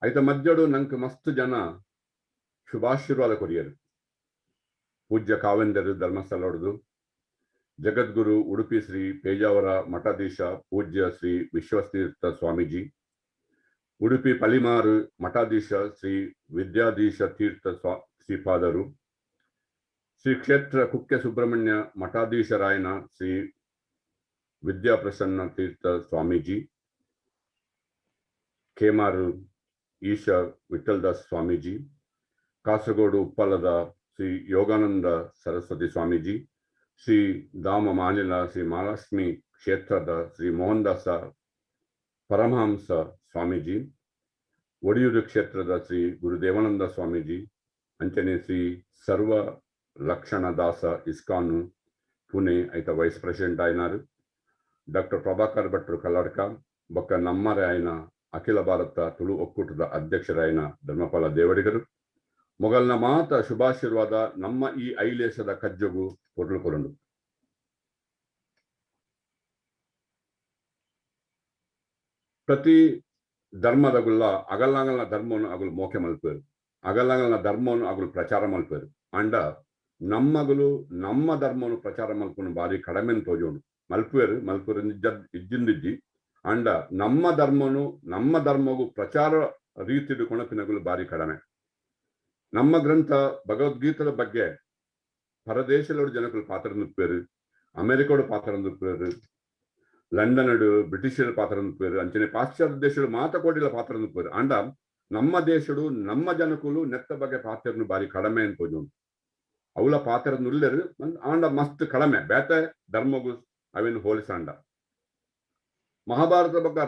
ಐತ ಮಧ್ಯಡು ನಂಗೆ ಮಸ್ತ್ ಜನ ಶುಭಾಶೀರ್ವಾದ ಕೊರಿಯರು. ಪೂಜ್ಯ ಕಾವೆಂದರು ಧರ್ಮಸ್ಥಳ ಹೊಡೆದು, ಜಗದ್ಗುರು ಉಡುಪಿ ಶ್ರೀ ಪೇಜಾವರ ಮಠಾಧೀಶ ಪೂಜ್ಯ ಶ್ರೀ ವಿಶ್ವತೀರ್ಥ ಸ್ವಾಮೀಜಿ, ಉಡುಪಿ ಪಲಿಮಾರು ಮಠಾಧೀಶ ಶ್ರೀ ವಿದ್ಯಾಧೀಶ ತೀರ್ಥ ಶ್ರೀಪಾದರು, ಶ್ರೀ ಕ್ಷೇತ್ರ ಕುಕ್ಕೆ ಸುಬ್ರಹ್ಮಣ್ಯ ಮಠಾಧೀಶರಾಯನ ಶ್ರೀ ವಿದ್ಯಾಪ್ರಸನ್ನ ತೀರ್ಥ ಸ್ವಾಮೀಜಿ, ಕೇಮಾರು ಈಶಾ ವಿಠಲ್ದಾಸ್ ಸ್ವಾಮೀಜಿ, ಕಾಸರಗೋಡು ಉಪ್ಪಲದ ಶ್ರೀ ಯೋಗಾನಂದ ಸರಸ್ವತಿ ಸ್ವಾಮೀಜಿ, ಶ್ರೀ ದಾಮ ಮಾನಿಲ ಶ್ರೀ ಮಹಾಲಕ್ಷ್ಮಿ ಕ್ಷೇತ್ರದ ಶ್ರೀ ಮೋಹನ್ದಾಸ ಪರಮಹಂಸ ಸ್ವಾಮೀಜಿ, ಒಡಿಯೂರು ಕ್ಷೇತ್ರದ ಶ್ರೀ ಗುರುದೇವಾನಂದ ಸ್ವಾಮೀಜಿ, ಅಂಚನೆ ಶ್ರೀ ಸರ್ವ ಲಕ್ಷಣದಾಸ ಇಸ್ಕಾನು ಪುಣೆ ಐತ ವೈಸ್ ಪ್ರೆಸಿಡೆಂಟ್ అయినారు, ಡಾಕ್ಟರ್ ಪ್ರಭಾಕರ್ ಭಟ್ರು ಕಲ್ಲಡ್ಕ ಬೊಕ್ಕ ನಮ್ಮರೆ ಆಯ್ನ ಅಖಿಲ ಭಾರತ ತುಳು ಒಕ್ಕೂಟದ ಅಧ್ಯಕ್ಷರಾಯನ ಧರ್ಮಪಾಲ ದೇವಡಿಗರು ಮೊಗಲ್ನ ಮಾತ ಶುಭಾಶೀರ್ವಾದ ನಮ್ಮ ಈ ಐಲೇಶದ ಕಜ್ಜಗು ಕೊಡ್ಲು ಕೊರಂಡು. ಪ್ರತಿ ಧರ್ಮದಗುಲ್ಲ ಅಗಲ್ಲಂಗಲ್ನ ಧರ್ಮವನ್ನು ಅಗುಲು ಮೋಕೆ ಮಲ್ಪೇರು, ಅಗಲ್ಲಂಗಲ್ನ ಧರ್ಮವನ್ನು ಅಗುಲು ಪ್ರಚಾರ ಮಲ್ಪೇರು. ಅಂಡ ನಮ್ಮಗಲು ನಮ್ಮ ಧರ್ಮವನ್ನು ಪ್ರಚಾರ ಮಲ್ಪನು ಬಾರಿ ಕಡಿಮೆ ತೋಜೋನು ಮಲ್ಪೇರು ಮಲ್ಪೇರು ನಿಜ ಇಜ್ಜಿಂದಿಜ್ಜಿ. ಅಂಡ ನಮ್ಮ ಧರ್ಮನು ನಮ್ಮ ಧರ್ಮಗೂ ಪ್ರಚಾರ ರೀತಿಡು ಕೊಣಪಿನಗುಲು ಬಾರಿ ಕಡಿಮೆ. ನಮ್ಮ ಗ್ರಂಥ ಭಗವದ್ಗೀತದ ಬಗ್ಗೆ ಪರದೇಶದೋಡು ಜನಕಲು ಪಾತ್ರ ನುಪ್ಪೇರು, ಅಮೆರಿಕೋಡು ಪಾತ್ರ ನುಪ್ಪೇರು, ಲಂಡನ್ ಬ್ರಿಟಿಷರ ಪಾತ್ರ ನುಪ್ಪೇರು, ಅಂಚನೆ ಪಾಶ್ಚಾತ್ಯ ದೇಶಗಳು ಮಾತಕೋಡಿಲ ಪಾತ್ರ ನುಪ್ಪೇರು. ಅಂಡ ನಮ್ಮ ದೇಶಡು ನಮ್ಮ ಜನಕುಲು ನೆತ್ತ ಬಗ್ಗೆ ಪಾತ್ರನು ಬಾರಿ ಕಡಿಮೆ ಅನ್ಕೋಜೋನು. ಅವಳ ಪಾತ್ರ ನುಲ್ಲೆರು ಆಂಡ ಮಸ್ತ್ ಕಡಿಮೆ ಬೇತೆ ಧರ್ಮಗೂ ಅವೇನು ಹೋಲಿಸಾಂಡ. ಮಹಾಭಾರತ ಬಗ್ಗೆ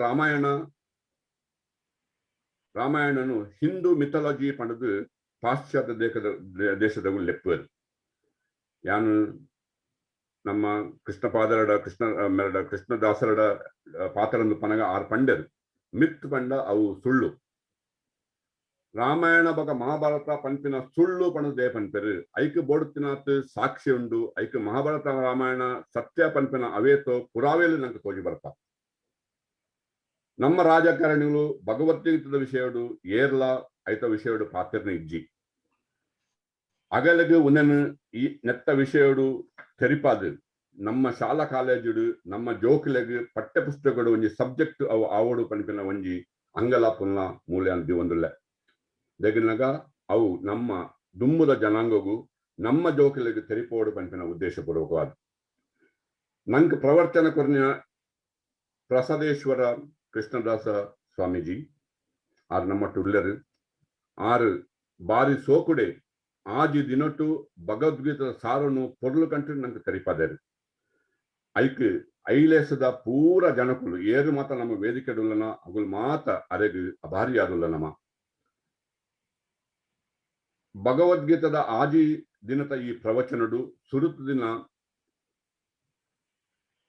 ರಾಮಾಯಣನು ಹಿಂದೂ ಮಿಥಾಲಜಿ ಪಂಡದು ಪಾಶ್ಚಾತ್ಯ ದೇಶದ ಲೆಪ್ಪುವರು. ಯಾನು ನಮ್ಮ ಕೃಷ್ಣಪಾದರಡ ಕೃಷ್ಣ ಮೆರಡ ಕೃಷ್ಣದಾಸರಡ ಪಾತ್ರನ್ನು ಪನಗ ಆರ್ ಪಂಡರು ಮಿತ್ ಪಂಡ ಅವು ಸುಳ್ಳು. ರಾಮಾಯಣ ಬಗ ಮಹಾಭಾರತ ಪನ್ಪಿನ ಸುಳ್ಳು ಪಣದೇ ಪನ್ಪೆರು. ಐಕ್ ಬೋಡುತ್ತಿನಾತ್ ಸಾಕ್ಷಿ ಉಂಡು, ಐಕ್ ಮಹಾಭಾರತ ರಾಮಾಯಣ ಸತ್ಯ ಪನ್ಪಿನ ಅವೇತೋ ಪುರಾವೆಲು ನಂಗೆ ತೋಜಿ ಬರ್ಪ. ನಮ್ಮ ರಾಜಕಾರಣಿಗಳು ಭಗವದ್ಗೀತದ ವಿಷಯಡು ಏರ್ಲ ಐತ ವಿಷಯಡು ಪಾತ್ರನ ಇಜ್ಜಿ. ಅಗಲಗು ಉನನು ಈ ನೆತ್ತ ವಿಷಯಡು ತೆರಿಪಾದು ನಮ್ಮ ಶಾಲಾ ಕಾಲೇಜುಡು ನಮ್ಮ ಜೋಕುಲೆಗ್ ಪಠ್ಯ ಪುಸ್ತಕಡು ಒಂಜಿ ಸಬ್ಜೆಕ್ಟ್ ಅವು ಆವಡು ಪನ್ಪಿನ ಒಂಜಿ ಅಂಗಲ ಪುಲ್ಲ ಮೂಲೆ ಅಂದಿ ಒಂದುಲ್ಲೆ ದೆಗಿನಗ ಅವು ನಮ್ಮ ದುಮ್ಮದ ಜನಾಂಗಗೂ ನಮ್ಮ ಜೋಕುಲೆಗ್ ತೆರಿಪೋಡು ಪನ್ಪಿನ ಉದ್ದೇಶಪೂರ್ವಕವಾದ ನಂಗೆ ಪ್ರವರ್ತನ ಕೊರ್ನ ಪ್ರಸಾದೇಶ್ವರ ಕೃಷ್ಣದಾಸ ಸ್ವಾಮೀಜಿ ಆರು ನಮ್ಮ ಟುಲ್ಲರು ಆರು ಬಾರಿ ಸೋಕುಡೆ ಆಜಿ ದಿನಟು ಭಗವದ್ಗೀತದ ಸಾರನು ಪೊರ್ಲು ಕಂಟು ನಂಗೆ ತೆರಿಪಾದರು. ಐಕ್ ಐಲೇಸದ ಪೂರ ಜನಕುಲು ಏರು ಮಾತ ನಮ್ಮ ವೇದಿಕೆಡುಲ್ಲನ ಅಗುಲ್ ಮಾತ ಅರೆಗು ಅಭಾರಿಯಾದುಲ್ಲ. ನಮ್ಮ ಭಗವದ್ಗೀತದ ಆಜಿ ದಿನದ ಈ ಪ್ರವಚನಡು ಸುರುತು ದಿನ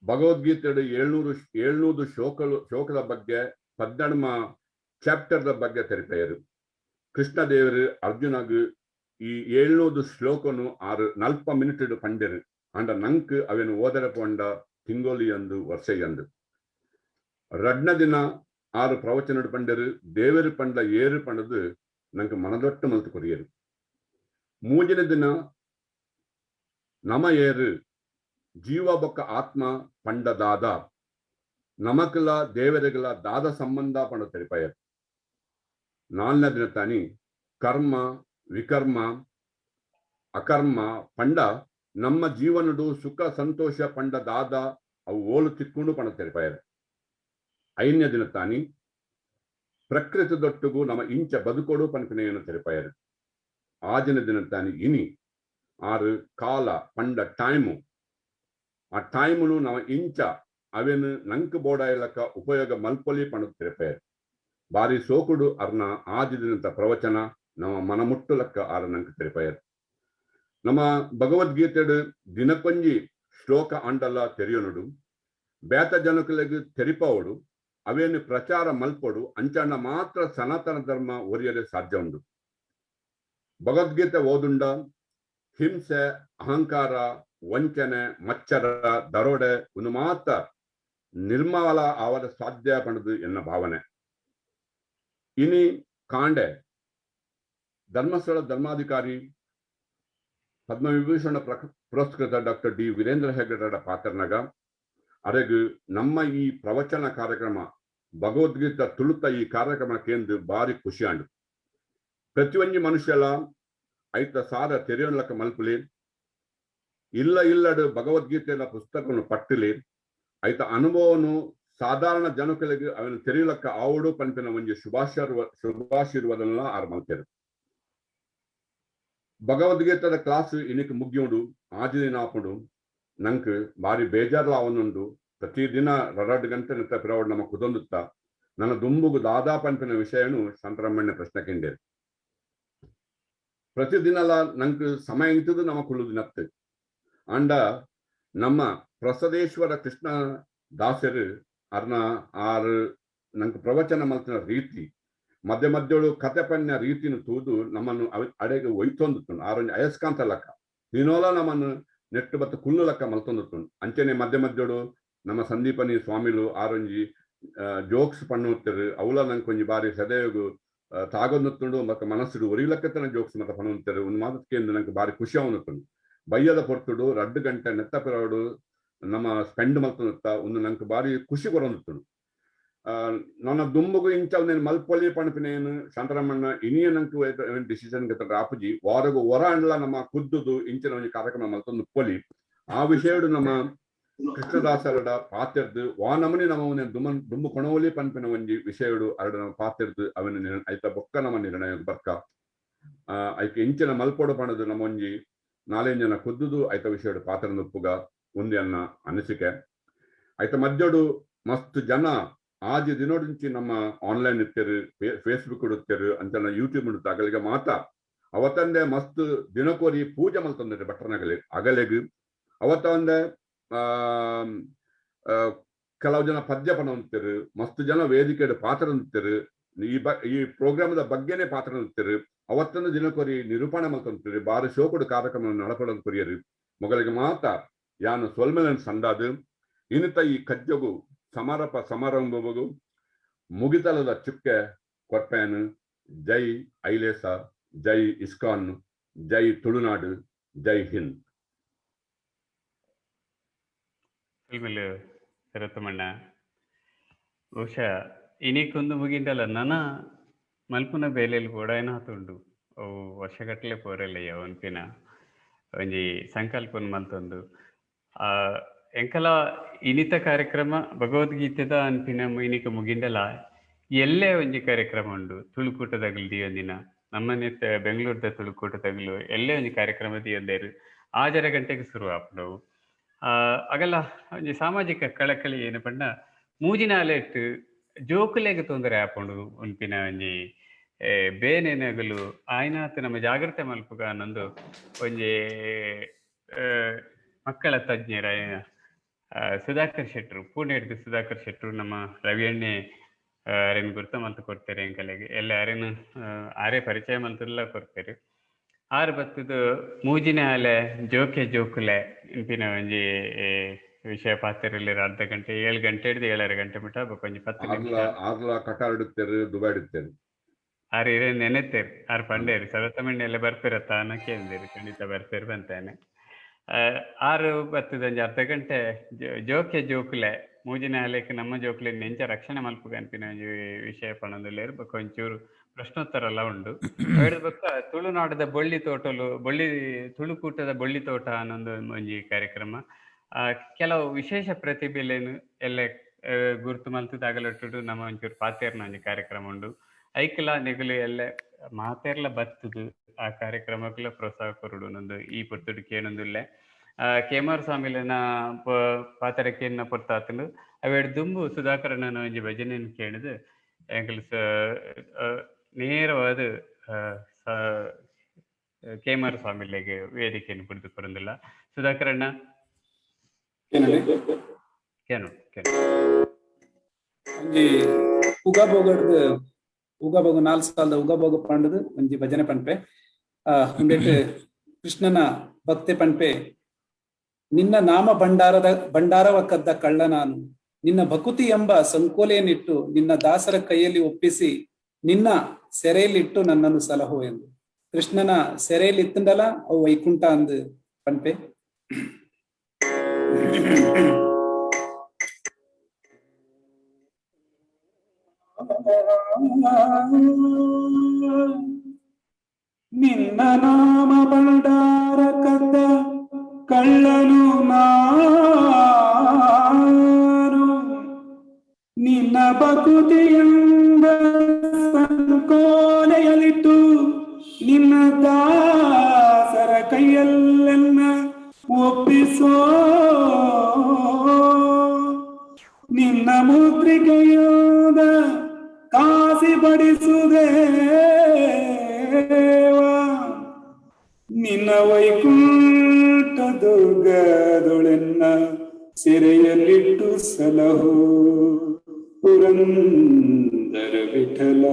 ಭಗವದ್ಗೀತೆಡು 700 ಶ್ಲೋಕದ ಬಗ್ಗೆ 12 ಚಾಪ್ಟರ್ದ ಬಗ್ಗೆ ತೆರಿಪೆಯರು. ಕೃಷ್ಣದೇವರು ಅರ್ಜುನಗು ಈ 700 ಶ್ಲೋಕನು 6 ಮಿನಿಟ್ ಪಂಡೆರು. ಅಂಡ ನಂಕ್ ಅವೇನು ಓದರ ಪೊಂಡ ತಿಂಗೋಲಿಯಂದು ವರ್ಷೆಯಂದು. ರಡ್ನ ದಿನ 6 ಪ್ರವಚನ ಪಂಡೆರು. ದೇವರು ಪಂಡ ಏರು ಪಂಡದು ನಂಗೆ ಮನದೊಟ್ಟು ಮಲ್ತು ಕೊರಿಯರು. ಮೂಜನೇ ದಿನ ನಮ ಏರು ಜೀವ ಬೊಕ್ಕ ಆತ್ಮ ಪಂಡದಾದ ನಮಕಲ ದೇವರಿಗಳ ದಾದ ಸಂಬಂಧ ಪಂಡ ತೆರಿಪಾಯರು. ನಾಲ್ನೇ ದಿನ ತಾನಿ ಕರ್ಮ ವಿಕರ್ಮ ಅಕರ್ಮ ಪಂಡ ನಮ್ಮ ಜೀವನಡು ಸುಖ ಸಂತೋಷ ಪಂಡ ದಾದ ಅವು ಓಲು ತಿಕ್ಕೊಂಡು ಪಂಡ ತೆರಿಪಾಯರು. ಐದನೇ ದಿನ ತಾನಿ ಪ್ರಕೃತಿ ದೊಟ್ಟುಗು ನಮ್ಮ ಇಂಚ ಬದುಕೋಡು ಪನ್ಪಿನೆಯನ್ನು ತೆರಿಪಾಯರು. ಆಜನ ದಿನತಾನಿ ಇನಿ ಆರು ಕಾಲ ಪಂಡ ಟೈಮು ಆ ಟೈಮುನು ನವ ಇಂಚ ಅವೆನ್ ನಂಕ್ ಬೋಡಾಯಲಕ ಉಪಯೋಗ ಮಲ್ಪೊಲಿ ಪಂಡ ತಿರಪೇರ್ ಬಾರಿ ಸೋಕುಡು ಅರ್ನ ಆಜಿ ದಿನತ ಪ್ರವಚನ ನಮ್ಮ ಮನಮುಟ್ಟುಲಕ್ಕ ಆರ ನಂಕ್ ತಿರಪೇರ್. ನಮ್ಮ ಭಗವದ್ಗೀತೆಡು ದಿನಕೊಂಜಿ ಶ್ಲೋಕ ಅಂಡಲ ತೆರಿಯೊನುಡು ಬೇತ ಜನಕುಲೆಗ್ ತೆರಿಪವಡು ಅವೇನು ಪ್ರಚಾರ ಮಲ್ಪೊಡು ಅಂಚಣ್ಣ ಮಾತ್ರ ಸನಾತನ ಧರ್ಮ ಒರಿಯರೆ ಸಾಧ್ಯ ಉಂಡು. ಭಗವದ್ಗೀತೆ ಓದುಂಡ ಹಿಂಸೆ ಅಹಂಕಾರ ವಂಚನೆ ಮಚ್ಚರ ದರೋಡೆ ಒಂದು ಮಾತ್ರ ನಿರ್ಮಲ ಆವರ ಸಾಧ್ಯ ಪಣದು ಎನ್ನ ಭಾವನೆ. ಇನಿ ಕಾಂಡೆ ಧರ್ಮಸ್ಥಳ ಧರ್ಮಾಧಿಕಾರಿ ಪದ್ಮವಿಭೂಷಣ ಪುರಸ್ಕೃತ ಡಾಕ್ಟರ್ ಡಿ ವೀರೇಂದ್ರ ಹೆಗ್ಗಡರ ಪಾತ್ರನಗ ಅರೆಗು ನಮ್ಮ ಈ ಪ್ರವಚನ ಕಾರ್ಯಕ್ರಮ ಭಗವದ್ಗೀತಾ ತುಳುತ ಈ ಕಾರ್ಯಕ್ರಮ ಕೇಂದ್ರ ಬಾರಿ ಖುಷಿಯಾಂಡು. ಪ್ರತಿಯೊಂಜಿ ಮನುಷ್ಯಲ ಐತ ಸಾರ ತೆರೆಯೊನ್ಲಕ್ಕ ಮಲ್ಪುಲಿ ಇಲ್ಲ ಇಲ್ಲಡು ಭಗವದ್ಗೀತೆಯ ಪುಸ್ತಕವನ್ನು ಪಟ್ಟಿಲಿ ಐತ ಅನುಭವನು ಸಾಧಾರಣ ಜನಕಲಿಗೆ ಅವನು ತೆರೆಯಲಕ್ಕ ಆವಡು ಪನ್ಪಿನ ಒಂಜಿ ಶುಭಾಶೀರ್ವಾದನ ಆರ್ ಮಲ್ತೇರು. ಭಗವದ್ಗೀತೆದ ಕ್ಲಾಸ್ ಇನಿಕ್ ಮುಗಿಯುಂಡು ಆಜಿ ದಿನ ಆಪುಂಡು ನಂಕ್ ಬಾರಿ ಬೇಜಾರ್ಲ ಅವನುಂಡು. ಪ್ರತಿದಿನ 2 ಗಂಟೆ ನಿತ್ತ ಪಿರವಡ್ ನಮ್ಮ ಕುದೊಂದುತ್ತ ನನ್ನ ದುಂಬುಗು ದಾದಾ ಪನ್ಪಿನ ವಿಷಯನು ಶಾಂತರಮ್ಮಣ್ಣ ಪ್ರಶ್ನೆ ಕೇಂದೇರು. ಪ್ರತಿದಿನಲ ನಂಕ್ ಸಮಯ ಇತ್ತದು ನಮ್ಮ ಕುಳ್ಳುದು ನತ್ತು ಅಂಡ ನಮ್ಮ ಪ್ರಸದೇಶ್ವರ ಕೃಷ್ಣ ದಾಸರು ಅರ್ನ ಆರು ನಂಗೆ ಪ್ರವಚನ ಮಲ್ತಿನ ರೀತಿ ಮಧ್ಯ ಮಧ್ಯಳು ಕತೆ ಪನ್ಯ ರೀತಿನ ತೂದು ನಮ್ಮನ್ನು ಅಡೆಗೆ ಒಯ್ತೊಂದುತ್ತುಂಡು. ಆರೊಂಜಿ ಅಯಸ್ಕಾಂತ ಲಕ್ಕ ದಿನೋಲ ನಮ್ಮನ್ನು ನೆಟ್ಟು ಬತ್ತ ಕುಲ್ಲು ಲಕ್ಕ ಮಲ್ತೊಂದುತ್ತುಂಡು. ಅಂಚನೆ ಮಧ್ಯ ಮಧ್ಯಳು ನಮ್ಮ ಸಂದೀಪನಿ ಸ್ವಾಮಿಲು ಆರೊಂಜಿ ಜೋಕ್ಸ್ ಪಣ್ಣುತ್ತರು ಅವಲ ನಂಗೆ ಒಂಜಿ ಬಾರಿ ಸದೆಯಗು ತಾಗೊಂದುತ್ತುಂಡು ಮತ್ತು ಮನಸ್ಸುಡು ಒರಿಲಕ್ಕತನ ಜೋಕ್ಸ್ ಮತ್ತೆ ಪಣ್ಣುತ್ತಾರೆ ಒಂದು ಮಾತಕ್ಕೆ ನಂಗೆ ಬಾರಿ ಖುಷಿ ಅವನುತ್ತುಂಡು. ಬಯ್ಯದ ಪೊರ್ತುಡು 2 ಗಂಟೆ ನೆತ್ತ ಪಿರವಡು ನಮ್ಮ ಸ್ಪೆಂಡ್ ಮಲ್ತೊಂದುತ್ತ ಒಂದು ನಂಗೆ ಬಾರಿ ಖುಷಿ ಕೊರೊಂದುತ್ತುಂಡು. ನನ್ನ ದುಂಬುಗು ಇಂಚ నేను ಮಲ್ಪೊಲಿ ಪಣಪಿನೇನು ಶಾಂತರಾಮಣ್ಣ ಇನಿಯ ನಂಗೆ ಡಿಸಿಷನ್ ಗೆತ್ತ ಆಪುಜಿ ವಾರಗು ಹೊರ ಅಂಡ್ಲ ನಮ್ಮ ಕುದ್ದುದು ಇಂಚಿನ ಒಂಜಿ ಕಾರ್ಯಕ್ರಮ ಮಲ್ತೊಂದು ಪೊಲಿ ಆ ವಿಷಯಡು ನಮ್ಮ ಕೃಷ್ಣದಾಸರಡ ಪಾತೆರ್ದು ವಾನಮನಿ ನಮ್ಮ ದುಂಬು ಕೊಣವಲಿ ಪನ್ಪಿನ ಒಂಜಿ ವಿಷಯಡು ಅರಡ ನಮ್ಮ ಪಾತೆರ್ದು ಅವನ ಐತ ಬೊಕ್ಕ ನಮ್ಮ ನಿರ್ಣಯ ಬರ್ಕ ಐಕೆ ಇಂಚಿನ ಮಲ್ಪೊಡು ಪಣದು ನಮ್ಮ ಒಂಜಿ 4 ಜನ ಕುದ್ದುದು ಐತ ವಿಷಯಡು ಪಾತ್ರ ಉಪ್ಪುಗ ಒಂದಿ ಅನ್ನ ಅನಿಸಿಕೆ. ಐತ ಮಧ್ಯಡು ಮಸ್ತ್ ಜನ ಆಜಿ ದಿನೋడించి ನಮ್ಮ ಆನ್ಲೈನ್ ಇತ್ತೇರು ಫೇಸ್ಬುಕ್ ಇಡುತ್ತೇರು ಅಂಚನ ಯೂಟ್ಯೂಬ್ ಇಡುತ್ತ ಅಗಲಿಗೆ ಮಾತ ಅವತ್ತಂದೆ ಮಸ್ತ್ ದಿನಕೋರಿ ಪೂಜೆ ಮಲ್ತಂದ್ರೆ ಭಟ್ರನಗಲಿ ಅಗಲೆಗು ಅವತ್ತಂದೆ ಕೆಲವು ಜನ ಪದ್ಯ ಪಣಂತಿರು ಮಸ್ತ್ ಜನ ವೇದಿಕೆ ಪಾತ್ರ ನಿಂತಿರು ಈ ಪ್ರೋಗ್ರಾಮದ ಬಗ್ಗೆನೆ ಪಾತ್ರ ನಿಂತಿರು ಅವತ್ತೊಂದು ದಿನಕೋರಿ ನಿರೂಪಣೆ ಮಲ್ತಂತಿರು ಬಾರಿ ಶೋಕುಡು ಕಾರ್ಯಕ್ರಮ ನಡಪಡೋದು ಕೊರಿಯರು ಮೊಗಲಿಗೆ ಮಾತ ಯಾನು ಸೊಲ್ಮೆಲನ್ ಸಂದಾದು ಇನ್ನಿತ ಈ ಕಜ್ಜಗು ಸಮಾರಪ ಸಮಾರಂಭವು ಮುಗಿತಲದ ಚುಕ್ಕೆ ಕೊರ್ಪೇನು. ಜೈ ಐಲೇಸ, ಜೈ ಇಸ್ಕಾನ್, ಜೈ ತುಳುನಾಡು, ಜೈ ಹಿಂದ್. ಸೊಲ್ಮೆಲು ಶರತ್ತಮಣ್ಣ. ಬಹುಶಃ ಇನಿಕೊಂದು ಮುಗಿಂಡಲ್ಲ ನನ ಮಲ್ಪುನ ಬೇಲೆಯಲ್ಲಿ ಬೋಡಾಯನ ಉಂಡು ಅವು ವರ್ಷಗಟ್ಟಲೆ ಪೋರೆಲ್ಲಯ್ಯ ಒನ್ಪಿನ ಒಂಜಿ ಸಂಕಲ್ಪನ ಮಲ್ತೊಂದು ಎಂಕಲ ಇನಿತ ಕಾರ್ಯಕ್ರಮ ಭಗವದ್ಗೀತೆದ ಅನ್ಪಿನ ಇನಿಕ ಮುಗಿಂಡಲ ಎಲ್ಲೇ ಒಂಜಿ ಕಾರ್ಯಕ್ರಮ ಉಂಡು ತುಳುಕೂಟದಗಲು ದಿಯೊಂದಿನ ನಮ್ಮನೆತ್ತ ಬೆಂಗಳೂರದ ತುಳುಕೂಟದಗಲು ಎಲ್ಲೇ ಒಂಜಿ ಕಾರ್ಯಕ್ರಮ ದಿಯೊಂದೇರು 6:30 ಗಂಟೆಗೆ ಶುರು ಆಪುಂಡು. ಅಗಲ ಒಂಜಿ ಸಾಮಾಜಿಕ ಕಳಕಳಿ ಏನು ಪಂಡ ಮೂಜಿನಾಲೆಟ್ಟು ಜೋಕುಲೆಗ್ ತೊಂದರೆ ಆಪುಂಡು ಉನ್ಪಿನ ಒಂಜಿ ಬೇನೆನಗಲು ಆಯ್ನಾತ್ ನಮ್ಮ ಜಾಗ್ರತೆ ಮಲ್ಪುಗ ಅನ್ನೊಂದು ಒಂಜಿ ಮಕ್ಕಳ ತಜ್ಞರ ಸುಧಾಕರ್ ಶೆಟ್ರು ಪೂಣೆಡ್ದು ಸುಧಾಕರ್ ಶೆಟ್ರು ನಮ್ಮ ರವಿಯಣ್ಣೆ ಅರೆನ್ ಗುರ್ತ ಮಲ್ತು ಕೊಡ್ತಾರೆ ಎಂಕಲೆಗ್ ಎಲ್ಲ ಅರೆನ್ ಆರೇ ಪರಿಚಯ ಮಲ್ತುಲ್ಲ ಕೊಡ್ತಾರೆ. ಆರು ಬತ್ತದು ಮೂಜಿನ ಅಲೆ ಜೋಕೆ ಜೋಕುಲೆ ಇನ್ಪಿನ ಒಂಜಿ ವಿಷಯ ಪಾತೆರಲ್ಲಿ ಅರ್ಧ ಗಂಟೆ 7 ಗಂಟೆ ಹಿಡಿದು 7.5 ಗಂಟೆ ಮಟ್ಟ ಒಂಜಿ 10 ನಿಮಿಷ ಆರ್ಲ ಕಟಾರ್ ಇಡುತ್ತೇರು ದುಬೈ ಇಡುತ್ತೇರು ಆರು ಇರೇ ನೆನೆತೇರು ಆರು ಪಂಡೇರು ಸರತಮಣ್ಣೆ ಎಲ್ಲ ಬರ್ಪಿರತ್ತ ಅನ್ನಕ್ಕೆ ಖಂಡಿತ ಬರ್ಪೇರು ಬಂತಾನೆ. ಆರು ಬತ್ತದ ಒಂಜಿ ಅರ್ಧ ಗಂಟೆ ಜೋಕೆ ಜೋಕುಲೆ ಮೂಜಿನ ಅಲೆಕ್ ನಮ್ಮ ಜೋಕುಲೆ ನೆಂಚ ರಕ್ಷಣೆ ಮಲ್ಪುಗ ಅನ್ಪಿನ ಒಂಜಿ ವಿಷಯ ಪಣೊಂದುಲ್ಲೆರ್ ಬೊಕ್ಕ ಒಂಚೂರು ಪ್ರಶ್ನೋತ್ತರ ಎಲ್ಲ ಉಂಡು. ಬೊಕ್ಕ ತುಳುನಾಡದ ಬೊಳ್ಳಿ ತೋಟಲು ಬೊಳ್ಳಿ ತುಳುಕೂಟದ ಬೊಳ್ಳಿ ತೋಟ ಅನ್ನೊಂದು ಒಂಜಿ ಕಾರ್ಯಕ್ರಮ ಕೆಲವು ವಿಶೇಷ ಪ್ರತಿಭೆಲೇನು ಎಲ್ಲ ಗುರುತು ಮಲ್ತದ ಅಗಲೊಟ್ಟುಡು ನಮ್ಮ ಒಂಚೂರು ಪಾತೇರ್ನ ಒಂಜಿ ಕಾರ್ಯಕ್ರಮ ಉಂಡು. ಐಕ್ಲ ನಿಗುಲು ಎಲ್ಲ ಮಾತೆರ್ಲ ಬತ್ತದು ಆ ಕಾರ್ಯಕ್ರಮಕ್ಕೂ ಪ್ರೋತ್ಸಾಹ ಕೊರಡು ನಂದು ಈ ಪೊರ್ತುಡು ಕೇನೊಂದುಲ್ಲೆ. ಕೇಮಾರ್ ಸ್ವಾಮಿಲೆನ ಪಾತ್ರ ಕೇನ್ನ ಪೊರ್ತಾತುಂಡು. ಅವೆಡ್ ದುಂಬು ಸುಧಾಕರನ ಒಂಜಿ ಭಜನೆಯನ್ನು ಕೇಳಿದು ಎಂಕಲ್ ನೇರವಾದ ಕೇಮಾರ್ ಸ್ವಾಮಿಲೆಗ್ ವೇದಿಕೆಯನ್ನು ಪುಡ್ದು ಕೊರೊಂದುಲ್ಲ. ಸುಧಾಕರಣ್ಣ ಕೇನು ಕೇನು. ಒಂಜಿ ಉಗಾಭೋಗಡ್ದು ಉಗಾಭೋಗ 4 ಸಾಲದ ಉಗಾಭೋಗ ಪಂಡದು ಒಂಜಿ ಭಜನೆ ಪನ್ಪೆ. ಉಂದೆಟ್ ಕೃಷ್ಣನ ಭಕ್ತೆ ಪನ್ಪೆ, ನಿನ್ನ ನಾಮ ಭಂಡಾರವ ಕದ್ದ ಕಳ್ಳ ನಾನು, ನಿನ್ನ ಭಕುತಿ ಎಂಬ ಸಂಕೋಲೆಯನ್ನಿಟ್ಟು ನಿನ್ನ ದಾಸರ ಕೈಯಲ್ಲಿ ಒಪ್ಪಿಸಿ ನಿನ್ನ ಸೆರೆಯಲ್ಲಿಟ್ಟು ನನ್ನನ್ನು ಸಲಹು ಎಂದು. ಕೃಷ್ಣನ ಸೆರೆಯಲ್ಲಿ ಇತ್ತಂಡಲ ಅವು ವೈಕುಂಠ ಅಂದು ಪನ್ಪೆ. ನಿನ್ನ ನಾಮ ಭಂಡಾರ ಕದ್ದ ಕಳ್ಳನು ನಾನು, ನಿನ್ನ ಬಕುತಿಯೆಂಬ ಸಂಕೋಲೆಯಲಿಟ್ಟು ನಿನ್ನ ದಾಸರ ಕೈಯಲ್ಲೆನ್ನ ಒಪ್ಪಿಸೋ, ನಿನ್ನ ಮುದ್ರಿಕೆಯಾದ ಕಾಸಿ ಬಡಿಸುದೇವ, ನಿನ್ನ ವೈಕುಂಠ ದುರ್ಗದೊಳೆನ್ನ ಸೆರೆಯಲ್ಲಿಟ್ಟು ಸಲಹು ಪುರಂದರ ವಿಠಲ.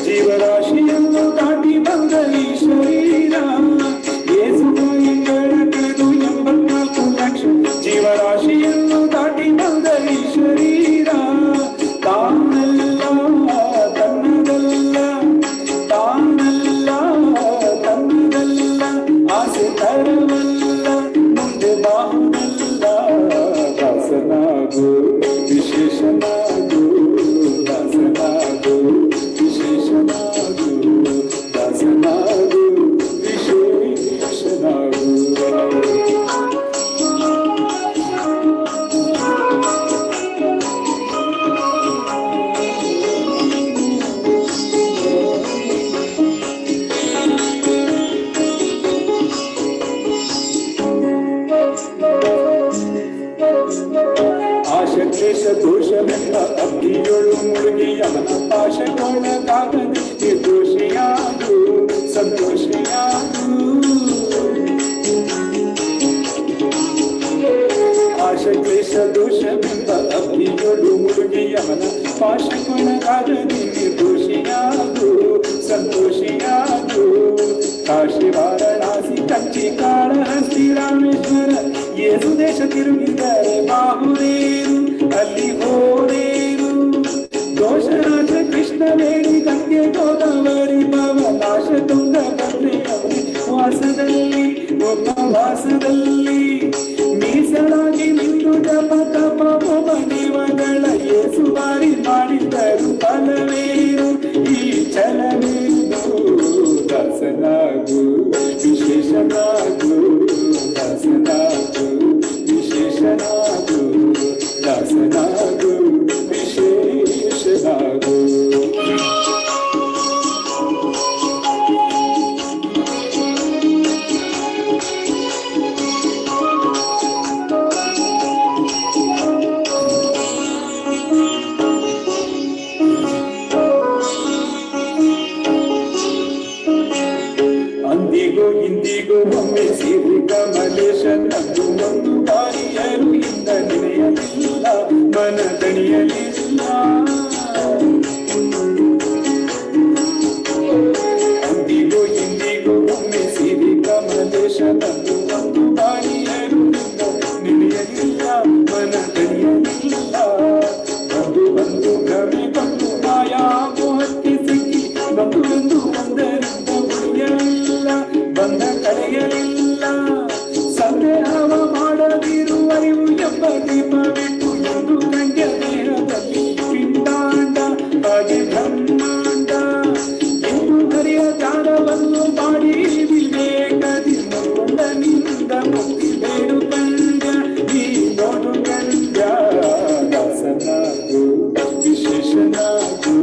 ಜೀವರಾಶಿಯನ್ನು ದಾಟಿ ಬಂದ ಈ ಶರೀರ, ಏಸು ತಾಯಿಗಳ ಕಳೆದು 84 ಲಕ್ಷ ಜೀವರಾಶಿಯನ್ನು ದಾಟಿ ಬಂದ ಈ ಶರೀರ, ತಾನಲ್ಲ ತನ್ನದಲ್ಲ, ತಾನಲ್ಲ ತನ್ನದಲ್ಲ, ಆಸೆ ತರವಲ್ಲ ಮುಂದೆ ಬಾಹುವಲ್ಲ, ದಾಸನಾಗು ವಿಶೇಷನಾಗು, ದಾಸನಾಗು ವಿಶೇಷನಾಗು, ದಾಸನಾಗು ವಿಶೇಷನಾಗು. ಆಶಕ್ಲೇಶ ದೋಷವೆಂಬ ಅಗ್ನಿಯೊಳು ಮುಳುಗಿ ಅವನ ಪಾಶಕ್ಕೊಳಗಾಗದೆ ನಿರ್ದೋಷಿಯಾಗು ಸಂತೋಷಿಯಾಗು. ಆಶಕ್ಲೇಶ ದೋಷವೆಂಬ ಅಗ್ನಿಯೊಳು ಮುಳುಗಿ ಅವನ ಪಾಶಕ್ಕೊಳಗಾಗದೆ ನಿರ್ದೋಷಿಯಾಗು ಸಂತೋಷಿಯಾಗು. ಕಾಶಿ ವಾರಣಾಸಿ ಕಂಚಿ ಕಾಳಹಸ್ತಿ ರಾಮೇಶ್ವರ ಏಸು ದೇಶ ತಿರುಗಿದರೆ ಬಾಹುರೇರು ಅಲ್ಲಿ ಹೋರೇರು, ದೋಷರಾಜ ಕೃಷ್ಣ ವೇಣಿ ಗಂಗೆ ಗೋದಾವರಿ ಭವನಾಶ ತುಂಗ ಬಂದ್ರೆ ವಾಸದಲ್ಲಿ ಒಬ್ಬ ವಾಸದಲ್ಲಿ ಮೀಸಲಾಗಿ ನಿಂತು ಜಪ ತಪ ಹೋಮ ದೇವಗಳ ಏಸು ಬಾರಿ ಮಾಡಿದರು ಫಲವೇರು ಈ ಛಲವೇನು. ದಾಸನಾಗು ವಿಶೇಷನಾಗು, ದಾಸನಾಗು ವಿಶೇಷನಾಗು, ದಾಸನಾಗು ವಿಶೇಷನಾಗು. ಅಂದಿಗೂ ಇಂದಿಗೂ ಒಮ್ಮೆ ಸಿರಿ ಕಮಲೇಶ ತಂದು ಒಂದು ಬಾರಿಯರು ಇಂದ ನೆನೆಯಲಿಲ್ಲ ಮನ ದಣಿಯಲಿಲ್ಲ. ಅಂದಿಗೂ ಇಂದಿಗೂ ಒಮ್ಮೆ ಸಿರಿ ಕಮಲೇಶ ತಂದು ಒಂದು ಬಾರಿಯರು ಇಂದ ನೆನೆಯಲಿಲ್ಲ ಮನ ದಣಿಯಲಿಲ್ಲ. ಬಂದು ಬಂದು ಭ್ರಮೆ ಬಂದು ಮಾಯಾ ಮೋಹಕ್ಕೆ ಸಿಕ್ಕಿ ಬಂದು ಬಂದು ಒಂದರಿಂದ ಒಯ್ಯಲಿಲ್ಲ, ಬಂಧ ಕಳೆಯಲಿಲ್ಲ. ಸಂದೇಹವ ಮಾಡದಿರು ಅರಿವು ಎಂಬ ದೀಪವಿಟ್ಟು ಎಂದು ಕಂಡ್ಯ ದೇಹದಲ್ಲಿ ಪಿಂಡಾಂಡ ಹಾಗೆ ಬ್ರಹ್ಮಾಂಡ. ಎಂದು ಹರಿಯ ಧ್ಯಾನವನ್ನು ಮಾಡಿ ವಿವೇಕದಿ ಮುಕುಂದನಿಂದ ಮುಕ್ತಿ ಬೇಡು ಕಂಡ್ಯ, ನೀ ನೋಡು ಕಂಡ್ಯ. ದಾಸನಾಗು ವಿಶೇಷನಾಗು,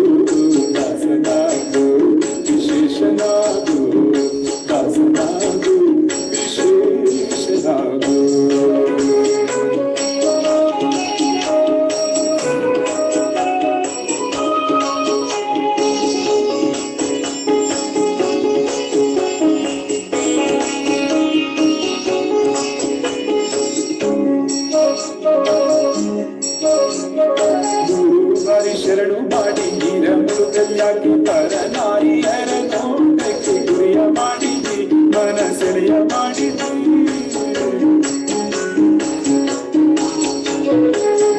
ದಾಸನಾಗು ವಿಶೇಷನಾಗು, ದಾಸನಾಗು ವಿಶೇಷನಾಗು. ಗುರು ಬಾರಿ ಶರಣು ಮಾಡಿ ನೀರ ಮುಳುಗಲ್ಯಾಕೆ ಪರ ನಾರಿಯರ ನೋಟಕ್ಕೆ ಗುರಿಯ ಮಾಡಿದಿ, ಮನಸೆಳೆಯ ಮಾಡಿದಿ.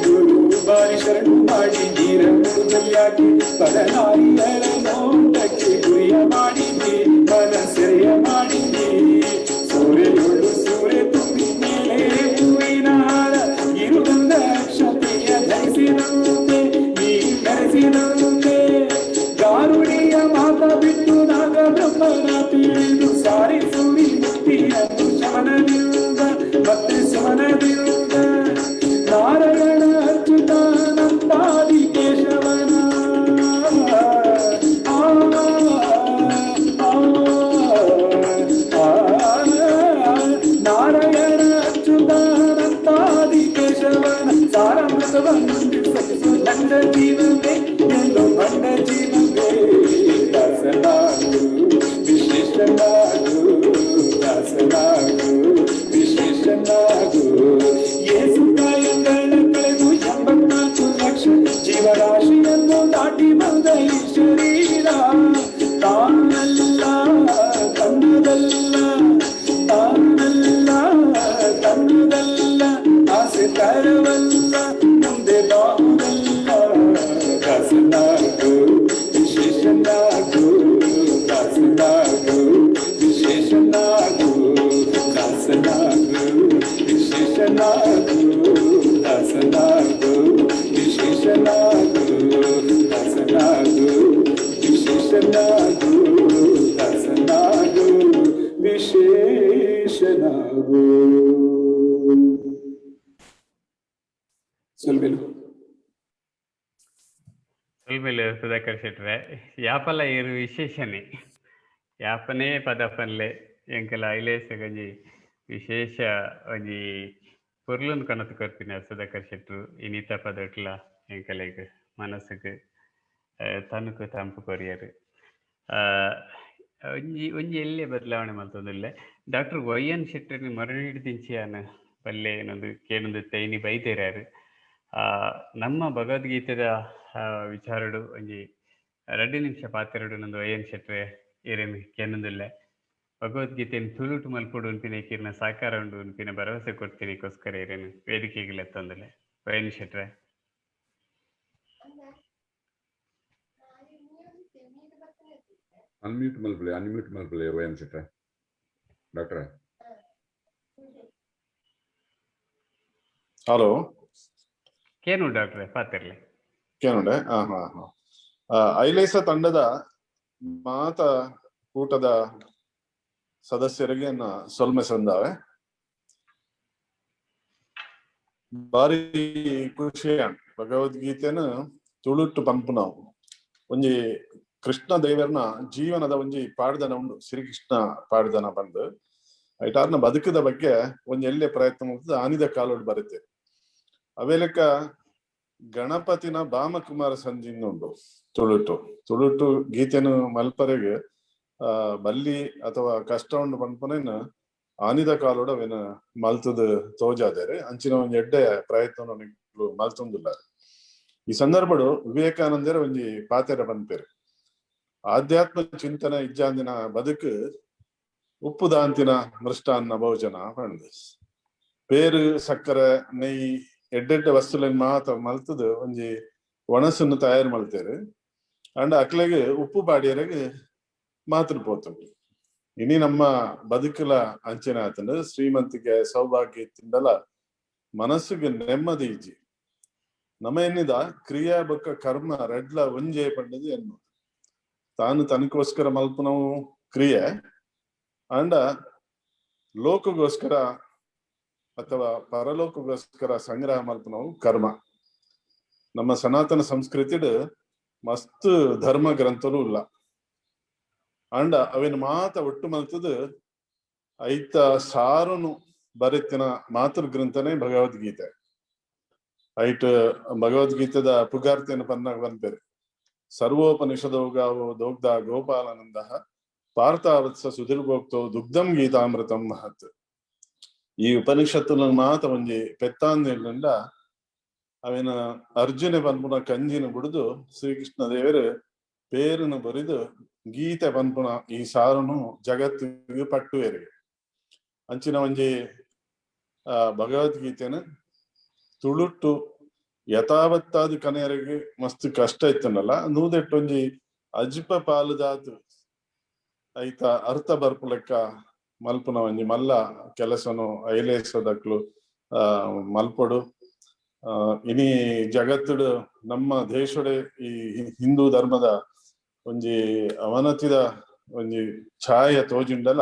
ಗುರು ಬಾರಿ ಶರಣು ಮಾಡಿ ನೀರ ಮುಳುಗಲ್ಯಾಕೆ ಪರ ನಾರಿಯರ ನೋಟಕ್ಕೆ ಗುರಿಯ ಮಾಡಿದಿ, ಮನಸೆಳೆಯ ಮಾಡಿದಿ. ಸೂರ್ಯಯೋಳು ಸೂರ್ಯ ತುಂಬಿ ಮೇಲೆ ಹೂವಿನ ಹಾರ ಇರುಗಂಧ ಅಕ್ಷತೆಯ ಧರಿಸಿದಂತೆ ನೀ ಧರಿಸಿದಂತೆ. ಗಾರುಡಿಯ ಮಾತ ಬಿಟ್ಟು ನಾಗ ಬ್ರಹ್ಮನ ತಿಳಿದು ಸಾರಿಸುವಿ ಮುಕ್ತಿಯನ್ನು ಶಮನದಿಂದ ಮತ್ತೆ ಶಮನದಿಂದ. ನಾರಾಯಣ ಅಚ್ಯುತ ನಂತಾದಿ ಕೇಶವನ ಆ, ಆ, ಆ, ನಾರಾಯಣ ಅಚ್ಯುತ ನಂತಾದಿ ಕೇಶವನ ಸಾರಾಮೃತವನ್ನು ಸತಿಸು ನನ್ನ ಜೀವವೇ ಎಲ್ಲೋ ಬಂಡ ಜೀವವೇ. ದಾಸನಾಗು ವಿಶೇಷನಾಗು, ದಾಸನಾಗು ವಿಶೇಷನಾಗು. ಏಸು ಕಾಯಗಳ ಕಳೆದು 84 ಲಕ್ಷ ಜೀವರಾಶಿಯನ್ನು ದಾಟಿ ಬಂದ ಈ ಶರೀರ ತಾನಲ್ಲ ತನ್ನದಲ್ಲ, ತಾನಲ್ಲ ತನ್ನದಲ್ಲ, ಆಸೆ ತರವಲ್ಲ ಮುಂದೆ ಬಾಹುದಲ್ಲ. ದಾಸನಾಗು ವಿಶೇಷನಾಗು, ದಾಸನಾಗು ವಿಶೇಷನಾಗು, ದಾಸನಾಗು ವಿಶೇಷನಾಗು, ದಾಸನಾಗು ವಿಶೇಷನಾಗು, ದಾಸನಾಗು ವಿಶೇಷನಾಗು, ದಾಸನಾಗು ವಿಶೇಷನಾಗು. ಸೊಲ್ಮೆಲು ಸೊಲ್ಮೆಲು ಸುಧಾಕರ್ ಶೆಟ್ರೆ. ಯಾಪಲ ಇರು ವಿಶೇಷನೇ ಯಾಪನೇ ಪದ ಪನ್ಲೆ ಎಂಕಲ ಐಲೇಸ ಗಂಜಿ ವಿಶೇಷ ಒಂಜಿ ಪೊರ್ಲುನ್ ಕನತು ಕೊರ್ಪಿನ ಸುಧಾಕರ್ ಶೆಟ್ರು. ಇನಿತ ಪದಟ್ಲ ಎಂಕಲೆಗ್ ಮನಸ್ಸುಗ್ ತನುಕು ತಂಪು ಕೊರಿಯರು. ಒಂಜಿ ಒಂಜಿ ಎಲ್ಲೇ ಬದಲಾವಣೆ ಮಲ್ತೊಂದುಲ್ಲೆ. ಡಾಕ್ಟರ್ ವೈ ಎನ್ ಶೆಟ್ಟರ್ನಿ ಮರಣಿಡ್ದಿಂಚಿಯಾನ ಬಲ್ಲೆ ಏನೊಂದು ಕೇಣೊಂದು ತೈನಿ ಬೈದೇರಾರು. ನಮ್ಮ ಭಗವದ್ಗೀತೆದ ವಿಚಾರಡು ಒಂಜಿ 2 ನಿಮಿಷ ಪಾತೆರಡು ನಂದು ವೈ ಎನ್ ಶೆಟ್ರೆ ಏರೇನು ಕೇನೊಂದುಲ್ಲೆ. ಭಗವದ್ಗೀತೆಯನ್ನು ತುಳುಟು ಮಲ್ಪೊಡು ಉನ್ಪಿನ ಕಿರ್ನ ಸಾಕಾರ ಉಂಡು ಉನ್ಪಿನ ಭರವಸೆ ಕೊಡ್ತೀನಿಗೋಸ್ಕರ ಏರೇನು ವೇದಿಕೆಗೆ ಎತ್ತೊಂದುಲ್ಲೆ. ವೈ ಎನ್ ಶೆಟ್ರೆ. ಅನ್ಮ್ಯೂಟ್ ಮಲ್ಪಲೆ, ಅನ್ಮ್ಯೂಟ್ ಮಲ್ಪಲೆ ವೈ ಎನ್ ಶೆಟ್ರೆ. ಡಾಕ್ಟ್ರೆ. ಹಲೋ. ಕೇನು ಡಾಕ್ಟ್ರೆ ಪಾತಿರ್ಲೆ. ಕೇನುಂಡೆ. ಹಾ ಹಾ ಹಾ ಐಲೇಸ ತಂಡದ ಮಾತ ಕೂಟದ ಸದಸ್ಯರಿಗೆ ಸೊಲ್ಮೆ ಸಂದಾವೆ. ಬಾರಿ ಖುಷಿ ಭಗವದ್ಗೀತೆನ ತುಳುಟ್ಟು ಪಂಪುನವು ಒಂಜಿ ಕೃಷ್ಣ ದೇವರ್ನ ಜೀವನದ ಒಂಜಿ ಪಾಡ್ದನ ಉಂಡು, ಶ್ರೀಕೃಷ್ಣ ಪಾಡ್ದನ ಬಂದು ಐಟಾರ್ನ ಬದುಕದ ಬಗ್ಗೆ ಒಂಜಿ ಎಲ್ಲೆ ಪ್ರಯತ್ನ ಮಾಡ್ತದೆ ಆನಿದ ಕಾಲೋಡು ಬರುತ್ತೆ. ಅವೇಲೆಕ್ಕ ಗಣಪತಿನ ಬಾಮಕುಮಾರ ಸಂಧಿಂದ ಉಂಡು ತುಳುಟು ತುಳುಟು ಗೀತೆನು ಮಲ್ಪರೆಗೆ ಬಲ್ಲಿ ಅಥವಾ ಕಷ್ಟ ಉಂಡು ಪನ್ಪನೇನ ಆನಿದ ಕಾಲೋಡು ಅವೇನ ಮಲ್ತದ ತೋಜಾದರೆ ಅಂಚಿನ ಒಂಜಿ ಎಡ್ಡೆ ಪ್ರಯತ್ನ ಮಲ್ತೊಂದುಲ್ಲ. ಈ ಸಂದರ್ಭಡು ವಿವೇಕಾನಂದರ ಒಂಜಿ ಪಾತೆರ ಪನ್ಪೇರು, ಆಧ್ಯಾತ್ಮ ಚಿಂತನೆ ಇಜ್ಜಾಂದಿನ ಬದುಕು ಉಪ್ಪುದಾಂತಿನ ಮೃಷ್ಟಾನ್ನ ಭೋಜನ ಪಂಡ್. ಪೇರು ಸಕ್ಕರೆ ನೆಯ್ಯಿ ಎಡ್ಡೆಡ್ಡೆ ವಸ್ತುಲೆನ್ ಮಾತ ಮಲ್ತದು ಒಂಜಿ ಒಣಸನ್ನು ತಯಾರು ಮಲ್ತೇರು ಅಂಡ್ ಅಕ್ಲೆಗ್ ಉಪ್ಪು ಪಾಡಿಯರೆಗ್ ಮಾತ್ರ ಪೋತು. ಇನಿ ನಮ್ಮ ಬದುಕುಲ ಅಂಚನೆ ಆತಂಡ್. ಶ್ರೀಮಂತಿಕೆ ಸೌಭಾಗ್ಯ ಇತ್ತಿಂಡಲ ಮನಸ್ಸುಗೆ ನೆಮ್ಮದಿ ಇಜ್ಜಿ. ನಮ ಎನ್ನಿದ ಕ್ರಿಯಾ ಬೊಕ್ಕ ಕರ್ಮ ರಡ್ಲ ಒಂಜೇ ಪಂಡದು ಎನ್ನು. ತಾನು ತನಕೋಸ್ಕರ ಮಲ್ಪುನವು ಕ್ರಿಯೆ ಅಂಡ ಲೋಕಗೋಸ್ಕರ ಅಥವಾ ಪರಲೋಕಗೋಸ್ಕರ ಸಂಗ್ರಹ ಮಲ್ಪುನವು ಕರ್ಮ. ನಮ್ಮ ಸನಾತನ ಸಂಸ್ಕೃತಿಡ್ ಮಸ್ತ್ ಧರ್ಮ ಗ್ರಂಥಲು ಇಲ್ಲ ಅಂಡ ಅವಿನ ಮಾತ ಒಟ್ಟು ಮಲ್ತದು ಐತ ಸಾರುನು ಬರೆತಿನ ಮಾತೃ ಗ್ರಂಥನೇ ಭಗವದ್ಗೀತೆ. ಐಟ್ ಭಗವದ್ಗೀತೆದ ಪುಗಾರ್ತೆನ ಪನ್ನಾಗ ಬಂದ್ಪೇರು ಸರ್ವೋಪನಿಷದೋಗಾವೋ ದೋಗ್ಧ ಗೋಪಾಲನಂದ ಪಾರ್ಥಾವತ್ಸ ಸುಧಿರ್ಭೋಕ್ತೋ ದುಗ್ಧಂ ಗೀತಾಮೃತಂ ಮಹತ್. ಈ ಉಪನಿಷತ್ತುನ ಮಾತ ಒಂಜಿ ಪೆತ್ತಾಂದಿಲ್ಲಂಡ ಅವಿನ ಅರ್ಜುನ ಪನ್ಪುನ ಕಂಜಿನ ಬುಡುದು ಶ್ರೀಕೃಷ್ಣ ದೇವರು ಪೇರುನು ಬರಿದು ಗೀತೆ ಪನ್ಪುನ ಈ ಸಾರುನು ಜಗತ್ತಿಗೆ ಪಟ್ಟುವೇರಿಗೆ. ಅಂಚಿನ ಒಂಜಿ ಭಗವದ್ಗೀತೆನ ತುಳುಟ್ಟು ಯಥಾವತ್ತಾದ ಕನೆಯರಿಗೆ ಮಸ್ತ್ ಕಷ್ಟ ಇತ್ತನಲ್ಲ ನೂದೆಟ್ಟೊಂಜಿ ಅಜ್ಪ ಪಾಲುದಾತು ಐತ ಅರ್ಥ ಬರ್ಪುಲೆಕ್ಕ ಮಲ್ಪುನ ಒಂಜಿ ಮಲ್ಲ ಕೆಲಸನು ಐಲೇಸದಕ್ಲು ಮಲ್ಪೊಡು. ಇನಿ ಜಗತ್ತುಡು ನಮ್ಮ ದೇಶಡೆ ಈ ಹಿಂದೂ ಧರ್ಮದ ಒಂಜಿ ಅವನತಿದ ಒಂಜಿ ಛಾಯ ತೋಜಿಂಡಲ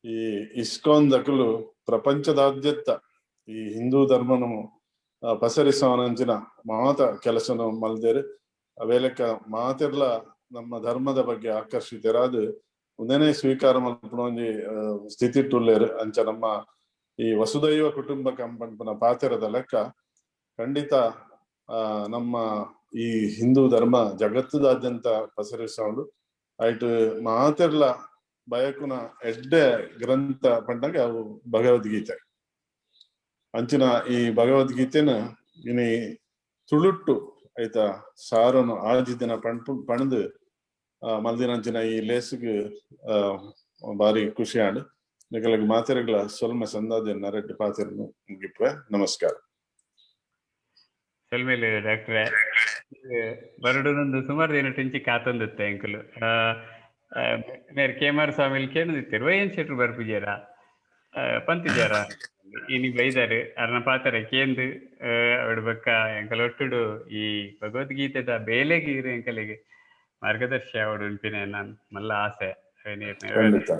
ಈ ಇಸ್ಕಾನ್ ದಕಲು ಪ್ರಪಂಚದಾದ್ಯಂತ ಈ ಹಿಂದೂ ಧರ್ಮನು ಪಸರಿಸವನಂಚಿನ ಮಾತ ಕೆಲಸನು ಮಲ್ದೇರು. ಅವೇಲಕ್ಕ ಮಾತೆರ್ಲ ನಮ್ಮ ಧರ್ಮದ ಬಗ್ಗೆ ಆಕರ್ಷಿತರಾದ ಉಂದೆನೇ ಸ್ವೀಕಾರ ಮಲ್ಪುನ ಒಂಜಿ ಸ್ಥಿತಿ ಟುಲ್ಲೇರು. ಅಂಚ ನಮ್ಮ ಈ ವಸುದೈವ ಕುಟುಂಬ ಕಂಪನ್ಪುನ ಪಾತೆರದ ಲೆಕ್ಕ ಖಂಡಿತ ನಮ್ಮ ಈ ಹಿಂದೂ ಧರ್ಮ ಜಗತ್ತದಾದ್ಯಂತ ಪಸರಿಸೋಡು. ಐಟ್ ಮಾತೆರ್ಲ ಬಯಕುನ ಎಡ್ಡೆ ಗ್ರಂಥ ಪಂಡಾಗ ಅವು ಭಗವದ್ಗೀತೆ. ಅಂಚಿನ ಈ ಭಗವದ್ಗೀತೆನ ಇನಿ ತುಳುಟ್ಟು ಐತ ಸಾರನು ಆಜಿ ದಿನ ಪಣ್ಪು ಪಣದು ಮಲ್ದಿನಂಚಿನ ಈ ಲೇಸುಗ್ ಬಾರಿ ಖುಷಿ ಆಂಡ್. ನಿಕಲೆಗ್ ಮಾತೆರೆಗ್ಲ ಸೊಲ್ಮೆ ಸಂದಾದ ನರೆಡ್ಡು ಪಾತೆರನು ಮುಗಿಪುವೆ. ನಮಸ್ಕಾರ. ಸೊಲ್ಮೆಲು ಡಾಕ್ಟ್ರೆ. ಬರಡುನೊಂದು ಸುಮಾರು ದಿನ ಟಿಂಚಿ ಕಾತೊಂದಿತ್ತೆ ಎಂಕುಲು. ಮೇರ್ ಕೆ.ಎಂ.ಆರ್. ಸ್ವಾಮಿಲ್ ಕೇಂದಿತ್ತೆರ್ ವೈ.ಎನ್. ಶೆಟ್ರು ಬರ್ಪುಜೇರ ಪಂತಿಜಾರ ಇನಿ ಬೈದಾರು ಅರ್ನ ಪಾತೆರ ಕೇಂದು ಅವಡು ಬೊಕ್ಕ ಎಂಕಲ್ ಒಟ್ಟುಡು ಈ ಭಗವದ್ಗೀತೆದ ಬೇಲೆಗ್ ಇರು ಎಂಕಲೆಗ್ ಮಾರ್ಗದರ್ಶಿ ಅವಡು ಉನ್ಪಿನ ನಾನ್ ಮಲ್ಲ ಆಸೆ ಖಂಡಿತ.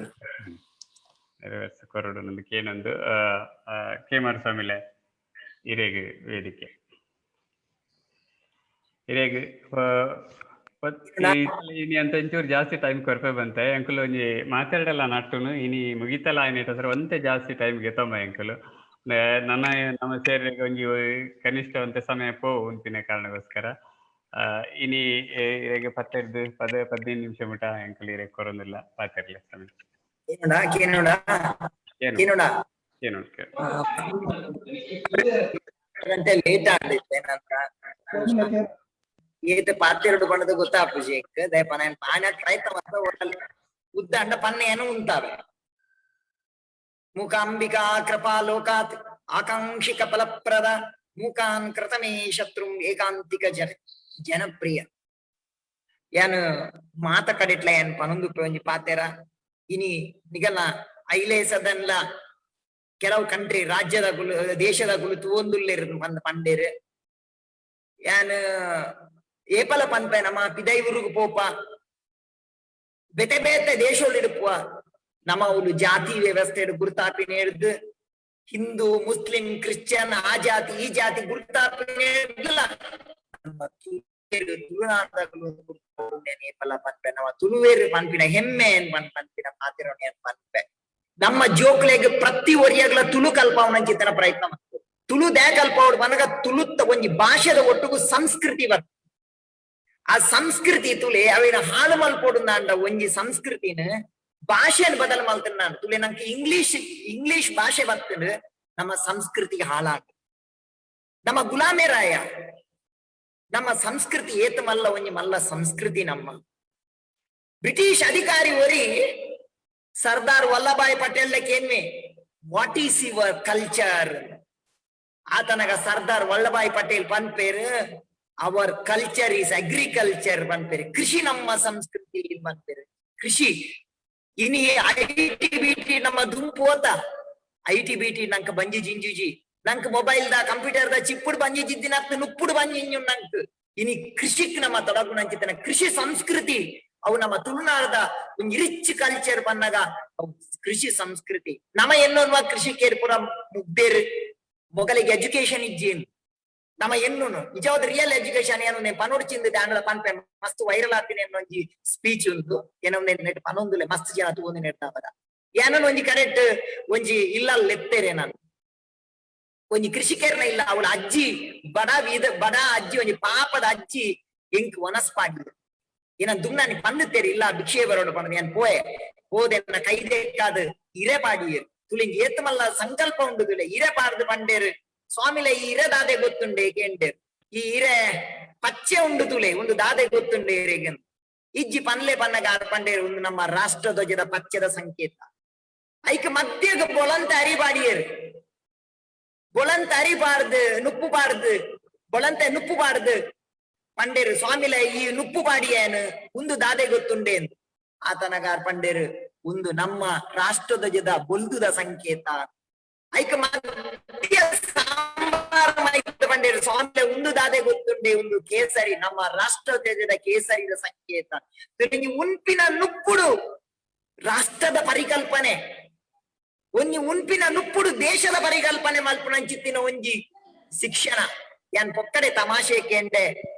ನೆರವೇರ್ಸ ಕೊರಡು ನಂದು ಕೇನೊಂದು. ಕೆ.ಎಂ.ಆರ್. ಸ್ವಾಮಿಲೆ ಇರೆಗ್ ವೇದಿಕೆ ಇರೆಗ್. ಇನಿ ಅಂತ ಒಂಚೂರು ಜಾಸ್ತಿ ಟೈಮ್ ಕೊರ್ಪೆ ಬಂತೆ ಎಂಕುಲು. ಒಂಜಿ ಮಾತಾಡಲ್ಲ ನಟ್ಟುನು ಇನಿ ಮುಗಿತಲ ಆಯ್ನೇಟ ಸರ್ ಒಂತೆ ಜಾಸ್ತಿ ಟೈಮ್ ಗೆತೊಂಬ ಎಂಕುಲು. ನನ್ನ ನಮ್ಮ ಸೇರಿಗೆ ಒಂಜಿ ಕನಿಷ್ಠ ಒಂತೆ ಸಮಯ ಪೋ ಉಂಪಿನ ಕಾರಣಗೋಸ್ಕರ ಇನಿ ಇರೆಗ್ ಪತ್ತೆರ್ದು 15 ನಿಮಿಷ ಮುಟ ಎಂಕುಲು ಇರೆಗ್ ಕೊರೊಂದಿಲ್ಲ ಪಾತೆರ್ಲೆ ಸಮಯ. ಕೇನೋಣ ಕೇನೋಣ ಕೇನೋಣ. ಏನು ಗಂಟೆ ಲೇಟ್ ಆಂಡಿತ್ತೆ ನಂತ ಏತ್ ಪಾತೆರಡು ಪಂಡದು ಗೊತ್ತಾಪುಜಿ ಎಂಕ್ ದಯಪ ನಾನ್ ಆನ ಪ್ರಯತ್ನ ಮಲ್ತ ಒಟ್ಟಲ್ ಉದ್ದ ಅಂಡ ಪನ್ನೆಯನ್ನು ಉಂತಾವೆ. ಮೂಕಾಂಬಿಕಾ ಕೃಪಾ ಲೋಕಾತ್ ಆಕಾಂಕ್ಷಿಕ ಫಲಪ್ರದ ಮೂಕಾನ್ ಕೃತಮೇ ಶತ್ರುಂ ಏಕಾಂತಿಕ ಜನಪ್ರಿಯ. ಯಾನ್ ಮಾತ ಕಡೆಟ್ಲ ಯಾನ್ ಪನೊಂದು ಒಂಜಿ ಪಾತೆರ ಇನಿ ನಿಗಲ ಐಲೇಸದನ್ಲ ಕೆಲವು ಕಂಟ್ರಿ ರಾಜ್ಯದ ಕುಲು ದೇಶದ ಕುಲು ತೂವೊಂದುಲ್ಲೆರ್ ಪಂದ್ ಪಂಡೇರ್. ಯಾನ್ ಏಪಲ ಪನ್ಪೆ ನಮ್ಮ ಪಿದೈವುರುಗು ಪೋಪ ಬೇತೆ ಬೇತೆ ದೇಶೋಳು ಇಡುಪುವ ನಮ್ಮ ಅವ್ಲು ಜಾತಿ ವ್ಯವಸ್ಥೆ ಗುರುತಾಪಿನ ಹಿಡ್ದು ಹಿಂದೂ ಮುಸ್ಲಿಂ ಕ್ರಿಶ್ಚಿಯನ್ ಆ ಜಾತಿ ಈ ಜಾತಿ ಗುರುತಾಪಿನ ಹಿಡ್ದುಲ ನಮ್ಮ ತುಳುನಾಡದಕುಲು ಏಪಲ ಪನ್ಪೆ ನಮ್ಮ ತುಳುವೇರು ಪನ್ಪಿನ ಹೆಮ್ಮೆ ಏನ್ ಪನ್ಪಿನ ಪಾತೆರೊನೆ ಪನ್ಪೆ. ನಮ್ಮ ಜೋಕ್ಲೆಗ್ ಪ್ರತಿ ಒರಿಯಗ್ಲ ತುಳು ಕಲ್ಪಾವನಂಚಿತನ ಪ್ರಯತ್ನ ಮಾಡ್ತು. ತುಳು ದ್ಯಾ ಕಲ್ಪಾವಡ್ ಪನಗ ತುಳುತ್ತ ಒಂಜಿ ಭಾಷೆದ ಒಟ್ಟುಗು ಸಂಸ್ಕೃತಿ ಬರ್ತದೆ. ಆ ಸಂಸ್ಕೃತಿ ತುಲೆ ಅವಿನ ಹಾಳು ಮಲ್ಪೊಡುಂದಾಂಡ ಒಂಜಿ ಸಂಸ್ಕೃತಿನ ಭಾಷೆನ್ ಬದಲು ಮಲ್ತನಾನ್ ತುಲೆ ನಂಗೆ ಇಂಗ್ಲಿಷ್ ಇಂಗ್ಲಿಷ್ ಭಾಷೆ ಬರ್ತದೆ ನಮ್ಮ ಸಂಸ್ಕೃತಿಗೆ ಹಾಳಾಗ ನಮ್ಮ ಗುಲಾಮೇರಾಯ ನಮ್ಮ ಸಂಸ್ಕೃತಿ ಏತ ಮಲ್ಲ ಒಂಜಿ ಮಲ್ಲ ಸಂಸ್ಕೃತಿ. ನಮ್ಮ ಬ್ರಿಟಿಷ್ ಅಧಿಕಾರಿ ಒರಿ Sardar Vallabhbhai Patel ಕೇನ್ವೆ what is your culture? ಆತನಗ Sardar Vallabhbhai Patel ಪನ್ಪೇರು our culture is agriculture ಪನ್ಪೇರು. ಕೃಷಿ ನಮ್ಮ ಸಂಸ್ಕೃತಿ ಪನ್ಪೇರು. ಕೃಷಿ ಇನಿ IT BT ನಮ್ಮ ದುಂಪು ಅತ IT BT ನಂಕ ಬಂಜಿ ಜಿಂಜುಜಿ ನಂಕ್ ಮೊಬೈಲ್ ದ ಕಂಪ್ಯೂಟರ್ ದ ಚಿಪ್ಪುಡು ಬಂಜಿ ಜಿದ್ದಿನ ನುಪ್ಪುಡು ಬಂಜಿ ಇಂಜು ನಂಕ್ ಇನಿ ಕೃಷಿಕ್ ನಮ್ಮ ತೊಡಗುನಂಚಿತನ ಕೃಷಿ ಸಂಸ್ಕೃತಿ ಅವು ನಮ್ಮ ತುಳುನಾಡದ ಒಂಜಿ ರಿಚ್ ಕಲ್ಚರ್ ಬಂದಾಗ ಅವು ಕೃಷಿ ಸಂಸ್ಕೃತಿ ನಮ ಎನ್ನುವ ಕೃಷಿ ಕೇರ್ಪುರ ಮುಗ್ದೇರು ಮೊಗಲಿಗೆ ಎಜುಕೇಶನ್ ಇಜ್ಜೇನು ನಮ್ಮ ಎನ್ನುನು ನಿಜವಾದ ರಿಯಲ್ ಎಜುಕೇಶನ್ ಏನು ಪನೋಡ್ಚಿಂದ ಆಂಗ್ಲ ಪನ್ಪೆ ಮಸ್ತ್ ವೈರಲ್ ಆತೀನಿ ಅನ್ನೋ ಒಂಜಿ ಸ್ಪೀಚ್ ಉಂಟು ಏನೋ ನೆಟ್ ಪನೊಂದುಲೆ ಮಸ್ತ್ ಜನ ತೂವೊಂದು ನೆಟ್ಟಾಪದ ಏನೋ ಒಂಜಿ ಕರೆಕ್ಟ್ ಒಂಜಿ ಇಲ್ಲ ಲೆತ್ತೇರೆ ನಾನು ಒಂಜಿ ಕೃಷಿಕರ್ನ ಇಲ್ಲ ಅವಳ ಅಜ್ಜಿ ಬಡ ವೀದ ಬಡ ಅಜ್ಜಿ ಒಂಜಿ ಪಾಪದ ಅಜ್ಜಿ ಎಂಕ್ ವನಸ್ಪಾಡಿದ್ರು ಏನ ದುಮ್ನಾನಿ ಪಂದುತ್ತೇರಿ ಇಲ್ಲ ಭಿಕ್ಷೆ ಬರೋಣ ಪಂಡ ಏನ್ ಪೋಯೆ ಹೋದೆನ್ನ ಕೈದೆಕ್ಕಾದ ಇರೆ ಪಾಡಿಯರು ತುಲಿಂಗ್ ಏತಮಲ್ಲ ಸಂಕಲ್ಪ ಉಂಡು ತುಲೆ ಇರೆ ಪಾಡ್ದು ಪಂಡೇರು ಸ್ವಾಮಿಲೆ ಈ ಇರೆ ದಾದೆ ಗೊತ್ತುಂಡೆ ಕೇಂಡೇರು ಈ ಇರೆ ಪಚ್ಚೆ ಉಂಡು ತುಲೆ ಒಂದು ದಾದೆ ಗೊತ್ತುಂಡೆ ಇರೆಗನ್ ಇಜ್ಜಿ ಪನ್ಲೆ ಪನ್ನಗ ಪಂಡೇರು ಒಂದು ನಮ್ಮ ರಾಷ್ಟ್ರ ಧ್ವಜದ ಪಚ್ಚದ ಸಂಕೇತ ಐಕ್ ಮಧ್ಯಗ ಬೊಳಂತ ಅರಿಪಾಡಿಯರು ಬೊಳಂತ ಅರಿಬಾರ್ದು ನುಪ್ಪು ಬಾರ್ದು ಬೊಳಂತೆ ನುಪ್ಪು ಬಾರ್ದು ಪಂಡೇರು ಸ್ವಾಮಿಲೆ ಈ ನುಪ್ಪು ಪಾಡಿಯೇನು ಒಂದು ದಾದೆ ಗೊತ್ತುಂಡೆ ಆತನಗಾರ್ ಪಂಡೇರು ಒಂದು ನಮ್ಮ ರಾಷ್ಟ್ರಧ್ವಜದ ಬೊಲ್ದುದ ಸಂಕೇತ ಐಕ ಮಧ್ಯ ಸಾಂಬಾರ್ ಮೈತ್ ಪಂಡೇರು ಸ್ವಾಮಿಲೆ ಒಂದು ದಾದೆ ಗೊತ್ತುಂಡೆ ಒಂದು ಕೇಸರಿ ನಮ್ಮ ರಾಷ್ಟ್ರಧ್ವಜದ ಕೇಸರಿದ ಸಂಕೇತ. ತಿರುಗಿ ಉನ್ಪಿನ ನುಪ್ಪುಡು ರಾಷ್ಟ್ರದ ಪರಿಕಲ್ಪನೆ ಒಂಜಿ ಉನ್ಪಿನ ನುಪ್ಪುಡು ದೇಶದ ಪರಿಕಲ್ಪನೆ ಮಲ್ಪುನಂಚಿತ್ತಿನ ಒಂಜಿ ಶಿಕ್ಷಣ. ಯಾನ್ ಪೊಕ್ಕಡೆ ತಮಾಷೆ ಕೇಂಡೆ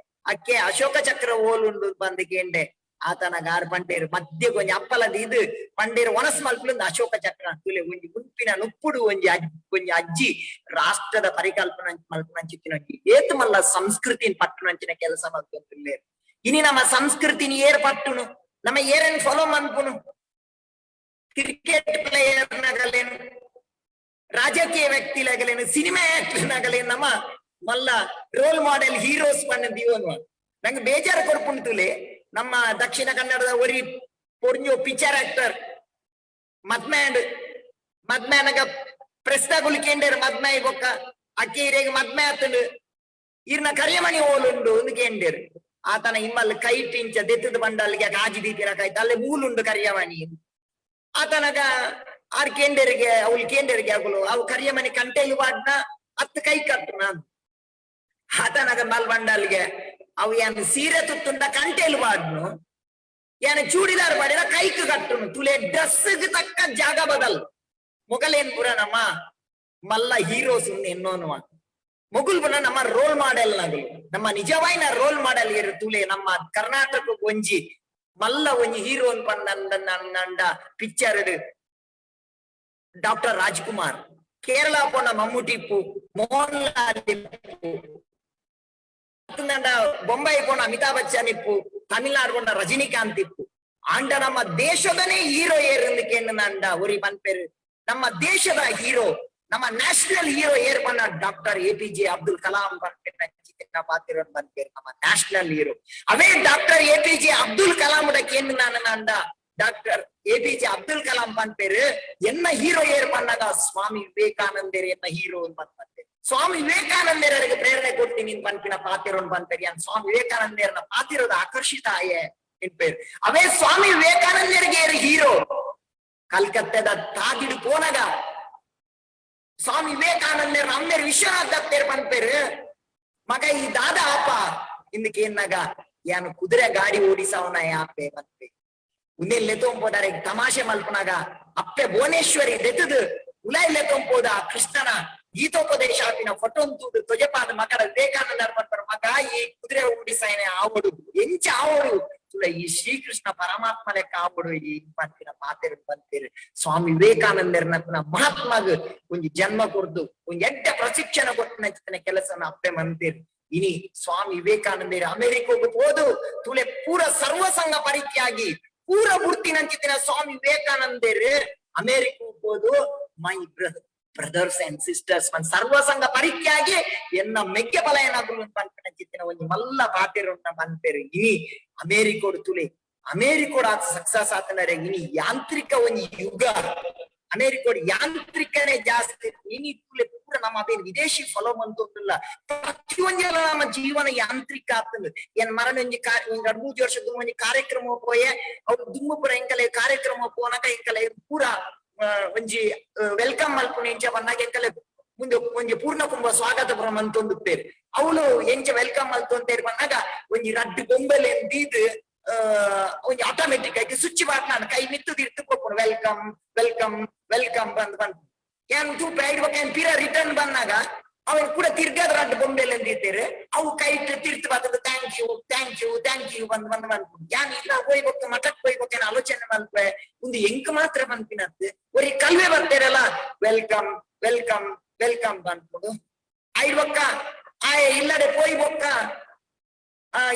ಅಕ್ಕೆ ಅಶೋಕ ಚಕ್ರ ಓಲುಂಡು ಬಂದು ಕೇಂಡೆ ಆತನ ಗಾರ್ ಪಂಡೇರು ಮಧ್ಯ ಒಂಜಿ ಅಪ್ಪಲದ ಇದು ಪಂಡೇರು ಒನಸ್ ಮಲ್ಪುಲಂದು ಅಶೋಕ ಚಕ್ರ ತುಲೆ ಒಂಜಿ ಉನ್ಪಿನ ನುಪ್ಪುಡು ಒಂಜಿ ಒಂಜಿ ಅಜ್ಜಿ ರಾಷ್ಟ್ರದ ಪರಿಕಲ್ಪನೆ ಮಲ್ಪುನಂಚಿತ್ತಿನ ಏತು ಮಲ್ಲ ಸಂಸ್ಕೃತಿನ ಪಟ್ಟುನಂಚಿನ ಕೆಲಸ ಮಲ್ಪುಂದುಲ್ಲೇರು. ಇನಿ ನಮ್ಮ ಸಂಸ್ಕೃತಿನ ಏರ್ ಪಟ್ಟುನು ನಮ್ಮ ಏರನ್ ಫಾಲೋ ಮನ್ಪುನು ಕ್ರಿಕೆಟ್ ಪ್ಲೇಯರ್ ನಗಲೇನು ರಾಜಕೀಯ ವ್ಯಕ್ತಿಲಾಗಲೇನು ಸಿನಿಮಾ ಆಕ್ಟರ್ ನಗಲೇನು ನಮ್ಮ ಮಲ್ಲ ರೋಲ್ ಮಾಡೆಲ್ ಹೀರೋಸ್ ಪಣ್ಣದೀವನು. ನಂಗೆ ಬೇಜಾರು ಕೊಡ್ಪುಂಟುಲೆ ನಮ್ಮ ದಕ್ಷಿಣ ಕನ್ನಡದ ಒರಿ ಪೊರ್ഞ്ഞು ಪಿಕ್ಚರ್ ಆಕ್ಟರ್ ಮದ್ಮ್ಯಾಂಡ್ ಮದ್ಮ್ಯಾನಗ ಪ್ರೆಸ್ತ ಗುಲಿಕೇಂಡೇರು ಮದ್ಮೈ ಬೊಕ್ಕ ಅಕ್ಕಿ ಇರೇಗ ಮದ್ಮೆ ಆತಂಡು ಇರ್ನ ಕರಿಯಮಣಿ ಓಲುಂಡು ಒಂದು ಕೇಂಡೇರು ಆತನ ಇಮ್ಮಲ್ ಕೈ ಟಿಂಚ ದೆತ್ತದ ಬಂಡಲ್ಗೆ ಕಾಜಿ ದೀಪಿನ ಕಾಯ್ತು ಅಲ್ಲೇ ಮೂಲುಂಡು ಕರಿಯಮಣಿ ಆತನಗ ಆರ್ ಕೇಂಡೇರಿಗೆ ಅವಳು ಕೇಂಡೇರಿಗೆ ಅಗುಲು ಅವು ಕರಿಯಮಣಿ ಕಂಟೆಲು ವಾಡ್ನ ಹತ್ತು ಕೈ ಕಟ್ಟು ನಾನು ಆತನಗ ಮಲ್ ಬಂಡಲ್ಗೆ ಅವು ಏನ್ ಸೀರೆ ತುತ್ತುಂಡ ಕಂಟೆಲು ವಾಡ್ನು ಏನ್ ಚೂಡಿದಾರ್ ಮಾಡಿದ ಕೈಕ್ ಕಟ್ಟುನು ತುಲೆ ಡ್ರೆಸ್ ತಕ್ಕ ಜಾಗ ಬದಲ್ ಮೊಗಲೇನ್ ಪುರ ನಮ್ಮ ಮಲ್ಲ ಹೀರೋಸ್ ಎನ್ನೋನುವ ಮೊಗುಲ್ ಪುರ ನಮ್ಮ ರೋಲ್ ಮಾಡೆಲ್ ನಗಲು ನಮ್ಮ ನಿಜವಾಯಿನ ರೋಲ್ ಮಾಡೆಲ್ ಇರು ತುಲೆ ನಮ್ಮ ಕರ್ನಾಟಕ ಒಂಜಿ ಮಲ್ಲ ಒಂಜಿ ಹೀರೋ ಪಂಡ ಪಿಕ್ಚರ್ ಡಾಕ್ಟರ್ ರಾಜ್ಕುಮಾರ್ ಕೇರಳ ಪೋಣ ಮಮ್ಮೂಟಿಪ್ಪು ಮೋಹನ್ ಲಾಲ್ ಇಪ್ಪು ಬೊಂಬೈ ಪೋಣ ಅಮಿತಾಬ್ ಬಚ್ಚನ್ ಇಪ್ಪು ತಮಿಳ್ನಾಡು ಪೋಣ ರಜನಿಕಾಂತ್ ಇಪ್ಪು ಆಂಡ ನಮ್ಮ ದೇಶದನೇ ಹೀರೋ ಏರ್ ಒರಿ ಪನ್ಪೇರು ನಮ್ಮ ದೇಶದ ಹೀರೋ ನಮ್ಮ ನ್ಯಾಷನಲ್ ಹೀರೋ ಏರ್ ಪನ್ನ ಡಾಕ್ಟರ್ ಎಪಿಜೆ ಅಬ್ದುಲ್ ಕಲಾಂ ಪಾತಿರೋ ಪನ್ಪೇರು ನಮ್ಮ ನ್ಯಾಷನಲ್ ಹೀರೋ. ಅವೇ ಡಾಕ್ಟರ್ ಎಪಿಜೆ ಅಬ್ದುಲ್ ಕಲಾಂ ಕೇಂದ್ರ ಡಾಕ್ಟರ್ ಎಪಿಜೆ ಅಬ್ದುಲ್ ಕಲಾಂ ಪನ್ಪೇರು ಎನ್ನ ಹೀರೋ ಏರ್ ಪನ್ನಾಗ ಸ್ವಾಮಿ ವಿವೇಕಾನಂದರು ಎನ್ನ ಹೀರೋ ಪನ್ಪೇರು. ಸ್ವಾಮಿ ವಿವೇಕಾನಂದರಿಗೆ ಪ್ರೇರಣೆ ಕೊಡ್ತೀನಿ ಪನ್ಪಿನ ಪಾತಿರೋನ್ ಪನ್ಪೇರು ಯಾನ್ ಸ್ವಾಮಿ ವಿವೇಕಾನಂದರನ್ನ ಪಾತಿರೋದ ಆಕರ್ಷಿತ ಆಯೆ ಎನ್ಪೇರು. ಅವೇ ಸ್ವಾಮಿ ವಿವೇಕಾನಂದರಿಗೆ ಹೀರೋ ಕಲ್ಕತ್ತೆದ ತಾಗಿಡು ಪೋನಗ ಸ್ವಾಮಿ ವಿವೇಕಾನಂದರ್ ಅಮ್ಮೇರು ವಿಶ್ವನಾಥ್ ದತ್ತೇರ್ ಪನ್ಪೇರು ಮಗ ಈ ದಾದ ಆಪ ಇಂದಕ್ಕೆ ಯಾನು ಕುದುರೆ ಗಾಡಿ ಓಡಿಸವನ ಯಾಪೆ ಪನ್ಪೆ ಉಂದೆಲ್ ಲೆತೊಂಪೋದಾರೆ ತಮಾಷೆ ಮಲ್ಪನಾಗ ಅಪ್ಪೆ ಭುವನೇಶ್ವರಿ ದೆತ್ತದು ಉಲಾಯ್ ಲೆತೊಂಪೋದ ಕೃಷ್ಣನ ಗೀತೋಪದೇಶ ಆಪಿನ ಫೋಟೋ ತೂದು ತೊಜಪಾದ ಮಕಡ ವಿವೇಕಾನಂದ ಪನ್ಪರ ಮಗ ಈ ಕುದುರೆ ಓಡಿಸಾಯನೆ ಆವಡು ಎಂಚ ಆವಡು ತುಳ ಈ ಶ್ರೀಕೃಷ್ಣ ಪರಮಾತ್ಮ ಲೆಕ್ಕ ಆವಡು ಈ ಪನ್ಪಿನ ಪಾತೆರು ಪನ್ಪೇರು. ಸ್ವಾಮಿ ವಿವೇಕಾನಂದರ್ನ ಮಹಾತ್ಮಗ್ ಒಂಜಿ ಜನ್ಮ ಕೊರ್ದು ಒಂಜಿ ಎಡ್ಡೆ ಪ್ರಶಿಕ್ಷಣ ಕೊಟ್ಟಿನ ಕೆಲಸನ ಅಪ್ಪೆ ಮಂತೇರು. ಇನಿ ಸ್ವಾಮಿ ವಿವೇಕಾನಂದರು ಅಮೆರಿಕೋಗು ಹೋದು ತುಲೆ ಪೂರ ಸರ್ವಸಂಗ ಪರಿತ್ಯಾಗಿ ಪೂರ ಬುರ್ತಿನಂಚಿತ್ತಿನ ಸ್ವಾಮಿ ವಿವೇಕಾನಂದರು ಅಮೆರಿಕ ಹೋದು ಮೈ ಬ್ರದರ್ಸ್ ಅಂಡ್ ಸಿಸ್ಟರ್ಸ್ ಮನ್ ಸರ್ವಸಂಗ ಪರಿತ್ಯಾಗಿ ಎನ್ನ ಮೆಕ್ಕೆ ಬಲ ಏನಾದ್ರು ಪನ್ಪಿನ ಒಂಜಿ ಮಲ್ಲ ಪಾತೆರುನ್ನ ಪನ್ಪೇರು. ಇನಿ ಅಮೇರಿಕೋಡು ತುಲೆ ಅಮೇರಿಕೋಡು ಆತ ಸಕ್ಸಸ್ ಆತನರೆ ಇನಿ ಯಾಂತ್ರಿಕ ಒಂಜಿ ಯುಗ ಅಮೇರಿಕೋಡು ಯಾಂತ್ರಿಕನೇ ಜಾಸ್ತಿ ಇನಿ ತುಲೆ ಪೂರ ಪೂರ ನಮ್ಮ ಅವೇನು ವಿದೇಶಿ ಫಾಲೋ ಮಂತೊಂದುಲ್ಲ. ಪ್ರತಿಯೊಂದೆಲ್ಲ ನಮ್ಮ ಜೀವನ ಯಾಂತ್ರಿಕ ಆಗ್ತದೆ. ಏನ್ ಮರಣ ಒಂಜಿ ಒಂಜಿ ಎರಡ್ ಮೂಜಿ ವರ್ಷದ ಒಂಜಿ ಕಾರ್ಯಕ್ರಮ ಪೋಯೆ, ಅವ್ರು ದುಮ್ಮು ಪೂರ ಎಂಕಲೆ ಕಾರ್ಯಕ್ರಮ ಪೋನಾಗ ಎಂಕಲೆ ಪೂರ ಒಂಜಿ welcome ಮಲ್ಪುನ ಎಂಚ ಬಂದಾಗ ಎಂಕಲೆ ಮುಂದೆ ಒಂಜಿ ಪೂರ್ಣ ಕುಂಭ ಸ್ವಾಗತ ಪುರ ಅಂತೊಂದು ಪೇರು. ಅವಳು ಎಂಚ welcome ಮಲ್ತೊಂತೇರ್ ಬಂದಾಗ ಒಂಜಿ ರಡ್ಡು ಗೊಂಬೆಲೆ ದೀದ್ ಒಂಜಿ ಆಟೋಮೆಟಿಕ್ ಆಗಿ ಸ್ವಿಚ್ ಬಾಟ್ ನಾನು ಕೈ ಮಿತ್ತು ತಿರ್ತು ಕೊಪ್ಪುನು welcome welcome welcome bandh bandh ಏನ್ ತೂಪ ಇಡ್ಬೇಕು. ಏನ್ ಪಿರ ರಿಟರ್ನ್ ಬಂದಾಗ ಅವನು ಕೂಡ ತಿರ್ಗಾದ ರಡ್ಡು ಬೊಂಬೆಲೆ ಅಂದಿದ್ದೀರಿ, ಅವು ಕೈ ಇಟ್ಟು ತಿರ್ತು ಬರ್ತದೆ thank you thank you thank you bandh bandh bandh. ಯಾನ್ ಇಲ್ಲ ಹೋಯ್ಬೇಕು ಮಠಕ್ ಹೋಯ್ಬೇಕು ಆಲೋಚನೆ ಮಲ್ಪೆ ಒಂದು ಎಂಕ್ ಮಾತ್ರ ಬಂದ್ಪಿನತ್ತು ಒರಿ ಕಲ್ವೆ ಬರ್ತೀರಲ್ಲ welcome welcome welcome ಬಂದ್ಬಿಡು ಐಡ್ಬಕ್ಕ ಆಯ್ ಇಲ್ಲಡೆ ಪೋಯ್ ಬೊಕ್ಕ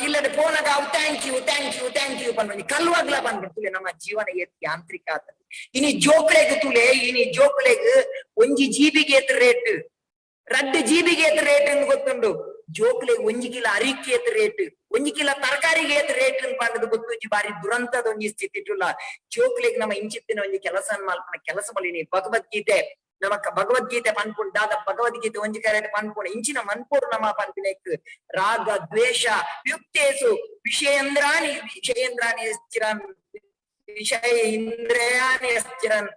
ಇಲ್ಲದೆ ಪೋನಾಗ ಅವು thank you thank you thank you bandh ಕಲ್ವಾಗ್ಲ ಬಂದ್ಬಿಡ್ತುಲೆ. ನಮ್ಮ ಜೀವನ ಏತ್ ಯಾಂತ್ರಿಕ ಆತದೆ. ಇನಿ ಜೋಕ್ಲೆಗ್ ತುಲೆ, ಇನಿ ಜೋಕ್ಲೆಗ್ ಒಂಜಿ ಜೀಬಿಗೆ ಏತ್ ರೇಟ್, ರಡ್ಡು ಜೀಬಿಗೆ ಏತ್ ರೇಟ್ ಅಂತ ಗೊತ್ತುಂಡು. ಜೋಕ್ಲೆಗ್ ಒಂಜಿ ಕಿಲೋ ಅರಿಕೆ ಏತ್ ರೇಟ್, ಒಂಜಿ ಕಿಲೋ ತರಕಾರಿಗೆ ಏತ್ ರೇಟ್ ಅಂತ ಪಂಡದು ಗೊತ್ತು. ಬಾರಿ ದುರಂತದ ಒಂಜಿ ಸ್ಥಿತಿ ಇಟ್ಟುಲ್ಲ. ಜೋಕ್ಲೆಗ್ ನಮ್ಮ ಇಂಚಿತ್ತಿನ ಒಂಜಿ ಕೆಲಸ ಮಲ್ಪನ ಕೆಲಸ ಮಲಿನಿ ಭಗವದ್ಗೀತೆ ನಮಕ್ ಭಗವದ್ಗೀತೆ ಪನ್ಪುಂಡು ದಾದ ಭಗವದ್ಗೀತೆ ಒಂಜಿ ಕರೆಟ್ ಪನ್ಪುಂಡು ಇಂಚಿನ ಮನ್ಪೋಡು ನಮ್ಮ ಪನ್ಪಿನೆಕ್ ರಾಗ ದ್ವೇಷ ಯುಕ್ತೇಸು ವಿಷಯೇಂದ್ರಾಣಿ ವಿಷಯೇಂದ್ರಾಣಿ ಸ್ಥಿರನ್ ವಿಷಯ ಇಂದ್ರಿಯಾಣಿ ಸ್ಥಿರನ್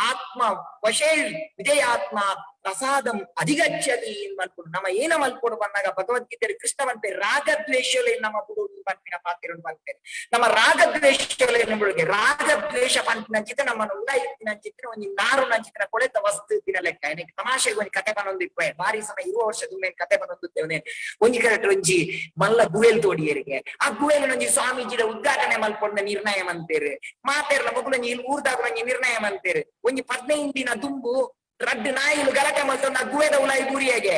ಆತ್ಮ ವಶೇ ವಿಜಯಾತ್ಮ ಪ್ರಸಾದಂ ಅಧಿಗಚ್ಚತಿ ಮಲ್ಪುಂಡು. ನಮ್ಮ ಏನ ಮಲ್ಪೋಡು ಬಂದಾಗ ಭಗವದ್ಗೀತೆ ಕೃಷ್ಣ ಪನ್ಪೆ ರಾಗದ್ವೇಷಲೆ ನಮ್ಮ ಬುಡು ಪನ್ಪಿನ ಪಾತಿರು ಪನ್ಪೆ. ನಮ್ಮ ರಾಗದ್ವೇಷಲೆ ಬಿಡುಗೆ ರಾಗದ್ವೇಷ ಪನ್ಪಿನ ಚಿತ್ರ ನಮ್ಮನ್ನು ಉಲಾಯಿತ್ತಿನ ಚಿತ್ರ ಒಂಜಿ ನಾರು ನಂಚಿತ್ರ ಕೊಳೆತ ವಸ್ತು ತಿನ ಲೆಕ್ಕ. எனக்கு ತಮಾಷೆಗೆ ಒಂಜಿ ಕತೆ ಬನ್ನೊಂದು ಬಾರಿ ಸಮಯ 20 ವರ್ಷದ ಮೇಲೆ ಕತೆ ಬನ್ನೊಂದುತ್ತೇವೆ. ಒಂಜಿ ಕರೆಕ್ಟ್ ಒಂಜಿ ಮಲ್ಲ ಗುವೆಲ್ ತೋಡಿಯರಿಗೆ ಆ ಗುವೆಲ್ ಒಂಜಿ ಸ್ವಾಮೀಜಿದ ಉದ್ಘಾಟನೆ ಮಲ್ಪೊಂಡ ನಿರ್ಣಯ ಮಂತೇರು ಮಾತೇರ್ಲ ಮೊಗುಲೊಂಜಿ ಇಲ್ಲಿ ಊರ್ದಾಗ ಒಂಜಿ ನಿರ್ಣಯ ಮಂತೇರು. ಒಂಜಿ 15 ದಿನ ದುಂಬು ರಡ್ಡು ನಾಯಿಲು ಗಲಾಟೆ ಮಲ್ತೊಂದು ಆ ಗುವೆದ ಉಲಾಯಿ ಬೂರಿಯಾಗೆ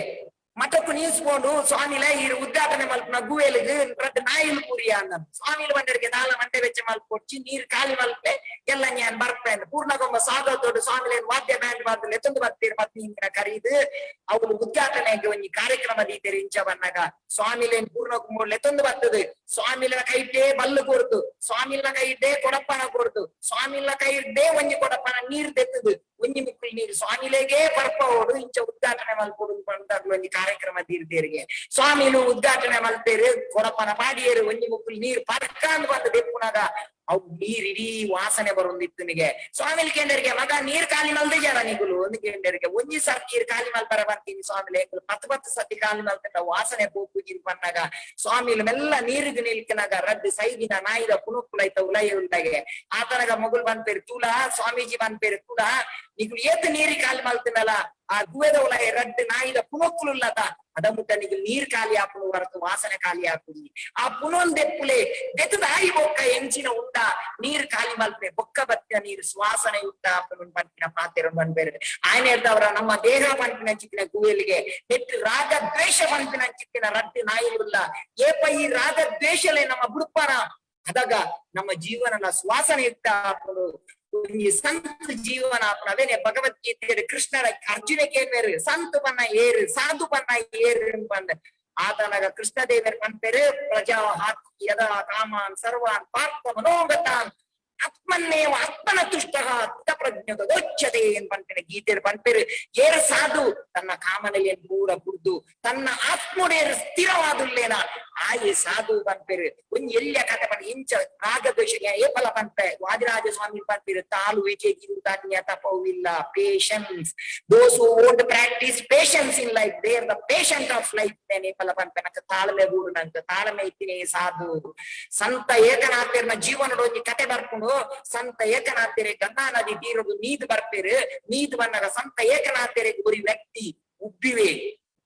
ಮಠಕ್ಕು ನೀಸ್ಕೊಂಡು ಸ್ವಾಮಿಲ ಈ ಉದ್ಘಾಟನೆ ಮಲ್ಪುನ ಗುವೆಲ್ಗ್ ರಡ್ಡು ನಾಯಿಲು ಬೂರಿಯ ಅಂದ. ಸ್ವಾಮಿಲು ಬಂದರಿಗೆ ದಾಲ ಮಂಡೆ ವೆಚ್ಚ ಮಲ್ಪೊಡ್ಚಿ ನೀರ್ ಖಾಲಿ ಮಲ್ಪೆ ಎಲ್ಲ ഞാൻ ಬರ್ಪೆ ಪೂರ್ಣಗೊಂಬ ಸಾಗೋ ದೊಡ್ಡ ಸ್ವಾಮಿಲೆ ವಾದ್ಯ ಬ್ಯಾಂಡ್ ವಾದ್ಯ ಎತ್ತೊಂದು ಬರ್ತೀರಿ ಪತ್ನಿ ಕರೀದು ಅವಳು ಉದ್ಘಾಟನೆಗೆ ಒಂಜಿ ಕಾರ್ಯಕ್ರಮ ದೀತೇರಿ ಇಂಚ ಬನ್ನಾಗ ಸ್ವಾಮಿಲೇನ್ ಪೂರ್ಣಕುಂಬ ಎತ್ತೊಂದು ಬರ್ತದೆ. ಸ್ವಾಮಿಲನ ಕೈಟೇ ಬಲ್ಲು ಕೊಡ್ತು, ಸ್ವಾಮಿಲನ ಕೈಟೇ ಕೊಡಪ್ಪನ ಕೊಡ್ತು, ಸ್ವಾಮಿಲ ಕೈಟೇ ಒಂಜಿ ಕೊಡಪ್ಪನ ನೀರ್ ತೆತ್ತದು ಒಂಜಿ ಮುಕ್ಕುಲ್ ನೀರು ಸ್ವಾಮಿಲೆಗೆ ಪರ್ಪವೋಡು ಇಂಚ ಉದ್ಘಾಟನೆ ಮಲ್ಪೊಡು ಪಂಡಾಗ್ಲು ಒಂಜಿ ಕಾರ್ಯಕ್ರಮ ತೀರ್ತೇರಿಗೆ. ಸ್ವಾಮಿಲು ಉದ್ಘಾಟನೆ ಮಲ್ತೇರು ಕೊಡಪ್ಪನ ಪಾಡಿಯೇರು ಒಂಜಿ ಮುಕ್ಕುಲ್ ನೀರ್ ಪರ್ಕಾಂದ್ ಬಂದು ದೆಪ್ಪುನಾಗ ಅವು ನೀರ್ ಇಡೀ ವಾಸನೆ ಬರೊಂದಿತ್ತು ನಿಗೆ. ಸ್ವಾಮಿಲ್ ಕೇಂದ್ರಿಗೆ ಮಗ ನೀರ್ ಖಾಲಿ ಮಲ್ದೆ ಜನ ನಿಗುಲು ಒಂದು ಕೇಂದ್ರಿಗೆ ಒಂಜಿ ಸರ್ತಿ ನೀರ್ ಖಾಲಿ ಮಲ್ಪರ ಬರ್ತೀನಿ ಸ್ವಾಮಿಲೆ 10 10 ಸರ್ತಿ ಖಾಲಿ ಮಲ್ತಂಡ ವಾಸನೆ ಪೋಪುಜಿನ್ ಪನ್ನಾಗ ಸ್ವಾಮಿಲು ಮೆಲ್ಲ ನೀರಿಗೆ ನಿಲ್ಕನಾಗ ರಡ್ಡು ಸೈದಿನ ನಾಯಿದ ಪುನುಕ್ಕುಲೈತ ಉಲಯ ಉಂಟಾಗೆ ಆತನಗ ಮಗುಲ್ ಬಂದ್ಪೇರು ತೂಲಾ ಸ್ವಾಮೀಜಿ ಬಂದ್ಪೇರು ತೂಲಾ ನಿಗುಲು ಏತ್ ನೀರಿ ಖಾಲಿ ಮಲ್ತನಲ್ಲ ಆ ಗುವೆದ ಉಲಯ ರಡ್ಡು ನಾಯಿದ ಪುನುಕ್ಕುಲುಲ್ಲತ ಅದ ಮುಟ್ಟ ನಿಗುಲು ನೀರ್ ಖಾಲಿ ಆಪುನು ಹೊರತು ವಾಸನೆ ಖಾಲಿ ಆಪುನಿ ಆ ಪುನೊಂದ್ ದೆಪ್ಪುಲೆ ದೆತ್ತದ ಆಯಿ ಬೊಕ್ಕ ಎಂಚಿನ ಉಂಡ ನೀರ್ ಖಾಲಿ ಮಲ್ಪೆ ಬೊಕ್ಕ ಬತ್ತಿನ ನೀರು ಸುವಾಸನೆ ಉಂಟ ಪನ್ಪಿನ ಪಾತೆರ ಬನ್ಬೇರೆ ಆಯನ ಇರ್ದವರ ನಮ್ಮ ದೇಹ ಪನ್ಪಿನ ಚಿಕ್ಕಿನ ಗುವೆಲಿಗೆ ನೆಟ್ಟು ರಾಗ ದ್ವೇಷ ಪನ್ಪಿನ ಚಿಕ್ಕಿನ ರಡ್ಡು ನಾಯಿಲುಲ್ಲ ಏಪ ಈ ರಾಗ ದ್ವೇಷಲೇ ನಮ್ಮ ಬುಡುಪನ ಅದಾಗ ನಮ್ಮ ಜೀವನನ ಸುವಾಸನೆ ಯುಕ್ತ ಆಪುನು ಒಂಜಿ ಸಂತ ಜೀವನ ಅವೇನೆ ಭಗವದ್ಗೀತೆ ಕೃಷ್ಣರ ಅರ್ಜುನಕ್ಕೆ ಏನ್ವೇರು ಸಂತ ಬನ್ನ ಏರು ಸಾಧು ಬನ್ನ ಏರು ಬಂದ ಆತನಗ ಕೃಷ್ಣದೇವರು ಪನ್ಪೇರು ಪ್ರಜಾ ಹಾಕಿ ಯದಾ ಕಾಮಾನ್ ಸರ್ವಾನ್ ಪಾರ್ಥ ಮನೋಗತಾನ್ ಆತ್ಮನ್ನೇವ ಆತ್ಮನ ತುಷ್ಟ ಪ್ರಜ್ಞೋಚ್ಯತೆ ಏನ್ ಪನ್ಪಿನ ಗೀತೆಯರು ಪನ್ಪೇರು ಏರು ಸಾಧು ತನ್ನ ಕಾಮನೆಯನ್ನು ಪೂರ ಕುಡ್ದು ತನ್ನ ಆತ್ಮೊಡೆಯರು ಸ್ಥಿರವಾದುಲ್ಲೇನ ಆಯೆ ಸಾಧು ಪನ್ಪೇರು ಒಂಜಿ ಎಲ್ಲಿಯ ಕತೆ ಪನ್ ಇಂಚ ರಾಗದ್ವೇಷ ಏ ಫಲ ಪನ್ಪೆ ವಾದಿರಾಜ ಸ್ವಾಮಿ ಪನ್ಪೇರು ತಾಳು ವಿಜಯ ಧಾನ್ಯ ತಪವಿಲ್ಲ patience those who won't practice patience in life they are the patient of life ನೇ ಫಲ ಪನ್ಪೆ ನಂಗೆ ತಾಳ್ಮೆ ಗೂಡು ನಂಗೆ ತಾಳ್ಮೆ ಇತ್ತಿನೇ ಸಾಧು. ಸಂತ ಏಕನಾಥರ್ನ ಜೀವನದ ಒಂಜಿ ಕತೆ ಬರ್ಕೊಂಡು ಸಂತ ಏಕನಾಥರೇ ಗಂಗಾ ನದಿ ತೀರದು ನೀದು ಬರ್ಪೇರು ನೀದು ಬಂದಾಗ ಸಂತ ಏಕನಾಥರಿಗೆ ಒರಿ ವ್ಯಕ್ತಿ ಉಬ್ಬಿವೆ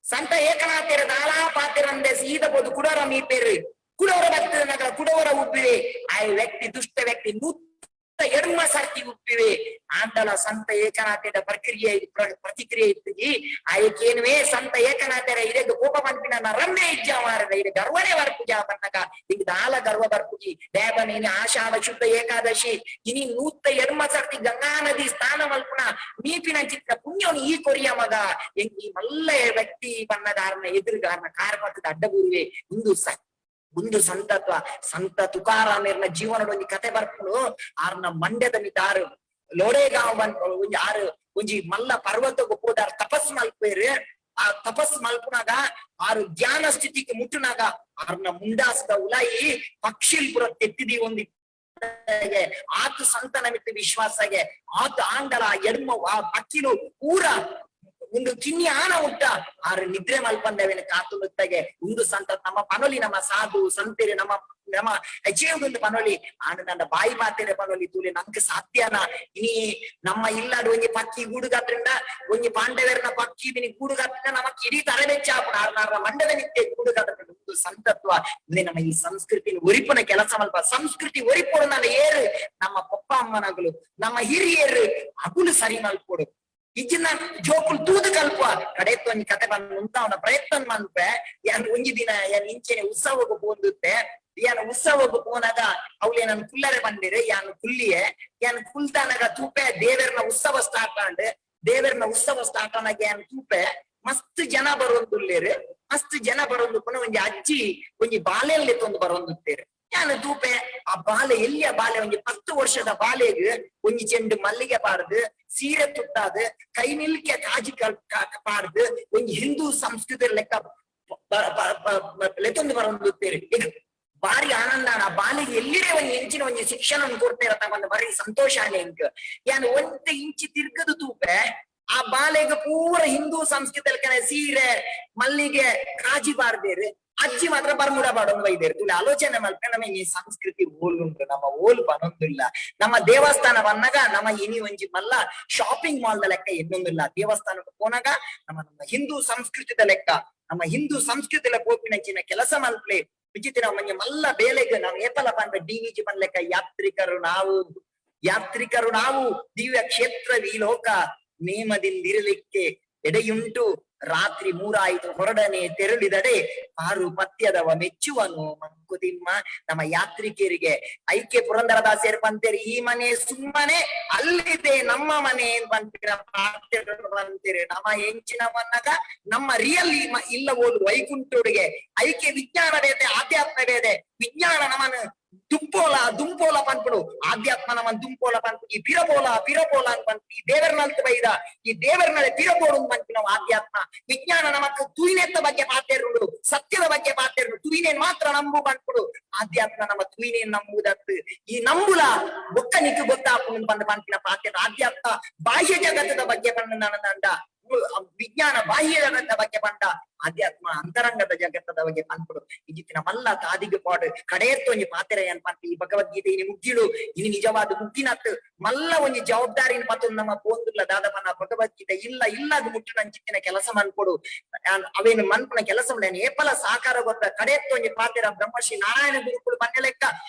ಸಂತ ಏಕನಾಥರ ದಾಳಾ ಪಾತಿರಂದೆ ಸೀದ ಬೋದು ಕುಡೋರ ಮೀಪೇರು ಕುಡೋರ ಭಕ್ತನಗರ ಕುಡೋರ ಉಬ್ಬಿವೆ ಆ ವ್ಯಕ್ತಿ ದುಷ್ಟ ವ್ಯಕ್ತಿ 180 ಸರ್ತಿ ಉಬ್ಬಿವೆ ಆಂಡಲ ಸಂತ ಏಕನಾಥರ ಪ್ರಕ್ರಿಯೆ ಪ್ರತಿಕ್ರಿಯೆ ಇತ್ತು ಆಯಕೇನುವೇ ಸಂತ ಏಕನಾಥರ ಇದೇ ಕೋಪ ಪನ್ಪಿನ ರಮ್ಯ ಇಜ್ಜಾ ಮಾರದ ಇದೆ ಗರ್ವನೇ ಬರ್ಪುಜಾ ಬನ್ನಗ ಈಗ ದಾಲ ಗರ್ವ ಬರ್ಪುಜಿ ದೇವನೇನಿ ಆಷಾಢ ಶುದ್ಧ ಏಕಾದಶಿ ಇನಿ 180 ಸರ್ತಿ ಗಂಗಾ ನದಿ ಸ್ನಾನ ಮಲ್ಪುನ ಮೀಪಿನ ಚಿತ್ರ ಪುಣ್ಯವನು ಈ ಕೊರಿಯ ಮಗ ಎಂಗಿ ಮಲ್ಲ ವ್ಯಕ್ತಿ ಬನ್ನದಾರನ ಎದುರುಗಾರನ ಕಾರ್ಪಕದ ಅಡ್ಡಗುರುವೆ ಇಂದು ಒಂದು ಸಂತತ್ವ ಸಂತ ತುಕಾರಾಮೇರ್ನ ಜೀವನದ ಒಂಜಿ ಕತೆ ಬರ್ಪುನು ಆರ್ನ ಮಂಡ್ಯದ ಮಿತಾರು ಲೋಡೇಗಾಂವ್ ಒಂಜಿ ಆರು ಒಂಜಿ ಮಲ್ಲ ಪರ್ವತకు ಪೋದಾರ್ ತಪಸ್ ಮಲ್ಪೇರು. ಆ ತಪಸ್ ಮಲ್ಪುನಾಗ ಆರು ಧ್ಯಾನ ಸ್ಥಿತಿಗೆ ಮುಟ್ಟುನಾಗ ಆರ್ನ ಮುಂಡಾಸದ ಉಲಾಯಿ ಪಕ್ಷಿಲ್ ಪುರ ತೆತ್ತಿದಿ ಒಂದು ಆತ ಸಂತನ ಮಿತ್ತ ವಿಶ್ವಾಸಗೆ ಆತ ಆಂಡಲ ಎಡ್ಮ ಆ ಪಕ್ಕಿಲು ಪೂರ ಒಂದು ಕಿನ್ನಿ ಆನ ಉಟ್ಟ ಆರು ನಿದ್ರೆ ಮಲ್ಪಂದವೇನ ಕಾತುನುತ್ತಗೆ ಒಂದು ಸಂತ ನಮ್ಮ ಪನೊಲಿ ನಮ್ಮ ಸಾಧು ಸಂತೆರೆ ನಮ್ಮ ನಮ್ಮ ಅಜೇವದೊಂದು ಪನೊಲಿ ಆಂಡ ನನ್ನ ಬಾಯಿ ಮಾತೆರೆ ಪನೊಲಿ ತೂಲೆ ನಂಗೆ ಸಾಧ್ಯನಾ? ಇನಿ ನಮ್ಮ ಇಲ್ಲಾಡು ಒಂಜಿ ಪಕ್ಕಿ ಗೂಡುಗಾತ್ರಿಂದ ಒಂಜಿ ಪಾಂಡವರನ ಪಕ್ಕಿ ಬಿನಿ ಗೂಡುಗಾತ್ರಿಂದ ನಮಕ್ ಇಡೀ ತರಬೆಚ್ಚ ಆಪುಂಡು. ಆರ್ನಾರ್ನ ಮಂಡಲ ನಿತ್ಯ ಗೂಡುಗಾತ್ರಿಂದ ಒಂದು ಸಂತತ್ವ ಇಂದೇ ನಮ್ಮ ಈ ಸಂಸ್ಕೃತಿನ ಒರಿಪುನ ಕೆಲಸ ಮಲ್ಪ ಸಂಸ್ಕೃತಿ ಒರಿಪೋಡು ನನ್ನ ಏರು ನಮ್ಮ ಪಪ್ಪ ಅಮ್ಮನಗಳು ನಮ್ಮ ಹಿರಿಯರು ಅಗುಲು ಸರಿ ಮಲ್ಪೋಡು. ಇಜ್ಜಿನ ಜೋಕುಲ್ ತೂದು ಕಲ್ಪ ಕಡೆತ್ತು ಒಂಜಿ ಕತೆ ಬಂದು ಉಂತಾವನ ಪ್ರಯತ್ನ ಮನ್ಪೆ. ಯಾನ್ ಒಂಜಿ ದಿನ ಯಾನ್ ಇಂಚೆನೆ ಉತ್ಸವಕ್ಕೆ ಪೋಂದುತ್ತೆ. ಯಾನ್ ಉತ್ಸವಕ್ಕೆ ಪೋನಾಗ ಅವ್ಲೆ ನನ್ ಕುಲ್ಲರೆ ಬಂದಿರು, ಯಾನ್ ಕುಲ್ಲಿಯೆ. ಯಾನ್ ಕುಲ್ತಾನಾಗ ತೂಪೆ ದೇವರ್ನ ಉತ್ಸವ ಸ್ಟಾರ್ಟ್ ಆಂಡ್. ದೇವರ್ನ ಉತ್ಸವ ಸ್ಟಾರ್ಟ್ ಆನಾಗ ಯಾನ್ ತೂಪೆ ಮಸ್ತ್ ಜನ ಬರೋಂದುಲ್ಲೇರು. ಮಸ್ತ್ ಜನ ಬರೋಂದು ಪುನಃ ಒಂಜಿ ಅಜ್ಜಿ ಒಂಜಿ ಬಾಲೆಯಲ್ಲಿ ತೊಂದು ಬರೋಂದುತ್ತೇರು. ಯಾನ್ ತೂಪೆ ಆ ಬಾಲೆ ಎಲ್ಲಿಯ ಬಾಲೆ ಒಂಜಿ 10 ವರ್ಷದ ಬಾಲೆಗ್ ಒಂಜಿ ಚೆಂಡು ಮಲ್ಲಿಗೆ ಪಾರ್ದು ಸೀರೆ ತುಟ್ಟಾದು ಕೈ ನಿಲ್ಕೆ ಕಾಜಿ ಪಾರ್ದು ಒಂಜಿ ಹಿಂದೂ ಸಂಸ್ಕೃತಿ ಲೆಕ್ಕ ಲೆತ್ತೊಂದು ಬರೋಂದುತ್ತೇರು. ಇದು ಬಾರಿ ಆನಂದ. ಆ ಬಾಲಿಗೆ ಎಲ್ಲಿರೇ ಒಂಜಿ ಇಂಚಿನ ಒಂಜಿ ಶಿಕ್ಷಣ ಕೊಡ್ತೇರ ಒಂದು ಬರೀ ಸಂತೋಷ ಇಂಕ್. ಯಾನ್ ಒಂತೆ ಇಂಚಿ ತಿರ್ಗದು ತೂಪೆ ಆ ಬಾಲೆಗ್ ಪೂರ ಹಿಂದೂ ಸಂಸ್ಕೃತಿ ಲೆಕ್ಕನೆ ಸೀರೆ ಮಲ್ಲಿಗೆ ಕಾಜಿ ಬಾರ್ದೇರು. ಅಜ್ಜಿ ಮಾತ್ರ ಬರ್ಮುಡ ಬಾಡೊಂದು ಬೈದೇರು. ತುಳಿ ಆಲೋಚನೆ ಮಲ್ಪೆ ನಮ್ಮ ಈ ಸಂಸ್ಕೃತಿ ಓಲುಂಟು, ನಮ್ಮ ಓಲ್ ಬನೊಂದಿಲ್ಲ. ನಮ್ಮ ದೇವಸ್ಥಾನ ಬಂದಾಗ ನಮ್ಮ ಇನಿ ಒಂಜಿ ಮಲ್ಲ ಶಾಪಿಂಗ್ ಮಾಲ್ the ಲೆಕ್ಕ ಎನ್ನೊಂದಿಲ್ಲ. ದೇವಸ್ಥಾನಕ್ಕೆ ಪೋನಾಗ ನಮ್ಮ ನಮ್ಮ ಹಿಂದೂ ಸಂಸ್ಕೃತಿದ ಲೆಕ್ಕ ನಮ್ಮ ಹಿಂದೂ ಸಂಸ್ಕೃತಿಲ ಪೋಪಿನಂಚಿನ ಕೆಲಸ ಮಲ್ಪ್ಲೆ. ವಿಚಿತ್ರ ಮಂಜ ಮಲ್ಲ ಬೇಲೆಗ್ ನಾವು ಏಪಲ ಪಂಡ ಡಿ ವಿ ಜಿ ಪನ್ಲೆಕ್ಕ ಯಾತ್ರಿಕರು ನಾವು, ಯಾತ್ರಿಕರು ನಾವು ದಿವ್ಯ ಕ್ಷೇತ್ರ ಈ ಲೋಕ ನೇಮದಿಂದಿರಲಿಕ್ಕೆ ಎಡೆಯುಂಟು. ರಾತ್ರಿ ಮೂರಾಯಿತು ಹೊರಡನೆ ತೆರಳಿದಡೆ ಪಾರು ಪತ್ಯದವ ಮೆಚ್ಚುವನು ಮಂಕುತಿಮ್ಮ. ನಮ್ಮ ಯಾತ್ರಿಕರಿಗೆ ಐಕ್ಯ ಪುರಂದರದಾಸರು ಪಂತೇರಿ ಈ ಮನೆ ಸುಮ್ಮನೆ ಅಲ್ಲಿದೆ ನಮ್ಮ ಮನೆ ಪಂತೀರ ಬಂತೀರಿ. ನಮ್ಮ ಎಂಚಿನ ಮನ್ನಗ ನಮ್ಮ ರಿಯಲ್ ಇಲ್ಲ ಓಲು ವೈಕುಂಠುಡಿಗೆ ಐಕ್ಯ ವಿಜ್ಞಾನ ಬೇದೆ ಆಧ್ಯಾತ್ಮ ಬೇದೆ. ವಿಜ್ಞಾನ ನಮ್ಮನ್ನು ದುಂಪೋಲ ದುಂಪೋಲ ಪನ್ಪುಡು, ಆಧ್ಯಾತ್ಮ ನಮ್ಮನ್ ದುಂಪೋಲ ಪನ್ಪು. ಈ ಪಿರಪೋಲ ಪಿರಪೋಲ ಅಂತ ಪನ್ಪು. ಈ ದೇವರ್ನಲ್ತ ಬೈದ ಈ ದೇವರ್ನಳೆ ಪಿರಪೋಡು ಪನ್ಪು ನಾವು ಆಧ್ಯಾತ್ಮ. ವಿಜ್ಞಾನ ನಮಕ್ ತುಯಿನೆತ್ತ ಬಗ್ಗೆ ಪಾತೆರುಡು, ಸತ್ಯದ ಬಗ್ಗೆ ಪಾತೆರುಡು, ತುಯಿನೇನ್ ಮಾತ್ರ ನಂಬು ಪನ್ಪುಡು. ಆಧ್ಯಾತ್ಮ ನಮ್ಮ ತುಯಿನೇನ್ ನಂಬುದತ್ತು ಈ ನಂಬುಲ ಬೊಕ್ಕ ನಿಕ್ಕು ಗೊತ್ತಾಪುಂಡು ಬಂದು ಪನ್ಪಿನ ಪಾತೆರು. ಆಧ್ಯಾತ್ಮ ಬಾಹ್ಯ ಜಗತ್ತದ ಬಗ್ಗೆ ಪಂಡ, ವಿಜ್ಞಾನ ಬಾಹ್ಯ ಜಗತ್ತದ ಬಗ್ಗೆ ಪಂಡ, ಆಧ್ಯಾತ್ಮ ಅಂತರಂಗದ ಜಗತ್ತದ ಬಗ್ಗೆ ಪನ್ಪುಡು. ಇಜಿತ್ತಿನ ಮಲ್ಲ ತಾದಿಗೆ ಪಾಡು ಕಡೆಯತ್ತು ಒಂಜಿ ಪಾತೆರ ಏನ್ ಪನ್ಪು. ಈ ಭಗವದ್ಗೀತೆ ಇನಿ ಮುಗ್ಗಿಳು ಇನಿ ನಿಜವಾದ ಮುಗ್ಗಿನತ್ತು ಮಲ್ಲ ಒಂಜಿ ಜವಾಬ್ದಾರಿನ ಪತ್ತೊಂದು ನಮ್ಮ ಪೋಂದುಲ್ಲ ದಾದಪನ ಭಗವದ್ಗೀತೆ ಇಲ್ಲ ಇಲ್ಲದ ಮುಟ್ಟಿನ ಅಂಚಿತ್ತಿನ ಕೆಲಸ ಮನ್ಪೊಡು. ಅವೇನು ಮನ್ಪುನ ಕೆಲಸ ಏಪಲ ಸಾಕಾರ ಗೊತ್ತ ಕಡೆಯತ್ತು ಒಂಜಿ ಪಾತೆರ ಬ್ರಹ್ಮಶ್ರೀ ನಾರಾಯಣ ಗುರುಕುಲು ಪನ್ನೆ ಲೆಕ್ಕ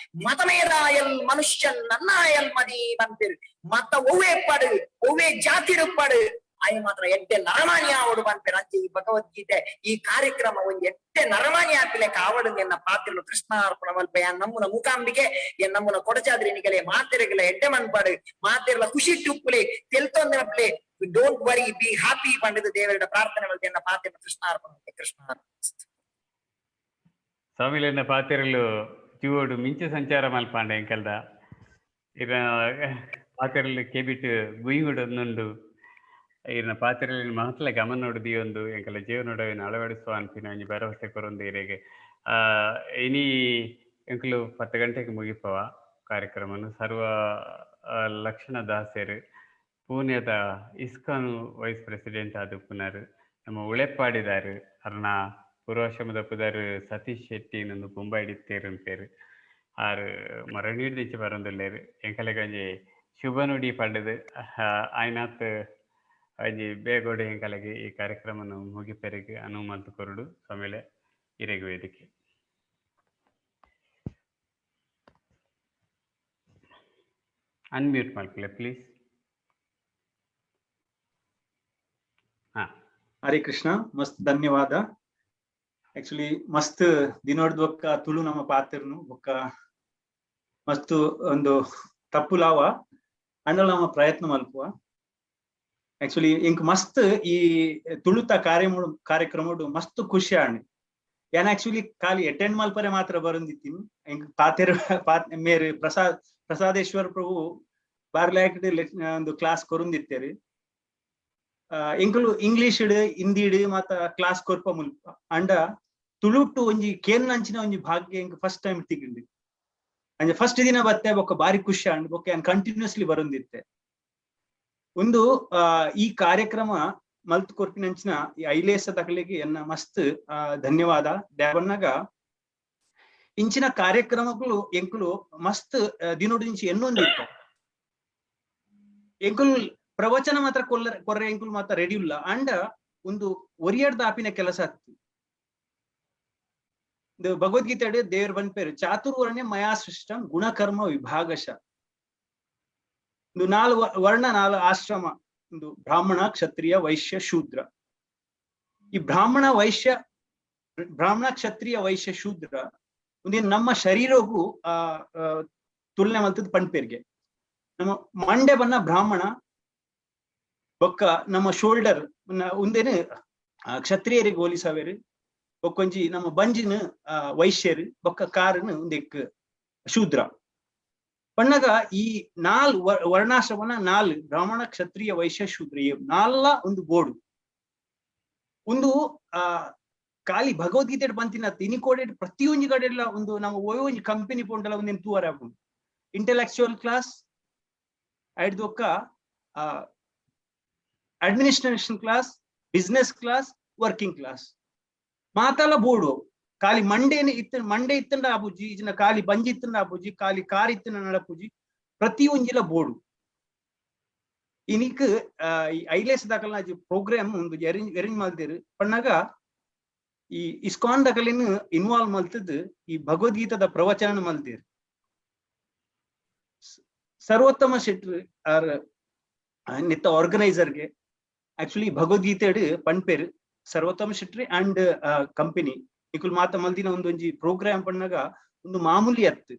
ಮತಮೇದಾಯಲ್ ಮನುಷ್ಯನ್ ನನ್ನಾಯಲ್ ಮದಿ ಪನ್ಪೇರು. ಮತ ಒವ್ವೇ ಪಾಡು ಒವ್ವೇ ಜಾತಿ ಪಾಡು ಆಯ ಮಾತ್ರ ಎಡ್ಡೆ ನರಮಾನಿ ಆವಡು ಪನ್ಪೇರು. ಅಂಚೆ ಈ ಭಗವದ್ಗೀತೆ ಈ ಕಾರ್ಯಕ್ರಮ ಒಂಜಿ ಎಡ್ಡೆ ನರಮಾನಿ ಆಪಿಲೆ ಕಾವಡು ಎನ್ನ ಪಾತ್ರೆಲು ಕೃಷ್ಣಾರ್ಪಣ ಮಲ್ಪ. ಯಾನ್ ನಮ್ಮುನ ಮೂಕಾಂಬಿಕೆ ಎನ್ ನಮ್ಮುನ ಕೊಡಚಾದ್ರಿ ನಿಗಲೆ ಮಾತೆರೆಗಲ ಎಡ್ಡೆ ಮನ್ಪಾಡು ಮಾತೆರ್ಲ ಖುಷಿ ಟುಪ್ಪುಲೆ ತೆಲ್ತೊಂದಿನಪ್ಲೆ. Don't worry be happy ಪಂಡಿತ ದೇವರ ಪ್ರಾರ್ಥನೆ ಮಲ್ತೆ ಎನ್ನ ಪಾತ್ರೆ ಕೃಷ್ಣಾರ್ಪಣ ಕೃಷ್ಣಾರ್ಪಣ. ಸ್ವಾಮಿಲೆನ್ನ ಪಾತ್ರೆಲು ಜೀವೋಡು ಮಿಂಚು ಸಂಚಾರ ಮಲ್ಪಾಂಡೆ ಎಂಕಲ್ದ ಇರ ಪಾತ್ರೆಲು ಕೆಬಿಟ್ ಗುಯಿಗುಡೊಂದುಂಡು. ಇರ್ನ ಪಾತ್ರೆಯಲ್ಲಿ ಮಹತ್ಲ ಗಮನ ದಿಯೊಂದು ಎಂಕಲ ಜೀವನೊಡವಿನ ಅಳವಡಿಸುವ ಅನ್ಪಿನ ಒಂಜಿ ಭರವಸೆ ಕೊರೊಂದು ಇರೆಗೆ. ಇನಿ ಎಂಕುಲು 10 ಗಂಟೆಗೆ ಮುಗಿಪವ ಕಾರ್ಯಕ್ರಮನು. ಸರ್ವ ಲಕ್ಷಣ ದಾಸರು ಪೂನೆದ ಇಸ್ಕಾನ್ ವೈಸ್ ಪ್ರೆಸಿಡೆಂಟ್ ಆದ ಪುನರ್ ನಮ್ಮ ಉಳೆಪ್ಪಾಡಿದಾರು ಅರ್ನ ಪೂರ್ವಾಶ್ರಮದ ಪುದರ್ ಸತೀಶ್ ಶೆಟ್ಟಿ ನಂದು ಬೊಂಬಾಯಿ ಪೇರು. ಆರು ಮರಣಿಡ್ದಿಂಚ ಬರೊಂದುಲ್ಲೇರು. ಎಂಕಲೆಗ್ ಒಂಜಿ ಶುಭ ನುಡಿ ಪಂಡದು ಆಯ್ನಾತ್ ಒಂಜಿ ಬೇಗೋಡು ಎಂಕಲೆಗ್ ಈ ಕಾರ್ಯಕ್ರಮನು ಮುಗಿಪೆರೆಗ್ ಅನುವು ಮಲ್ತ್ ಕೊರೊಡು. ಸ್ವಾಮಿಲೆ ಇರೆಗ್ ವೇದಿಕೆ. ಅನ್ಮ್ಯೂಟ್ ಮಲ್ಪುಲೆ ಪ್ಲೀಸ್. ಹರೇ ಕೃಷ್ಣ, ಮಸ್ತ್ ಧನ್ಯವಾದ. ಆಕ್ಚುಲಿ ಮಸ್ತ್ ದಿನೋಡ್ದು ಬೊಕ್ಕ ತುಳು ನಮ್ಮ ಪಾತೆರ್ನು ಬೊಕ್ಕ ಮಸ್ತ್ ಒಂದು ತಪ್ಪುಲಾವ ಅಂಡ ನಮ್ಮ ಪ್ರಯತ್ನ ಮಲ್ಪುವ. ಆಕ್ಚುಲಿ ಇಂಕ್ ಮಸ್ತ್ ಈ ತುಳುತ ಕಾರ್ಯಕ್ರಮಡು ಮಸ್ತ್ ಖುಷಿ ಆಂಡ್. ಯಾನ್ ಆಕ್ಚುಲಿ ಖಾಲಿ ಅಟೆಂಡ್ ಮಲ್ಪರೆ ಮಾತ್ರ ಬರೊಂದಿತ್ತೀನಿ. ಇಂಕ್ ಪಾತೆರ್ ಮೇರ್ ಪ್ರಸಾದೇಶ್ವರ ಪ್ರಭು ಬಾರ್ಲ್ಯಾಕ್ಡ್ ಒಂದು ಕ್ಲಾಸ್ ಕೊರೊಂದಿತ್ತೇರಿ. ಎಂಕುಲು ಇಂಗ್ಲಿಷ್ ಹಿಂದಿಡ್ ಮಾತ ಕ್ಲಾಸ್ ಕೊರ್ಪ ಮುಲ್ಪ. ಅಂಡ ತುಳುಟ್ಟು ಒಂಜಿ ಕೇನ್ನಂಚಿನ ಒಂಜಿ ಭಾಗ್ಯ ಎಂಕ್ ಫಸ್ಟ್ ಟೈಮ್ ತಿಕ್ಕಿಂಡು. ಅಂಚ ಫಸ್ಟ್ ದಿನ ಬತ್ತೆ ಬೊಕ್ಕ ಬಾರಿ ಖುಷಿ ಆಂಡ್, ಬೊಕ್ಕ ಯಾನ್ ಕಂಟಿನ್ಯೂಸ್ಲಿ ಬರೊಂದಿತ್ತೆ. ಒಂದು ಈ ಕಾರ್ಯಕ್ರಮ ಮಲ್ತ್ ಕೊರ್ಪಿನಂಚಿನ ಈ ಐಲೇಸ ದಕಲೆಗ್ ಎನ್ನ ಮಸ್ತ್ ಧನ್ಯವಾದ. ದಾಯೆಪನ್ನಗ ಇಂಚಿನ ಕಾರ್ಯಕ್ರಮಗಳು ಎಂಕುಲು ಮಸ್ತ್ ದಿನೊಡಿಂಚಿ ಎನ್ನೊಂದಿತ್ತ. ಎಂಕುಲು ಪ್ರವಚನ ಮಾತ್ರ ಕೊರ್ರೆ ಎಂಕುಲು ಮಾತ್ರ ರೆಡಿ ಇಲ್ಲ. ಅಂಡ ಒಂದು ಒರಿಯಡ್ದ ಆಪಿನ ಕೆಲಸ ಅತ್ತು. ಭಗವದ್ಗೀತೆ ದೇವರು ಬಂದ್ಪೇರು ಚಾತುರ್ವರ್ಣ್ಯ ಮಯಾ ಸೃಷ್ಟಂ ಗುಣಕರ್ಮ ವಿಭಾಗಶ. ಒಂದು ನಾಲ್ ವರ್ಣ, ನಾಲ್ ಆಶ್ರಮ, ಒಂದು ಬ್ರಾಹ್ಮಣ, ಕ್ಷತ್ರಿಯ, ವೈಶ್ಯ, ಶೂದ್ರ. ಈ ಬ್ರಾಹ್ಮಣ ವೈಶ್ಯ, ಬ್ರಾಹ್ಮಣ ಕ್ಷತ್ರಿಯ ವೈಶ್ಯ ಶೂದ್ರ ಒಂದೇನು ನಮ್ಮ ಶರೀರಗೂ ಆ ತುಲನೆ ಮಲ್ತದ ಪಣ್ಪೇರ್ಗೆ. ನಮ್ಮ ಮಂಡೆ ಬನ್ನ ಬ್ರಾಹ್ಮಣ, ಬೊಕ್ಕ ನಮ್ಮ ಶೋಲ್ಡರ್ ಒಂದೇನು ಕ್ಷತ್ರಿಯರಿಗೆ ಹೋಲಿಸವೇರು, ಬೊಕ್ಕೊಂಜಿ ನಮ್ಮ ಬಂಜಿನ ವೈಶ್ಯರು, ಬೊಕ್ಕ ಕಾರನು ಒಂದೆಕ್ ಶೂದ್ರ. ಪಣ್ಣಗ ಈ ನಾಲ್ ವರ್ಣಾಶ್ರಮನ ನಾಲ್ ಬ್ರಾಹ್ಮಣ ಕ್ಷತ್ರಿಯ ವೈಶ್ಯ ಶೂದ್ರ ನಾಲ್ಲ ಒಂದು ಬೋರ್ಡು. ಒಂದು ಆ ಖಾಲಿ ಭಗವದ್ಗೀತೆ ಬಂತಿನ ತಿನಿಕೋಡೆ ಪ್ರತಿಯೊಂದು ಕಡೆ ಎಲ್ಲ ಒಂದು ನಮ್ಮ ಒಂಜಿ ಕಂಪನಿ ಪೋಂಡಲ ಒಂದೇನು ತೂವರೆ ಆಪುಂಡು. ಇಂಟೆಲೆಕ್ಚುಯಲ್ ಕ್ಲಾಸ್ ಐಡ್ದೊಕ್ಕ administration class, business class, working class ಮಾತಲ್ಲ ಬೋರ್ಡು. ಖಾಲಿ ಮಂಡೇನೆ ಇತ್ತ ಮಂಡೆ ಇತ್ತಂಡ ಆಪುಜಿ, ಇಜಿನ ಖಾಲಿ ಬಂಜಿ ಇತ್ತಂಡ ಆಪುಜಿ, ಖಾಲಿ ಕಾರ್ ಇತ್ತಂಡ ನಡಪುಜಿ, ಪ್ರತಿಯೊಂಜಿಲ ಬೋರ್ಡು. ಇನಿಕ್ ಈ ಐಲೇಸ್ ದಾಕಲ್ನ ಪ್ರೋಗ್ರಾಮ್ ಒಂದು ಅರೇಂಜ್ ಅರೇಂಜ್ ಮಲ್ದೇರು. ಪಣ್ಣಾಗ ಈ ಇಸ್ಕಾನ್ ದಾಕಲಿನ ಇನ್ವಾಲ್ವ್ ಮಲ್ತದ್ ಈ ಭಗವದ್ಗೀತಾದ ಪ್ರವಚನ ಮಲ್ತೇರು. ಸರ್ವೋತ್ತಮ ಶೆಟ್ರು ಆರ್ ನಿತ್ತ ಆರ್ಗನೈಸರ್ಗೆ ಆಕ್ಚುಲಿ ಭಗವದ್ಗೀತೆ ಪನ್ಪೇರು ಸರ್ವೋತ್ತಮ ಶೆಟ್ರಿ ಅಂಡ್ ಕಂಪನಿ ನಿಕುಲ್ ಮಾತ ಮಲ್ದಿನ ಒಂದೊಂಜಿ ಪ್ರೋಗ್ರಾಮ್ ಪಣ್ಣಾಗ ಒಂದು ಮಾಮೂಲಿ ಅತ್ತು.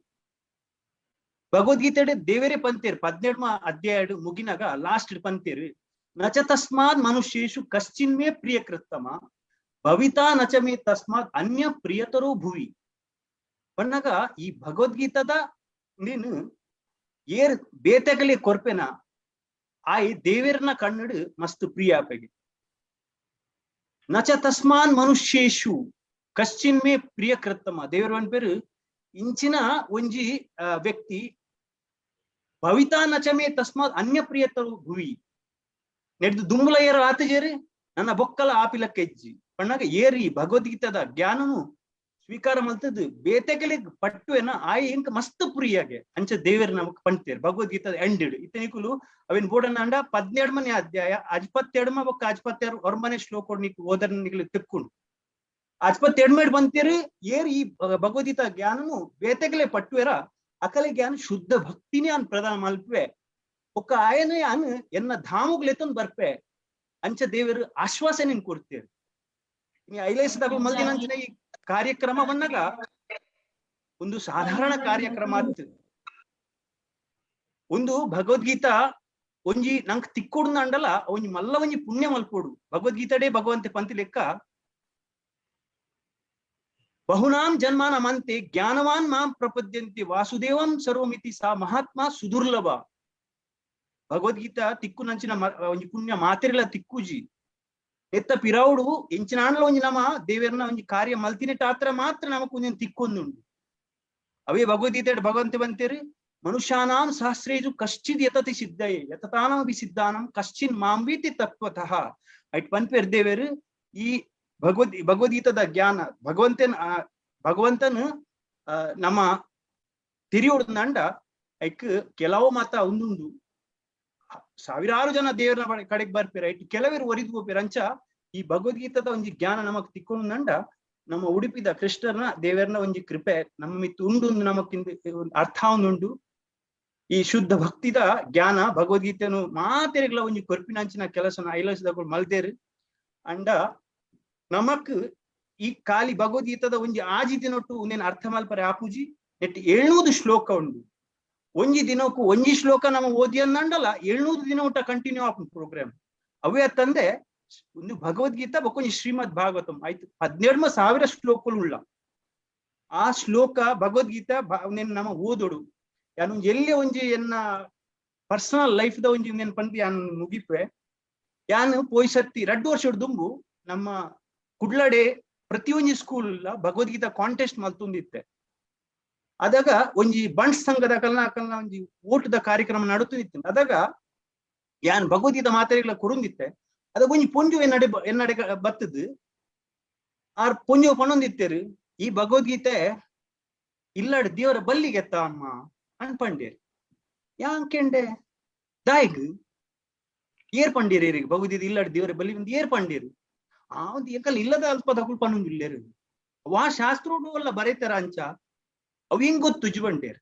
ಭಗವದ್ಗೀತೆ ದೇವರೇ ಪಂತೇರು 17 ಅಧ್ಯಾಯ ಮುಗಿನಾಗ ಲಾಸ್ಟ್ ಪಂತೇರು ನಚ ತಸ್ಮಾತ್ ಮನುಷ್ಯೇಶು ಕಶ್ಚಿನ್ಮೇ ಪ್ರಿಯ ಕೃತ್ತಮ ಭವಿತಾ ನಚ ಮೇ ತಸ್ಮಾತ್ ಅನ್ಯ ಪ್ರಿಯತರೋ ಭುವಿ. ಪಣ್ಣಾಗ ಈ ಭಗವದ್ಗೀತಾದ ನೀನು ಏರ್ ಬೇತೆಗಲಿ ಕೊರ್ಪೆನ ಆಯ್ ದೇವೇರ್ನ ಕಣ್ಣಡು ಮಸ್ತ್ ಪ್ರಿಯ ಆಪೆಗೆ. ನಚ ತಸ್ಮಾನ್ ಮನುಷ್ಯೇಶು ಕಶ್ಚಿನ್ಮೇ ಪ್ರಿಯ ಕೃತ್ತಮ ದೇವರ ಪೇರು ಇಂಚಿನ ಒಂಜಿ ವ್ಯಕ್ತಿ ಭವಿತಾ ನಚಮೇ ತಸ್ಮಾತ್ ಅನ್ಯ ಪ್ರಿಯತರು ಭುವಿ ನೆಡ್ದು ದುಂಬುಲ ಏರು ಆತಜೇರಿ ನನ್ನ ಬೊಕ್ಕಲ ಆಪಿಲ ಕೆಜ್ಜಿ ಪಣ್ಣಾಗ ಏರಿ ಭಗವದ್ಗೀತಾದ ಜ್ಞಾನನು ಸ್ವೀಕಾರ ಮಲ್ತದ್ದು ಬೇತೆಗಲಿ ಪಟ್ಟುವೆನ ಆಯ್ ಇಂಕ ಮಸ್ತ್ ಪ್ರಿಯಾಗೆ ಅಂಚ ದೇವೇರ್ ನಮಕ್ ಪಂತೇರು ಭಗವದ್ಗೀತಾದ ಎಂಡಿಡು. ಇತ್ತನಿಕುಲು ಅವಿನ ಬೋಡನ ಅಂಡ 17ನೇ ಅಧ್ಯಾಯ 52 ಬೊಕ್ಕ 56 ಒರ್ಮನೆ ಶ್ಲೋಕ ನಿಕ್ ಓದರ್ ನಿಕ್ಲು ತಿಕ್ಕೊಂಡು 52 ಬಂತೇರು ಏರ್ ಈ ಭಗವದ್ಗೀತಾ ಜ್ಞಾನನು ಬೇತೆಗಲೆ ಪಟ್ಟುವೆರ ಅಕಲೆ ಜ್ಞಾನ ಶುದ್ಧ ಭಕ್ತಿನೇ ಅನ್ ಪ್ರದಾನ ಮಲ್ಪುವೆ ಒಕ್ಕ ಆಯನೇ ಅನ್ ಎನ್ನ ಧಾಮುಗ್ಲೆತ್ತೊಂದು ಬರ್ಪೆ ಅಂಚ ದೇವರು ಆಶ್ವಾಸನೆ ಕೊಡ್ತೇರು. ನೀ ಐಲೇಸದಾಗ ಮಲ್ದಿನಂಚಿನ ಈ ಕಾರ್ಯಕ್ರಮ ಬಂದಾಗ ಒಂದು ಸಾಧಾರಣ ಕಾರ್ಯಕ್ರಮ ಆತ್ತು. ಒಂದು ಭಗವದ್ಗೀತಾ ಒಂಜಿ ನಂಕ್ ತಿಕ್ಕೊಡು ಅಂಡಲ ಒಂಜಿ ಮಲ್ಲ ಒಂಜಿ ಪುಣ್ಯ ಮಲ್ಪೋಡು. ಭಗವದ್ಗೀತಾಡೇ ಭಗವಂತೆ ಪಂತಿ ಲೆಕ್ಕ ಬಹುನಾಂ ಜನ್ಮಾನಮಂತೆ ಜ್ಞಾನವಾನ್ ಮಾಂ ಪ್ರಪದ್ಯಂತೆ ವಾಸುದೇವಂ ಸರ್ವಮಿತಿ ಸಾ ಮಹಾತ್ಮ ಸುದುರ್ಲಭ. ಭಗವದ್ಗೀತಾ ತಿಕ್ಕು ನಂಚಿನ ಒಂಜಿ ಪುಣ್ಯ ಮಾತಿರಲ ತಿಕ್ಕುಜಿ ಎತ್ತ ಪಿರೌಡು ಎಂಚಿನಾಂಡ್ಲ ಒಂಜಿ ನಮ ದೇವೇರ್ನ ಒಂಜಿ ಕಾರ್ಯ ಮಲ್ತಿನೆಟ್ಟ ಆತ್ರ ಮಾತ್ರ ನಮಕ್ ಒಂಜಿ ತಿಕ್ಕೊಂದುಂಡು. ಅವೇ ಭಗವದ್ಗೀತೆ ಭಗವಂತೆ ಬಂತೇರು ಮನುಷ್ಯಾನಾಂ ಸಹಸ್ರೇಜು ಕಶ್ಚಿದ್ ಯತತಿ ಸಿದ್ಧಯೇ ಯತತಾನಮಪಿ ಸಿದ್ಧಾನಂ ಕಶ್ಚಿನ್ ಮಾಂವೀತಿ ತತ್ವತಃ. ಐಟ್ ಪನ್ಪೇರ್ ದೇವೇರು ಈ ಭಗವದ್ಗೀತದ ಜ್ಞಾನ ಭಗವಂತನ ನಮ್ಮ ತಿರಿಯೋಡ್ದಂಡ ಐಕ್ ಕೆಲವು ಮಾತ ಒಂದುಂಡು ಸಾವಿರಾರು ಜನ ದೇವರ ಕಡೆಗೆ ಬರ್ಪೇರ ಐಟ್ ಕೆಲವರು ಒರಿದು ಹೋಪೇರ. ಅಂಚ ಈ ಭಗವದ್ಗೀತದ ಒಂಜಿ ಜ್ಞಾನ ನಮಕ್ ತಿಕ್ಕೊಂಡಂಡ ನಮ್ಮ ಉಡುಪಿದ ಕೃಷ್ಣನ ದೇವರನ ಒಂಜಿ ಕೃಪೆ ನಮ್ಮ ಮಿತ್ತು ಉಂಡು ನಮಕ್ಕಿಂದ ಅರ್ಥ ಒಂದುಂಡು. ಈ ಶುದ್ಧ ಭಕ್ತಿದ ಜ್ಞಾನ ಭಗವದ್ಗೀತೆನು ಮಾತೆರೆಗ್ಲ ಒಂಜಿ ಕೊರ್ಪಿನಂಚಿನ ಕೆಲಸನ ಐಲಸದಗಳು ಮಲ್ತೇರು. ಅಂಡ ನಮಕ್ ಈ ಖಾಲಿ ಭಗವದ್ಗೀತದ ಒಂಜಿ ಆಜಿ ದಿನೊಟ್ಟು ಒಂದೇನು ಅರ್ಥ ಮಲ್ಪರೆ ಆಪುಜಿ ನೆಟ್ 700 ಶ್ಲೋಕ ಉಂಡು. ಒಂಜಿ ದಿನಕ್ಕೂ ಒಂಜಿ ಶ್ಲೋಕ ನಮ್ಮ ಓದಿ ಅಂಡಲ್ಲ 700 ದಿನ ಊಟ ಕಂಟಿನ್ಯೂ ಆಪುಂಡು ಪ್ರೋಗ್ರಾಮ್. ಅವೇ ತಂದೆ ಒಂದು ಭಗವದ್ಗೀತಾ ಬೊಕ್ಕೊಂಜಿ ಶ್ರೀಮದ್ ಭಾಗವತಂ ಆಯ್ತು 17,000 ಶ್ಲೋಕಗಳು ಉಳ್ಳ. ಆ ಶ್ಲೋಕ ಭಗವದ್ಗೀತಾ ನಮ್ಮ ಓದೋಡು ಯಾನು ಎಲ್ಲಿ ಒಂಜಿ ಎನ್ನ ಪರ್ಸನಲ್ ಲೈಫ್ the ಒಂಜಿ ಪಂದ್ ಯಾನ್ ಮುಗಿಪೆ. ಯಾನ್ ಪೋಯಿ ಸತ್ತಿ ರಡ್ಡು ವರ್ಷ ದುಂಬು ನಮ್ಮ ಕುಡ್ಲಡೆ ಪ್ರತಿಯೊಂಜಿ ಸ್ಕೂಲ್ ಭಗವದ್ಗೀತಾ ಕಾಂಟೆಸ್ಟ್ ಮಲ್ತೊಂದಿತ್ತೆ. ಅದಾಗ ಒಂಜಿ ಬಂಟ್ಸ್ ಸಂಘದ ಕಲ್ನ ಅಕಲ್ನ ಒಂಜಿ ಓಟದ ಕಾರ್ಯಕ್ರಮ ನಡುತ್ತಿತ್ತು. ಅದಾಗ ಯಾನ್ ಭಗವದ್ಗೀತಾ ಮಾತೆರೆಗ್ಲ ಕೊರುಂದಿತ್ತೆ. ಅದಾಗ ಒಂಜಿ ಪೊಂಜು ಎನ್ನಡೆ ಎನ್ನಡೆ ಬತ್ತದು ಆರ್ ಪೊಂಜು ಪಣೊಂದಿತ್ತೇರು, ಈ ಭಗವದ್ಗೀತೆ ಇಲ್ಲಡ್ ದೇವರ ಬಲ್ಲಿಗೆತ್ತ ಅಮ್ಮ ಅನ್ಪಂಡೇರ್. ಯಾನ್ ಕೆಂಡೆ ದಾಯಿಗ್ ಏರ್ ಪಂಡೇರ್ ಏರಿಗೆ ಭಗವದ್ಗೀತೆ ಇಲ್ಲಡ್ ದೇವರ ಬಲ್ಲಿ ಒಂದು ಏರ್ ಪಂಡೇರು. ಆ ಒಂದು ಎಂಕಲ್ ಇಲ್ಲದ ಅಲ್ಪ ದಕುಲ್ ಪಣ್ಣೊಂದಿಲ್ಲೇರು ವಾ ಶಾಸ್ತ್ರೋಡು ಅಲ್ಲ ಬರೆತಾರ ಅಂಚ ಅವ್ ಹೆಂಗ್ ಗೊತ್ತು ಜುಬಂಡೇರ್.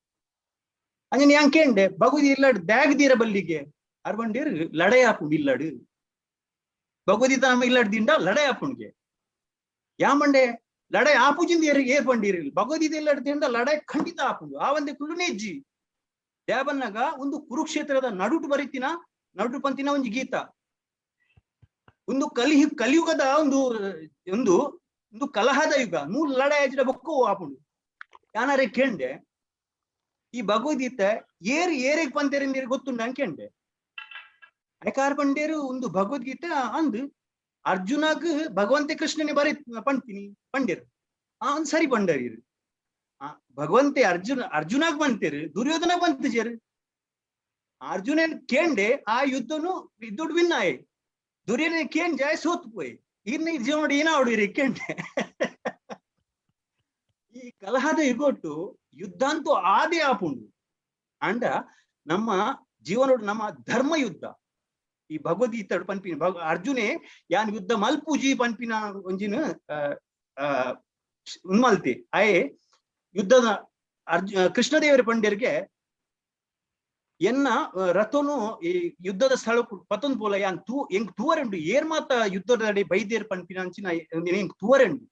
ಅಂಜನೆ ಯಾನ್ ಕೇಂಡೆ ಭಗವದ್ಗೀತೆ ಇಲ್ಲಡ್ ದ್ಯಾಗ್ ದೀರ ಬಲ್ಲಿಗೆ ಅರ್ ಬಂಡೇರ್ ಲಡೈ ಆಪುಂಡು ಇಲ್ಲಡು ಭಗವದ್ಗೀತೆ ನಮ್ಮ ಇಲ್ಲಡ್ ದಿಂಡ ಲಡೈ ಆಪುಂಡ್ಗೆ. ಯಾಮಂಡೆ ಲಡೈ ಆಪುಜಿಂದ ಏರ್ ಏರ್ ಬಂಡೀರಿ ಭಗವದ್ಗೀತೆ ಇಲ್ಲಡ್ ದಿಂಡ ಲಡೈ ಖಂಡಿತ ಆಪುಂಡು. ಆ ಒಂದೇ ಕುಳ್ಳುನೇಜ್ಜಿ ದೇವನ್ನಾಗ ಒಂದು ಕುರುಕ್ಷೇತ್ರದ ನಡುಟು ಬರಿತಿನ ನಡುಟು ಪಂತಿನ ಒಂಜಿ ಗೀತಾ ಒಂದು ಕಲಿಯುಗದ ಒಂದು ಒಂದು ಒಂದು ಕಲಹದ ಯುಗ ನೂಲ್ ಲಡೈ ಆಜಿಡ ಬೊಕ್ಕೋ ಆಪುಂಡು. ಯಾನಾರೆ ಕೇಂಡೆ ಈ ಭಗವದ್ಗೀತೆ ಏರ್ ಏರಿಗೆ ಪಂತೇರಿಂದ ಗೊತ್ತುಂಡು ಅಂಕೆಂಡೆ. ಐಕಾರ್ ಪಂಡೇರು ಒಂದು ಭಗವದ್ಗೀತೆ ಅಂದ್ ಅರ್ಜುನಗ್ ಭಗವಂತ ಕೃಷ್ಣನೇ ಬರೀ ಪಂತೀನಿ ಪಂಡೇರು. ಆ ಒಂದ್ ಸರಿ ಪಂಡರಿ ಆ ಭಗವಂತೆ ಅರ್ಜುನಾಗ್ ಬಂತೇರು ದುರ್ಯೋಧನ ಬಂತಜೇರು. ಅರ್ಜುನನ್ ಕೇಂಡೆ ಆ ಯುದ್ಧನು ಯುದ್ಧಡ್ ವಿನ್ ಆಯೆ ದುರ್ಯೋಧನ ಕೇಂಡ್ ಜಾಯ್ ಸೋತ್ ಪೋಯ್ ಇರ್ನ ಜೀವನ ಏನಾವಡು ಕೇಂಡೆ. ಈ ಕಲಹದ ಯುಗೊಟ್ಟು ಯುದ್ಧ ಅಂತೂ ಆದೇ ಆಪುಂಡು. ಅಂಡ ನಮ್ಮ ಜೀವನೋಡು ನಮ್ಮ ಧರ್ಮ ಯುದ್ಧ ಈ ಭಗವದ್ಗೀತೆ ಪನ್ಪಿನ ಅರ್ಜುನೆ ಯಾನ್ ಯುದ್ಧ ಮಲ್ಪುಜಿ ಪನ್ಪಿನ ಒಂಜಿನ ಉನ್ಮಲ್ತಿ ಆಯೆ ಯುದ್ಧದ ಕೃಷ್ಣದೇವರ ಪಂಡ್ಯರಿಗೆ ಎನ್ನ ರಥನು ಈ ಯುದ್ಧದ ಸ್ಥಳ ಪತೊಂದು ಪೋಲ ಯಾನ್ ತೂ ಎಂಕ್ ತೂವರೆಂಡು ಏರ್ ಮಾತ ಯುದ್ಧದ ಬೈದೇರ್ ಪನ್ಪಿನ ಅಂಚಿನ ಎಂಕ್ ತೂವರೆಂಡು.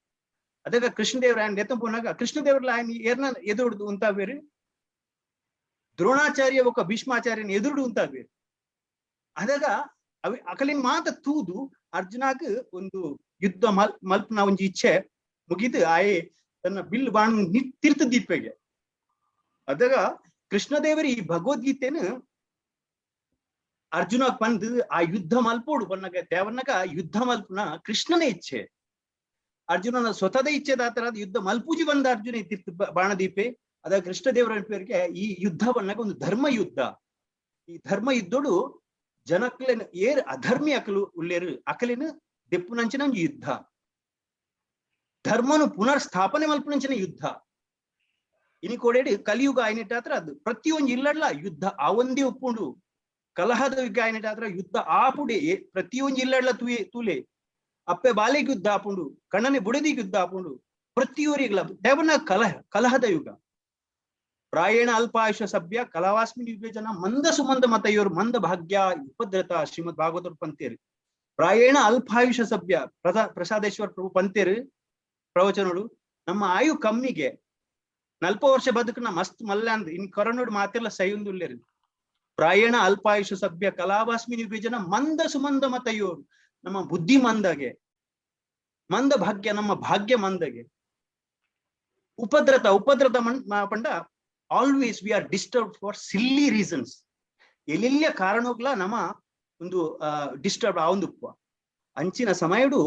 ಅದಕ್ಕ ಕೃಷ್ಣದೇವರ ಆಯನ್ ಎತ್ತ ಪೋನಾಗ ಕೃಷ್ಣದೇವರ್ಲ ಆಯನ್ ಏರ್ನ ಎದುರುಡು ಉಂತಾವೇರು ದ್ರೋಣಾಚಾರ್ಯ ಒಕ್ಕ ಭೀಷ್ಮಾಚಾರ್ಯನ ಎದುರುಡು ಉಂತಾವೇರು. ಅದಾಗ ಅವಿ ಅಕಲಿನ ಮಾತ ತೂದು ಅರ್ಜುನಾಗ್ ಒಂದು ಯುದ್ಧ ಮಲ್ಪನ ಒಂಜಿ ಇಚ್ಛೆ ಮುಗಿದು ಆಯೆ ತನ್ನ ಬಿಲ್ಲು ಬಾಣ ತಿರ್ತು ದೀಪೆಗೆ. ಅದಾಗ ಕೃಷ್ಣದೇವರು ಈ ಭಗವದ್ಗೀತೆನು ಅರ್ಜುನ ಪಂದು ಆ ಯುದ್ಧ ಮಲ್ಪೋಡು ಬನ್ನಗ ದೇವನ್ನಗ ಯುದ್ಧ ಮಲ್ಪನ ಕೃಷ್ಣನೇ ಇಚ್ಛೆ ಅರ್ಜುನನ ಸ್ವತಃದ ಇಚ್ಛೆ ದಾತರ ಯುದ್ಧ ಮಲ್ಪೂಜಿ ಬಂದ ಅರ್ಜುನ ತಿರ್ತು ಬಾಣದೀಪೆ. ಅದಾಗ ಕೃಷ್ಣದೇವರ ಅನ್ಪೇರಿಗೆ ಈ ಯುದ್ಧ ಬನ್ನಗ ಒಂದು ಧರ್ಮ ಯುದ್ಧ. ಈ ಧರ್ಮ ಯುದ್ಧೋಡು ಜನಕ್ಲೇನು ಏರ್ ಅಧರ್ಮಿ ಅಕಲು ಉಲ್ಲೇರು ಅಕಲೇನು ದೆಪ್ಪುನಂಚಿನ ಒಂಜಿ ಯುದ್ಧ ಧರ್ಮನು ಪುನರ್ ಸ್ಥಾಪನೆ ಮಲ್ಪುನಂಚಿನ ಯುದ್ಧ. ಇನಿ ಕೋಡೇಡಿ ಕಲಿಯುಗ ಆಯ್ನಿಟ್ಟಾತ್ರ ಅದು ಪ್ರತಿಯೊಂದು ಇಲ್ಲಡ್ಲ ಯುದ್ಧ ಆ ಒಂದೇ ಉಪ್ಪುಂಡು ಕಲಹದ ಯುಗ ಆಯ್ನಿಟ್ಟಾತ್ರ ಯುದ್ಧ ಆಪುಡೆ ಪ್ರತಿಯೊಂದು ಇಲ್ಲಡ್ಲ ತೂಲೆ ಅಪ್ಪೆ ಬಾಲಿಗೆ ಯುದ್ಧ ಆಪುಂಡು ಕಣ್ಣನೆ ಬುಡದಿಗೆ ಯುದ್ಧ ಆಪುಂಡು ಪ್ರತಿಯೊರಿಗ್ಲ ದೇವನ ಕಲಹದ ಯುಗ. ಪ್ರಾಯೇಣ ಅಲ್ಪಾಯುಷ ಸಭ್ಯ ಕಲವಾಸ್ಮಿನ್ ಯುಗ ಜನ ಮಂದ ಸುಮಂದ ಮತಯೋರ್ ಮಂದ ಭಾಗ್ಯ ಉಪದ್ರತ ಶ್ರೀಮದ್ ಭಾಗವತರು ಪಂತೇರು. ಪ್ರಾಯೇಣ ಅಲ್ಪಾಯುಷ ಸಭ್ಯ ಪ್ರಸಾದೇಶ್ವರ ಪ್ರಭು ಪಂತೇರು ಪ್ರವಚನಡು ನಮ್ಮ ಆಯು ಕಮ್ಮಿಗೆ ನಲ್ಪ ವರ್ಷ ಬದುಕನ ಮಸ್ತ್ ಮಲ್ಲ ಅಂದ್ ಇನ್ ಕೊರೋನೋಡು ಮಾತೆಲ್ಲ ಸೈಯುಂದುಲ್ಲೇರು. ಪ್ರಾಯೇಣ ಅಲ್ಪಾಯುಷ ಸಭ್ಯ ಕಲಾವಾಸ್ಮಿನ್ ಯುಗ ಜನ ಮಂದ ಸುಮಂದ ಮತಯೋರ್ ನಮ್ಮ ಬುದ್ಧಿ ಮಂದಗೆ ಮಂದ ಭಾಗ್ಯ ನಮ್ಮ ಭಾಗ್ಯ ಮಂದಗೆ ಉಪದ್ರತ ಉಪದ್ರತ ಪಂಡ always we are disturb for silly reasons. ಎಲ್ಲೆಲ್ಲ ಕಾರಣಗಳ ನಮ್ಮ ಒಂದು ಡಿಸ್ಟರ್ಬ್ ಆ ಒಂದು ಅಂಚಿನ ಸಮಯಡು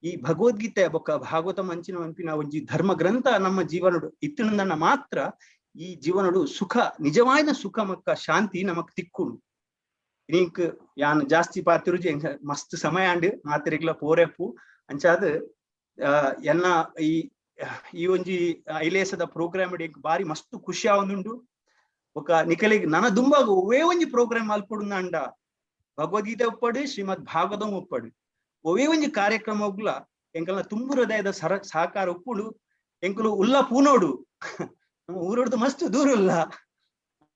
ಈ ಭಗವದ್ಗೀತೆ ಬೊಕ್ಕ ಭಾಗವತಂ ಅಂಚಿನ ಅಂಪಿನ ಒಂಜಿ ಧರ್ಮ ಗ್ರಂಥ ನಮ್ಮ ಜೀವನಡು ಇತ್ತಿನಂದನ್ನ ಮಾತ್ರ ಈ ಜೀವನಡು ಸುಖ ನಿಜವಾದ ಸುಖ ಮಕ್ಕ ಶಾಂತಿ ನಮಕ್ ತಿಕ್ಕುಂಡು. ನೀಕ್ ಯಾನ್ ಜಾಸ್ತಿ ಪಾತಿರುಜಿ ಮಸ್ತ್ ಸಮಯ ಅಂಡ್ ಮಾತಿರಿಗ್ಲ ಪೋರೆಪ್ಪು ಅಂಚಾದ್ ಎನ್ನ ಈ ಈ ಒಂಜಿ ಐಲೇಸದ ಪ್ರೋಗ್ರಾಮ್ ಬಾರಿ ಮಸ್ತ್ ಖುಷಿ ಆವೊಂದುಂಡು. ಬೊಕ ನಿಕಲಿಗ್ ನನ ದುಂಬಾಗ ಒವ್ವೇ ಒಂಜಿ ಪ್ರೋಗ್ರಾಮ್ ಮಲ್ಪೊಡುಂಡ ಭಗವದ್ಗೀತೆ ಒಪ್ಪಡು ಶ್ರೀಮದ್ ಭಾಗವತಂ ಒಪ್ಪಡು ಒವ್ವೇ ಒಂಜಿ ಕಾರ್ಯಕ್ರಮ ಒಗ್ಲ ಎಂಕಲ್ನ ತುಂಬು ಹೃದಯದ ಸಹಕಾರ ಒಪ್ಪುಡು. ಎಂಕುಲು ಉಲ್ಲ ಪೂನೋಡು ನಮ್ಮ ಊರೊಡ್ದು ಮಸ್ತ್ ದೂರ ಉಲ್ಲ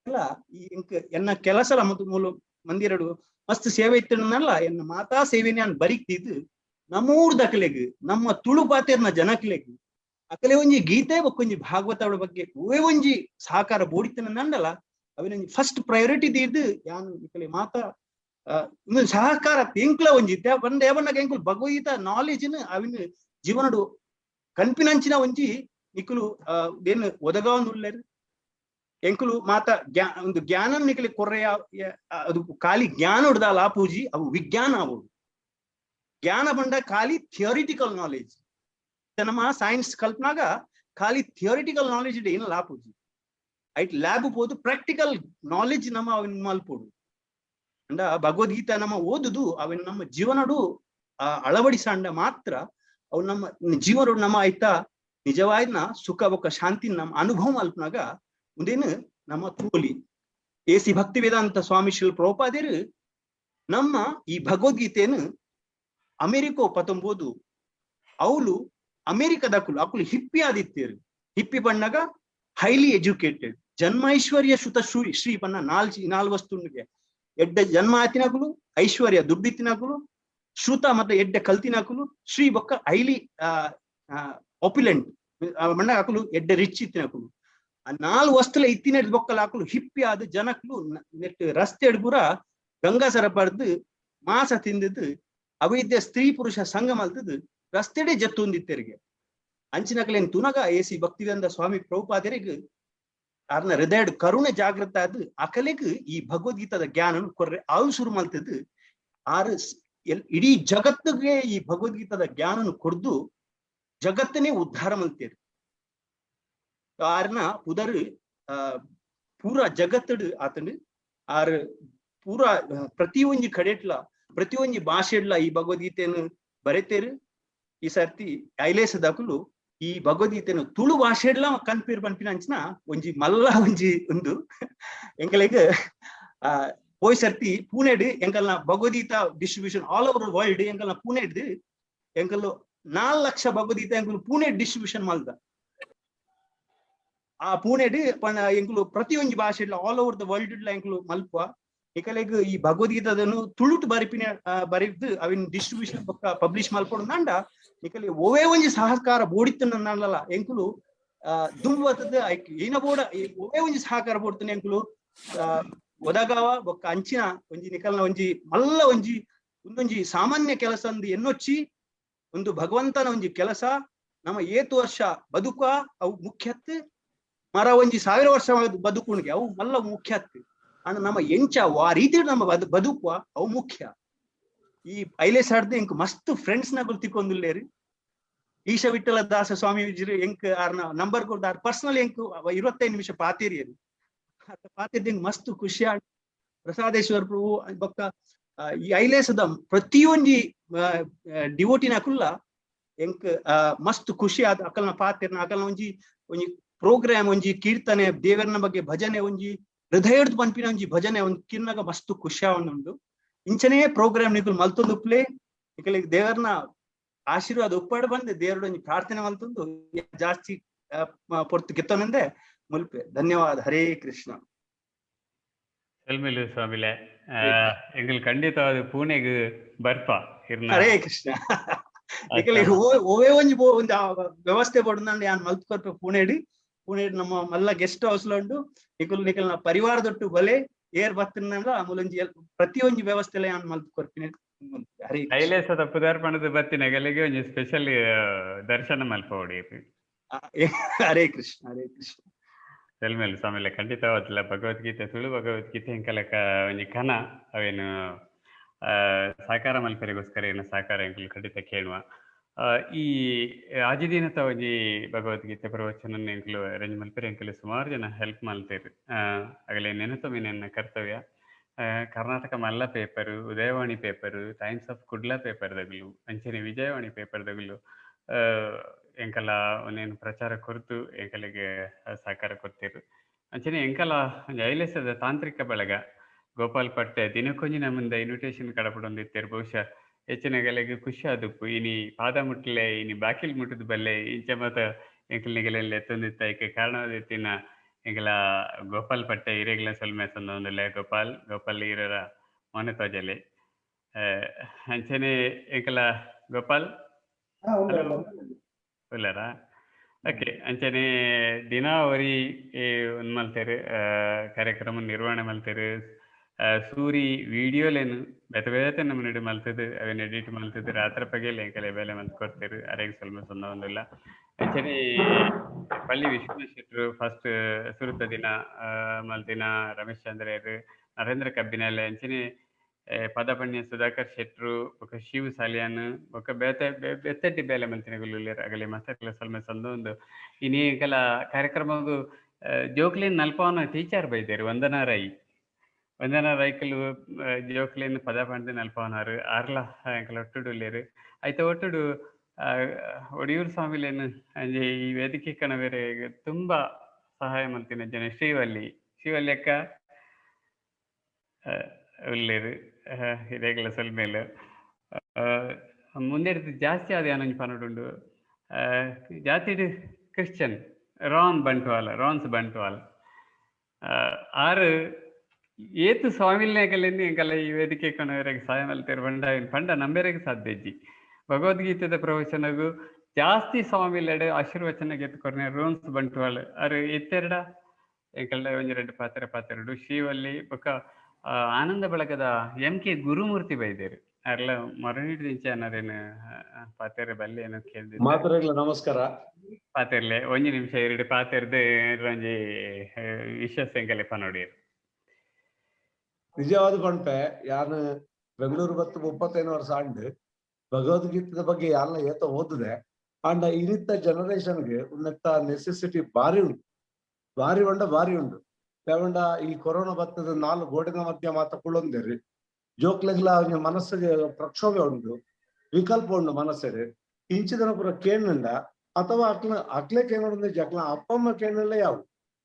ಅಲ್ಲ ಈ ಎಂಕ್ ಎನ್ನ ಕೆಲಸಲ ಮತ್ತು ಮೂಲು ಮಂದಿರಡು ಮಸ್ತ್ ಸೇವೆ ಇತ್ತನಲ್ಲ ಎನ್ನ ಮಾತಾ ಸೇವೆನ ಬರಿಕ್ತಿದ್ದು ನಮ್ಮೂರ್ದಕಲೆಗ್ ನಮ್ಮ ತುಳು ಪಾತೆರ್ನ ಜನಕ್ಲೆಗ್ ಅಕಲೆ ಒಂಜಿ ಗೀತೆ ಬೊಕ್ಕೊಂಜಿ ಭಾಗವತದ ಬಗ್ಗೆ ಒವ್ವೇ ಒಂಜಿ ಸಹಕಾರ ಬೋಡಿತನ ನಂಡಲ ಅವಿನೊಂಜಿ ಫಸ್ಟ್ ಪ್ರಯಾರಿಟಿ ದೀರ್ದು ಯಾನ್ ಇಕಲೆ ಮಾತಾ ಸಹಕಾರ ಎಂಕ್ಲ ಒಂಜಿ ಬಂದ ಏವನ್ನಾಗ ಎಂಕುಲು ಭಗವದ್ಗೀತಾ ನಾಲೆಜ್ ಅವಿನ ಜೀವನಡು ಕನ್ಪಿನಂಚಿನ ಒಂಜಿ ನಿಕುಲು ಏನ್ ಒದಗಾವೊಂದುಲ್ಲೆರ್ ಎಂಕುಲು ಮಾತ ಒಂದು ಜ್ಞಾನ ನಿಕಲಿ ಕೊರ್ರೆಯ ಅದು ಖಾಲಿ ಜ್ಞಾನ ಉಡ್ದಾಲ ಪೂಜಿ ಅವು ವಿಜ್ಞಾನ ಅವು. ಜ್ಞಾನ ಬಂಡ ಖಾಲಿ ಥಿಯೋರಿಟಿಕಲ್ ನಾಲೆಜ್. ನಮ್ಮ ಸೈನ್ಸ್ ಕಲ್ಪನಾಗ ಖಾಲಿ ಥಿಯೋರಿಟಿಕಲ್ ನಾಲೆಜ್ ಏನು ಲಾಪುಜಿ. ಐಟ್ ಲ್ಯಾಬ್ ಪೋದು ಪ್ರಾಕ್ಟಿಕಲ್ ನಾಲೆಜ್ ನಮ್ಮ ಅವಿನ ಮಲ್ಪೋಡು. ಅಂಡ ಭಗವದ್ಗೀತಾ ನಮ್ಮ ಓದುದು ಅವಿನ ನಮ್ಮ ಜೀವನಡು ಅಳವಡಿಸಂಡ ಮಾತ್ರ ಅವು ನಮ್ಮ ಜೀವನಡು ನಮ್ಮ ಆಯ್ತಾ ನಿಜವಾದ ಸುಖ ಬೊಕ್ಕ ಶಾಂತಿ ನಮ್ಮ ಅನುಭವ ಮಲ್ಪನಾಗ ಒಂದೇನು ನಮ್ಮ ತೋಲಿ. ಎ ಸಿ ಭಕ್ತಿ ವೇದಾಂತ ಸ್ವಾಮಿ ಶ್ರೀ ಪ್ರಭುಪಾದರು ನಮ್ಮ ಈ ಭಗವದ್ಗೀತೆಯನ್ನು ಅಮೆರಿಕೋ ಪತ್ತೊಂಬೋದು ಅವಳು ಅಮೆರಿಕದಕುಲು ಅಕುಲು ಹಿಪ್ಪಿ ಆದಿತ್ತೇರು. ಹಿಪ್ಪಿ ಬಣ್ಣಗ ಹೈಲಿ ಎಜುಕೇಟೆಡ್ ಜನ್ಮ ಐಶ್ವರ್ಯ ಶ್ರುತ ಶ್ರೀ ಬಣ್ಣ ನಾಲ್ ವಸ್ತುನಿಗೆ ಎಡ್ಡೆ ಜನ್ಮ ಆತಿನಕುಲು, ಐಶ್ವರ್ಯ ದುಡ್ಡಿತ್ತಿನಕುಲು, ಶ್ರುತ ಮತ್ತೆ ಎಡ್ಡೆ ಕಲ್ತಿನಕುಲು, ಶ್ರೀ ಬೊಕ್ಕ ಹೈಲಿ ಒಪ್ಯುಲೆಂಟ್ ಬಣ್ಣ ಅಕುಲು ಎಡ್ಡೆ ರಿಚ್ ಇತ್ತಿನಕುಲು. ಆ ನಾಲ್ ವಸ್ತುಲ ಇತ್ತಿನ ಬೊಕ್ಕಲ ಅಕುಲು ಹಿಪ್ಪಿ ಆದ ಜನಕ್ಲು ನೆಟ್ ರಸ್ತೆ ಎಡ್ಗುರ ಗಂಗಾಸರ ಪಡೆದು ಮಾಸ ತಿಂದಿದ್ದು ಅವೈದ್ಯ ಸ್ತ್ರೀ ಪುರುಷ ಸಂಘ ಮಲ್ತದ್ದು ರಸ್ತೆಡೆ ಜತ್ತೊಂದಿತ್ತೆರಿಗೆ. ಅಂಚಿನಕಲೇನ್ ತುನಗ ಎ ಸಿ ಭಕ್ತಿವೇಂದ್ರ ಸ್ವಾಮಿ ಪ್ರಭುಪಾದರಿಗೆ ಆರ್ನ ಹೃದಯಡ್ ಕರುಣೆ ಜಾಗೃತ ಅದು ಅಕಲೆಗ್ ಈ ಭಗವದ್ಗೀತಾದ ಜ್ಞಾನ ಕೊರ್ರೆ ಅವು ಶುರು ಮಲ್ತದ್ದು. ಆರು ಇಡೀ ಜಗತ್ತಿಗೆ ಈ ಭಗವದ್ಗೀತಾದ ಜ್ಞಾನನು ಕೊಡ್ದು ಜಗತ್ತನ್ನೇ ಉದ್ಧಾರ ಮಲ್ತೇರು. ಆರ್ನ ಪುದರ್ ಪೂರಾ ಜಗತ್ತಡು ಆತನು ಆರ್ ಪೂರಾ ಪ್ರತಿಯೊಂಜಿ ಕಡೆಟ್ಲ ಪ್ರತಿಯೊಂಜಿ ಭಾಷೆಡ್ಲ ಈ ಭಗವದ್ಗೀತೆಯನ್ನು ಬರೆತೇರು. ಈ ಸರ್ತಿ ಐಲೇಸದಕುಲು ಈ ಭಗವದ್ಗೀತೆಯನ್ನು ತುಳು ಭಾಷೆಡ್ಲ ಕನ್ಪೀರ್ ಪನ್ಪಿನ ಅಂಚಿನ ಒಂಜಿ ಮಲ್ಲ ಒಂಜಿ ಒಂದು ಎಂಕಲೆಗ್ ಪೋಯ್ ಸರ್ತಿ ಪೂಣೆಡ್ ಎಂಕಲ್ನ Bhagavad Gita distribution all over world ಎಂಕಲ್ನ ಪೂಣೆಡ್ ಎಂಕಲ್ಲು 4 ಲಕ್ಷ ಭಗವದ್ಗೀತಾ ಎಂಕುಲು ಪೂಣೆ ಡಿಸ್ಟ್ರಿಬ್ಯೂಷನ್ ಮಲ್ದ. ಆ ಪೂಣೆಡ್ ಎಂಕುಲು ಪ್ರತಿಯೊಂಜಿ ಭಾಷೆಡ್ಲ ಆಲ್ ಓವರ್ the world ಎಂಕುಲು ಮಲ್ಪ. ಇಕಲೆಗ್ ಈ ಭಗವದ್ಗೀತಾದನ್ನು ತುಳುಟು ಬರಿಪಿನ ಬರಿದು ಅವಿನ ಡಿಸ್ಟ್ರಿಬ್ಯೂಷನ್ ಪಕ್ಕ ಪಬ್ಲಿಷ್ ಮಲ್ಪೊಡು ನಾಂಡ ಇಕಲೆ ಒವೇ ಒಂಜಿ ಸಹಕಾರ ಬೋಡಿತ್ತನ್ನಲ್ಲ ಎಂಕುಲು ದುಂಬತ್ತದ ಏನ ಬೋಡ ಒವೇ ಒಂಜಿ ಸಹಕಾರ ಬೋಡ್ತಾನೆ ಎಂಕುಲು ಒದಗಾವ ಬೊಕ್ಕ ಅಂಚಿನ ಒಂಜಿ ನಿಕಲ್ನ ಒಂಜಿ ಮಲ್ಲ ಒಂಜಿ ಒಂದೊಂಜಿ ಸಾಮಾನ್ಯ ಕೆಲಸ ಅಂದು ಎನ್ನೊಚ್ಚಿ ಒಂದು ಭಗವಂತನ ಒಂಜಿ ಕೆಲಸ ನಮ್ಮ ಏತು ವರ್ಷ ಬದುಕ ಅವು ಮುಖ್ಯತ್ ಮರ ಒಂಜಿ 1000 ವರ್ಷ ಬದುಕುಣಿಗೆ ಅವು ಮಲ್ಲ ಮುಖ್ಯತ್. ಅಣ್ಣ ನಮ್ಮ ಎಂಚ ಆ ರೀತಿ ನಮ್ಮ ಬದುಕುವ ಅವು ಮುಖ್ಯ. ಈ ಐಲೇಸ್ ಆಡ್ದು ಎಂಕ್ ಮಸ್ತ್ ಫ್ರೆಂಡ್ಸ್ ನಗುಲ್ ತಿಕ್ಕೊಂದುಲ್ಲೇರಿ. ಈಶ ವಿಠಲ ದಾಸ ಸ್ವಾಮಿ ಎಂಕ್ ಆರ್ನ ನಂಬರ್ ಕೊಡ್ದು ಆರ್ ಪರ್ಸನಲ್ ಎಂಕ್ 25 ನಿಮಿಷ ಪಾತೇರಿ ಪಾತಿರ್ದು ಎಂಕ್ ಮಸ್ತ್ ಖುಷಿ ಆಡ್. ಪ್ರಸಾದೇಶ್ವರ ಪ್ರಭು ಬೊಕ್ಕ ಈ ಐಲೇಸದ ಪ್ರತಿಯೊಂಜಿ ಡಿವೋಟಿನ ಕುಲ್ಲ ಎಂಕ್ ಮಸ್ತ್ ಖುಷಿ ಆದ ಅಕಲ್ನ ಪಾತಿರ್ನ ಅಕಲ್ನ ಒಂಜಿ ಒಂಜಿ ಪ್ರೋಗ್ರಾಮ್ ಒಂಜಿ ಕೀರ್ತನೆ ದೇವರನ ಬಗ್ಗೆ ಭಜನೆ ಒಂಜಿ ಹೃದಯದ ಪನ್ಪಿನ ಒಂಜಿ ಭಜನೆ ಒಂದು ಕಿನ್ನಾಗ ಮಸ್ತ್ ಖುಷಿ ಉಂಡು. ಇಂಚನೇ ಪ್ರೋಗ್ರಾಮ್ ನಿಕುಲು ಮಲ್ತೊಂದು ಉಪ್ಲೆ ನಿಕಲಿಗೆ ದೇವರನ ಆಶೀರ್ವಾದ ಉಪ್ಪಾಡು ಬಂದು ದೇವರ ಒಂಜಿ ಪ್ರಾರ್ಥನೆ ಮಲ್ತೊಂದು ಜಾಸ್ತಿ ಪೊರ್ತು ಗೆತ್ತೊನಂದೆ ಮುಲ್ಪೆ. ಧನ್ಯವಾದ. ಹರೇ ಕೃಷ್ಣ. ಸಲ್ಮಿಲು ಸ್ವಾಮಿಲೆ ಎಂಗಲ್ ಖಂಡಿತವಾದ ಪೂಣೆಗ್ ಬರ್ಪ. ಹರೇ ಕೃಷ್ಣ. ನಿಕಲಿಗೆ ಓವೇ ಒಂಜಿ ಒಂದು ವ್ಯವಸ್ಥೆ ಪಡುಂದಂಡ ಯಾನ್ ಮಲ್ತ್ ಕೊರ್ಪೆ ಪೂಣೆಡ್. ಪುಣೆ ನಮ್ಮ ಮಲ್ಲ ಗೆಸ್ಟ್ ಹೌಸ್ ಉಂಡು. ನಿಕುಲು ನಿಕಲ್ನ ಪರಿವಾರದೊಟ್ಟು ಬಲೆ ಏರ್ ಬತ್ತಿನ ಮೂಲೊಂಜಿ ಪ್ರತಿಯೊಂಜಿ ವ್ಯವಸ್ಥೆ ಯಾನ್ ಮಲ್ತ್ ಕೊರ್ಪಿನ. ಹರೇ ಕೈಲೇಸದ ಪುದಾರ್ಪಣದ ಬತ್ತಿನ ಗಲಿಗೆ ಒಂಜಿ ಸ್ಪೆಷಲ್ ದರ್ಶನ ಮಲ್ಪೋಡಿ. ಹರೇ ಕೃಷ್ಣ. ಹರೇ ಕೃಷ್ಣ. ಸೆಲ್ಮೇಲು ಸ್ವಾಮಿಲೆ ಖಂಡಿತವಾದ್ಲ ಭಗವದ್ಗೀತೆ ತುಳು ಭಗವದ್ಗೀತೆ ಎಂಕಲಕ ಒಂಜಿ ಕನ ಅವೇನು ಸಾಕಾರ ಮಲ್ಪೆರೆಗೋಸ್ಕರ ಏನು ಸಹಕಾರ ಎಂಕಲು ಖಂಡಿತ ಕೇಳುವ. ಈ ಆಜಿದಿನತ ಒಂಜಿ ಭಗವದ್ಗೀತೆ ಪ್ರವಚನ ಎಂಕಲು ಅರೇಂಜ್ ಮಲ್ಪೆರೆ ಎಂಕಲು ಸುಮಾರು ಜನ ಹೆಲ್ಪ್ ಮಲ್ತೇರು. ಆಗಲೇ ನೆನತೊಮ್ಮೆ ಕರ್ತವ್ಯ. ಕರ್ನಾಟಕ ಮಲ್ಲ paper, Udayavani paper, Times of Kudla paper ದಗಲು, ಅಂಚನೆ ವಿಜಯವಾಣಿ ಪೇಪರ್ ದಗಲು ಎಂಕಲ ಒಂದೇನು ಪ್ರಚಾರ ಕೊರ್ತು ಎಂಕಲಿಗೆ ಸಹಕಾರ ಕೊಡ್ತೀರು. ಅಂಚನೆ ಎಂಕಲ ಒಂಜಿ ಐಲೇಸದ ತಾಂತ್ರಿಕ ಬಳಗ ಗೋಪಾಲ್ ಪಟ್ಟೆ ದಿನಕ್ಕೊಂಜಿ ನಮ್ಮಿಂದ ಇನ್ವಿಟೇಷನ್ ಕಡಪಡೊಂದಿತ್ತೇರು. ಬಹುಶಃ ಹೆಚ್ಚಿನಗಲೆಗ್ ಖುಷಿ ಆದುಪ್ಪು ಇನಿ ಪಾದ ಮುಟ್ಲೆ ಇನಿ ಬಾಕಿಲ್ ಮುಟ್ಟದ ಬಲ್ಲೆ ಇಂಚ ಮತ ಎಂಕಲ್ನಿಗೆಲ್ಲ ಎತ್ತೊಂದಿತ್ತ. ಐಕೆ ಕಾರಣವಾದಿತ್ತಿನ ಎಂಕಲ ಗೋಪಾಲ್ ಪಟ್ಟೆ ಹಿರೇಗ್ಲ ಸೊಲ್ಮೆ ಸಂದೊಂದುಲ್ಲೆ. ಗೋಪಾಲ್ ಗೋಪಾಲ್ ಈರರ ಮೋನೆ ತೋಜಲೆ. ಅಂಚನೆ ಎಂಕಲ ಗೋಪಾಲ್ ಉಲ್ಲರಾ? ಓಕೆ. ಅಂಚನೆ ದಿನ ಒರಿ ಒಂದ್ ಮಲ್ತೇರು ಕಾರ್ಯಕ್ರಮ ನಿರ್ವಹಣೆ ಮಲ್ತೇರು. ಸೂರಿ ವಿಡಿಯೋಲೇನು ಬೇತೆ ಬೇತೆ ನಮ್ಮನೆ ಮಲ್ತದ್ದು ಅವೇನು ಎಡಿಟ್ ಮಲ್ತದ್ದು ರಾತ್ರಿ ಪಗೆಲ್ ಎಂಕಲೆ ಬೇಲೆ ಮಲ್ತ್ ಕೊಡ್ತೇರು. ಅರೆಗ್ ಸ್ವಲ್ಪ ಸೊಂದ ಒಂದಿಲ್ಲ. ಆಕ್ಚುಲಿ ಪಳ್ಳಿ ವಿಶ್ವನಾಥ್ ಶೆಟ್ರು ಫಸ್ಟ್ ಸುರುತ ದಿನ ಮಲ್ತಿನ ರಮೇಶ್ ಚಂದ್ರೆಯರು, ನರೇಂದ್ರ ಕಬ್ಬಿನಲ್ಲೆ ಅಂಚನೆ ಪದಪಣ್ಯ ಸುಧಾಕರ್ ಶೆಟ್ರು ಬೊಕ ಶಿವ್ ಸಾಲಿಯಾನ್ ಬೊಕ ಬೇತೆ ಬೆತ್ತೆಟ್ಟಿ ಬೇಲೆ ಮಲ್ತಿನಗುಲು ಉಲ್ಲೆರ್. ಅಗಲೆ ಮಸ್ತ ಸೊಲ್ಮೆ ಸಂದೊಂದು ಇನಿ ಕೆಲ ಕಾರ್ಯಕ್ರಮಗು ಜೋಕ್ಲಿನ್ ನಲ್ಪವನ ಟೀಚರ್ ಬೈದೆರ್ ವಂದನಾ ರೈ. ವಂದನಾ ರೈಕುಲು ಜೋಕ್ಲಿನ್ ಪದ ಪಂಡ್ದ್ ನಲ್ಪವನಾರು ಆರ್ಲ ಎಂಕಲ ಒಟ್ಟುಡು ಉಲ್ಲೆರ್. ಐತ ಒಟ್ಟುಡು ಒಡಿಯೂರು ಸ್ವಾಮಿಲೇನ್ ಅಂಜೆ ಈ ವೇದಿಕೆ ಕಣವೆರೆ ತುಂಬಾ ಸಹಾಯ ಮಲ್ತಿನ ಜನ ಶ್ರೀವಲ್ಲಿ, ಶ್ರೀವಲ್ಲಿ ಅಕ್ಕ ಉಲ್ಲೆರ್. ಇದೇಗಲ ಸೊಲ್ಮೆಲು. ಮುಂದೆಡ್ದು ಜಾಸ್ತಿ ಆದ ಯಾನೊಂಜಿ ಪನೊಡುಂಡು. ಜಾತಿಡ್ ಕ್ರಿಶ್ಚಿಯನ್ ರಾನ್ ಬಂಟ್ವಾಲ್, ರಾನ್ಸ್ ಬಂಟ್ವಾಲ್ ಆರು ಏತ್ ಸ್ವಾಮಿಲ್ನೇಕಲೆನ್ ಎಂಕಲ ಈ ವೇದಿಕೆ ಕಣವೆರೆಗ್ ಸಹಾಯ ಮಲ್ತೆರ್ ಪಂಡ ಪಂಡ ನಂಬೆರೆಗ್ ಸಾಧ್ಯ ಇಜ್ಜಿ. ಭಗವದ್ಗೀತೆದ ಪ್ರವಚನಗು ಜಾಸ್ತಿ ಸ್ವಾಮಿಲೆಡ್ ಆಶೀರ್ವಚನ ಗೆತ್ಕೊರ್ನೆ ರೋನ್ಸ್ ಬಂಟ್ವಾಲ್ ಅರು ಇತ್ತೆರಡ ಎಂಕಲ್ಡ ಒಂಜಿ ರಡ್ಡ್ ಪಾತೆರ ಪಾತೆರಡು. ಶ್ರೀವಲ್ಲಿ ಬೊಕ ಆನಂದ ಬಳಗದ ಎಂ ಕೆ ಗುರುಮೂರ್ತಿ ಬೈದೆರ್. ಅರ್ಲ ಮರಣಿಡ್ದಿಂಚ ಅನರೇನು ಪಾತೆರ ಬಲ್ಲೆ ಏನೋ ಕೇಳ್ದಿದ್ದೆ. ಮಾತರೆಗ್ಲ ನಮಸ್ಕಾರ. ಪಾತೆರ್ಲೆ ಒಂಜಿ ನಿಮಿಷ ಎರಡು ಪಾತೆರ್ದು ಒಂಜಿ ವಿಶ್ವಾಸ ಎಂಕಲೆ ಪನೋಡಿಯರು. ನಿಜವಾದ ಪಂಪೆ ಯಾನ್ ಬೆಂಗಳೂರು ಬತ್ತು 35 ವರ್ಷ ಆಂಡ್ ಭಗವದ್ಗೀತೆದ ಬಗ್ಗೆ ಯಾನ್ಲ ಏತ ಓದುದೆ. ಆಂಡ ಇನಿತ್ತ ಜನರೇಷನ್ಗೆ ಉನ್ನತ್ತ ನೆಸೆಸಿಟಿ ಬಾರಿ ಉಂಟು, ಬಾರಿ ಉಂಡ ಬಾರಿ ಉಂಡು. ಯಾವಂಡ ಈ ಕೊರೋನಾ ಬತ್ತದ 4 ಗೋಡೆದ ಮಧ್ಯ ಮಾತ ಕುಳ್ಳೊಂದೇರಿ ಜೋಕ್ಲೆಗ್ಲ ಅವನ ಮನಸ್ಸಿಗೆ ಪ್ರಕ್ಷೋಭೆ ಉಂಟು, ವಿಕಲ್ಪ ಉಂಡು ಮನಸ್ಸಿಗೆ. ಇಂಚಿದನ ಪೂರ ಕೇಳಂಡ ಅಥವಾ ಅಕ್ಲ ಅಕ್ಲೆ ಕೇಳೋದು ಅಕ್ಲ ಅಪ್ಪಮ್ಮ ಕೇಳಲ್ಲ ಯಾವು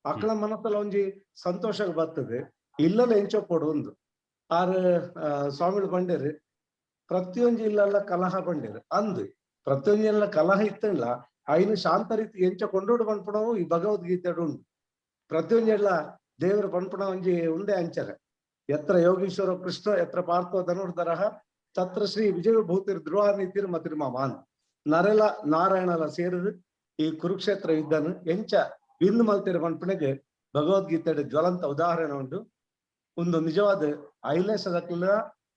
ಅಕ್ಲ ಮನಸ್ಸಲ್ಲ ಒಂಜಿ ಸಂತೋಷ ಬರ್ತದೆ. ಇಲ್ಲಲ್ಲ ಎಂಚೋ ಕೊಡು ಒಂದು ಆರ್ ಸ್ವಾಮಿಗಳು ಪಂಡೇರು ಪ್ರತಿಯೊಂಜಿ ಇಲ್ಲಲ್ಲ ಕಲಹ ಪಂಡೇರು ಅಂದ್ ಪ್ರತಿಯೊಂಜಿ ಎಲ್ಲ ಕಲಹ ಇತ್ತಲ್ಲ ಐನು ಶಾಂತ ರೀತಿ ಎಂಚ ಕೊಂಡೋಡು ಪನ್ಪುಣವು ಈ ಭಗವದ್ಗೀತೆ ಉಂಟು. ಪ್ರತಿಯೊಂಜಿ ಎಲ್ಲ ದೇವರ ಪನ್ಪುಣ ಒಂಜಿ ಉಂಡೆ ಅಂಚರೆ ಯತ್ರ ಯೋಗೀಶ್ವರ ಕೃಷ್ಣ ಯತ್ರ ಪಾರ್ಥೋ ಧನುರ್ಧರಃ ತತ್ರ ಶ್ರೀ ವಿಜಯ ಭೂತಿರ್ ಧ್ರುವ ನೀತಿರ್ ಮತಿರ್ಮಾನ್ ನರೆಲ ನಾರಾಯಣಲ ಸೇರಿದು ಈ ಕುರುಕ್ಷೇತ್ರ ಯುದ್ಧನು ಎಂಚ ವಿಂದು ಮಲ್ತಿರ ಪನ್ಪುಣೆಗೆ ಭಗವದ್ಗೀತೆ ಜ್ವಲಂತ ಉದಾಹರಣೆ ಉಂಟು. ಒಂದು ನಿಜವಾದ ಐಲೇಶದಕ್ಲ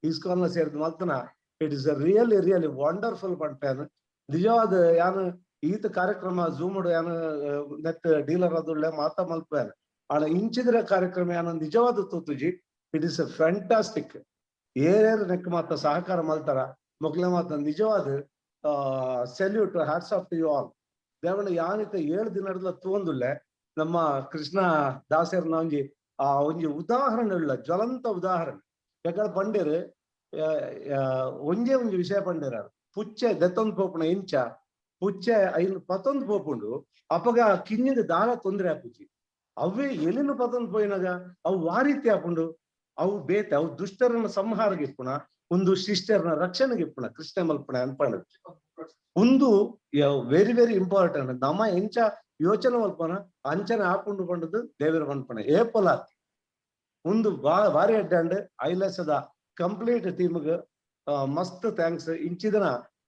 ಇಸ್ಕಾನ್ ಸೇರಿದ ಮಲ್ತನ it is really really wonderful ಪನ್ಪೇನು. ನಿಜವಾದ ಯಾನು ಈತ ಕಾರ್ಯಕ್ರಮ ಝೂಮ್ ಯಾನು ನೆಟ್ ಡೀಲರ್ ಅದುಳ್ಳೆ ಮಾತಾ ಮಲ್ಪೇನು. ಆಡ ಇಂಚಿದ್ರ ಕಾರ್ಯಕ್ರಮ ಯಾನು ನಿಜವಾದ ತೂತುಜಿ. It is a fantastic. ಏರೇರು neck ಮಾತ ಸಹಕಾರ ಮಲ್ತಾರ ಮೊಗ್ಲ ಮಾತ ನಿಜವಾದ salute, hats off to you all. Devanna ಯಾನಿತ 7 ದಿನದ ತೂಂದುಲ್ಲೆ ನಮ್ಮ ಕೃಷ್ಣ ದಾಸರ್ನ ಒಂಜಿ ಆ ಒಂಜಿ ಉದಾಹರಣೆ ಉಳ್ಳ ಜ್ವಲಂತ ಉದಾಹರಣೆ. ಯಾಕಂದ್ರೆ ಪಂಡೇರು ಒಂಜೇ ಒಂಜಿ ವಿಷಯ ಪಂಡೇರ ಪುಚ್ಚೆ ದೆತ್ತೊಂದು ಪೋಪುಣ ಇಂಚ ಪುಚ್ಚೆ ಐನು ಪತ್ತೊಂದು ಪೋಪುಂಡು ಅಪಗ ಕಿನ್ನಿದ ದಾಲ ತೊಂದ್ರೆ ಆಪುಜಿ. ಅವೇ ಎಲಿನ ಪತ್ತೊಂದು ಪೋಯಿನಾಗ ಅವು ವಾರೀತಿ ಆಪುಂಡು, ಅವು ಬೇತೆ ಅವು ದುಷ್ಟರನ್ನ ಸಂಹಾರಗೆ ಇಪ್ಪುಣ ಒಂದು ಶಿಷ್ಟರನ್ನ ರಕ್ಷಣೆಗೆ ಇಪ್ಪುಣ ಕೃಷ್ಣ ಮಲ್ಪುಣ ಅನ್ಪಣ ಒಂದು ವೆರಿ ವೆರಿ ಇಂಪಾರ್ಟೆಂಟ್. ನಮ್ಮ ಎಂಚ ಯೋಚನೆ ಮಲ್ಪನ ಅಂಚನೆ ಆಪುಂಡು ಪಂಡದು ದೇವರ ಮನ್ಪಣ ಏಪಲ ಒಂದು ಬಾರಿ ಅಡ್ಡಂಡ್ ಐಲಸದ ಕಂಪ್ಲೀಟ್ ಟೀಮ್ಗೆ ಮಸ್ತ್ thanks. ಇಂಚಿದನ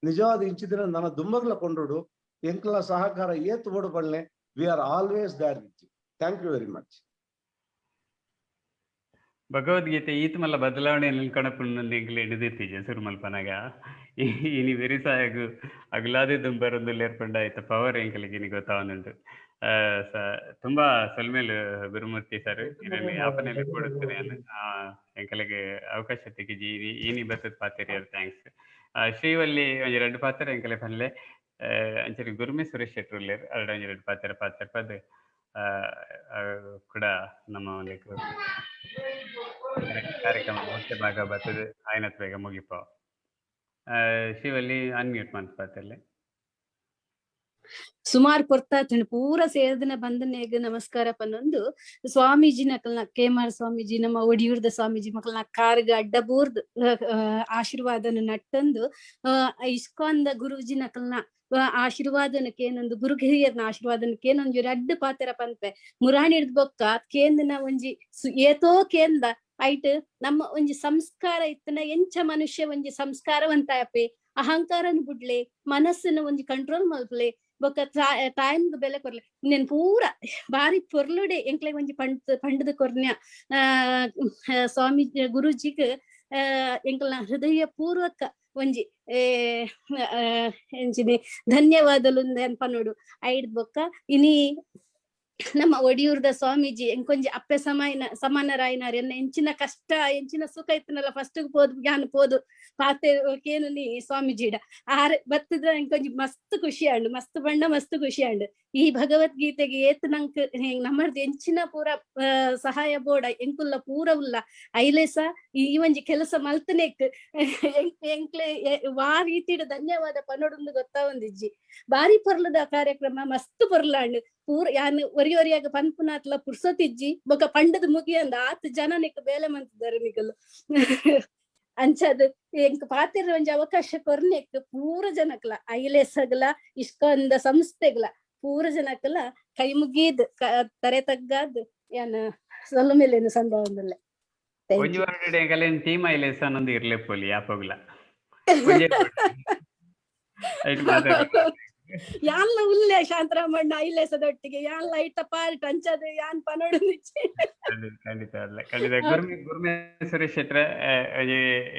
ನಿಜವಾದ ಇಂಚಿದನ ನನ್ನ ದುಂಬಗ್ಲ ಕೊಂಡೋಡು ಎಂಕ್ಲ ಸಹಕಾರ ಏತ್ ಬೋಡು ಪಳ್ಳೆ. We are always there with you. Thank you very much. Bhagavad Gita ಈತ ಮಲ್ಲ ಬದಲಾವಣೆ ನಿಲ್ಕೊಣಪುಂಡು ಎಂಕ್ಲೆ ಹಿಡಿದಿತ್ತೀಜ ಸುರು ಮಲ್ಪನಾಗ ಇನಿ ವೆರಿಸಾಯಗು ಅಗಲಾದೆ ದುಂಬರೊಂದು ಲೇರ್ಪಂಡ ಆಯ್ತ ಪವರ್ ಎಂಕಲಿಗೆ ಇನಿ ಗೊತ್ತಾವನುಂಟು. ತುಂಬಾ ಸೊಲ್ಮೇಲು ಗುರುಮೂರ್ತಿ ಸರ್ ಇದರಲ್ಲಿ ಯಾಪನೆಲ್ಲ ಕೊಡುತ್ತೇನೆ ಎಂಕಲಿಗೆ ಅವಕಾಶ ತಿಕ್ಕಿಜಿ ಇನಿ ಬತ್ತದ ಪಾತೆರಿಯರ್ thanks. Srivalli ಒಂಜಿ ರಡ್ಡ್ ಪಾತೆರ ಎಂಕಲೆ ಪನ್ಲೆ. ಅಂಚನೆ ಗುರುಮೆ ಸುರೇಶ್ ಶೆಟ್ರು ಉಲ್ಲೆರ್ ಅರಡ ಒಂಜಿ ರಡ್ಡ್ ಪಾತೆರ ಪಾತೆರ ಪದ್ ಕೂಡ ನಮ್ಮ ಒಂದು ಕಾರ್ಯಕ್ರಮ ಮುಖ್ಯ ಭಾಗ ಬರ್ತದೆ ಆಯ್ನತ್ ಬೇಗ ಮುಗಿಪ. ಶ್ರೀವಲ್ಲಿ ಅನ್ಮ್ಯೂಟ್ ಮಂತ್ ಪಾತೆರ್ಲೆ. ಸುಮಾರು ಪೊರ್ತಾತುಂಡು ಪೂರ ಸೇರ್ದನ ಬಂದನೇಗ ನಮಸ್ಕಾರ ಪನ್ನೊಂದು ಸ್ವಾಮೀಜಿ ನಕಲ್ನ ಕೆ ಆರ್ ಸ್ವಾಮೀಜಿ ನಮ್ಮ ಒಡಿಯೂರ್ದ ಸ್ವಾಮೀಜಿ ಮಕ್ಕಳನ್ನ ಕಾರ್ಗ ಅಡ್ಡ ಬೂರ್ದ್ ಆಶೀರ್ವಾದನ ನಟ್ಟಂದು ಇಸ್ಕಾನ್ದ ಗುರೂಜಿ ನಕಲ್ನ ಆಶೀರ್ವಾದನ ಕೇನೊಂದು ಗುರು ಹಿರಿಯರ್ನ ಆಶೀರ್ವಾದನ ಕೇನೊಂದು ರಡ್ಡ್ ಪಾತೆರ ಪನ್ಪೆ ಮುರಾಣಿ ಹಿಡ್ದು ಬೊಕ್ಕ ಕೇಂದ್ರನ ಒಂಜಿ ಏತೋ ಕೇಂದ್ರ ಐಟ್ ನಮ್ಮ ಒಂಜಿ ಸಂಸ್ಕಾರ ಇತ್ತನ ಎಂಚ ಮನುಷ್ಯ ಒಂಜಿ ಸಂಸ್ಕಾರವಂತಾಯಪೆ ಅಹಂಕಾರನ ಬುಡ್ಲೆ ಮನಸ್ಸನ್ನ ಒಂಜಿ ಕಂಟ್ರೋಲ್ ಮಲ್ಪಲೆ ಬೊಕ್ಕ ಟೈಮ್ ಬೆಲೆ ಕೊರ್ಲೆ ನೆನ್ ಪೂರ ಬಾರಿ ಪೊರ್ಲುಡೆ ಎಂಕ್ಲೆ ಒಂಜಿ ಪಂಡದ ಕೊರ್ನ್ಯ ಸ್ವಾಮಿ ಗುರೂಜಿಗ್ ಎಂಕ್ಲ ಹೃದಯ ಪೂರ್ವಕ ಒಂಜಿ ಎಂಚಿನಿ ಧನ್ಯವಾದಲು ನೆನ್ಪನೋಡು ಐಡ್ ಬೊಕ್ಕ ಇನಿ ನಮ್ಮ ಒಡಿಯೂರ್ದ ಸ್ವಾಮೀಜಿ ಎಂಕೊಂಜಿ ಅಪ್ಪೆ ಸಮಾಯನ ಸಮಾನರಾಯನಾರ್ ಎನ್ನ ಎಂಚಿನ ಕಷ್ಟ ಎಂಚಿನ ಸುಖ ಇತ್ತನಲ್ಲ ಫಸ್ಟ್ ಪೋದು ಜ್ಞಾನ ಪೋದು ಪಾತೆ ಕೇನು ನೀ ಸ್ವಾಮೀಜಿಡ ಆರ್ ಬತ್ತಿದ್ರ ಎಂಕೊಂಜಿ ಮಸ್ತ್ ಖುಷಿ ಆಂಡ್, ಮಸ್ತ್ ಬಣ್ಣ ಮಸ್ತ್ ಖುಷಿ ಆಂಡ್. ಈ ಭಗವದ್ಗೀತೆಗೆ ಏತ್ ನಂಕ್ ನಮ್ಮರ್ದು ಎಂಚಿನ ಪೂರ ಸಹಾಯ ಬೋಡ ಎಂಕುಲ್ಲ ಪೂರ ಉಲ್ಲ ಐಲೇಸ ಈ ಒಂಜಿ ಕೆಲಸ ಮಲ್ತನೆಕ್ ಎಂಕ್ಲೆ ವಾ ರೀತಿಡ್ ಧನ್ಯವಾದ ಪನೊಡುಂದು ಗೊತ್ತಾವೊಂದಿಜ್ಜಿ. ಬಾರಿ ಪೊರ್ಲದ ಕಾರ್ಯಕ್ರಮ ಮಸ್ತ್ ಪೊರ್ಲಾಂಡ್. ಪೂರ ಯಾನ್ ಒರಿ ಒರಿಯಾಗ ಪನ್ಪುನಾತ್ಲ ಪುರ್ಸೊತಿಜ್ಜಿ ಬೊಕ ಪಂಡದ ಮುಗಿಯಂದ ಆತ್ ಜನ ನಿಕ್ ಬೇಲೆ ಮಂತಿದ್ದಾರೆ ನಿಕಲು. ಅಂಚದ್ ಎಂಕ್ ಪಾತೆರ ಒಂಜಿ ಅವಕಾಶ ಕೊರ್ನೆಕ್ ಪೂರ ಜನಕ್ಲ ಐಲೇಸಗ್ಲ ಇಸ್ಕಾನ್ದ ಸಂಸ್ಥೆಗ್ಲ ಪೂರ ಜನಕ್ಲ ಕೈ ಮುಗೀದ್ ತರೆ ತಗ್ಗಾದ್ ಯಾನ್ ಸೊಲ್ಮೆಲೆನ್ ಸಂದಾವೊಂದುಲ್ಲೆ. ಒಂಜಿ ವಾರಡ್ ಎಂಕಲೆನ್ ಟೀಮ್ ಐಲೇಸ ಅನ್ನೊಂದು ಇರ್ಲೆ ಪೋಲಿ ಯಾಪೊಗ್ಲ. ಯಾನ್ಲ ಉಲ್ಲೆ ಶಾಂತರಾಮಣ್ಣ ಐಲೇಸದೊಟ್ಟಿಗೆ ಯಾನ್ಲ ಐತ ಪಾರ್ಟ್ ಅಂಚದ್ ಯಾನ್ ಪನೊಡುಂದಿಜ್ಜಿ. ಖಂಡಿತ ಅಲ್ಲ, ಖಂಡಿತ. ಗುರ್ಮೆ ಗುರ್ಮೆ ಸುರೇಶ್ ಶೆಟ್ರೆ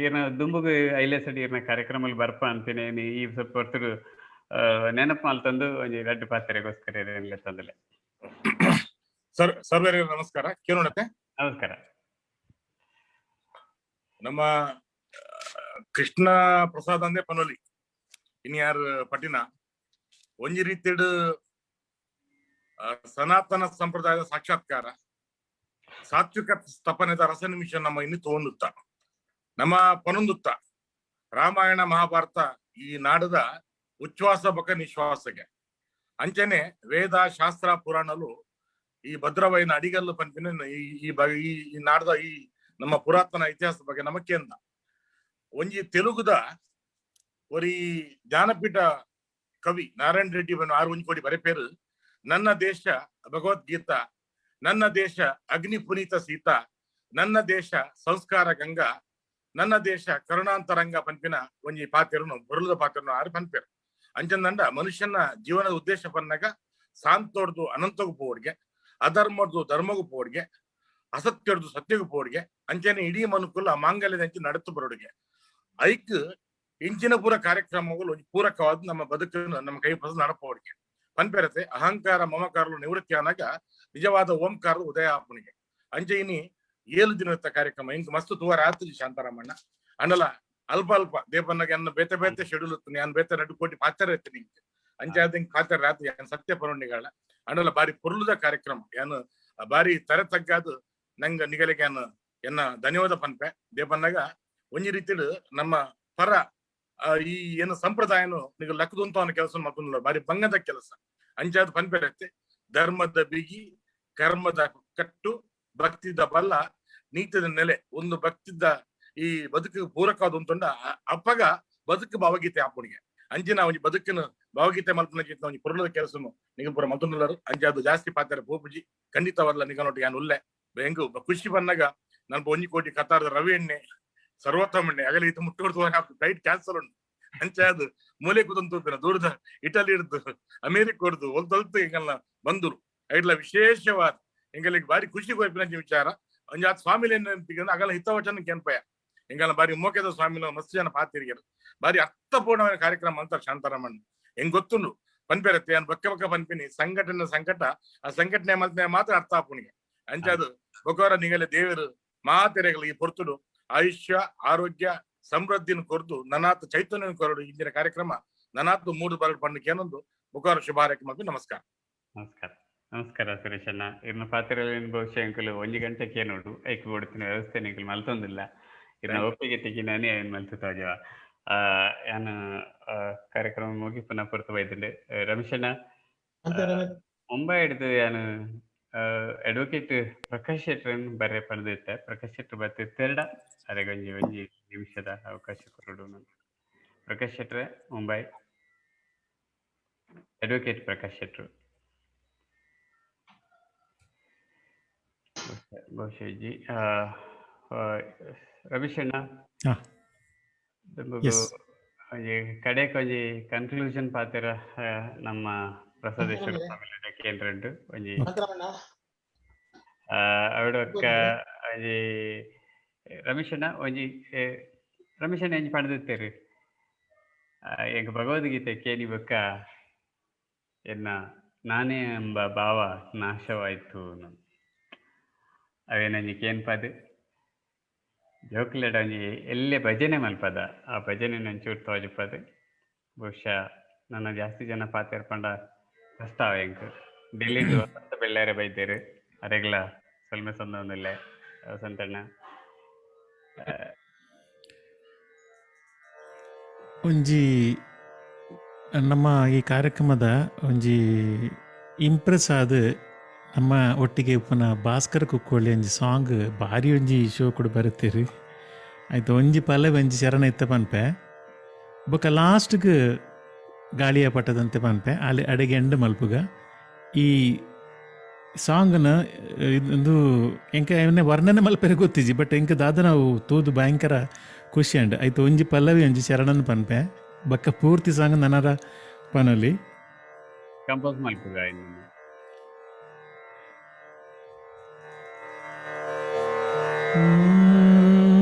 ಈರ್ನ ದುಂಬುಗು ಐಲೇಸಡ್ ಈರ್ನ ಕಾರ್ಯಕ್ರಮಲ್ ಬರ್ಪ ಅಂತೀನಿ ಈ ಸ್ವಲ್ಪ ಹೊರ್ತುಡು ನೆನಪು ಮಲ್ತೊಂದು ಒಂಜಿ ರಡ್ಡ್ ಪಾತೆರೆಗೋಸ್ಕರ ಲೆತ್ತೊಂದುಲ್ಲೆ. ಸರ್ ಸರ್ವರಿಗೆ ನಮಸ್ಕಾರ. ಕೇಳೋಣತೆ. ನಮಸ್ಕಾರ. ನಮ್ಮ ಕೃಷ್ಣ ಪ್ರಸಾದ್ ಅಂದೆ ಪನೊಲಿ ಇನ್ಯಾರು ಪಟಿನ ಒಂಜಿ ರೀತಿಡ್ ಸನಾತನ ಸಂಪ್ರದಾಯದ ಸಾಕ್ಷಾತ್ಕಾರ ಸಾತ್ವಿಕ ಸ್ಥಾಪನೆದ ರಸ ನಿಮಿಷ ನಮ್ಮ ಇನ್ನು ತೋಂದುತ್ತ ನಮ್ಮ ಪನೊಂದುತ್ತ ರಾಮಾಯಣ ಮಹಾಭಾರತ ಈ ನಾಡದ ಉಚ್ಛ್ವಾಸ ಬಕ ನಿಶ್ವಾಸಗೆ ಅಂಚನೆ ವೇದ ಶಾಸ್ತ್ರ ಪುರಾಣಲು ಈ ಭದ್ರವೈನ ಅಡಿಗಲ್ಲು ಪನ್ಪಿನ ಈ ಈ ನಾಡದ ಈ ನಮ್ಮ ಪುರಾತನ ಇತಿಹಾಸದ ಬಗ್ಗೆ ನಮ್ಮ ಕೇಂದ್ರ ಒಂಜಿ ತೆಲುಗುದ ಒರಿ ಜ್ಞಾನಪೀಠ ಕವಿ ನಾರಾಯಣ ರೆಡ್ಡಿ ಬನ್ನು 6 ಕೋಟಿ ಬರೆಪೇರು ನನ್ನ ದೇಶ ಭಗವದ್ಗೀತಾ, ನನ್ನ ದೇಶ ಅಗ್ನಿ ಪುನೀತ ಸೀತಾ, ನನ್ನ ದೇಶ ಸಂಸ್ಕಾರ ಗಂಗಾ, ನನ್ನ ದೇಶ ಕರುಣಾಂತರಂಗ ಪನ್ಪಿನ ಒಂಜಿ ಪಾತೆರನು ಬರುಲದ ಪಾತೆರನು ಆರು ಪನ್ಪೇರು. ಅಂಚಂದಂಡ ಮನುಷ್ಯನ ಜೀವನದ ಉದ್ದೇಶ ಪನ್ನಾಗ ಶಾಂತೋಡ್ದು ಅನಂತಗೂ ಪೋಡ್ಗೆ, ಅಧರ್ಮದ್ದು ಧರ್ಮಗೂ ಪೋಡ್ಗೆ, ಅಸತ್ಯರ್ದು ಸತ್ಯಗೂ ಪೋಡ್ಗೆ, ಅಂಚನೆ ಇಡೀ ಮನುಕುಲ ಮಾಂಗಲ್ಯದ ಅಂಚೆ ನಡತು ಬರೋಡಿಗೆ ಐಕ್ ಇಂಚಿನ ಪೂರ ಕಾರ್ಯಕ್ರಮಗಳು ಪೂರಕವಾದ ನಮ್ಮ ಬದುಕನ್ನು ನಮ್ಮ ಕೈ ಫಸ ನಡಪೋಡಿಗೆ ಪನ್ಪೆರತೆ ಅಹಂಕಾರ ಮಮಕಾರಲು ನಿವೃತ್ತಿ ಆನಾಗ ನಿಜವಾದ ಓಂಕಾರ ಉದಯ ಆಪುಣಿಗೆ. ಅಂಚೆ ಇನಿ 7 ದಿನದ ಕಾರ್ಯಕ್ರಮ ಇಂಕ್ ಮಸ್ತ್ ತೂವರ ಆತು ಶಾಂತಾರಾಮಣ್ಣ ಅಂಡಲ ಅಲ್ಪ ಅಲ್ಪ ದೇಪನ್ನಾಗ ಅನ್ನ ಬೇತೆ ಬೇತೆ ಶೆಡ್ಯೂಲ್ ಇತ್ತು ನಾನು ಬೇತೆ 2 ಕೋಟಿ ಪಾತ್ರ ಇತ್ತು ನಿಂಗೆ ಅಂಚೆ ಅದ ಹಿಂಗ್ ಪಾತ್ರ ರಾತ್ರಿ ಯಾನ್ ಸತ್ಯ ಪರವಣಿಗಳ ಅಂಡಲ ಬಾರಿ ಪೊರುಲದ ಕಾರ್ಯಕ್ರಮ ಯಾನು ಬಾರಿ ತರೆ ತಗ್ಗಾದು ನಂಗ ನಿಗಲಿಗೆ ಯಾನು ಎನ್ನ ಧನ್ಯವಾದ ಪನ್ಪೆ. ದೇಪನ್ನಾಗ ಒಂಜಿ ರೀತಿಡು ನಮ್ಮ ಪರ ಈ ಏನು ಸಂಪ್ರದಾಯನು ನಿಗ ಲಕ್ಕದಂತ ಅವನ ಕೆಲಸ ಮತ್ತೊಂದು ಬಾರಿ ಭಂಗದ ಕೆಲಸ ಅಂಚಾದ ಪನ್ಪೆರತ್ತೆ ಧರ್ಮದ ಬಿಗಿ ಕರ್ಮದ ಕಟ್ಟು ಭಕ್ತಿದ ಬಲ್ಲ ನೀತಿದ ನೆಲೆ ಒಂದು ಭಕ್ತಿದ ಈ ಬದುಕು ಪೂರಕವಾದ ಉಂಟುಂಡ ಅಪ್ಪಗ ಬದುಕು ಭಾವಗೀತೆ ಆಪುಣಿಗೆ ಅಂಚಿನ ಒಂಜಿ ಬದುಕಿನ ಭಾವಗೀತೆ ಮಲ್ಪನ ಒಂಜಿ ಪುರುಳದ ಕೆಲಸನು ನಿಗ ಪೂರ ಮಲ್ತೊಂದುಲ್ಲರು. ಅಂಚೆ ಅದು ಜಾಸ್ತಿ ಪಾತ್ರ ಪೋಪುಜಿ ಖಂಡಿತವಲ್ಲ ನಿಗ ನೋಟಿ ಯಾನ್ ಉಲ್ಲೆ ಹೆಂಗು ಖುಷಿ ಬಂದಾಗ ನನ್ 1 ಕೋಟಿ ಕತಾರದ ರವಿ ಎಣ್ಣೆ ಸರ್ವೋತ್ತಮ ಎಣ್ಣೆ ಅಗಲಿ ಇದು ಮುಟ್ಟುಕೊಡ್ತು ಫ್ಲೈಟ್ ಕ್ಯಾನ್ಸಲ್ ಉಂಟು. ಅಂಚೆ ಅದು ಮೂಲೆ ಕೂತಂತ ದೂರದ ಇಟಲಿ ಹಿಡ್ದು ಅಮೇರಿಕ ಹೊಡ್ದು ಒಲ್ತೊಲ್ತು ಹಿಂಗೆಲ್ಲ ಬಂದರು ಐಡ್ಲ ವಿಶೇಷವಾದ ಎಂಗಲಿಗೆ ಬಾರಿ ಖುಷಿ ಕೊಯ್ಪಿನ ವಿಚಾರ. ಅಂಜಾತ್ ಸ್ವಾಮಿಲಿ ಅಗಲ ಹಿತವಚನ ಕೆನ್ಪಯ ಎಂಗಲ ಬಾರಿ ಮೋಕೆದ ಸ್ವಾಮಿನ ಮಸ್ತ್ ಜನ ಪಾತಿರಿಗೆರು ಬಾರಿ ಅರ್ಥಪೂರ್ಣವಾದ ಕಾರ್ಯಕ್ರಮ ಅಂತಾರೆ ಶಾಂತಾರಾಮಣ್ಣ. ಹೆಂಗ್ ಗೊತ್ತುಂಡು ಪನ್ಪೆರತ್ತೆ ಯಾನ್ ಬಕ್ಕ ಬಕ್ಕ ಪನ್ಪಿನಿ ಸಂಘಟನೆ ಸಂಕಟ ಆ ಸಂಘಟನೆ ಮಲ್ತನೆ ಮಾತ್ರ ಅರ್ಥ ಆಪುಣಿಗೆ. ಅಂಚಾದು ಬೊಕೋರ ನಿಗಲೆ ದೇವರು ಮಾತೆರೆಗಳು ಈ ಪೊರ್ತುಡು ಆಯುಷ್ಯ ಆರೋಗ್ಯ ಸಮೃದ್ಧಿನ ಕೊರದು ನನಾತ್ ಚೈತನ್ಯ ಕೊರಡು ಇಂದಿನ ಕಾರ್ಯಕ್ರಮ ನನಾತ್ 3 ಬರಡು ಪಣ್ಣಕ್ಕೆ ಏನೊಂದು ಬೊಕೋರ ಶುಭ ಹಾರೈಕೆ. ನಮಸ್ಕಾರ. ನಮಸ್ಕಾರ. ನಮಸ್ಕಾರ ಸುರೇಶ್ ಅಣ್ಣ. ಇರ್ನ ಪಾತ್ರೆಯಲ್ಲಿ ಬಹುಶಃ ಅಂಕಲು 1 ಗಂಟೆಗೆ ನೋಡು ಐಕ್ ಬೋಡ್ತಿನ ವ್ಯವಸ್ಥೆ ನಿಂಕಲ್ ಮಲ್ತೊಂದಿಲ್ಲ ಇರ್ನ ಒಪ್ಪಿಗೆ ತೆಗಿ ನಾನೇ ಏನ್ ಮಲ್ತು ತಾಜವ ಯಾನ್ ಕಾರ್ಯಕ್ರಮ ಮುಗಿ ಪುನಃ ಪೊರ್ತು ಬೈದುಂಡು. ರಮೇಶಣ್ಣ ಮುಂಬೈ ಹಿಡಿದು ಯಾನು ಅಡ್ವೊಕೇಟ್ ಪ್ರಕಾಶ್ ಶೆಟ್ಟರ್ ಬರೆ ಪಡೆದಿತ್ತೆ. ಪ್ರಕಾಶ್ ಶೆಟ್ಟರ್ ಬತ್ತಿತ್ತೆರಡ ಅರೆಗೊಂಜಿ ಒಂಜಿ ನಿಮಿಷದ ಅವಕಾಶ ಕೊರಡು. ಪ್ರಕಾಶ್ ಶೆಟ್ರೆ ಮುಂಬೈ ಅಡ್ವೊಕೇಟ್ ಪ್ರಕಾಶ್ ಶೆಟ್ಟರು ಬಹುಶಃ ಜಿ ರಮೇಶ್ ಅಣ್ಣ ಕಡೆಗೆ ಒಂಜಿ ಕನ್ಕ್ಲೂಷನ್ ಪಾತೆರ ನಮ್ಮ ಪ್ರಸಾದೇಶ್ವರ ಸ್ವಾಮಿ ಕೇಂದ್ರ ಒಂಜಿ ಅವಡೊಕ್ಕ ಒಂಜಿ ರಮೇಶಣ್ಣ ಒಂಜಿ ರಮೇಶಣ್ಣ ಎಂಜಿ ಪಡೆದಿತ್ತೇರು ಎಂಕ್ ಭಗವದ್ಗೀತೆ ಕೇನಿ ಬೊಕ್ಕ ಎನ್ನ ನಾನೇ ಎಂಬ ಭಾವ ನಾಶವಾಯಿತು. ಅವೇನೊಂಜಿ ಕೇನ್ಪದು ಜೋಕುಲೆಡ ಒಂಜಿ ಎಲ್ಲೆ ಭಜನೆ ಮಲ್ಪದ, ಆ ಭಜನೆ ಒಂಚೂರು ತೋಜುಪದು. ಬಹುಶಃ ನನ್ನ ಜಾಸ್ತಿ ಜನ ಪಾತೆರ್ ಪಂಡ ಕಷ್ಟ ಅವ ಎಂಕ್. ಡೆಲ್ಲಿಡ್ ವಸಂತ ಬೆಳ್ಳಾರೆ ಬೈದೇರು, ಅರೆಗ್ಲ ಸೊಲ್ಮೆ ಸಂದೊಂದಿಲ್ಲ ವಸಂತಣ್ಣ. ಒಂಜಿ ನಮ್ಮ ಈ ಕಾರ್ಯಕ್ರಮದ ಒಂಜಿ ಇಂಪ್ರೆಸ್ ಆದ್ ನಮ್ಮ ಒಟ್ಟಿಗೆ ಉಪ್ಪುನ ಭಾಸ್ಕರ ಕುಕ್ಕೋಳಿ ಒಂಜಿ ಸಾಂಗ್ ಭಾರಿ ಒಂಜಿ ಶೋ ಕೂಡ ಬರುತ್ತೀರಿ ಆಯ್ತು. ಒಂಜಿ ಪಲ್ಲ ಒಂಜಿ ಶರಣ ಇತ್ತ ಪನ್ಪೆ, ಬೊಕ್ಕ ಲಾಸ್ಟ್ಗೆ ಗಾಳಿಯ ಪಟ್ಟದಂತೆ ಪನ್ಪೆ, ಅಲ್ಲಿ ಅಡೆಗೆ ಎಂಡ್ ಮಲ್ಪುಗ. ಈ ಸಾಂಗ್ನ ಇಂದು ಎಂಕ ವರ್ಣನೆ ಮಲ್ಪೆರೆ ಗೊತ್ತಿಜಿ, ಬಟ್ ಎಂಕ ದಾದ ನಾವು ತೂದು ಭಯಂಕರ ಖುಷಿ ಅಂಡ್ ಆಯ್ತು. ಒಂಜಿ ಪಲ್ಲವಿ ಒಂಜಿ ಶರಣನ್ ಪನ್ಪೆ, ಬೊಕ್ಕ ಪೂರ್ತಿ ಸಾಂಗ್ ನನರ ಪನಲಿ ಕಂಪೋಸ್ ಮಲ್ಪುಗ.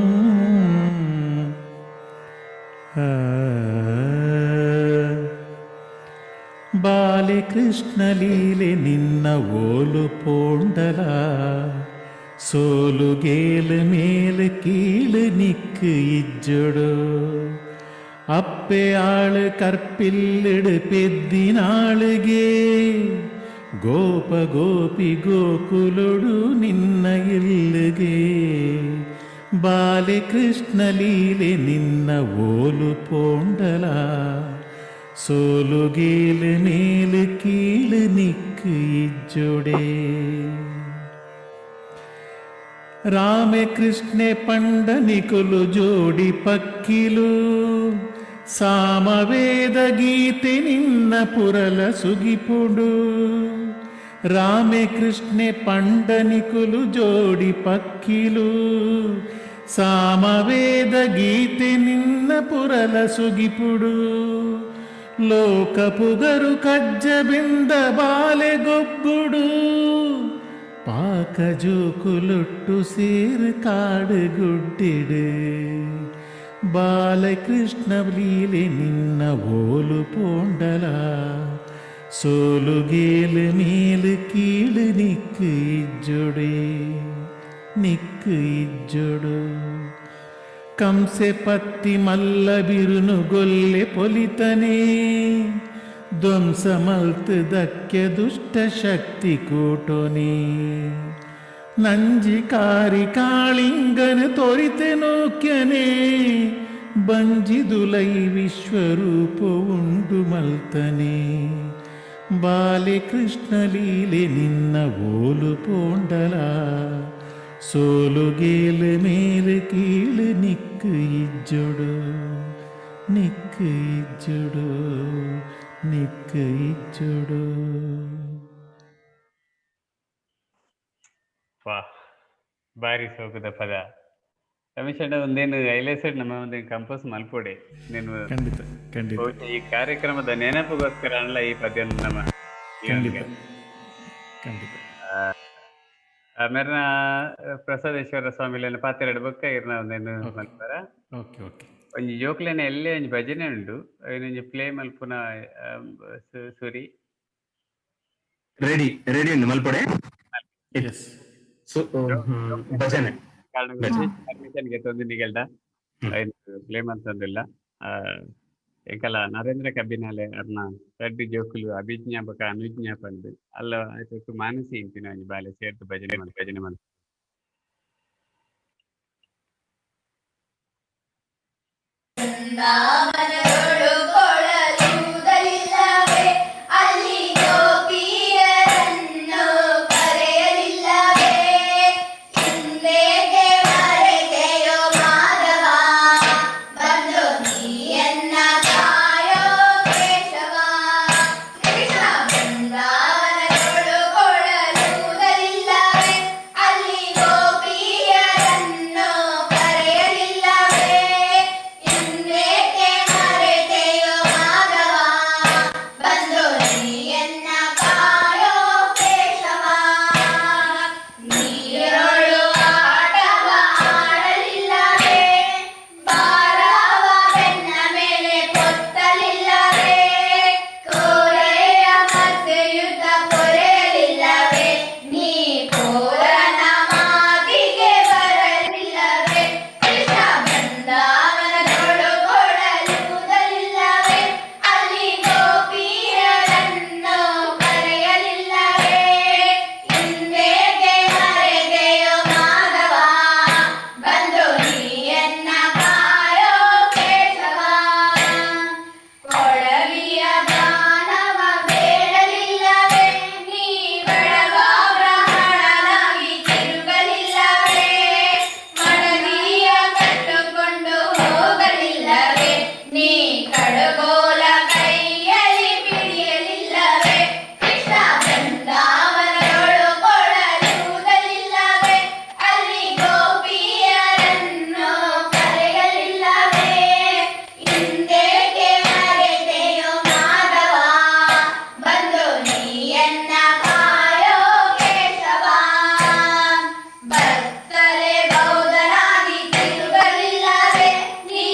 ಬಾಲೆ ಕೃಷ್ಣ ಲೀಲೆ ನಿನ್ನ ಓಲು ಪೋಂಡಲ, ಸೋಲು ಗೇಲು ಮೇಲು ಕೀಳು ನಿಕ್ಕು ಇಜ್ಜೊಡು, ಅಪ್ಪೆ ಆಳು ಕರ್ಪಿಲ್ಲಿಡು ಪೆದ್ದಿನಾಳುಗೆ, ಗೋಪ ಗೋಪಿ ಗೋಕುಲೊಡು ನಿನ್ನ ಇಲ್ಲುಗೆ, ಬಾಲೆ ಕೃಷ್ಣ ಲೀಲೆ ನಿನ್ನ ಓಲು ಪೋಂಡಲ, ಸೋಲು ಗೇಲು ಮೇಲು ಕೀಳು ನಿಕ್ಕು ಇಜ್ಜೊಡೆ. ರಾಮೆ ಕೃಷ್ಣೆ ಪಂಡ ನಿಕುಲು ಜೋಡಿ ಪಕ್ಕಿಲು, ಸಾಮವೇದ ಗೀತೆ ನಿನ್ನ ಪುರಲ ಸುಗಿಪುಡು, ರಾಮೆ ಕೃಷ್ಣೆ ಪಂಡ ನಿಕುಲು ಜೋಡಿ ಪಕ್ಕಿಲು, ಸಾಮವೇದ ಗೀತೆ ನಿನ್ನ ಪುರಲ ಸುಗಿಪುಡು, ಲೋಕ ಪುಗರು ಕಜ್ಜ ಬಿಂದ ಬಾಲೆ ಗೊಬ್ಬುಡು, ಪಾಕ ಜೋಕುಲೊಟ್ಟು ಸೇರು ಕಾಡು ಗುಡ್ಡಿಡು, ಬಾಲಕೃಷ್ಣ ಲೀಲೆ ನಿನ್ನ ಓಲು ಪೋಂಡಲ, ಸೋಲು ಗೇಲು ಮೇಲು ಕೀಳು ನಿಕ್ಕು ಇಜ್ಜೊಡೆ, ನಿಕ್ಕು ಇಜ್ಜೊಡು. ಕಂಸೆ ಪತ್ತಿ ಮಲ್ಲ ಬಿರುನು ಗೊಲ್ಲೆ ಪೊಲಿತನೇ, ಧ್ವಂಸ ಮಲ್ತು ದಕ್ಕೆ ದುಷ್ಟ ಶಕ್ತಿ ಕೂಟೋನೇ, ನಂಜಿ ಕಾರಿ ಕಾಳಿಂಗನ ತೋರಿತೆ ನೋಕ್ಯನೇ, ಬಂಜಿದುಲೈ ವಿಶ್ವರೂಪ ಉಂಡು ಮಲ್ತನೆ, ಬಾಲೆ ಕೃಷ್ಣ ಲೀಲೆ ನಿನ್ನ ಓಲು ಪೋಂಡಲ, ಸೋಲು ಗೇಲು ಮೇಲು ಕೀಳು ನಿಕ್ಕು ಇಜ್ಜೊಡು, ನಿಕ್ಕು ಇಜ್ಜೊಡು, ನಿಕ್ಕು ಇಜ್ಜೊಡು. ವಾ, ಭಾರಿ ಸೋಕುದ ಪದ ರಮೇಶ್ ಅಣ್ಣ. ಒಂದೇನು ಐಲೇಸೆಡ್ ನಮ್ಮ ಒಂದೇನು ಕಂಪೋಸ್ ಮಲ್ಪೊಡೆ ನೀನು. ಖಂಡಿತ ಖಂಡಿತ. ಬಹುಶಃ ಈ ಕಾರ್ಯಕ್ರಮದ ನೆನಪಿಗೋಸ್ಕರ ಅಲ್ಲ ಈ ಪದ್ಯ ನಮ್ಮ. ಖಂಡಿತ ಖಂಡಿತ. ಮೇರ್ನ ಪ್ರಸಾದೇಶ್ವರ ಸ್ವಾಮಿಲೆನ ಪಾತೆರಡು ಬೊಕ್ಕ ಇರ್ನ ಒಂದೇನು ಮಲ್ಪರ. Okay okay. ಒಂಜಿ ಜೋಕ್ಲೆನ ಎಲ್ಲೇ ಒಂಜಿ ಭಜನೆ ಉಂಡು, ಒಂಜಿ ಪ್ಲೇ ಮಲ್ಪುನ ಸುರಿ ರೆಡಿ ರೆಡಿ ಉಂಡು ಮಲ್ಪೊಡೆ. ಭಜನೆ ಪರ್ಮಿಷನ್ ಗೆತ್ತೊಂದು ನಿಗಲ್ದ ಪ್ಲೇ ಮಂತೊಂದಿಲ್ಲ. ಎಂಕಲ ನರೇಂದ್ರ ಕಬ್ಬಿನಾಲೆ ಅರ್ನ ರಡ್ಡು ಜೋಕುಲು ಅಭಿಜ್ಞಾ ಬೊಕ ಅನುಜ್ಞಾ ಪಂದ್ ಅಲ್ಲ ಆಯ್ತು ಮಾನಸಿ ಇಂಚಿನ ಒಂಜಿ ಬಾಲೆ ಸೇರ್ದು ಭಜನೆ ಭಜನೆ ಮಲ್ಪ. ಅಲ್ಲಿ ಗೋಪಿಯರನ್ನು ಕರೆಯಲಿಲ್ಲವೇ, ಹಿಂದೇಕೆ ಮರೆತೆಯೋ ಮಾಧವ, ಬಂದು ನೀಯನ್ನ ಕಾಯೋ ಕೇಶವ. ಕೃಷ್ಣ ಬೃಂದಾವನದೊಳು ಕೊಳಲೂದಲಿಲ್ಲವೇ, ಅಲ್ಲಿ ಗೋಪಿಯರನ್ನು ಕರೆಯಲಿಲ್ಲವೇ, ಹಿಂದೇಕೆ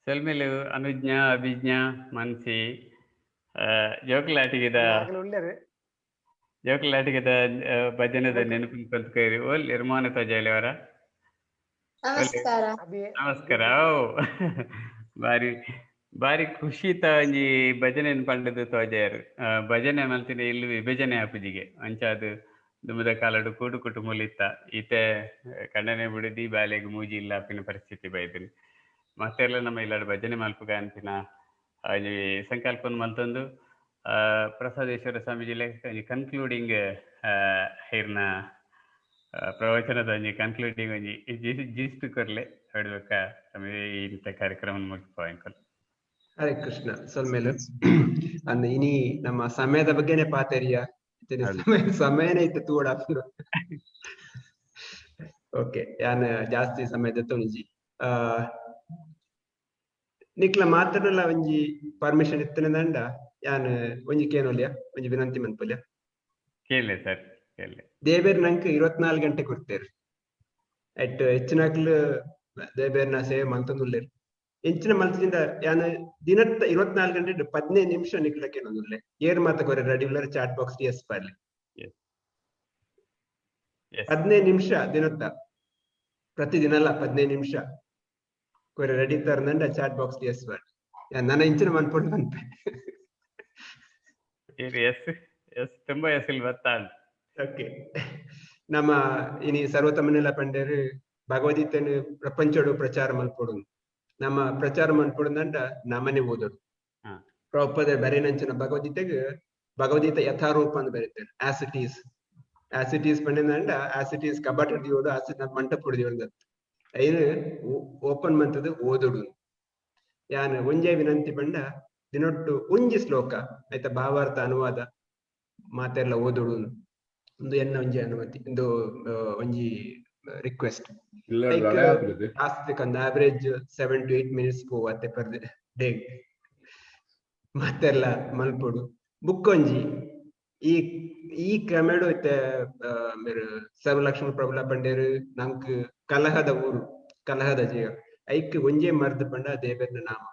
ಸೊಲ್ಮೆಲು ಅನುಜ್ಞಾ, ಅಭಿಜ್ಞಾ, ಮನ್ಸಿ, ಜೋಕುಲಾಟಿಗೆದ ಉಲ್ಲೆರ್. ಜೋಕುಲಾಟಿಗೆದ ಭಜನೆದ ನೆನಪು ಪಂತ್ ಓಲ್ ನಿರ್ಮಾಣ ತೋಜಾಯಿಲೆವರ. ನಮಸ್ಕಾರ. ನಮಸ್ಕಾರ. ಓ ಬಾರಿ ಬಾರಿ ಖುಷಿತ ಒಂಜಿ ಭಜನೆನ್ ಪಂಡದು ತೋಜಾಯರ್. ಭಜನೆ ಮಲ್ತಿನ ಇಲ್ಲು ವಿಭಜನೆ ಆಪುಜಿಗೆ ಅಂಚಾದ್ ದುಂಬುದ ಕಾಲಡ್ ಕೂಡು ಕುಟುಂಬಲಿತ್ತ ಈತೆ ಕಂಡನೆ ಬುಡಿದಿ ಬಾಲೆಗ್ ಮೂಜಿ ಇಲ್ಲ ಆಪಿನ ಪರಿಸ್ಥಿತಿ ಬೈದಿನಿ. ಮತ್ತೆಲ್ಲ ನಮ್ಮ ಇಲ್ಲಡ್ ಭಜನೆ ಮಲ್ಪುಗ ಅನ್ಪಿನ ಒಂಜಿ ಸಂಕಲ್ಪನ್ ಮಲ್ತೊಂದು ಪ್ರಸಾದೇಶ್ವರ ಸ್ವಾಮೀಜಿ ಒಂಜಿ ಕನ್ಕ್ಲೂಡಿಂಗ್ ಇರ್ನ ಪ್ರವಚನದ ಒಂಜಿ ಕನ್ಕ್ಲೂಡಿಂಗ್ ಒಂಜಿ ಜಿಸ್ಟ್ ಕೊರ್ಲೆ ಹೊಡ್ಬೇಕ ಇಂಥ ಕಾರ್ಯಕ್ರಮ ಮುಗಿಪು. ಹರೇ ಕೃಷ್ಣ. ಸೊಲ್ಮೇಲು ಅಂದ್ ಇನಿ ನಮ್ಮ ಸಮಯದ ಬಗ್ಗೆನೆ ಪಾತೆರಿಯ ಸಮಯನೇ ಇತ್ತು ತೂಡ. ಓಕೆ, ಯಾನ್ ಜಾಸ್ತಿ ಸಮಯದ ತೊಂಜಿ ನಿಕ್ಲ ಮಾತ್ರನಲ್ಲ ಒಂಜಿ ಪರ್ಮಿಷನ್ ಇತ್ತನೆ ದಂಡ ಯಾನ್ ಒಂಜಿ ಕೇನೋಲಿಯ ಒಂಜಿ ವಿನಂತಿ ಮನ್ಪೊಲಿಯ. ಕೇಳಿ ಸರ್, ಕೇಳಿ. ದೇವೇರ್ ನಂಕ್ 24 ಗಂಟೆ ಕೊಡ್ತೇರು. ಎಟ್ ಹೆಚ್ಚಿನಕ್ಲು ದೇವೇರ್ನ ಸೇವೆ ಮಲ್ತೊಂದುಲ್ಲೆರ್. ಎಂಚಿನ ಮಲ್ತದಿಂದ ಯಾನ್ ದಿನತ್ತ 24 ಗಂಟೆ 15 ನಿಮಿಷ ನಿಕ್ಲ ಕೇನೊಂದುಲ್ಲೆ. ಏರ್ ಮಾತ ಕೊರೆ ರೆಡಿ ಉಲ್ಲೆರ್ ಚಾಟ್ ಬಾಕ್ಸ್ ಎಸ್ ಬರ್ಲಿ. 15 ನಿಮಿಷ ದಿನತ್ತ ಪ್ರತಿದಿನ ಅಲ್ಲ 15 ನಿಮಿಷ ಕೊರೆ ರೆಡಿ ತರಂಡ ಚಾಟ್ ಬಾಕ್ಸ್ ಎಸ್ ಬರ್ಲಿ. ನನ್ನ ಇಂಚಿನ ಮನ್ಪೊಡು ಮನ್ಪೆ. ಎಸ್ ಎಸ್ ತುಂಬಾ ಎಸ್ ಬರ್ತಾಂಡ್. ಓಕೆ, ನಮ್ಮ ಇನಿ ಸರ್ವತಮನೆಲ್ಲ ಪಂಡೇರು ಭಗವದ್ಗೀತೆನು ಪ್ರಪಂಚಡು ಪ್ರಚಾರ ಮಲ್ಪೊಡು. ನಮ್ಮ ಪ್ರಚಾರ ಮನ್ಪೊಡುಂಡ ನಮನೆ ಓದೋಡು. ಪ್ರಭುಪಾದ ಬರೆನಂಚಿನ ಭಗವದ್ಗೀತೆಗ್ ಭಗವದ್ಗೀತೆ ಯಥಾರೂಪ ಅಂತ ಬರೀತಾರೆ. As it is, as it is ಪಂಡಿಂದ as it is ಕಬಟ ದಿಯೋಡು as it ಮಂಟಪೊಡು ದಿಯೋಡು ಐನು ಓಪನ್ ಮಂತದ ಓದೋಡು. ಯಾನ್ ಒಂಜೇ ವಿನಂತಿ ಪಂಡ ದಿನೊಟ್ಟು ಒಂಜಿ ಶ್ಲೋಕ ಆಯ್ತಾ ಭಾವಾರ್ಥ ಅನುವಾದ ಮಾತೆರ್ಲ ಓದೋಡು. ಒಂದು ಎನ್ನ ಒಂಜಿ ಅನುಮತಿ, ಒಂದು ಒಂಜಿ ರಿಕ್ವೆಸ್ಟ್. ಜಾಸ್ತಿ ಒಂದು average 7 to 8 minutes ಪೋವತ್ತೆ per day. ಮಾತೆರ್ಲ ಮಲ್ಪೊಡು. ಬುಕ್ ಒಂಜಿ ಈ ಈ ಕ್ರಮೇಡು ಇತ್ತೆ ಮೇರು ಸರ್ವಲಕ್ಷ್ಮಣ ಪ್ರಭುಲ ಪಂಡೇರು ನಂಕ್ ಕಲಹದ ಊರು ಕಲಹದ ಜೀವ ಐಕ್ ಒಂಜೇ ಮರ್ದ್ ಪಂಡ ದೇವರ್ನ ನಾಮ.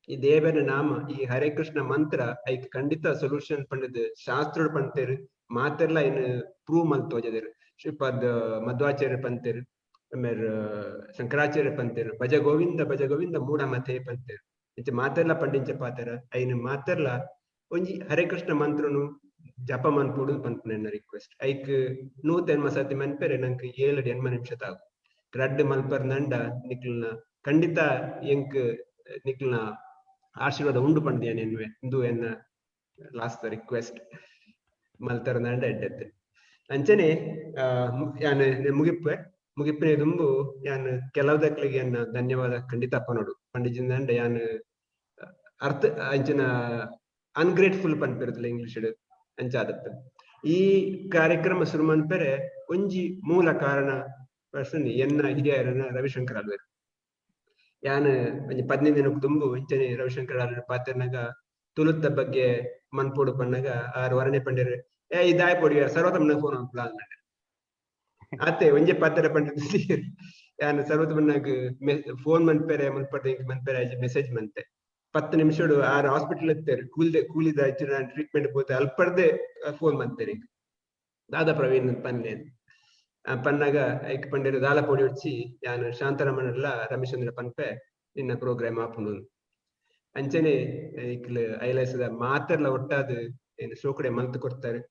ಈ ದೇವರ ನಾಮ ಈ ಹರೇ ಕೃಷ್ಣ ಮಂತ್ರ ಐಕ್ ಖಂಡಿತ ಸೊಲ್ಯೂಷನ್ ಪಂಡದು ಶಾಸ್ತ್ರ ಪಂತೇರು. ಮಾತೆರ್ಲ ಇನ್ ಪ್ರೂವ್ ಮಲ್ತೋಜದೇರು. ಶ್ರೀಪಾದ್ ಮಧ್ವಾಚಾರ್ಯ ಪಂತೇರು, ಆಮೇಲೆ ಶಂಕರಾಚಾರ್ಯ ಪಂತೇರು, ಭಜ ಗೋವಿಂದ ಭಜ ಗೋವಿಂದ ಮೂಢ ಮತೆ ಪಂತೇರು. ಇಂಚ ಮಾತೆರ್ಲ ಪಂಡಿಂಚ ಪಾತೆರ ಐನ್ ಮಾತೆರ್ಲ ಒಂಜಿ ಹರೇ ಕೃಷ್ಣ ಮಂತ್ರನು ಜಪ ಮನ್ಪೊಡು ಪನ್ಪುನ ರಿಕ್ವೆಸ್ಟ್. ಐಕ್ 180 ಸತಿ ಮನ್ಪೆರೆ ನಂಕ್ 7-8 ನಿಮಿಷ ತಾಗು. ರಡ್ಡ್ ಮಲ್ಪರ್ ನಂಡ ನಿಕ್ಲ್ನ ಖಂಡಿತ ಎಂಕ್ ನಿಕ್ಲ್ನ ಆಶೀರ್ವಾದ ಉಂಡು ಪಂಡಿಯಾನೆ ಎನ್ನುವೆ. ಇಂದು ಎನ್ನ ಲಾಸ್ಟ್ ರಿಕ್ವೆಸ್ಟ್. ಮಲ್ತರ ನಂಡ ಎಡ್ಡೆತ್ತೆ. ಅಂಚನೆ ಯಾನ್ ಮುಗಿಪ್ಪೆ ಮುಗಿಪ್ಪಿನ ದುಂಬು ಯಾನ್ ಕೆಲವುದಕ್ಲಿಗೆ ಎನ್ನ ಧನ್ಯವಾದ ಖಂಡಿತ ಪನೋಡು. ಪಂಡಿಜಿಂದ ಯಾನ್ ಅರ್ಥ ಅಂಚಿನ ಅನ್ಗ್ರೇಟ್ಫುಲ್ ಪನ್ಪಿರುತ್ತಲ್ಲ ಇಂಗ್ಲಿಷ್ ಅಂಚಾದತ್ತೆ. ಈ ಕಾರ್ಯಕ್ರಮ ಶುರು ಮನ್ಪೆರೆ ಒಂಜಿ ಮೂಲ ಕಾರಣ ಪರ್ಸನ್ ಎನ್ನ ಹಿರಿಯರನ್ನ ರವಿಶಂಕರ್ ಅಲ್ವೇರ್. ಯಾನ್ ಒಂಜಿ 15 ದಿನಕ್ಕೆ ದುಂಬು ಇಂಚನೆ ರವಿಶಂಕರ್ ಅಲ್ವೇರ್ ಪಾತೆರ್ನಾಗ ತುಳುತ್ತ ಬಗ್ಗೆ ಮನ್ಪೋಡು ಪನ್ನಾಗ ಆರು ವರಣೆ ಪಂಡೇರು ಏ ಇದಾಯ ಪೊಡಿ ಸರ್ವತಮ್ಮನ ಫೋನ್ ಪ್ಲಾನ್ ಆತೆ ಒಂಜೆ ಪಾತೆರ ಪಂಡ ಯಾನ್ ಸರ್ವತಮ್ಮನಾಗ ಫೋನ್ ಮನ್ಪೆರೆ ಮನ್ಪಡೆ ಮನ್ಪೆರೆ ಮೆಸೇಜ್ ಮಂತೆ 10 ನಿಮಿಷಡು ಆರು ಹಾಸ್ಪಿಟಲ್ ಎತ್ತೇರು ಕೂಲಿದ ಕೂಲಿದ ಟ್ರೀಟ್ಮೆಂಟ್ ಪೋತೆ ಅಲ್ಪರ್ದೆ ಫೋನ್ ಮಂತೇರಿ ದಾದಾ ಪ್ರವೀಣ್ ಪನ್ಲೆ ಪನ್ನಾಗ ಐಕ್ ಪಂಡೇರು ದಾಲ ಪೊಡಿ ಹೊಡ್ಚಿ ಯಾನ್ ಶಾಂತರಮಣಲ್ಲ ರಮೇಶಚಂದ್ರ ಪನ್ಪೆ ನಿನ್ನ ಪ್ರೋಗ್ರಾಮ್ ಆಪುಂಡು ಅಂಚನೆ ಐಕ್ಲ ಐಲೈಸದ ಮಾತೆರ್ಲ ಒಟ್ಟಾದ್ ಏನು ಶೋಕಡೆ ಮಲ್ತ್ ಕೊಡ್ತಾರೆ.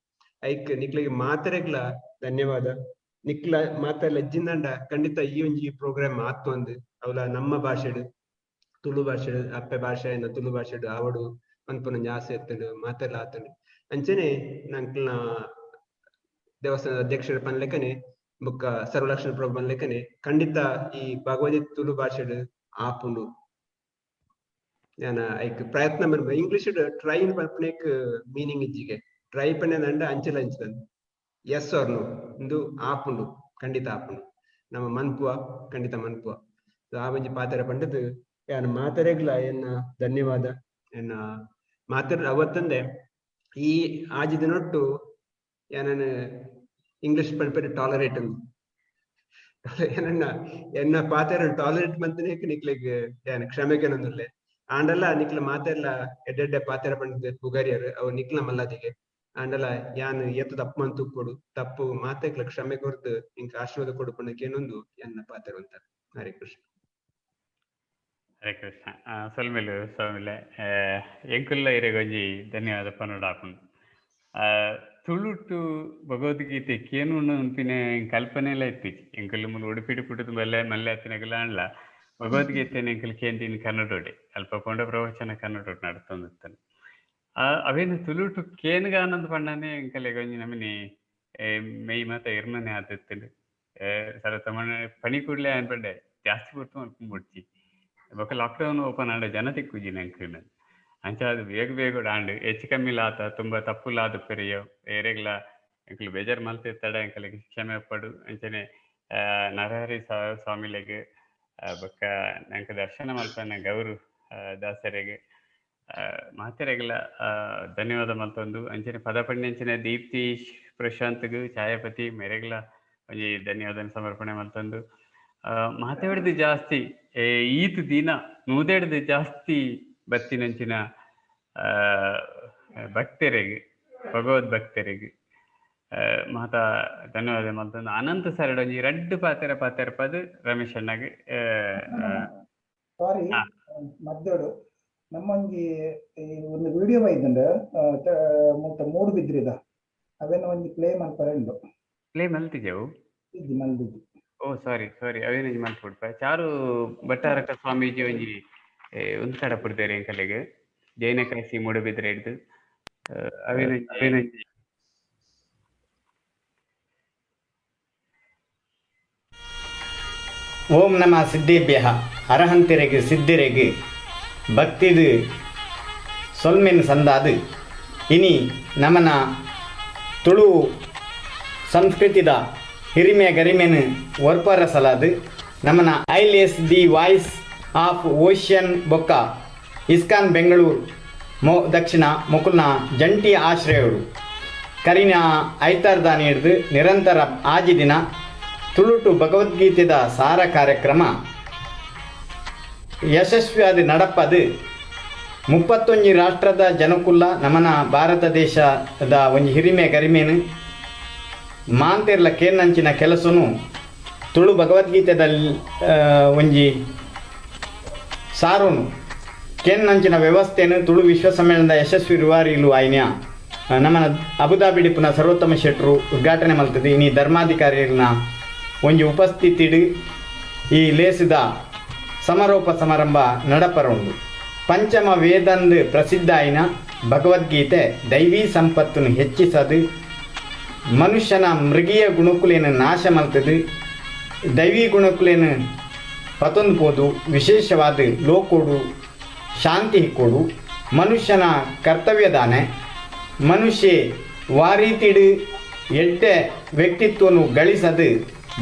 ಐಕ್ ನಿಕ್ಲಿಗೆ ಮಾತೆರೆಗ್ಲ ಧನ್ಯವಾದ. ನಿಕ್ಲ ಮಾತೆರ್ಲ ಎಜ್ಜಿಂದಂಡ ಖಂಡಿತ ಈ ಒಂಜಿ ಪ್ರೋಗ್ರಾಮ್ ಆತು ಅಂದ್ ಅವಲ ನಮ್ಮ ಭಾಷೆಡ್ ತುಳು ಭಾಷೆಡ್ ಅಪ್ಪೆ ಭಾಷೆ ಏನ ತುಳು ಭಾಷೆಡ್ ಆವಡು ಪನ್ಪುನ ಆಸೆ ಇತ್ತಂಡು ಮಾತೆರ್ಲ ಆತಂಡು. ಅಂಚನೆ ನಂಕ್ಲ್ನ ದೇವಸ್ಥಾನದ ಅಧ್ಯಕ್ಷರ ಪನ್ಲೆಕನೆ ಬೊಕ್ಕ ಸರ್ವಲಕ್ಷಣ ಪ್ರಭು ಪನ್ಲೆಕನೆ ಖಂಡಿತ ಈ ಭಗವದ್ಗೀತೆ ತುಳು ಭಾಷೆಡ್ ಆಪುಂಡು. ಯಾನ ಐಕ್ ಪ್ರಯತ್ನ ಮನ್ಪ ಇಂಗ್ಲಿಷ್ ಟ್ರೈ ಪನ್ಪುನೇಕ್ ಮೀನಿಂಗ್ ಇಜ್ಜಿಗೆ ಟ್ರೈ ಪನ್ನೆ ಅಂಚಲ ಅಂಚಲ ಎಸ್ ಆರ್ ನೋ ಇಂದು ಆಪುಂಡು ಖಂಡಿತ ಆಪುಂಡು. ನಮ್ಮ ಮನ್ಪುವ ಖಂಡಿತ ಮನ್ಪುವ. ಆ ಒಂಜಿ ಪಾತೆರ ಪಂಡದು ಯಾನ್ ಮಾತೆರೆಗ್ಲ ಎನ್ನ ಧನ್ಯವಾದ. ಎನ್ನ ಮಾತೆರ್ ಅವತ್ತಂದೆ ಈ ಆಜಿ ದಿನೊಟ್ಟು ಯಾನನ್ ಇಂಗ್ಲಿಷ್ ಪನ್ಪೆರೆ ಟಾಲರೇಟ್ ಎನ್ನ ಎನ್ನ ಪಾತೆರ ಟಾಲರೇಟ್ ಮಂತನೇಕ್ ನಿಕ್ಲೆಗ್ ಯಾನ್ ಕ್ಷಮೆ ಕೇನೊಂದುಲ್ಲೆ. ಆಂಡಲ ನಿಕ್ಲ ಮಾತೆರ್ಲ ಎಡ್ಡೆಡ್ಡೆ ಪಾತೆರ ಪಂಡ್ದ್ ಪುಗರಿಯರ್ ಅವು ನಿಕ್ಲ ಮಲ್ಲದಿಗೆ. ಆಂಡಲ ಯಾನ್ ಏತ್ ತಪ್ಪು ಮಂತುಪ್ಪೊಡು ತಪ್ಪು ಮಾತೆಕ್ಲ ಕ್ಷಮೆ ಕೊರ್ದು ಎಂಕ್ ಆಶೀರ್ವಾದ ಕೊಡು ಪಂಡ ಕೇನೊಂದು ಎನ್ನ ಪಾತೆರ ಉಂತಾರೆ. ಹರೇ ಕೃಷ್ಣ. ಹರೇ ಕೃಷ್ಣ. ಸೊಲ್ಮೆಲು ಸ್ವಾಮಿಲೆ, ಎಂಕುಲ್ಲ ಇರೆಗೊಂಜಿ ಧನ್ಯವಾದ ಪನೊಡಾಪುಂಡು. ತುಳುಟು ಭಗವದ್ಗೀತೆ ಕೇನುನ ಉನ್ಪಿನ ಕಲ್ಪನೆಲ ಇತ್ತೀಚಿ. ಎಂಕುಲು ಮೂಲು ಉಡುಪಿಡು ಪುಟ್ಟುದು ಮಲ್ಲೆ ಮಲ್ಲೆ ಅತ್ತಿನಕುಲು ಆಂಡ್ಲ ಭಗವದ್ಗೀತೆನ್ ಎಂಕುಲು ಕೇಂದಿನ ಕನ್ನಡೋಡೆ, ಅಲ್ಪ ಪೋಂಡ ಪ್ರವಚನ ಕನ್ನಡೋಡು ನಡತೊಂದಿತ್ತುಂಡು. ಅವೇನು ತುಳುಟು ಕೇನುಗಾನಂದ್ ಪಂಡನೆ ಎಂಕಲೆಗ್ ಒಂಜಿ ನಮನಿ ಮೆಯ್ ಮಾತ ಇರ್ಮನೆ ಆದಿತ್ತುಂಡು. ಸರತಮಣ ಪಣಿ ಕೂಡ್ಲೆ ಆನ್ ಪಂಡೆ ಜಾಸ್ತಿ ಪೊರ್ತು ಮಲ್ಪುಂಬೊಡ್ಚಿ, ಬೊಕ ಲಾಕ್ಡೌನ್ ಓಪನ್ ಆಂಡ ಜನ ತಿಕ್ಕುಜಿ ನಂಕ್. ಅಂಚ ಅದು ಬೇಗ ಬೇಗ ಆಂಡ್ ಹೆಚ್ಚು ಕಮ್ಮಿ ಆತ ತುಂಬ ತಪ್ಪುಲಾದ ಪೆರಿಯೋ ಏರೆಗ್ಲ ಎಂಕುಲು ಬೇಜಾರು ಮಲ್ತಿತ್ತಡ ಎಂಕಲೆಗ್ ಕ್ಷಮೆ ಪಡು. ಅಂಚನೆ ನರಹರಿ ಸ್ವಾಮಿಲೆಗ್ ಬೊಕ್ಕ ನಂಕ್ ದರ್ಶನ ಮಲ್ಪನ ಗೌರು ದಾಸರೆಗ್ ಮಾತೆರೆಗ್ಲ ಧನ್ಯವಾದ ಮಲ್ತೊಂದು, ಅಂಚನೆ ಪದ ಪಂಡಿ ದೀಪ್ತಿ ಪ್ರಶಾಂತ್ಗ್ ಛಾಯಾಪತಿ ಮೇರೆಗ್ಲ ಒಂಜಿ ಧನ್ಯವಾದ ಸಮರ್ಪಣೆ ಮಲ್ತೊಂದು, ಮಾತೆಡ್ದು ಜಾಸ್ತಿ ಈತ್ ದಿನ ನೂದೆಡ್ದು ಜಾಸ್ತಿ ಬತ್ತಿನಂಚಿನ ಭಕ್ತರೆಗ್ ಭಗವದ್ ಭಕ್ತರೆಗ್ ಮಾತಾ ಧನ್ಯವಾದ ಮಲ್ತೊಂದು. ಅನಂತ ಸರ್ ಒಂಜಿ ರಡ್ಡ್ ಪಾತೆರ ಪಾತೆರ ಪದ್ ರಮೇಶ್ ಅಣ್ಣಗ್. ಸಾರಿ ಮದ್ದೋಡು ನಮ್ಮೊಂಜಿ ಒಂದು ವಿಡಿಯೋ ಬೈದುಂಡು ಮುಟ್ಟ ಮೂಡು ಬಿದ್ರಿದ ಅವೇನ ಒಂಜಿ ಪ್ಲೇ ಮಲ್ಪರೆ ಉಂಡು. ಪ್ಲೇ ಮಲ್ತಿಜೆವು? ಇಜ್ಜಿ ಮಲ್ದಿಜಿ. ಓ ಸಾರಿ ಸಾರಿ, ಅವೇನೊಂಜಿ ಮಲ್ಪೊಡ್ಪ. ಚಾರು ಭಟ್ಟಾರಕ ಸ್ವಾಮೀಜಿ ಒಂಜಿ ಒಂದು ಕಡ ಪುಡ್ದೇರು ಎಂಕಲೆಗ್ ಜೈನ ಕಾಶಿ ಮೂಡುಬಿದ್ರೆ ಹಿಡ್ದು ಅವೇನೊಂಜಿ ಅವೇನೊಂಜಿ ಓಂ ನಮಃ ಸಿದ್ಧೇಭ್ಯ. ಅರಹಂತಿರೆಗ್ ಸಿದ್ಧಿರೆಗ್ ಭಕ್ತಿದು ಸೊಲ್ಮೆನ್ ಸಂದಾದು ಇನಿ ನಮನ ತುಳು ಸಂಸ್ಕೃತಿದ ಹಿರಿಮೆ ಗರಿಮೆನ್ ಒರ್ಪರ ಸಲಾದು ನಮನ ಐಲ್ the voice of ocean ಬೊಕ್ಕ ಇಸ್ಕಾನ್ ಬೆಂಗಳೂರು ದಕ್ಷಿಣ ಮೊಕುಲ್ನ ಜಂಟಿ ಆಶ್ರಯರು ಕರಿನ ಐತಾರ್ದಾನಿ ಹಿಡಿದು ನಿರಂತರ ಆಜಿ ದಿನ ತುಳುಟು ಭಗವದ್ಗೀತೆದ ಸಾರ ಕಾರ್ಯಕ್ರಮ ಯಶಸ್ವಿಯಾದ ನಡಪದು 31 ರಾಷ್ಟ್ರದ ಜನಕುಲ್ಲ ನಮನ ಭಾರತ ದೇಶದ ಒಂಜಿ ಹಿರಿಮೆ ಗರಿಮೇನು ಮಾಂತಿರ್ಲ ಕೇನಂಚಿನ ಕೆಲಸನು ತುಳು ಭಗವದ್ಗೀತೆದಲ್ಲಿ ಒಂಜಿ ಸಾರುನು ಕೇನ್ನಂಚಿನ ವ್ಯವಸ್ಥೆಯನ್ನು ತುಳು ವಿಶ್ವ ಸಮ್ಮೇಳನದ ಯಶಸ್ವಿ ರೂವಾರಿಲು ಆಯ್ನ ನಮ್ಮನ ಅಬುದಾಬಿಡಿ ಪುನಃ ಸರ್ವೋತ್ತಮ ಶೆಟ್ರು ಉದ್ಘಾಟನೆ ಮಲ್ತದೆ. ಇನಿ ಧರ್ಮಾಧಿಕಾರಿಗಳನ್ನ ಒಂಜಿ ಉಪಸ್ಥಿತಿಡು ಈ ಲೇಸಿದ ಸಮಾರೋಪ ಸಮಾರಂಭ ನಡಪರ ಉಂಡು. ಪಂಚಮ ವೇದಂದು ಪ್ರಸಿದ್ಧ ಆಯ್ನ ಭಗವದ್ಗೀತೆ ದೈವೀ ಸಂಪತ್ತನ್ನು ಹೆಚ್ಚಿಸದು, ಮನುಷ್ಯನ ಮೃಗೀಯ ಗುಣಕುಲೇನು ನಾಶ ಮಲ್ತದು, ದೈವೀ ಗುಣಕುಲೇನು ಪತೊಂದು ಪೋದು, ವಿಶೇಷವಾದ ಲೋಕೋಡು ಶಾಂತಿ ಕೊಡು, ಮನುಷ್ಯನ ಕರ್ತವ್ಯದಾನೆ, ಮನುಷ್ಯ ವಾರೀತಿಡು ಎಡ್ಡೆ ವ್ಯಕ್ತಿತ್ವನು ಗಳಿಸದು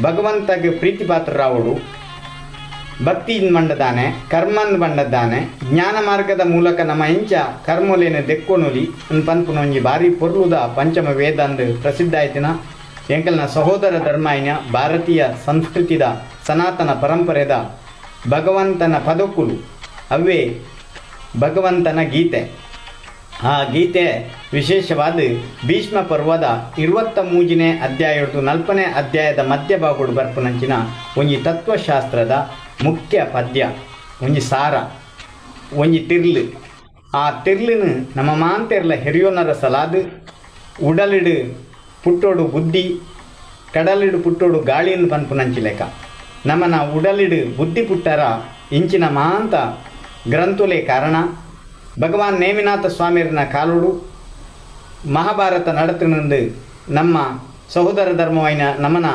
ಭಗವಂತಗೆ ಪ್ರೀತಿಪಾತ್ರರಾವಡು, ಭಕ್ತಿ ಮಂಡದಾನೆ, ಕರ್ಮನ್ ಬಂಡದಾನೆ, ಜ್ಞಾನ ಮಾರ್ಗದ ಮೂಲಕ ನಮ್ಮ ಇಂಚ ಕರ್ಮೊಲೇನು ದೆಕ್ಕೊನುಲಿ ಪನ್ಪುನೊಂಜಿ ಭಾರಿ ಪೊರ್ಲುದ ಪಂಚಮ ವೇದ ಅಂದು ಪ್ರಸಿದ್ಧ ಆಯ್ತಿನ ಎಂಕಲ್ನ ಸಹೋದರ ಧರ್ಮಾಯಿನ ಭಾರತೀಯ ಸಂಸ್ಕೃತಿದ ಸನಾತನ ಪರಂಪರೆದ ಭಗವಂತನ ಪದಕುಲು ಅವೇ ಭಗವಂತನ ಗೀತೆ. ಆ ಗೀತೆ ವಿಶೇಷವಾದ ಭೀಷ್ಮ ಪರ್ವದ 23ನೇ ಅಧ್ಯಾಯದ 40ನೇ ಅಧ್ಯಾಯದ ಮಧ್ಯಭಾಗಡು ಬರ್ಪುನಂಚಿನ ಒಂಜಿ ತತ್ವಶಾಸ್ತ್ರದ ಮುಖ್ಯ ಪದ್ಯ, ಒಂಜಿ ಸಾರ, ಒಂಜಿ ತಿರ್ಲು. ಆ ತಿರ್ಲಿನ ನಮ್ಮ ಮಾಂತೆರ್ಲ ಹೆರಿಯೋನರ ಸಲಾದು ಉಡಲಿಡು ಪುಟ್ಟೋಡು ಬುದ್ಧಿ, ಕಡಲಿಡು ಪುಟ್ಟೋಡು ಗಾಳಿಯನ್ನು ಪನ್ಪುನಂಚಿ ಲೆಕ್ಕ ನಮ್ಮನ ಉಡಲಿಡು ಬುದ್ಧಿ ಪುಟ್ಟರ ಇಂಚಿನ ಮಾಂತ ಗ್ರಂಥುಲೇ ಕಾರಣ. ಭಗವಾನ್ ನೇಮಿನಾಥ ಸ್ವಾಮಿಯರನ ಕಾಲೋಡು ಮಹಾಭಾರತ ನಡತಿನಂದು ನಮ್ಮ ಸಹೋದರ ಧರ್ಮವಾಯಿನ ನಮನ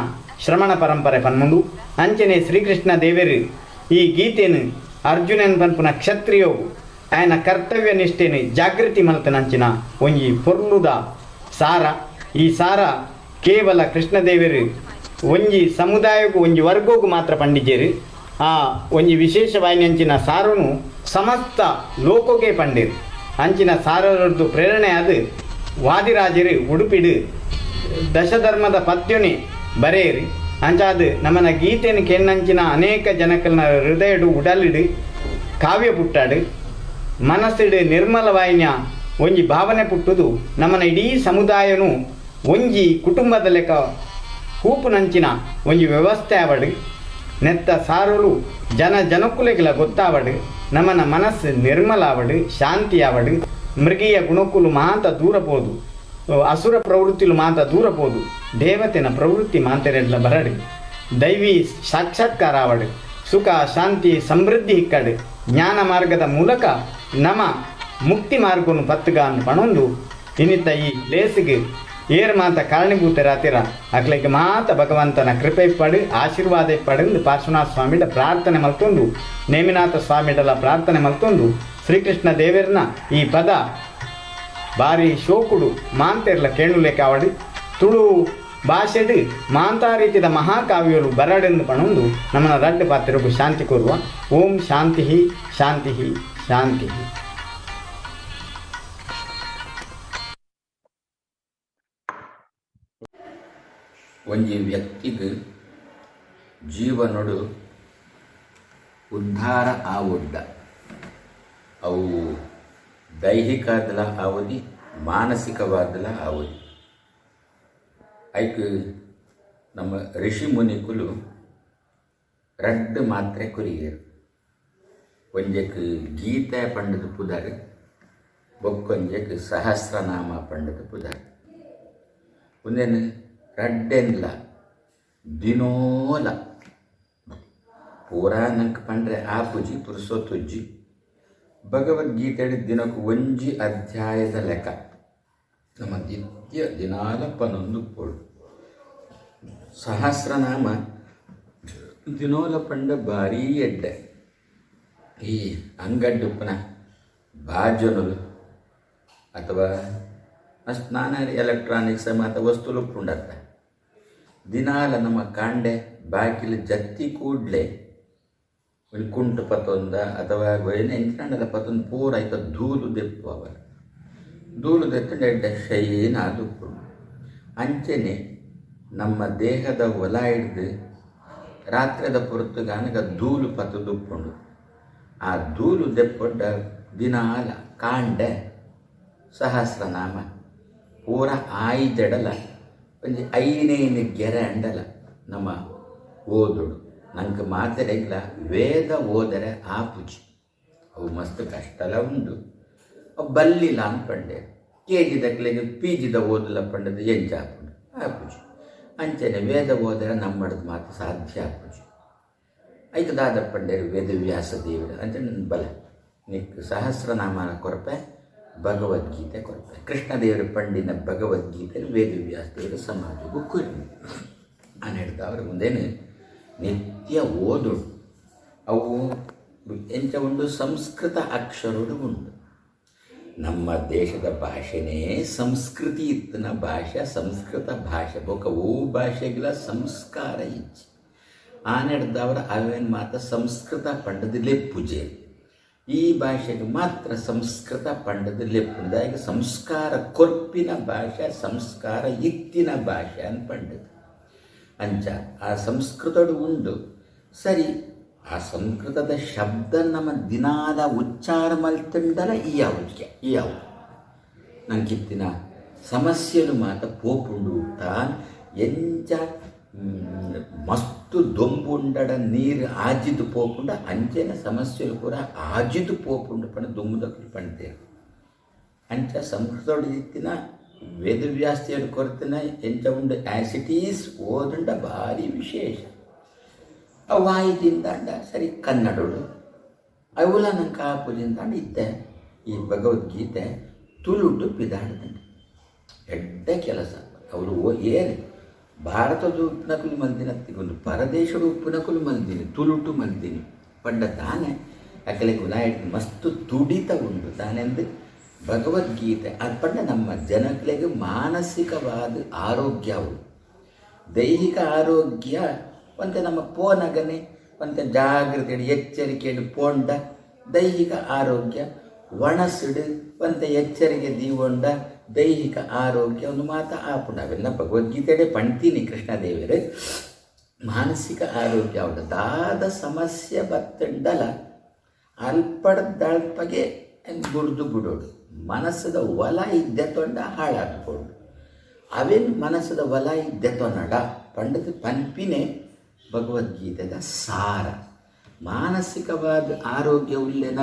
ಶ್ರಮಣ ಪರಂಪರೆ ಪನ್ಮುಂಡು. ಅಂಚನೆ ಶ್ರೀಕೃಷ್ಣ ದೇವರು ಈ ಗೀತೆನು ಅರ್ಜುನನ್ ಪನ್ಪುನ ಕ್ಷತ್ರಿಯೋಗು ಆಯನ ಕರ್ತವ್ಯ ನಿಷ್ಠೆನು ಜಾಗೃತಿ ಮಲ್ತನಂಚಿನ ಒಂಜಿ ಪೊರ್ಲುದ ಸಾರ. ಈ ಸಾರ ಕೇವಲ ಕೃಷ್ಣದೇವರು ಒಂಜಿ ಸಮುದಾಯಕ್ಕೂ ಒಂಜಿ ವರ್ಗೋಗು ಮಾತ್ರ ಪಂಡಿಜೇರು, ಆ ಒಂಜಿ ವಿಶೇಷವಾಯಿನ ಅಂಚಿನ ಸಾರನು ಸಮಸ್ತ ಲೋಕೋಗೆ ಪಂಡಿರು. ಅಂಚಿನ ಸಾರರದ್ದು ಪ್ರೇರಣೆ ಅದು ವಾದಿರಾಜರು ಉಡುಪಿಡು ದಶಧರ್ಮದ ಪದ್ಯನೆ ಬರೆಯರಿ. ಅಂಚಾದ್ ನಮನ ಗೀತೆನ್ ಕೆನ್ನಂಚಿನ ಅನೇಕ ಜನಕಲ್ನ ಹೃದಯಡು ಉಡಲಿಡು ಕಾವ್ಯ ಪುಟ್ಟಾಡು ಮನಸ್ಸುಡು ನಿರ್ಮಲವಾಯಿನ ಒಂಜಿ ಭಾವನೆ ಪುಟ್ಟುದು ನಮನ ಇಡೀ ಸಮುದಾಯನು ಒಂಜಿ ಕುಟುಂಬದ ಲೆಕ್ಕ ಕೂಪುನಂಚಿನ ಒಂಜಿ ವ್ಯವಸ್ಥೆ ಆವಡು ನೆತ್ತ ಸಾರುಲು ಜನ ಜನಕುಲೆಗಳ ಗೊತ್ತಾವಡು ನಮನ ಮನಸ್ಸು ನಿರ್ಮಲ ಆವಡು ಶಾಂತಿ ಆವಡು ಮೃಗೀಯ ಗುಣಕ್ಕುಲು ಮಾತ ದೂರ ಪೋದು ಅಸುರ ಪ್ರವೃತ್ತಿಲು ಮಾತ ದೂರ ಪೋದು ದೇವತೆನ ಪ್ರವೃತ್ತಿ ಮಾತೆರೆಡ್ಲ ಬರಡು ದೈವಿ ಸಾಕ್ಷಾತ್ಕಾರ ಆವಡು ಸುಖ ಶಾಂತಿ ಸಮೃದ್ಧಿ ಇಕ್ಕಡು ಜ್ಞಾನ ಮಾರ್ಗದ ಮೂಲಕ ನಮ ಮುಕ್ತಿ ಮಾರ್ಗನು ಪತ್ತುಗ ಪಣೊಂದು ಇನ್ನಿತ್ತ ಈ ಲೇಸಿಗೆ ಏರ್ ಮಾತ ಕಾರಣಭೂತರಾತಿರ ಅಕ್ಲೆಗ್ ಮಾತ ಭಗವಂತನ ಕೃಪೆ ಪಡು ಆಶೀರ್ವಾದ ಪಡೆಂದು ಪಾರ್ಶ್ವನಾಥ ಸ್ವಾಮಿಡ ಪ್ರಾರ್ಥನೆ ಮಲ್ತೊಂದು ನೇಮಿನಾಥ ಸ್ವಾಮಿಡಲ ಪ್ರಾರ್ಥನೆ ಮಲ್ತೊಂದು ಶ್ರೀಕೃಷ್ಣ ದೇವರನ ಈ ಪದ ಬಾರಿ ಶೋಕುಡು ಮಾಂತೆರ್ಲ ಕೇಣುಲೇಕ ಅವಡು ತುಳು ಭಾಷೆಡು ಮಾಂತಾ ರೀತಿದ ಮಹಾಕಾವ್ಯಲು ಬರಡೆಂದು ಪಣೊಂದು ನಮ್ಮನ ರಡ್ಡು ಪಾತ್ರಗೂ ಶಾಂತಿ ಕೋರುವ. ಓಂ ಶಾಂತಿ ಶಾಂತಿ ಶಾಂತಿ. ಒಂಜಿ ವ್ಯಕ್ತಿಗ್ ಜೀವನೊಡು ಉದ್ಧಾರ ಆವೊಡ್ಡ ಅವು ದೈಹಿಕಾದಲ ಆವೊಲಿ ಮಾನಸಿಕವಾದಲ ಆವೊಲಿ. ಐಕ್ ನಮ್ಮ ಋಷಿ ಮುನಿಕುಲು ರಡ್ಡ್ ಮಾತ್ರೆ ಕೊರಿಯೆರ್. ಒಂಜೆಕ್ ಗೀತೆ ಪಂಡದ ಪುದರ್, ಬೊಕ್ಕೊಂಜೆಕ್ ಸಹಸ್ರನಾಮ ಪಂಡದ ಪುದರ್. ಉಂದೆನ್ ರಡ್ಡೆನ್ಲ ದಿನೋಲ ಪೂರಾ ನಂಕ್ ಪಂಡ್ರೆ ಆಪುಜಿ ಪುರುಸೊತ್ತುಜ್ಜಿ. ಭಗವದ್ಗೀತೆಡ್ ದಿನಕ್ ಒಂಜಿ ಅಧ್ಯಾಯದ ಲೆಕ್ಕ ನಮ್ಮ ನಿತ್ಯ ದಿನಾಲ ಪನೊಂದು ಪೋಡು. ಸಹಸ್ರನಾಮ ದಿನೋಲ ಪಂಡ ಭಾರೀ ಎಡ್ಡೆ. ಈ ಅಂಗಡ್ಡುಪ್ಪನ ಬಾಜನಲು ಅಥವಾ ಮಸ್ತ್ ನಾನಾ ಎಲೆಕ್ಟ್ರಾನಿಕ್ಸ್ ಮಾತ ವಸ್ತುಲು ಉಪ್ಪುಂಡತ್ತ ದಿನಾಲ ನಮ್ಮ ಕಾಂಡೆ ಬಾಕಿಲು ಜತ್ತಿ ಕೂಡ್ಲೆ ಒಂಜಿ ಕುಂಟು ಪತ್ತೊಂದ ಅಥವಾ ಏನೇ ಎಂಚಿನಾಂಡಲ ಪತ್ತೊಂದು ಪೂರ ಐತ ಧೂಲು ದೆಪ್ಪು ಅವರ ಧೂಲು ದೆತ್ತುಂಡ ಎಡ್ಡೆ ಶೈನ್ ಆದ್ ಉಪ್ಪುಂಡು. ಅಂಚನೆ ನಮ್ಮ ದೇಹದ ಒಲ ಹಿಡ್ದು ರಾತ್ರಿದ ಪೊರ್ತುಗಾನಗ ಧೂಲು ಪತ್ತೊಂದು ಉಪ್ಪುಂಡು. ಆ ಧೂಲು ದೆಪ್ಪೊಡ್ಡ ದಿನಾಲ ಕಾಂಡೆ ಸಹಸ್ರನಾಮ ಪೂರ ಆಯ್ದೆಡಲ ಒಂಜಿ ಐನೈನು ಗೆರೆ ಅಂಡಲ ನಮ್ಮ ಓದುಡು. ನಂಗೆ ಮಾತೆರೆಗ್ಲ ವೇದ ಓದರೆ ಆಪುಜಿ, ಅವು ಮಸ್ತ್ ಕಷ್ಟಲ ಉಂಡು. ಅವು ಬಲ್ಲಿಲ್ಲ ಅಂದ್ಪಂಡೆ ಕೆ ಜಿದಕ್ಲೆಗ್ ಪಿ ಜಿದ ಓದುಲ ಪಂಡದ ಎಂಚ ಆಪುಂಡು ಆಪುಜಿ. ಅಂಚನೆ ವೇದ ಓದರೆ ನಮ್ಮಡ್ದು ಮಾತ ಸಾಧ್ಯ ಆಪುಜಿ. ಐಕ್ ದಾದ ಪಂಡೇರು ವೇದವ್ಯಾಸ ದೇವರು ಅಂಚನೆ ಬಲ ನಿಕ್ ಸಹಸ್ರನಾಮನ ಕೊರಪೆ ಭಗವದ್ಗೀತೆ ಕೊರಪೆ. ಕೃಷ್ಣದೇವರು ಪಂಡಿನ ಭಗವದ್ಗೀತೆ ವೇದವ್ಯಾಸ ದೇವರು ಸಮಾಜಕ್ಕೂ ಕೊರಿ ಅನ್ನೆಡ್ದು ಮುಂದೇನು ನಿತ್ಯ ಓದುಡು. ಅವು ಎಂಚ ಉಂಡು ಸಂಸ್ಕೃತ ಅಕ್ಷರಡು ಉಂಡು. ನಮ್ಮ ದೇಶದ ಭಾಷೆನೇ ಸಂಸ್ಕೃತಿ ಇತ್ತಿನ ಭಾಷೆ ಸಂಸ್ಕೃತ ಭಾಷೆ ಬೊಕ ಓ ಭಾಷೆಗಳ ಸಂಸ್ಕಾರ ಇಜ್ಜಿ. ಆನೆಡ್ದವರ ಅವೇನು ಮಾತ ಸಂಸ್ಕೃತ ಪಂಡದ ಲೆಪ್ಪುಜೆ. ಈ ಭಾಷೆಗೆ ಮಾತ್ರ ಸಂಸ್ಕೃತ ಪಂಡದ ಲೆಪ್ಪುಂದಾಗಿ ಸಂಸ್ಕಾರ ಕೊರ್ಪಿನ ಭಾಷೆ ಸಂಸ್ಕಾರ ಇತ್ತಿನ ಭಾಷೆ ಅಂತ ಪಂಡದು. ಅಂಚ ಆ ಸಂಸ್ಕೃತಡು ಉಂಡು ಸರಿ. ಆ ಸಂಸ್ಕೃತದ ಶಬ್ದ ನಮ್ಮ ದಿನಾದ ಉಚ್ಚಾರ ಮಲ್ತಂಡಲ ಈ ಯಾವುದಕ್ಕೆ ಈ ಯಾವುದು ನಂಗಿತ್ತಿನ ಸಮಸ್ಯೆಲು ಮಾತ ಪೋಪುಂಡು. ತಾನ್ ಎಂಚ ಮಸ್ತು ದೊಂಬುಂಡಡ ನೀರು ಆಜಿದು ಪೋಪುಂಡ ಅಂಚೆನ ಸಮಸ್ಯೆಲು ಪೂರ ಆಜಿದು ಪೋಪುಂಡು ಪಂಡ ದೊಂಬುದಕ್ಕಲು ಪಂಡೇರು. ಅಂಚ ಸಂಸ್ಕೃತೋಡು ಇತ್ತಿನ ವೇದವ್ಯಾಸ್ತಿಯನ್ನು ಕೊರತಿನ ಎಂಚ ಉಂಡು ಆ್ಯಸ್ it is ಓದುಂಡ ಭಾರಿ ವಿಶೇಷ. ವಾಯಿದಿಂದಾಂಡ ಸರಿ ಕನ್ನಡೋಡು ಅವುಲ ನಂಗೆ ಆಪುಜಿಂದಾಂಡ ಇತ್ತೆ ಈ ಭಗವದ್ಗೀತೆ ತುಳುಟು ಪಿದಾಡ್ದಂಡೆ ಎಡ್ಡೆ ಕೆಲಸ. ಅವರು ಏನು ಭಾರತದ ಉಪ್ಪಿನಕುಲು ಮಲ್ದಿನ ಒಂದು ಪರದೇಶದ ಉಪ್ಪಿನಕುಲು ಮಲ್ದಿನಿ ತುಳುಟು ಮಲ್ದಿನಿ ಪಂಡ ತಾನೆ ಅಕಲೆಗೆ ಉಲಾಯಿಟ್ ಮಸ್ತ್ ತುಡಿತ ಉಂಡು ತಾನೆಂದು ಭಗವದ್ಗೀತೆ ಅದು ಪಂಡ ನಮ್ಮ ಜನಗಳಿಗೆ ಮಾನಸಿಕವಾದ ಆರೋಗ್ಯವು ದೈಹಿಕ ಆರೋಗ್ಯ ಒಂತೆ ನಮ್ಮ ಪೋನಗನೆ ಒಂತೆ ಜಾಗೃತಿ ಎಚ್ಚರಿಕೆಯನ್ನು ಪೋಂಡ ದೈಹಿಕ ಆರೋಗ್ಯ ಒಣಸಿಡು ಒಂತೆ ಎಚ್ಚರಿಕೆ ದೀವೊಂಡ ದೈಹಿಕ ಆರೋಗ್ಯ ಒಂದು ಮಾತ ಆಪುಂಡು. ಅವೆಲ್ಲ ಭಗವದ್ಗೀತೆಡೆ ಪಂಡ್ತೀನಿ ಕೃಷ್ಣದೇವರು. ಮಾನಸಿಕ ಆರೋಗ್ಯ ಅವಡ ದಾದ ಸಮಸ್ಯೆ ಬತ್ತಂಡಲ ಅಲ್ಪಡ್ದಲ್ಪಗೆ ಗುಡ್ದು ಬಿಡೋಡು. ಮನಸ್ಸದ ಒಲ ಇದ್ದೆತೊಂಡ ಹಾಳಾದ್ಕೊಂಡು ಅವೇನು ಮನಸ್ಸದ ಒಲ ಇದ್ದೆತೊನಡ ಪಂಡದ ಪನ್ಪಿನೇ ಭಗವದ್ಗೀತೆದ ಸಾರ. ಮಾನಸಿಕವಾದ ಆರೋಗ್ಯ ಉಲ್ಲೇನ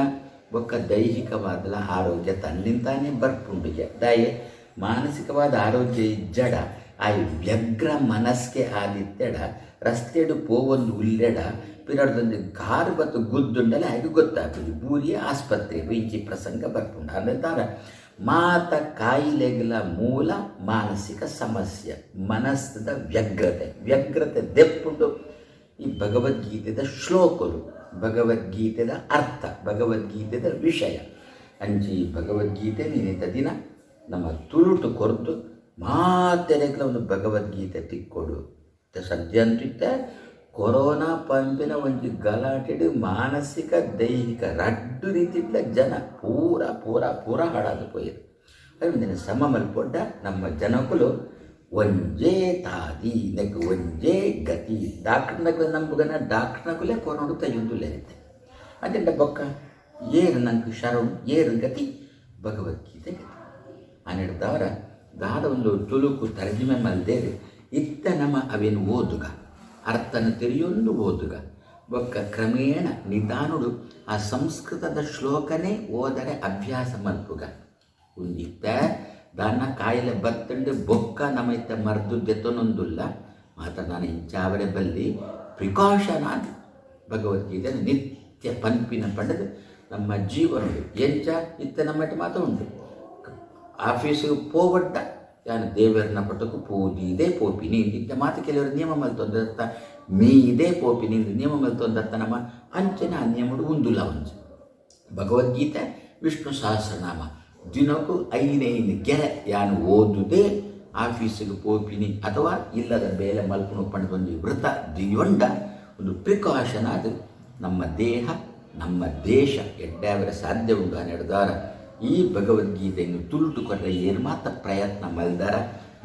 ಬೊಕ್ಕ ದೈಹಿಕವಾದಲ ಆರೋಗ್ಯ ತನ್ನಿಂತಾನೇ ಬರ್ಪುಂಡಿಗೆ. ದಾಯೆ ಮಾನಸಿಕವಾದ ಆರೋಗ್ಯ ಇಜ್ಜಡ ಆ ವ್ಯಗ್ರ ಮನಸ್ಗೆ ಆದಿತ್ತೆಡ ರಸ್ತೆಡು ಪೋವೊಂದು ಉಲ್ಲೆಡ ಪಿರಡ್ದೊಂದು ಕಾರು ಬತ್ತು ಗುದ್ದುಂಡಲೆ ಹಾಗೆ ಗೊತ್ತಾಗ್ತದೆ ಬೂರಿಯ ಆಸ್ಪತ್ರೆ ಇಂಚಿ ಪ್ರಸಂಗ ಬರ್ಪುಂಡು. ಅಂದರೆ ತಾರ ಮಾತ ಕಾಯಿಲೆಗಳ ಮೂಲ ಮಾನಸಿಕ ಸಮಸ್ಯೆ, ಮನಸ್ಸದ ವ್ಯಗ್ರತೆ. ವ್ಯಗ್ರತೆ ದೆಪ್ಪುಂಡು ಈ ಭಗವದ್ಗೀತೆದ ಶ್ಲೋಕಲು, ಭಗವದ್ಗೀತೆದ ಅರ್ಥ, ಭಗವದ್ಗೀತೆದ ವಿಷಯ. ಅಂಚಿ ಭಗವದ್ಗೀತೆ ನಿನ್ನಿತ ದಿನ ನಮ್ಮ ತುಳುಟು ಕೊರ್ದು ಮಾತೆರೆಗ್ಲ ಒಂದು ಭಗವದ್ಗೀತೆ ತಿಕ್ಕೊಡು. ಸದ್ಯ ಅಂತಿತ್ತ ಕೊರೋನಾ ಪಂಪಿನ ಒಂಜಿ ಗಲಾಟೆಡು ಮಾನಸಿಕ ದೈಹಿಕ ರಡ್ಡು ರೀತಿಟ್ಲ ಜನ ಪೂರ ಪೂರ ಪೂರ ಹಾಳಾದ ಪೋಯಿರು. ಅವು ಸಮ ಮಲ್ಪೊಡ್ಡ ನಮ್ಮ ಜನಕುಲು ಒಂಜೇ ತಾದಿ ನೆಕ್ ಒಂಜೇ ಗತಿ. ಡಾಕ್ಟರ್ನಕುಲೆ ನಂಬುಗನ ಡಾಕ್ಟರ್ನಕುಲೆ ಕೊರೋಡು ತಯ್ಯೊಂದುಲ್ಲೇರುತ್ತೆ. ಅದೆಂಡ ಬೊಕ್ಕ ಏರು ನಂಗೆ ಶರಣು ಏರು ಗತಿ ಭಗವದ್ಗೀತೆ ಗತಿ. ಆನೆಡ್ದವರ ದಾದ ಒಂದು ತುಳುಕು ತರ್ಜಿಮೆ ಮಲ್ದೇರು ಇತ್ತ ನಮ್ಮ ಅವೇನು ಓದುಗ ಅರ್ಥನ ತೆರೆಯೊಂದು ಓದುಗ ಬೊಕ್ಕ ಕ್ರಮೇಣ ನಿಧಾನುಡು ಆ ಸಂಸ್ಕೃತದ ಶ್ಲೋಕನೇ ಓದರೆ ಅಭ್ಯಾಸ ಮಲ್ಪುಗ. ಒಂದಿತ್ತ ದಾನ ಕಾಯಿಲೆ ಬತ್ತಂಡು ಬೊಕ್ಕ ನಮ್ಮ ಇತ್ತ ಮರ್ದು ದೆತ್ತೊನೊಂದುಲ್ಲ ಮಾತ್ರ ನಾನು ಇಂಚಾವರೆ ಬಲ್ಲಿ ಪ್ರಿಕಾಷನ್ ಆದ ಭಗವದ್ಗೀತೆ ನಿತ್ಯ ಪನ್ಪಿನ ಪಂಡದು ನಮ್ಮ ಜೀವನ ಎಂಚ ಇತ್ತ ನಮ್ಮ ಮಾತ ಉಂಟು. ಆಫೀಸಿಗೆ ಪೋವಡ್ಡ ಯಾನು ದೇವರನ್ನ ಪಟ್ಟಕ್ಕೂ ಪೂಜಿದೆ ಪೋಪಿನಿ ಇಂಥ ಮಾತು ಕೆಲವರು ನಿಯಮ ಮಲ್ತೊಂದರ್ಥ ಮೀದೆ ಪೋಪಿನಿ ನಿಯಮ ಮಲ್ತೊಂದರ್ಥ ನಮ್ಮ ಅಂಚನೆ ಆ ನಿಯಮಡು ಉಂದುಲ್ಲ. ಒಂಜಿ ಭಗವದ್ಗೀತೆ ವಿಷ್ಣು ಸಹಸ್ರನಾಮ ದಿನಕ್ಕೂ 5 ಗೆರೆ ಯಾನು ಓದುದೇ ಆಫೀಸಿಗೆ ಪೋಪಿನಿ ಅಥವಾ ಇಲ್ಲದ ಬೇಲೆ ಮಲ್ಪುನು ಪಂಡದೊಂದು ವ್ರತ ದಿಯೊಂಡ ಒಂದು ಪ್ರಿಕಾಷನ್ ಅದು ನಮ್ಮ ದೇಹ ನಮ್ಮ ದೇಶ ಎಡ್ಡಾವರ ಸಾಧ್ಯ ಉಂಡು ಅನ್ನೆಡ್ದಾರ ಈ ಭಗವದ್ಗೀತೆಯನ್ನು ತುಳುಟು ಕೊಟ್ಟ ಏನು ಮಾತ ಪ್ರಯತ್ನ ಮಲ್ದಾರ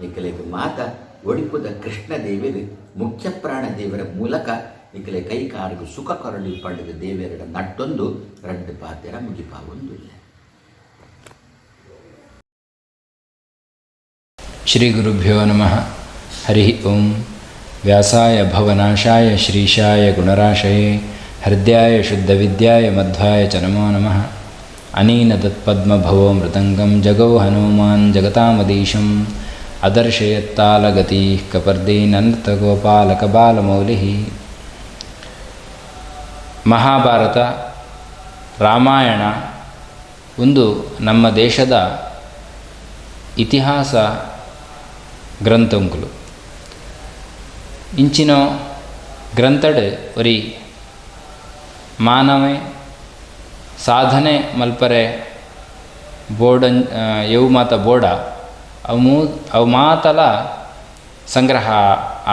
ನಿಕಲೆಗೆ ಮಾತ ಒಡಿಪುದ ಕೃಷ್ಣ ದೇವರು ಮುಖ್ಯ ಪ್ರಾಣ ದೇವರ ಮೂಲಕ ನಿಕಲೆ ಕೈ ಕಾರಿಗೂ ಸುಖ ಕೊರಳಿ ಪಡೆದ ದೇವರ ನಟ್ಟೊಂದು ರಡ್ಡು ಪಾತೆರ ಮುಗಿಪಾವೊಂದುಲ್ಲ. ಶ್ರೀ ಗುರುಭ್ಯೋ ನಮಃ. ಹರಿ ಓಂ. ವ್ಯಾಸಾಯ ಭವನಾಶಾಯ ಶ್ರೀಶಾಯ ಗುಣರಾಶಯೇ ಹೃದಯಾಯ ಶುದ್ಧವಿದ್ಯಾಯ ಮಧ್ವಾಯ ಚ ನಮೋ ನಮಃ. ಅನೇನ ತತ್ಪದ್ಮಭವೋ ಮೃದಂಗಂ ಜಗೌ ಹನುಮಾನ್ ಜಗತಾಮದೀಶಂ ಅದರ್ಶಯತ್ತಾಲಗತಿಃ ಕಪರ್ದೀನರ್ತಗೋಪಾಲಕಬಾಲಮೌಲಿಃ. ಮಹಾಭಾರತ, ರಾಮಾಯಣ ಒಂದು ನಮ್ಮ ದೇಶದ ಇತಿಹಾಸ ಗ್ರಂಥಂಕುಲು. ಇಂಚಿನ ಗ್ರಂಥಡ್ ಒರಿ ಮಾನವೆ ಸಾಧನೆ ಮಲ್ಪರೆ ಬೋರ್ಡನ್ ಯವು ಮಾತ ಬೋಡ ಅವು ಅವು ಮಾತಲ ಸಂಗ್ರಹ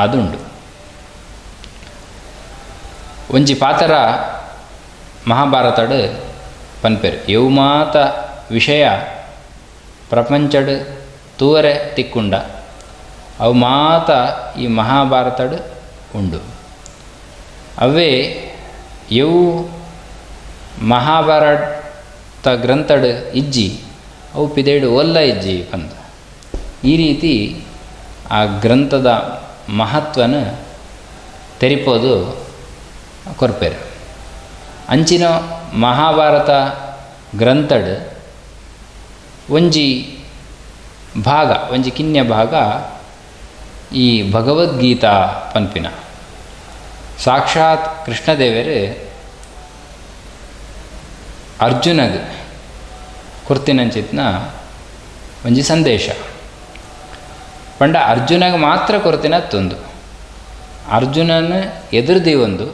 ಆದುಂಡು. ಒಂಜಿ ಪಾತರ ಮಹಾಭಾರತಡ್ ಪನ್ಪೆರ್ ಯವು ಮಾತ ವಿಷಯ ಪ್ರಪಂಚಡ್ ತೂವರೆ ತಿಕ್ಕುಂಡ ಅವು ಮಾತ ಈ ಮಹಾಭಾರತಡ್ ಉಂಡು. ಅವೇ ಯವು ಮಹಾಭಾರತ ಗ್ರಂಥಡ್ ಇಜ್ಜಿ ಅವು ಪಿದೇಡು ಒಲ್ಲ ಇಜ್ಜಿ ಪಂತ. ಈ ರೀತಿ ಆ ಗ್ರಂಥದ ಮಹತ್ವನ ತೆರಿಪೋದು ಕೊರ್ಪೇರು. ಅಂಚಿನ ಮಹಾಭಾರತ ಗ್ರಂಥಡ್ ಒಂಜಿ ಭಾಗ, ಒಂಜಿ ಕಿನ್ಯ ಭಾಗ ಈ ಭಗವದ್ಗೀತಾ ಪನ್ಪಿನ. ಸಾಕ್ಷಾತ್ ಕೃಷ್ಣದೇವರು ಅರ್ಜುನಗ್ ಕೊರ್ತಿನಂಚಿತ್ನ ಒಂಜಿ ಸಂದೇಶ. ಪಂಡ ಅರ್ಜುನಗ್ ಮಾತ್ರ ಕೊರ್ತಿನ ತೊಂದು ಅರ್ಜುನನ ಎದುರ್ದಿ ಒಂದು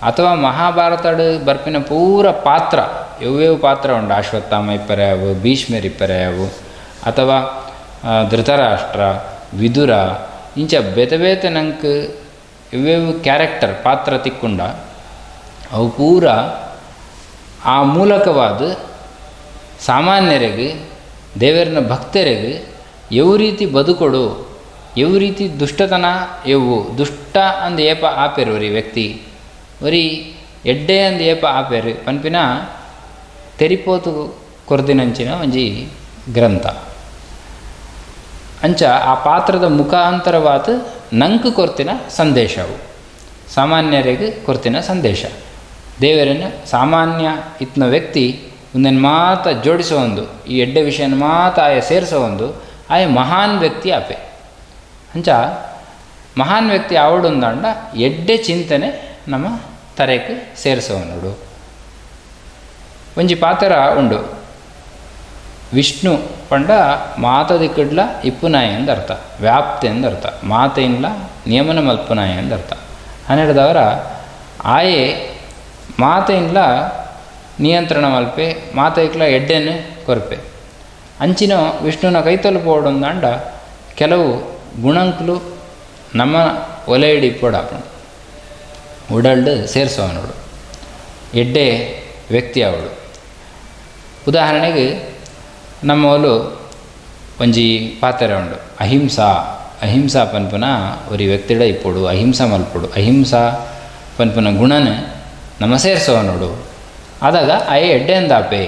ಅಥವಾ ಮಹಾಭಾರತಡ್ ಬರ್ಪಿನ ಪೂರ ಪಾತ್ರ ಯಾವ್ಯಾವ ಪಾತ್ರ ಉಂಡು, ಅಶ್ವತ್ಥಾಮ ಇಪ್ಪರ್ಯಾವು, ಭೀಷ್ಮರ್ ಇಪ್ಪರ್ಯಾವು, ಅಥವಾ ಧೃತರಾಷ್ಟ್ರ, ವಿದುರ, ಇಂಚ ಬೇತೆ ಬೇತೆ ನಂಗೆ ಇವ್ಯಾವ ಕ್ಯಾರೆಕ್ಟರ್ ಪಾತ್ರ ತಿಕ್ಕೊಂಡ ಅವು ಪೂರ ಆ ಮೂಲಕವಾದ ಸಾಮಾನ್ಯರಿಗೆ ದೇವರನ ಭಕ್ತರಿಗೆ ಯಾವ ರೀತಿ ಬದುಕೊಡು ಎವು ರೀತಿ ದುಷ್ಟತನ ಎವು ದುಷ್ಟ ಅಂದ್ ಏಪ ಆಪೇರು ಒರಿ ವ್ಯಕ್ತಿ ಒರಿ ಎಡ್ಡೆ ಅಂದ್ ಏಪ ಆಪೇರು ಪನ್ಪಿನ ತೆರಿಪೋತು ಕೊರ್ದಿನಂಚಿನ ಒಂಜಿ ಗ್ರಂಥ. ಅಂಚ ಆ ಪಾತ್ರದ ಮುಖಾಂತರವಾದ ನಂಕು ಕೊರ್ತಿನ ಸಂದೇಶವು ಸಾಮಾನ್ಯರಿಗೆ ಕೊರ್ತಿನ ಸಂದೇಶ. ದೇವರನ್ನು ಸಾಮಾನ್ಯ ಇತ್ನ ವ್ಯಕ್ತಿ ಒಂದನ್ನು ಮಾತ ಜೋಡಿಸೋ ಒಂದು ಈ ಎಡ್ಡೆ ವಿಷಯನ ಮಾತ ಆಯ ಸೇರಿಸೋ ಒಂದು ಆಯ ಮಹಾನ್ ವ್ಯಕ್ತಿ ಆಪೆ. ಅಂಚ ಮಹಾನ್ ವ್ಯಕ್ತಿ ಆವಡೊಂದಾಂಡ ಎಡ್ಡೆ ಚಿಂತನೆ ನಮ್ಮ ತರೆಕ್ ಸೇರಿಸೋ ನೋಡು. ಒಂಜಿ ಪಾತ್ರ ಉಂಡು ವಿಷ್ಣು ಪಂಡ ಮಾತದಿಕ್ಕಡ್ಲ ಇಪ್ಪುನಾಯ ಎಂದರ್ಥ, ವ್ಯಾಪ್ತಿ ಎಂದರ್ಥ, ಮಾತೆಯಿನ್ಲ ನಿಯಮನ ಮಲ್ಪುನಾಯ ಎಂದರ್ಥ. ಹನ್ನೆರಡದವರ ಆಯೆ ಮಾತೆಯಿನ್ಲ ನಿಯಂತ್ರಣ ಮಲ್ಪೆ, ಮಾತೈಕ್ಲ ಎಡ್ಡೆನು ಕೊರ್ಪೆ. ಅಂಚಿನ ವಿಷ್ಣುನ ಕೈತಲು ಪೋಡೊಂದಾಂಡ ಕೆಲವು ಗುಣಂಕ್ಲು ನಮ್ಮ ಒಲೆಯಡಿ ಪೋಡಾಪುಂಡು ಉಡಲ್ಡು ಸೇರಿಸುವ ನೋಡು ಎಡ್ಡೆ ವ್ಯಕ್ತಿ ಅವಳು. ಉದಾಹರಣೆಗೆ ನಮ್ಮವಳು ಒಂಜಿ ಪಾತ್ರ ಉಂಡು ಅಹಿಂಸಾ. ಅಹಿಂಸಾ ಪನ್ಪುನ ಒರಿ ವ್ಯಕ್ತಿಡ ಇಪ್ಪೊಡು, ಅಹಿಂಸಾ ಮಲ್ಪೊಡು, ಅಹಿಂಸಾ ಪನ್ಪುನ ಗುಣನ ನಮ್ಮ ಸೇರಿಸುವ ನೋಡು. ಆದಾಗ ಆಯೆ ಎಡ್ಡೆ ಅಂದಾಪೆ.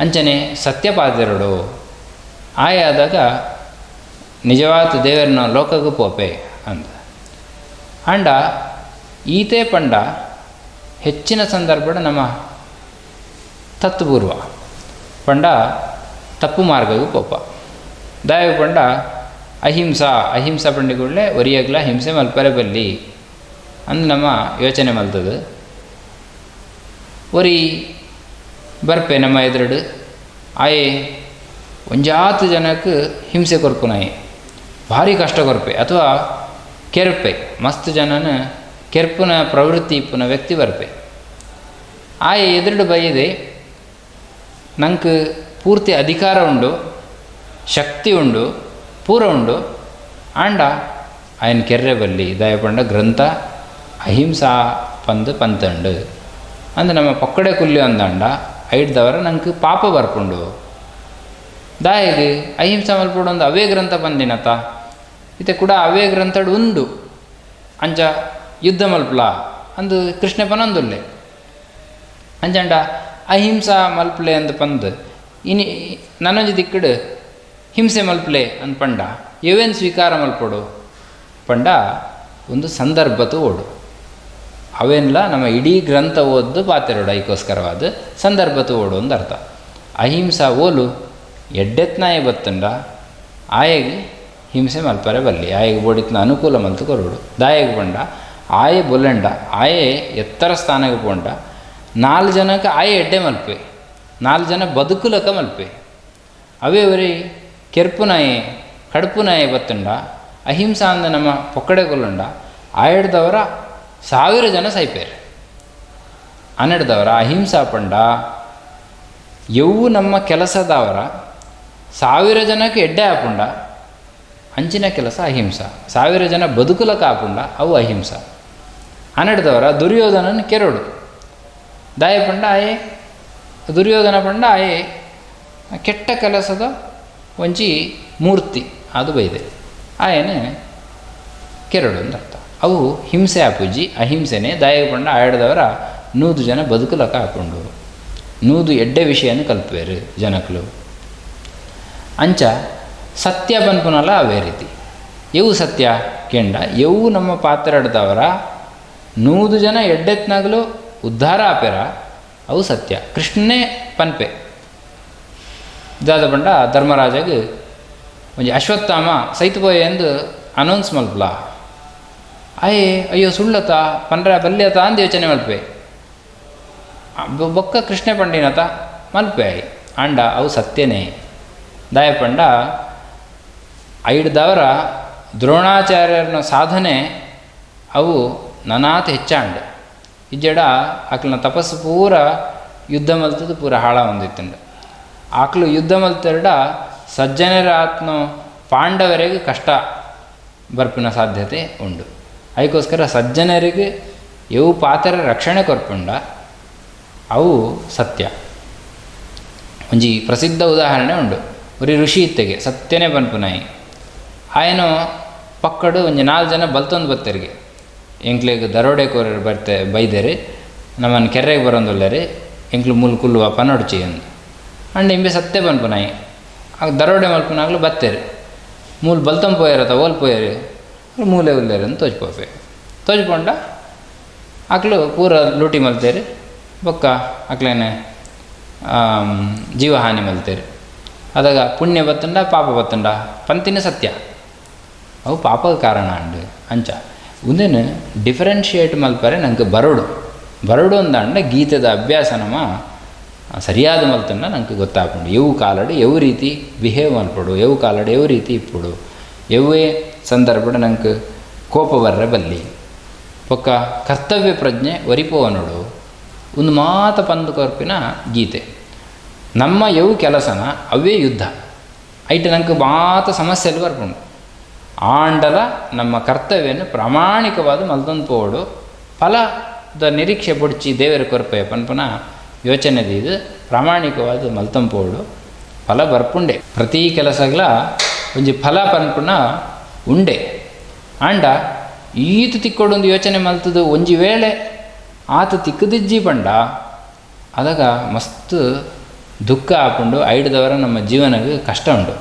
ಅಂಚನೆ ಸತ್ಯ ಪಾತೆರಡು ಆಯೆ ಆದಾಗ ನಿಜವಾದ ದೇವರನ್ನ ಲೋಕಕ್ಕೆ ಪೋಪೆ ಅಂದ. ಅಂಡ ಈತೆ ಪಂಡ ಹೆಚ್ಚಿನ ಸಂದರ್ಭ ನಮ್ಮ ತತ್ಪೂರ್ವ ಪಂಡ ತಪ್ಪು ಮಾರ್ಗಕ್ಕೆ ಪೋಪ. ದಾಯ ಪಂಡ ಅಹಿಂಸಾ ಅಹಿಂಸಾ ಪಂಡಿಗೂಡಲೇ ಒರಿಯಗ್ಲ ಹಿಂಸೆ ಮಲ್ಪರೆ ಬಲ್ಲಿ ಅಂದು ನಮ್ಮ ಯೋಚನೆ ಮಲ್ತದೆ. ಒರಿ ಬರ್ಪೆ ನಮ್ಮ ಎದುರುಡು ಆಯೆ ಒಂಜಾತು ಜನಕ್ಕೆ ಹಿಂಸೆ ಕೊರ್ಪುನಾಯಿ ಭಾರಿ ಕಷ್ಟ ಕೊರ್ಪೆ ಅಥವಾ ಕೆರ್ಪೆ ಮಸ್ತ್ ಜನನ ಕೆರ್ಪುನ ಪ್ರವೃತ್ತಿ ಇಪ್ಪುನ ವ್ಯಕ್ತಿ ಬರ್ಪೆ. ಆಯೆ ಎದುರುಡು ಬೈದೆ ನಂಗೆ ಪೂರ್ತಿ ಅಧಿಕಾರ ಉಂಡು, ಶಕ್ತಿ ಉಂಡು, ಪೂರ ಉಂಡು, ಆಂಡ ಆಯನ ಕೆರ್ರೆ ಬಲ್ಲಿ ದಯಪಂಡ ಗ್ರಂಥ ಅಹಿಂಸಾ ಪಂದು ಪಂತಂಡು ಅಂದು ನಮ್ಮ ಪಕ್ಕಡೆ ಕುಲ್ಯೋ ಅಂದಂಡ ಐಡ್ದವರ ನಂಗೆ ಪಾಪ ಬರ್ಪುಂಡು. ದಾಯಗೆ ಅಹಿಂಸಾ ಮಲ್ಪುಡು ಒಂದು ಅವೇ ಗ್ರಂಥ ಬಂದಿನತ ಇತ್ತೆ ಕೂಡ ಅವೇ ಗ್ರಂಥಡು ಉಂಡು ಅಂಚ ಯುದ್ಧ ಮಲ್ಪಲ ಅಂದು ಕೃಷ್ಣ ಪನೊಂದುಲ್ಲೆ ಅಂಚಂಡ ಅಹಿಂಸಾ ಮಲ್ಪಲೆ ಅಂದು ಪಂದು ಇನಿ ನನ್ನೊಂಜಿ ದಿಕ್ಕಡು ಹಿಂಸೆ ಮಲ್ಪಲೆ ಅಂದ್ ಪಂಡ ಏವೇನು ಸ್ವೀಕಾರ ಮಲ್ಪೊಡು ಪಂಡ ಒಂದು ಸಂದರ್ಭತು ಓಡು ಅವೇನ್ಲ ನಮ್ಮ ಇಡೀ ಗ್ರಂಥ ಓದ್ದು ಪಾತೆರೋಡು ಐಕೋಸ್ಕರವಾದ ಸಂದರ್ಭತು ಓಡು ಒಂದು ಅರ್ಥ. ಅಹಿಂಸಾ ಓಲು ಎಡ್ಡೆತ್ನಾಯ ಬತ್ತಂಡ ಆಯೆಗೆ ಹಿಂಸೆ ಮಲ್ಪರೆ ಬಲ್ಲಿ ಆಯೆಗೆ ಬೋಡಿತ್ನ ಅನುಕೂಲ ಮಲ್ತು ಕೊರೋಡು. ದಾಯೆಗೆ ಪಂಡ ಆಯೆ ಬೊಲ್ಲಂಡ ಆಯೆ ಎತ್ತರ ಸ್ಥಾನಕ್ಕೆ ಪೋಂಡ ನಾಲ್ಕು ಜನಕ್ಕೆ ಆಯೆ ಎಡ್ಡೆ ಮಲ್ಪೆ, ನಾಲ್ಕು ಜನ ಬದುಕುಲಕ ಮಲ್ಪೆ. ಅವೇ ಒರಿ ಕೆರ್ಪುನಾಯೆ ಕಡುಪುನಾಯೆ ಬತ್ತಂಡ ಅಹಿಂಸಾ ಅಂದ ನಮ್ಮ ಪೊಕ್ಕಡೆ ಕೊಲ್ಲಂಡ ಆಯಡ್ದವರ 1000 ಜನ ಸೈಪೇರು. ಹನ್ನೆರಡದವರ ಅಹಿಂಸಾ ಪಂಡ ಯವು ನಮ್ಮ ಕೆಲಸದವರ 1000 ಜನಕ್ಕೆ ಎಡ್ಡೆ ಆಪುಂಡ ಅಂಚಿನ ಕೆಲಸ ಅಹಿಂಸಾ. 1000 ಜನ ಬದುಕುಲಕ ಆಪುಂಡ ಅವು ಅಹಿಂಸಾ. ಹನ್ನೆರಡದವರ ದುರ್ಯೋಧನನ ಕೆರಡು ದಾಯ ಪಂಡ ಆಯೆ ದುರ್ಯೋಧನ ಪಂಡ ಆಯೆ ಕೆಟ್ಟ ಕೆಲಸದ ಒಂಜಿ ಮೂರ್ತಿ ಅದು ಬೈದೆ ಆಯನೆ ಕೆರಡು ಅಂತ ಅರ್ಥ. ಅವು ಹಿಂಸೆ ಆಪುಜಿ ಅಹಿಂಸೆನೆ. ದಾಯ ಪಂಡ ಆಯಡ್ದವರ 100 ಜನ ಬದುಕುಲಕ ಹಾಕೊಂಡು 100 ಎಡ್ಡೆ ವಿಷಯನ ಕಲ್ಪೇರು ಜನಕ್ಲು. ಅಂಚ ಸತ್ಯ ಪನ್ಪುನಲ್ಲ ಅವೇ ರೀತಿ ಇವು ಸತ್ಯ ಕೆಂಡ ಇವು ನಮ್ಮ ಪಾತ್ರಾಡ್ದವರ 100 ಜನ ಎಡ್ಡೆತ್ನಾಗಲೂ ಉದ್ಧಾರ ಆಪೇರ ಅವು ಸತ್ಯ. ಕೃಷ್ಣನೇ ಪನ್ಪೆ ದಾದ ಪಂಡ ಧರ್ಮರಾಜಗೆ ಒಂಜಿ ಅಶ್ವತ್ಥಾಮ ಸೈತುಪೋಯೆ ಎಂದು ಅನೌನ್ಸ್ ಮಲ್ಪಲ ಆಯೆ ಅಯ್ಯೋ ಸುಳ್ಳತ ಪನ್ರ ಬಲ್ಯತ ಅಂದು ಯೋಚನೆ ಮಲ್ಪೆ ಬೊಕ್ಕ ಕೃಷ್ಣ ಪಂಡಿನತ ಮಲ್ಪೆ ಆಯ್ ಅಂಡ ಅವು ಸತ್ಯನೇ. ದಾಯ ಪಂಡ ಐಡ್ದವರ ದ್ರೋಣಾಚಾರ್ಯರನ ಸಾಧನೆ ಅವು ನನಾತ್ ಹೆಚ್ಚಾಂಡ್ ಇಜ್ಜಡ ಆಕಲ್ನ ತಪಸ್ಸು ಪೂರ ಯುದ್ಧ ಮಲ್ತದ್ದು ಪೂರ ಹಾಳ ಹೊಂದಿತ್ತಂಡು. ಆಕಲು ಯುದ್ಧ ಮಲ್ತೆರಡ ಸಜ್ಜನರ ಆತ್ಮ ಪಾಂಡವರಿಗೆ ಕಷ್ಟ ಬರ್ಪಿನ ಸಾಧ್ಯತೆ ಉಂಡು. ಅದಕ್ಕೋಸ್ಕರ ಸಜ್ಜನರಿಗೆ ಇವು ಪಾತ್ರ ರಕ್ಷಣೆ ಕೊರ್ಪುಂಡ ಅವು ಸತ್ಯ. ಒಂಜಿ ಪ್ರಸಿದ್ಧ ಉದಾಹರಣೆ ಉಂಡು. ಒರಿ ಋಷಿ ಇತ್ತೆಗೆ ಸತ್ಯನೇ ಪನ್ಪುನಾಯಿ ಆಯನ ಪಕ್ಕಡು ಒಂಜಿ 4 ಜನ ಬಲ್ತೊಂದು ಬತ್ತೆರಿಗೆ ಎಂಕ್ಲೆಗ್ ದರೋಡೆ ಕೋರರು ಬರ್ತೆ ಬೈದೇರಿ ನಮ್ಮನ್ನು ಕೆರೆಗೆ ಬರೋಂದುಲ್ಲೇರಿ ಎಂಕ್ಲು ಮೂಲು ಕುಲ್ಲುವ ಪನೊಡ್ಚಿ ಅಂದು ಅಂಡ್ ಇಂಬೆ ಸತ್ತೆ ಪನ್ಪುನಾಯಿ ಆಗ ದರೋಡೆ ಮಲ್ಪುನಾಗ್ಲು ಬತ್ತೇರಿ ಮೂಲು ಬಲ್ತಂ ಪೋಯರತ ಓಲ್ ಪೋಯರು ಮೂಲೆ ಉಲ್ಲೇರು ಅಂತ ತೋಜ್ಪೋಪೆ ತೋಜ್ಪೊಂಡ ಆಕ್ಲು ಪೂರ ಲೂಟಿ ಮಲ್ತೇರಿ ಬೊಕ್ಕ ಅಕ್ಲೇನೆ ಜೀವಹಾನಿ ಮಲ್ತೇರಿ ಅದಾಗ ಪುಣ್ಯ ಬತ್ತುಂಡ ಪಾಪ ಬತ್ತುಂಡ ಪಂತಿನ ಸತ್ಯ ಅವು ಪಾಪದ ಕಾರಣ ಅಂಡು ಅಂಚ ಉಂದೇನು ಡಿಫರೆನ್ಷಿಯೇಟ್ ಮಲ್ಪರೆ ನಂಗೆ ಬರೋಡು ಬರೋಡು ಅಂದಂಡ ಗೀತೆದ ಅಭ್ಯಾಸ ನಮ್ಮ ಸರಿಯಾದ ಮಲ್ತಂಡ ನಂಗೆ ಗೊತ್ತಾಪುಂಡು ಎವು ಕಾಲಡು ಎವು ರೀತಿ ಬಿಹೇವ್ ಮಲ್ಪಡು ಎವು ಕಾಲಡು ಎವು ರೀತಿ ಇಪ್ಪುಡು ಎವ್ವೇ ಸಂದರ್ಭಡು ನಂಗೆ ಕೋಪ ಬರ್ರೆ ಬಲ್ಲಿ ಬೊಕ್ಕ ಕರ್ತವ್ಯ ಪ್ರಜ್ಞೆ ಒರಿಪೋವನೋಡು ಒಂದು ಮಾತ ಪಂದು ಕೊರ್ಪಿನ ಗೀತೆ ನಮ್ಮ ಎವು ಕೆಲಸನ ಅವೇ ಯುದ್ಧ ಐಟ್ ನಂಗೆ ಮಾತ ಸಮಸ್ಯೆలు ಬರ್ಪುಂಡು ಆಂಡಲ ನಮ್ಮ ಕರ್ತವ್ಯವನ್ನು ಪ್ರಾಮಾಣಿಕವಾದ ಮಲ್ತೊಂದು ಪೋಡು ಫಲದ ನಿರೀಕ್ಷೆ ಪೊಡ್ಚಿ ದೇವರ ಕೊರ್ಪೆ ಪನ್ಪುನ ಯೋಚನೆ ಇದು ಪ್ರಾಮಾಣಿಕವಾದ ಮಲ್ತಂಪೋಡು ಫಲ ಬರ್ಪುಂಡೆ ಪ್ರತಿ ಕೆಲಸಗಳ ಒಂಜಿ ಫಲ ಪನ್ಪುನ ಉಂಡೆ ಆಂಡ ಈತ ತಿಕ್ಕೊಡೊಂದು ಯೋಚನೆ ಮಲ್ತದು ಒಂಜಿ ವೇಳೆ ಆತ ತಿಕ್ಕದಿಜ್ಜಿ ಪಂಡ ಅದಾಗ ಮಸ್ತ್ ದುಃಖ ಆಪುಂಡು ಐಡ್ದವರ ನಮ್ಮ ಜೀವನಕ್ಕೆ ಕಷ್ಟ ಉಂಡು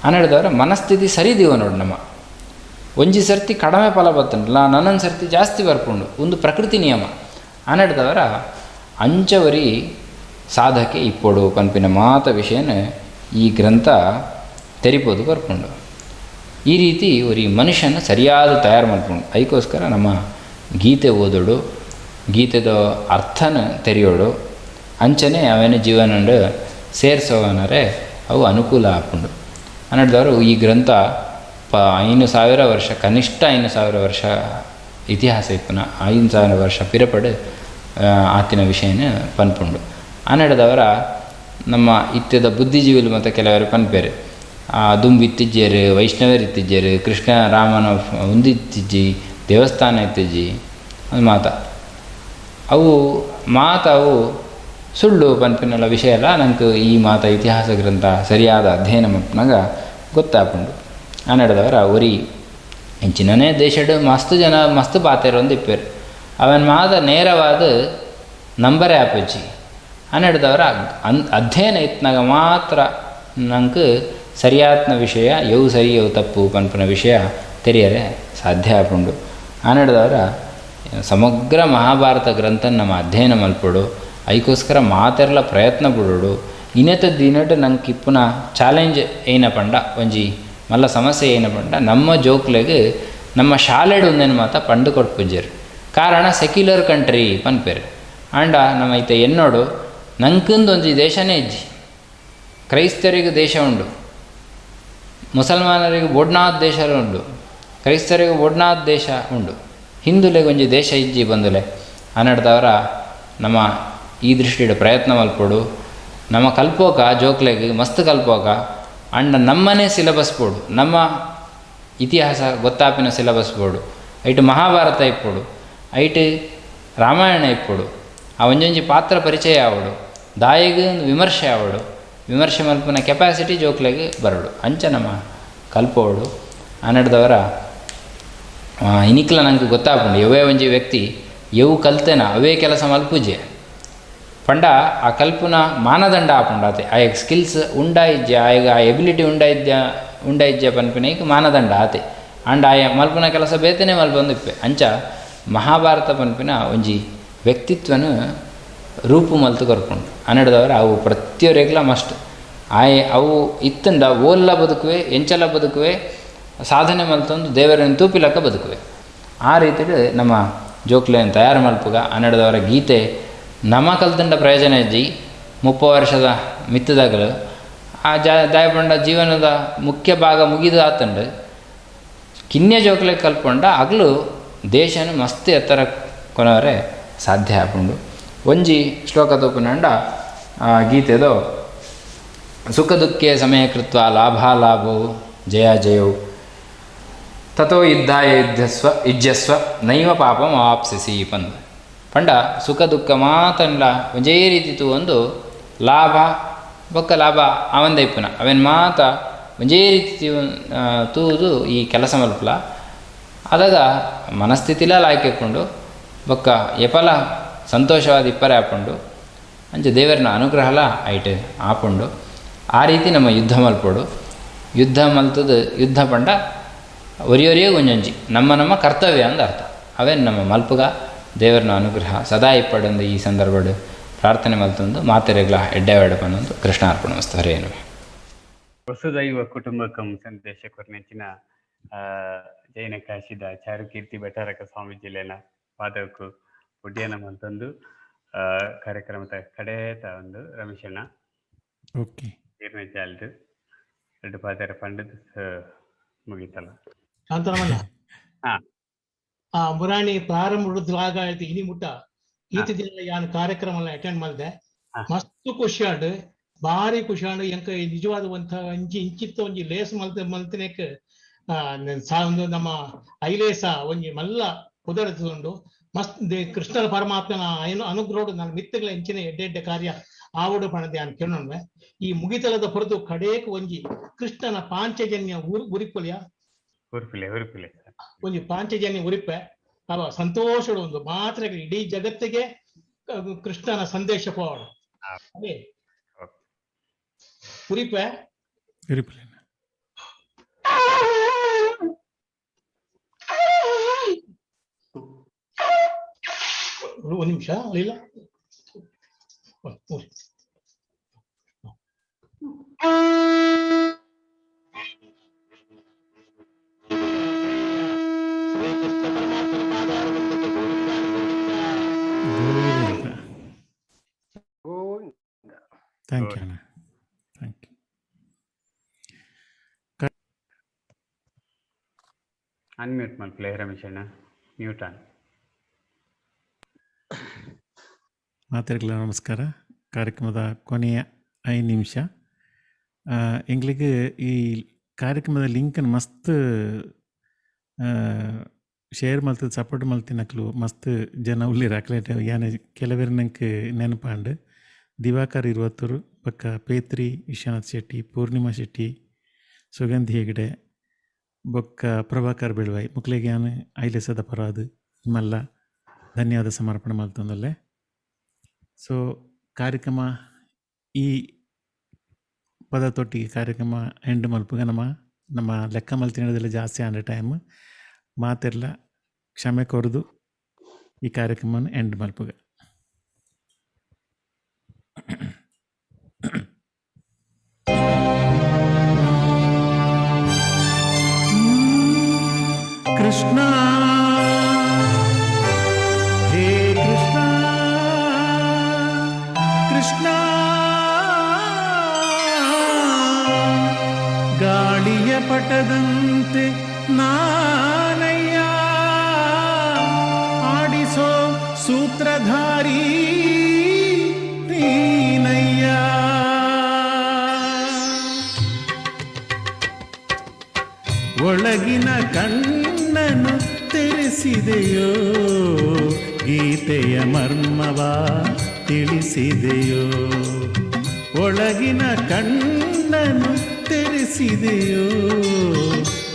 ಆನಡ್ದವರ ಮನಸ್ಥಿತಿ ಸರಿದೀವ ನೋಡು ನಮ್ಮ ಒಂಜಿ ಸರ್ತಿ ಕಡಿಮೆ ಫಲ ಬತ್ತುಂಡಲ್ಲ ನನ್ನೊಂದು ಸರ್ತಿ ಜಾಸ್ತಿ ಬರ್ಪುಂಡು ಒಂದು ಪ್ರಕೃತಿ ನಿಯಮ ಆನಡ್ದವರ ಅಂಚವರಿ ಸಾಧಕೆ ಇಪ್ಪೊಡು ಪನ್ಪಿನ ಮಾತ ವಿಷಯನ ಈ ಗ್ರಂಥ ತೆರಿಪೋದು ಬರ್ಪುಂಡು. ಈ ರೀತಿ ಒರಿ ಮನುಷ್ಯನ ಸರಿಯಾದ ತಯಾರು ಮಾಡ್ಕೊಂಡು ಅದಕ್ಕೋಸ್ಕರ ನಮ್ಮ ಗೀತೆ ಓದೋಡು ಗೀತೆದ ಅರ್ಥನ ತೆರೆಯೋಡು ಅಂಚನೆ ಅವೇನು ಜೀವನ ಸೇರಿಸೋವನರೆ ಅವು ಅನುಕೂಲ ಆಪುಂಡು. ಅನ್ನಡ್ದವರು ಈ ಗ್ರಂಥ 5,000 ವರ್ಷ ಕನಿಷ್ಠ 5,000 ವರ್ಷ ಇತಿಹಾಸ ಇಪ್ಪನ 5,000 ವರ್ಷ ಪಿರಪಡು ಆತಿನ ವಿಷಯನ ಪನ್ಪುಂಡು. ಆನಡ್ದವರ ನಮ್ಮ ಇತ್ಯದ ಬುದ್ಧಿಜೀವಿಲು ಮತ್ತು ಕೆಲವರು ಪನ್ಪೇರು ದುಂಬು ಇತ್ತಿಜ್ಜೇರು ವೈಷ್ಣವರು ಇತ್ತಿಜ್ಜೇರು ಕೃಷ್ಣ ರಾಮನ ಉಂದಿತ್ತಿಜ್ಜಿ ದೇವಸ್ಥಾನ ಇತ್ತಿಜ್ಜಿ ಅದು ಮಾತ ಅವು ಮಾತ ಅವು ಸುಳ್ಳು ಪನ್ಪಿನಲ್ಲ ವಿಷಯ ಅಲ್ಲ. ನಂಗೆ ಈ ಮಾತ ಇತಿಹಾಸ ಗ್ರಂಥ ಸರಿಯಾದ ಅಧ್ಯಯನ ಮಲ್ಪನಾಗ ಗೊತ್ತಾಪುಂಡು. ಆನಡ್ದವರ ಒರಿ ಇಂಚಿನನೇ ದೇಶಡ್ ಮಸ್ತ್ ಜನ ಮಸ್ತ್ ಪಾತೆರೊಂದು ಇಪ್ಪೇರು ಅವನ ಮಾತ ನೇರವಾದ ನಂಬರೇ ಆಪುಜಿ. ಆನಡ್ದವರ ಅಧ್ಯಯನ ಇತ್ನಾಗ ಮಾತ್ರ ನಂಗೆ ಸರಿಯಾತ್ನ ವಿಷಯ ಯವು ಸರಿ ಯವು ತಪ್ಪು ಪನ್ಪುನ ವಿಷಯ ತೆರೆಯರೆ ಸಾಧ್ಯ ಆಪುಂಡು. ಆನಡ್ದವರ ಸಮಗ್ರ ಮಹಾಭಾರತ ಗ್ರಂಥ ನಮ್ಮ ಅಧ್ಯಯನ ಮಲ್ಪೊಡು ಅದಕ್ಕೋಸ್ಕರ ಮಾತೆರ್ಲ ಪ್ರಯತ್ನ ಪಡೋಡು. ಇನ್ನತ ದಿನಟ್ ನಂಗೆ ಇಪ್ಪುನ ಚಾಲೆಂಜ್ ಏನಪಂಡ ಒಂಜಿ ಮಲ್ಲ ಸಮಸ್ಯೆ ಏನಪಂಡ ನಮ್ಮ ಜೋಕ್ಲೆಗ್ ನಮ್ಮ ಶಾಲೆಡು ಒಂದೇನು ಮಾತ ಪಂಡು ಕೊಟ್ಪುಂಜೆರು ಕಾರಣ ಸೆಕ್ಯುಲರ್ ಕಂಟ್ರಿ ಪನ್ಪೇರು. ಆಂಡ ನಮ್ಮ ಐತೆ ಎನ್ನೋಡು ನಂಕಂದು ಒಂಜಿ ದೇಶನೇ ಇಜ್ಜಿ. ಕ್ರೈಸ್ತರಿಗೆ ದೇಶ ಉಂಡು, ಮುಸಲ್ಮಾನರಿಗೆ ಬೋಡ್ನಾಥ್ ದೇಶ ಉಂಡು, ಕ್ರೈಸ್ತರಿಗೆ ಬೋಡ್ನಾಥ್ ದೇಶ ಉಂಡು, ಹಿಂದುಲೆಗೆ ಒಂಜಿ ದೇಶ ಇಜ್ಜಿ ಬಂದುಲೆ. ಅನ್ನಡ್ದವರ ನಮ್ಮ ಈ ದೃಷ್ಟಿಡು ಪ್ರಯತ್ನ ಮಲ್ಪೊಡು. ನಮ್ಮ ಕಲ್ಪೋಕ ಜೋಕ್ಲೆಗ್ ಮಸ್ತ್ ಕಲ್ಪೋಕ ಅಂಡ ನಮ್ಮನೇ ಸಿಲೆಬಸ್ ಬೋಡು, ನಮ್ಮ ಇತಿಹಾಸ ಗೊತ್ತಾಪಿನ ಸಿಲೆಬಸ್ ಬೋಡು, ಐಟು ಮಹಾಭಾರತ ಇಪ್ಪೊಡು, ಐಟು ರಾಮಾಯಣ ಇಪ್ಪೊಡು, ಆ ಒಂಜೊಂಜಿ ಪಾತ್ರ ಪರಿಚಯ ಆವಡು, ದಾಯಿಗ್ ವಿಮರ್ಶೆ ಆವಡು, ವಿಮರ್ಶೆ ಮಲ್ಪುನ ಕೆಪಾಸಿಟಿ ಜೋಕ್ಲೆಗ್ ಬರೋಡು ಅಂಚ ನಮ್ಮ ಕಲ್ಪೋಡು. ಅನ್ನಡ್ದವರ ಇನಿಕ್ಲ ನಂಗೆ ಗೊತ್ತಾಪುಂಡು ಇವೇ ಒಂಜಿ ವ್ಯಕ್ತಿ ಎವು ಕಲ್ತೇನ ಅವೇ ಕೆಲಸ ಮಲ್ಪುಜೆ ಪಂಡ ಆ ಕಲ್ಪುನ ಮಾನದಂಡ ಆಪುಂಡು. ಆತೆ ಆಯಗ್ ಸ್ಕಿಲ್ಸ್ ಉಂಡಾಯಿಜ್ಜೆ ಆಯಗ ಆ ಎಬಿಲಿಟಿ ಉಂಡಾಯಿಜ್ಜೆ ಪನ್ಪಿನ ಮಾನದಂಡ ಆತೆ ಅಂಡ ಆಯ ಮಲ್ಪುನ ಕೆಲಸ ಬೇತನೆ ಮಲ್ಪೊಂದು ಇಪ್ಪೆ. ಅಂಚ ಮಹಾಭಾರತ ಪನ್ಪಿನ ಒಂಜಿ ವ್ಯಕ್ತಿತ್ವನ ರೂಪು ಮಲ್ತು ಕೊರ್ಪುಂಡು. ಅನ್ನಡ್ದವರ ಅವು ಪ್ರತಿಯೊರೆಗ್ಲ ಮಸ್ಟ್ ಆಯ್ ಅವು ಇತ್ತಂಡ ಓಲ್ಲ ಬದುಕುವೆ ಎಂಚಲ ಬದುಕುವೆ ಸಾಧನೆ ಮಲ್ತೊಂದು ದೇವರನ್ನು ತೂಪಿಲಕ್ಕ ಬದುಕುವೆ. ಆ ರೀತಿಯಲ್ಲಿ ನಮ್ಮ ಜೋಕ್ಲೆನ್ ತಯಾರು ಮಲ್ಪುಗ. ಅನ್ನಡ್ದವರ ಗೀತೆ ನಮ್ಮ ಕಲ್ತಂಡ ಪ್ರಯೋಜನ ಇಜ್ಜಿ. 30 ವರ್ಷದ ಮಿತ್ತದಾಗಲು ಆ ದಾಯಪಂಡ ಜೀವನದ ಮುಖ್ಯ ಭಾಗ ಮುಗಿದು ಆತಂಡು ಕಿನ್ಯ ಜೋಕ್ಲೆ ಕಲ್ಪೊಂಡ ಆಗಲೂ ದೇಶನ ಮಸ್ತ್ ಎತ್ತರ ಕೊನವರೆ ಸಾಧ್ಯ ಆಪುಂಡು. ಒಂಜಿ ಶ್ಲೋಕ ತೂಪುನಂಡ ಗೀತೆದೋ ಸುಖ ದುಃಖೇ ಸಮಯ ಕೃತ್ವ ಲಾಭಾಲಾಭವು ಜಯ ಜಯವು ತಥೋ ಯುದ್ಧಾಯ ಯುಜ್ಯಸ್ವ ನೈವ ಪಾಪಂ ಅವಾಪ್ಸಿಸಿ ಪಂದ್. ಪಂಡ ಸುಖ ದುಃಖ ಮಾತಂಡ ಒಂಜೇ ರೀತಿ ತೂ ಒಂದು ಲಾಭ ಬೊಕ್ಕ ಲಾಭ ಅವಂದ ಇಪ್ಪುನ ಅವೇನು ಮಾತ ಒಂಜೇ ರೀತಿ ತೂದು ಈ ಕೆಲಸ ಮಲ್ಪಲ ಆದಾಗ ಮನಸ್ಥಿತಿಲ ಲಾಯ್ಕೆಕೊಂಡು ಬೊಕ್ಕ ಎಪಲ ಸಂತೋಷವಾದ ಇಪ್ಪರೆ ಆಪುಂಡು ಅಂಚ ದೇವರನ ಅನುಗ್ರಹಲ ಐಟ್ ಆಪುಂಡು. ಆ ರೀತಿ ನಮ್ಮ ಯುದ್ಧ ಮಲ್ಪೊಡು. ಯುದ್ಧ ಮಲ್ತದ ಯುದ್ಧ ಪಂಡ ಒರಿಯೊರಿಯೇ ಒಂಜೊಂಜಿ ನಮ್ಮ ನಮ್ಮ ಕರ್ತವ್ಯ ಅಂದ ಅರ್ಥ. ಅವೇನು ನಮ್ಮ ಮಲ್ಪುಗ ದೇವರನ ಅನುಗ್ರಹ ಸದಾ ಇಪ್ಪಡೊಂದು ಈ ಸಂದರ್ಭಡು ಪ್ರಾರ್ಥನೆ ಮಲ್ತೊಂದು ಮಾತೆರೆಗ್ಲ ಎಡ್ಡೆ ಪನ್ನೊಂದು ಕೃಷ್ಣಾರ್ಪಣ ಮಸ್ತು. ಹರೇ ನಮಃ. ವಸುದೈವ ಕುಟುಂಬಕಂ ಸಂದೇಶ ಕೊರ್ನೆಂಚಿನ ಜೈನ ಕಾಶಿದ ಚಾರುಕೀರ್ತಿ ಭಟ್ಟಾರಕ ಸ್ವಾಮೀಜಿಲೆನ ಪಾದಕ್ಕೂ ಉಡ್ಡಿಯನ ಮಲ್ತೊಂದು ಕಾರ್ಯಕ್ರಮದ ಕಡೆತ ಒಂದು ರಮೇಶಣ್ಣ ಓಕೆ ಚಾಲ್ದು ಎರಡು ಪಾದರ ಪಂಡದ ಮುಗಿತಲ್ಲ. ಶಾಂತರಾಮಣ್ಣ, ಆ ಮುರಾಣಿ ಪ್ರಾರಂಭ ಇನಿ ಮುಟ್ಟ ಈತ ದಿನ ಯಾನ್ ಕಾರ್ಯಕ್ರಮ ಅಟೆಂಡ್ ಮಾಡಿದೆ, ಮಸ್ತ್ ಖುಷಿ ಆಂಡ್, ಭಾರಿ ಖುಷಿ ಆಂಡ್. ಎಂಕ ನಿಜವಾದ ಒಂಜಿ ಇಂಚಿತ್ತ ಒಂಜಿ ಲೇಸ್ ಮಲ್ತ ಮಲ್ತನೇಕ್ ಒಂದು ನಮ್ಮ ಐಲೇಸ ಒಂಜಿ ಮಲ್ಲ ಪುದರುಂಡು. ಮಸ್ತ್ ಕೃಷ್ಣನ ಪರಮಾತ್ಮನ ಅನುಗ್ರಹ ನನ್ನ ಮಿತ್ತಗಳ ಎಂಚಿನ ಎಡ್ಡೆ ಎಡ್ಡೆ ಕಾರ್ಯ ಆವಡು ಪಣದೆ ಅನ್ ಕೇಳೋಣ. ಈ ಮುಗಿತಲದ ಹೊರತು ಕಡೇಕ್ ಒಂಜಿ ಕೃಷ್ಣನ ಪಾಂಚಜನ್ಯ ಉರಿಪುಲಿಯ ಒಂಜಿ ಪಾಂಚಜನ್ಯ ಉರಿಪೆ ಅವ ಸಂತೋಷಡು ಒಂದು ಮಾತ್ರ ಇಡೀ ಜಗತ್ತಿಗೆ ಕೃಷ್ಣನ ಸಂದೇಶ ಪೋವಡು. ಅದೇ ಉರಿಪೆ ಉರಿಪುಲಿ ಒಂದು ನಿಮಿಷ ಇಲ್ಲ. Thank you ಅಣ್ಣ, thank you. Unmute ಮಲ್ಪಲೆ ರಮೇಶ್ ಅಣ್ಣ, ಮ್ಯೂಟ್ ಆನ್. ಮಾತೆರೆಗ್ಲ ನಮಸ್ಕಾರ. ಕಾರ್ಯಕ್ರಮದ ಕೊನೆಯ 5 ನಿಮಿಷ ಎಂಗ್ಲಿಗೆ ಈ ಕಾರ್ಯಕ್ರಮದ ಲಿಂಕನ್ನು ಮಸ್ತ್ ಶೇರ್ ಮಲ್ತದ ಸಪೋರ್ಟ್ ಮಲ್ತಿನಕ್ಲು ಮಸ್ತ್ ಜನ ಉಲ್ಲಿರ್ ಅಕ್ಲೇಟ್ ಯಾನೆ ಕೆಲವೇರು ನಂಗೆ ನೆನಪಾಂಡ್. ದಿವಾಕರ್ ಇರುವತ್ತೂರು ಬೊಕ್ಕ ಪೇತ್ರಿ ವಿಶ್ವನಾಥ್ ಶೆಟ್ಟಿ, ಪೂರ್ಣಿಮಾ ಶೆಟ್ಟಿ, ಸುಗಂಧಿ ಹೆಗಡೆ ಬೊಕ್ಕ ಪ್ರಭಾಕರ್ ಬೆಳ್ವಾಯಿ ಮುಕ್ಲೆಗೆ ಯಾನ್ ಐಲೆಸದ ಪರಾದು ಮಲ್ಲ ಧನ್ಯವಾದ ಸಮರ್ಪಣೆ ಮಲ್ತೊಂದಲ್ಲೆ. ಸೊ ಕಾರ್ಯಕ್ರಮ ಈ ಪದ ತೊಟ್ಟಿಗೆ ಕಾರ್ಯಕ್ರಮ ಎಂಡ್ ಮಲ್ಪುಗ ನಮ್ಮ ನಮ್ಮ ಲೆಕ್ಕ ಮಲ್ತಿನದೆಲ್ಲ ಜಾಸ್ತಿ ಆಂಡ ಟೈಮ್ ಮಾತೆರ್ಲ ಕ್ಷಮೆ ಕೊರದು ಈ ಕಾರ್ಯಕ್ರಮನ ಎಂಡ್ ಮಲ್ಪುಗ. ಕೃಷ್ಣ ಹೇ ಕೃಷ್ಣ ಕೃಷ್ಣ ಗಾಳಿಯ ಪಟದಂತೆ ನಾನಯ್ಯ ಆಡಿಸೋ ಸೂತ್ರಧಾರಿ ನೀನಯ್ಯ. ಒಳಗಿನ ಕಣ್ಣನು ತೆರೆಸಿದೆಯೋ, ಗೀತೆಯ ಮರ್ಮವ ತಿಳಿಸಿದೆಯೋ. ಒಳಗಿನ ಕಣ್ಣನು ತೆರೆಸಿದೆಯೋ,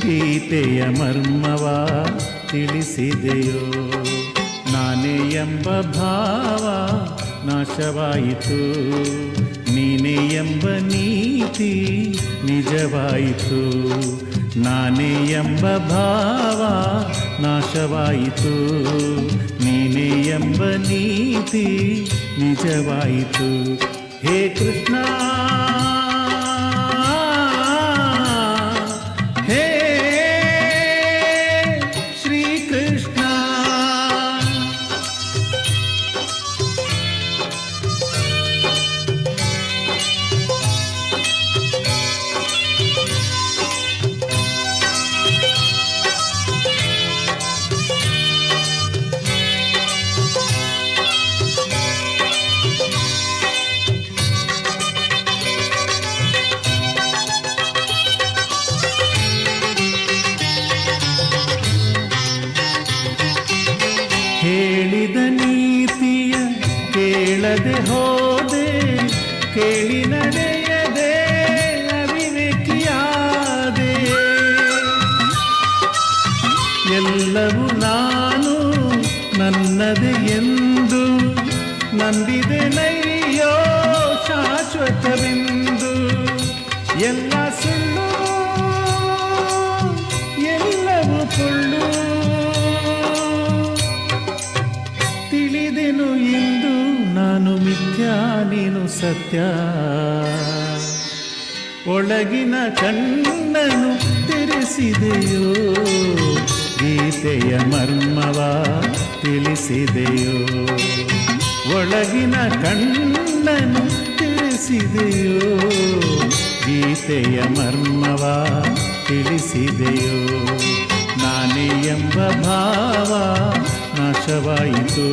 ಗೀತೆಯ ಮರ್ಮವ ತಿಳಿಸಿದೆಯೋ. ನಾನೇ ಎಂಬ ಭಾವ ನಾಶವಾಯಿತು, ನೀನೇ ಎಂಬ ನೀತಿ ನಿಜವಾಯಿತು. ನಾನೇ ಎಂಬ ಭಾವ ನಾಶವಾಯಿತು, ನೀನೇ ಎಂಬ ನೀತಿ ನಿಜವಾಯಿತು. ಹೇ ಕೃಷ್ಣ ಹೇ ಶ್ರೀಕೃಷ್ಣ. ಹೇಳಿದ ನೀತಿಯ ಕೇಳದೆ ಹೋದೆ, ಕೇಳಿ ನಡೆಯದೆ ಅವಿವೇಕಿಯಾದೆ. ಎನ್ನದೆ ಎಂದು ನಂಬಿದೆ ನಯ್ಯೋ ಶಾಶ್ವತವೆಂದು. ಎಲ್ಲ ಸುಳ್ಳು ಎಲ್ಲವೂ ಪೊಳ್ಳು, ತಿಳಿದೆನು ಇಂದು ನಾನು ಮಿಥ್ಯಾ ನೀನು ಸತ್ಯ. ಒಳಗಿನ ಕಣ್ಣನು ತೆರೆಸಿದೆಯೋ, ಗೀತೆಯ ಮರ್ಮವ ತಿಳಿಸಿದೆಯೋ. ಒಳಗಿನ ಕಣ್ಣನು ತೆರೆಸಿದೆಯೋ, ಗೀತೆಯ ಮರ್ಮವ ತಿಳಿಸಿದೆಯೋ. ನಾನೇ ಎಂಬ ಭಾವ ನಾಶವಾಯಿತು,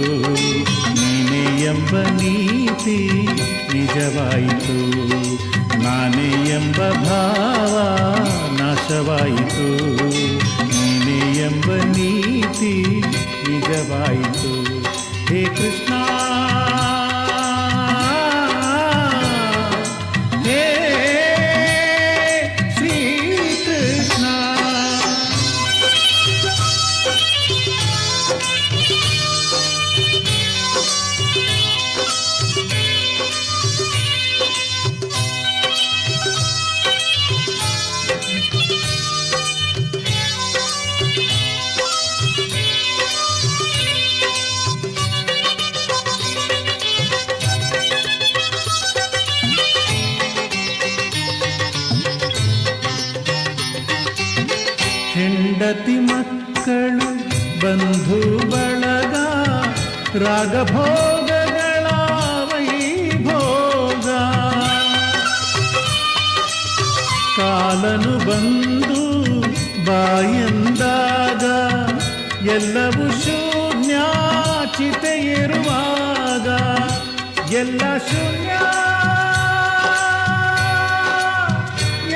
ನೀನೇ ಎಂಬ ನೀತಿ ನಿಜವಾಯಿತು. ನಾನೇ ಎಂಬ ಭಾವ ನಾಶವಾಯಿತು, ನೀನೇ ಎಂಬ ನೀತಿ ನಿಜವಾಯಿತು. ಹೇ ಕೃಷ್ಣ, ಹೇ ಶ್ರೀಕೃಷ್ಣ. ಹೆಂಡತಿ ಮಕ್ಕಳು ಬಂಧು ಬಳಗ, ರಾಗಭೋಗಗಳ ವೈಭೋಗ. ಕಾಲನು ಬಂದು ಬಾಯಂದಾಗ, ಎಲ್ಲವೂ ಶೂನ್ಯ ಚಿತೆಯಿರುವಾಗ. ಎಲ್ಲ ಶೂನ್ಯ,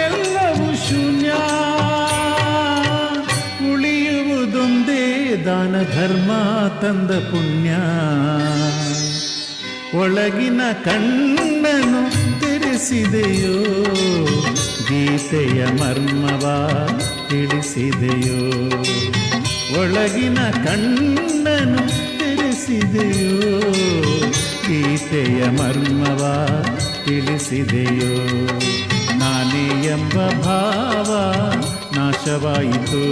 ಎಲ್ಲವೂ ಶೂನ್ಯ, ಉಳಿಯುವುದೊಂದೇ ದಾನ ಧರ್ಮ ತಂದ ಪುಣ್ಯ. ಒಳಗಿನ ಕಣ್ಣನು ತೆರೆಸಿದೆಯೋ, ಗೀತೆಯ ಮರ್ಮವ ತಿಳಿಸಿದೆಯೋ. ಒಳಗಿನ ಕಣ್ಣನು ತೆರೆಸಿದೆಯೋ, ಗೀತೆಯ ಮರ್ಮವ ತಿಳಿಸಿದೆಯೋ. ನಾನೇ ಎಂಬ ಭಾವ ನಾಶವಾಯಿತು,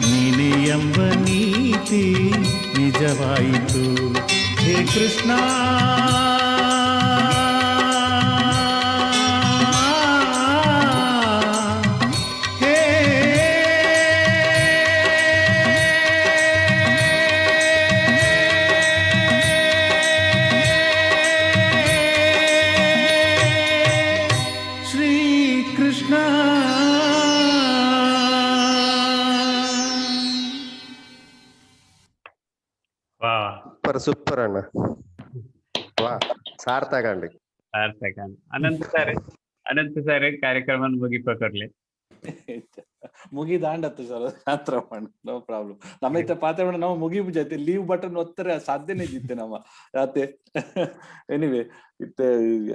ನೀನೇ ಎಂಬ ನೀತಿ ನಿಜವಾಯಿತು. ಹೇ ಕೃಷ್ಣ, ಹೇ ಶ್ರೀಕೃಷ್ಣ. ಸೂಪರ್ ಸೂಪರ್ ಅಣ್ಣ, ವಾ ಸಾರ್ಥಕ. ಸಾರ್ಥಕ. ಅನಂತ ಸರ್, ಅನಂತ ಸರ್ ಕಾರ್ಯಕ್ರಮ ಮುಗಿಪ ಕೊರ್ಲಿ. ಮುಗಿದಾಂಡತ್ತು ಸರ್ ಶಾಂತರಮಣ್ಣ, ನೋ ಪ್ರಾಬ್ಲಮ್. ನಮ್ಮ ಇತ್ತ ಪಾತ್ರ ನಾವು ಮುಗಿಬು ಜೊತೆ ಲೀವ್ ಬಟನ್ ಒತ್ತರೆ ಸಾಧ್ಯನೇ ಜಿತ್ತೆ ನಮ್ಮ ಯಾತೆ. ಎನಿವೆ ಇತ್ತೆ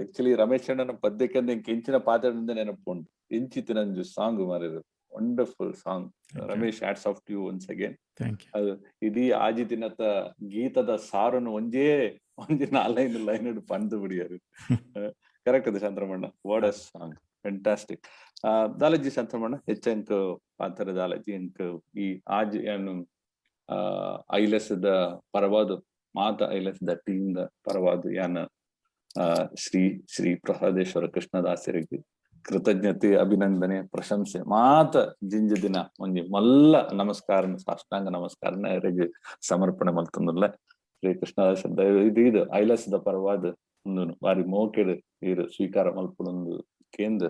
ಆಕ್ಚುಲಿ ರಮೇಶ್ ಅಣ್ಣನ ಪದ್ಯಕ್ಕೆ ಇಂಕ ಇಂಚಿನ ಪಾತ್ರದಿಂದ ನೆನಪುಂಟು ಇಂಚಿತ್ತು ನಂಜು song ಮಾರಿದ್ರು. Wonderful song Ramesh, hats off to you once again. Thank you. ಅದು ಇಡೀ ಆಜಿ ದಿನದ ಗೀತದ ಸಾರನ್ನು ಒಂಜೇ ಒಂಜಿ ನಾಲೈನ್ ಲೈನ್ ಪಂದು ಬಿಡಿಯಾರು. ಕರೆಕ್ಟ್ ಅದು ಶಾಂತರಮಣ್ಣ, what a song, fantastic. ದಾಲಜಿ ಶಾಂತರಮಣ್ಣ ಹೆಚ್ಚಂಕ್ ಪಾತ್ರ ದಾಲಜಿ ಇಂಕ್ ಈ ಆಜ್ ಏನು ಐಲಸದ ಪರವಾದು ಮಾತ ಐಲಸದ ಟೀಮ್ the ಪರವಾದು ಯಾನ ಶ್ರೀ ಶ್ರೀ ಪ್ರಸಾದೇಶ್ವರ ಕೃಷ್ಣದಾಸರಿಗೆ ಕೃತಜ್ಞತೆ, ಅಭಿನಂದನೆ, ಪ್ರಶಂಸೆ ಮಾತ ಜಿಂಜ ದಿನ ಒಂಜಿ ಮಲ್ಲ ನಮಸ್ಕಾರ, ಸಾಷ್ಟಾಂಗ ನಮಸ್ಕಾರನ ಎರೆಗ್ ಸಮರ್ಪಣೆ ಮಲ್ತೊಂದುಲ್ಲ. ಶ್ರೀ ಕೃಷ್ಣದಾಸ ಇದು ಇದು ಐಲಸದ ಪರವಾದ ಒಂದು ಬಾರಿ ಮೋಕೆಡ್ ಇರು ಸ್ವೀಕಾರ ಮಲ್ಪುನೊಂದು ಕೇಂದ್ರ.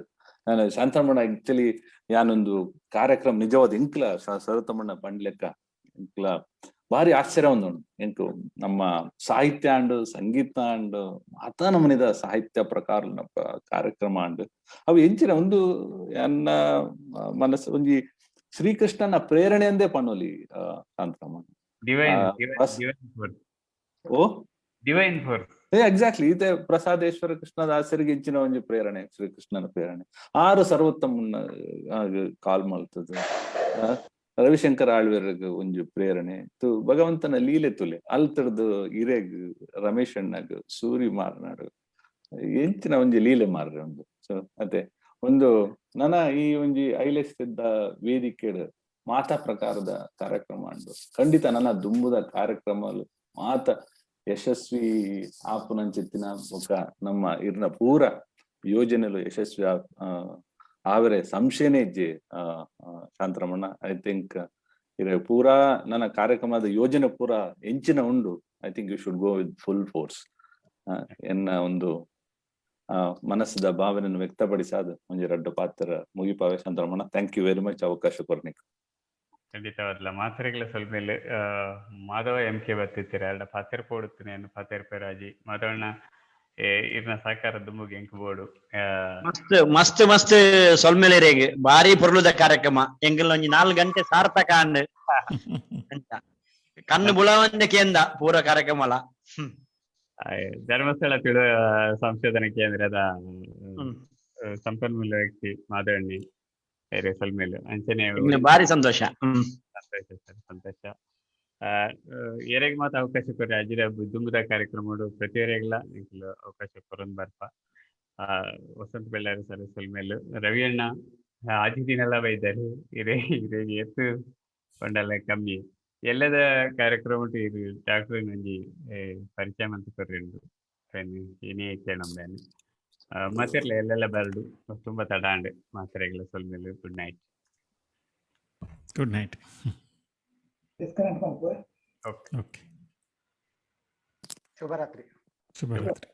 ನಾನು ಶಾಂತರಮಣ್ಣ ಆಕ್ಚುಲಿ ಯಾನೊಂದು ಕಾರ್ಯಕ್ರಮ ನಿಜವಾದ ಇಂಕ್ಲ ಸರತಮಣ್ಣ ಪಂಡ್ಲೆಕ್ಕ ಇಂಕ್ಲ ಭಾರಿ ಆಶ್ಚರ್ಯ ಒಂದು ಎಂಕು ನಮ್ಮ ಸಾಹಿತ್ಯ ಅಂಡ್ ಸಂಗೀತ ಅಂಡ್ ಮಾತಾ ನಮನಿದ ಸಾಹಿತ್ಯ ಪ್ರಕಾರ ಕಾರ್ಯಕ್ರಮ ಅಂಡ್ ಅವು ಎಂಚಿನ ಒಂದು ಎನ್ನ ಮನಸ್ಸು ಒಂಜಿ ಶ್ರೀಕೃಷ್ಣನ ಪ್ರೇರಣೆ ಅಂದೇ ಪಣ್ಣೊಲಿ ಶಾಂತರಮಣ್ಣ. Divine ಓ ಡಿವೈನ್ ಫೋರ್ಸ್. ಏ ಎಕ್ಸಾಕ್ಟ್ಲಿ ಇದೇ ಪ್ರಸಾದೇಶ್ವರ ಕೃಷ್ಣದಾಸರಿಗೆ ಇಂಚಿನ ಒಂಜಿ ಪ್ರೇರಣೆ, ಶ್ರೀಕೃಷ್ಣನ ಪ್ರೇರಣೆ. ಆರು ಸರ್ವೋತ್ತಮನ ಕಾಲ್ ಮಲ್ತದ. ರವಿಶಂಕರ ಆಳ್ವೆರ್ಗ್ ಒಂಜಿ ಪ್ರೇರಣೆ ತು ಭಗವಂತನ ಲೀಲೆ ತುಲೆ ಅಲ್ತಡ್ದು ಇರೆಗ್ ರಮೇಶ್ ಅಣ್ಣಗ್ ಸೂರಿ ಮಾರ್ನಾಡು ಎಂಚಿನ ಒಂಜಿ ಲೀಲೆ ಮಾರ್ರೆ ಒಂದು. ಸೊ ಅದೇ ಒಂದು ನನ ಈ ಒಂಜಿ ಐಲೆಸ್ ವೇದಿಕೆಡ್ ಮಾತಾ ಪ್ರಕಾರದ ಕಾರ್ಯಕ್ರಮ ಉಂಡು. ಖಂಡಿತ ನನ್ನ ದುಂಬುದ ಕಾರ್ಯಕ್ರಮ ಮಾತ ಯಶಸ್ವಿ ಆಪುನಂಚಿತ್ತಿನ ಬೊಕ ನಮ್ಮ ಇರ್ನ ಪೂರ ಯೋಜನೆಲು ಯಶಸ್ವಿ ಆವರೆ ಸಂಶಯನೇ ಇಜ್ಜಿ. ಶಾಂತರಮಣ್ಣ, I think ಇರೆ ಪೂರಾ ನನ್ನ ಕಾರ್ಯಕ್ರಮದ ಯೋಜನೆ ಪೂರಾ ಎಂಚಿನ ಉಂಡು. I think you should go with full force. ಎನ್ನ ಒಂದು ಮನಸ್ಸದ ಭಾವನೆಯನ್ನು ವ್ಯಕ್ತಪಡಿಸಾದ ಒಂಜಿ ರಡ್ಡು ಪಾತ್ರ ಮುಗಿಪಾವೆ Shantaramanna. Thank you very much ಅವಕಾಶ ಕೊರ್ನಿಕ್. ಖಂಡಿತವಾದ್ಲ ಮಾತ್ರೆಗಳ ಸ್ವಲ್ಪ ಮೇಲೆ ಮಾಧವ ಎಂ ಕೆ ಬತ್ತಿತ್ತೀರ ಎರಡ ಪಾತೆರ್ ಪೋಡುತ್ತೇನೆ ಪಾತೆರ್ ಪೆರಾಜಿ ಮಾಧವಣ್ಣ ಇರ್ನ ಸಹಕಾರ ದುಂಬುಗ್ ಎಂಕ್ ಬೋಡು. ಮಸ್ತ್ ಮಸ್ತ್ ಮಸ್ತ್ ಸೊಲ್ಮೆಲೆರೆಗ್ ಬಾರಿ ಪೊರ್ಲುದ ಕಾರ್ಯಕ್ರಮ. ಎಂಕಲ್ನ ಒಂಜಿ 4 ಗಂಟೆ ಸಾರ್ಥಕ ಆಂಡ್. ಕಣ್ಣು ಬುಳವಂದೆ ಕೇಂದ ಪೂರ ಕಾರ್ಯಕ್ರಮಲ. ಧರ್ಮಸ್ಥಳ ತುಳು ಸಂಶೋಧನಾ ಕೇಂದ್ರದ ಸಂಪನ್ಮೂಲ ವ್ಯಕ್ತಿ ಮಾಧವಣ್ಣಿ ಸೊಲ್ಮೆಲು ಅಂಚನೆ ಬಾರಿ ಸಂತೋಷ. ಸಂತೋಷ ಸರ್, ಸಂತೋಷ. ಏರೆಗ್ ಮಾತ ಅವಕಾಶ ಕೊರಿ ಅಜಿರ ದುಂಬುದ ಕಾರ್ಯಕ್ರಮಡು ಪ್ರತಿಯೊರಿಗ್ಲ ಎಂಕುಲು ಅವಕಾಶ ಕೊರೊಂದು ಬರ್ಪ. ವಸಂತ ಬೆಳ್ಳಾರಿ ಸರ್ ಸೊಲ್ಮೆಲು. ರವಿ ಅಣ್ಣ ಆಜಿ ದಿನಲ ಬೈದಾರೆ ಇರೆ ಇರೆಗ್ ಏತ್ ಪಂಡಲ ಕಮ್ಮಿ. ಎಲ್ಲದ ಕಾರ್ಯಕ್ರಮ ಇದು ಡಾಕ್ಟರ್ ಒಂಜಿ ಪರಿಚಯ ಮಂತ್ ಕೊರ್ರಿಂಡು ಇನಿ ಕೇಳಂಬೇನೆ ಮಾತೆರ್ಲ ಎಲ್ಲೆಲ್ಲ ಬರಡು ತುಂಬಾ ತಡ ಆಂಡ್. ಮಾತೆರೆಗ್ಲ ಸೊಲ್ಮೆಲು. Good night. Good night. Disconnect ಮಲ್ಪುವೆ. Okay. Okay. ಶುಭರಾತ್ರಿ. ಶುಭರಾತ್ರಿ.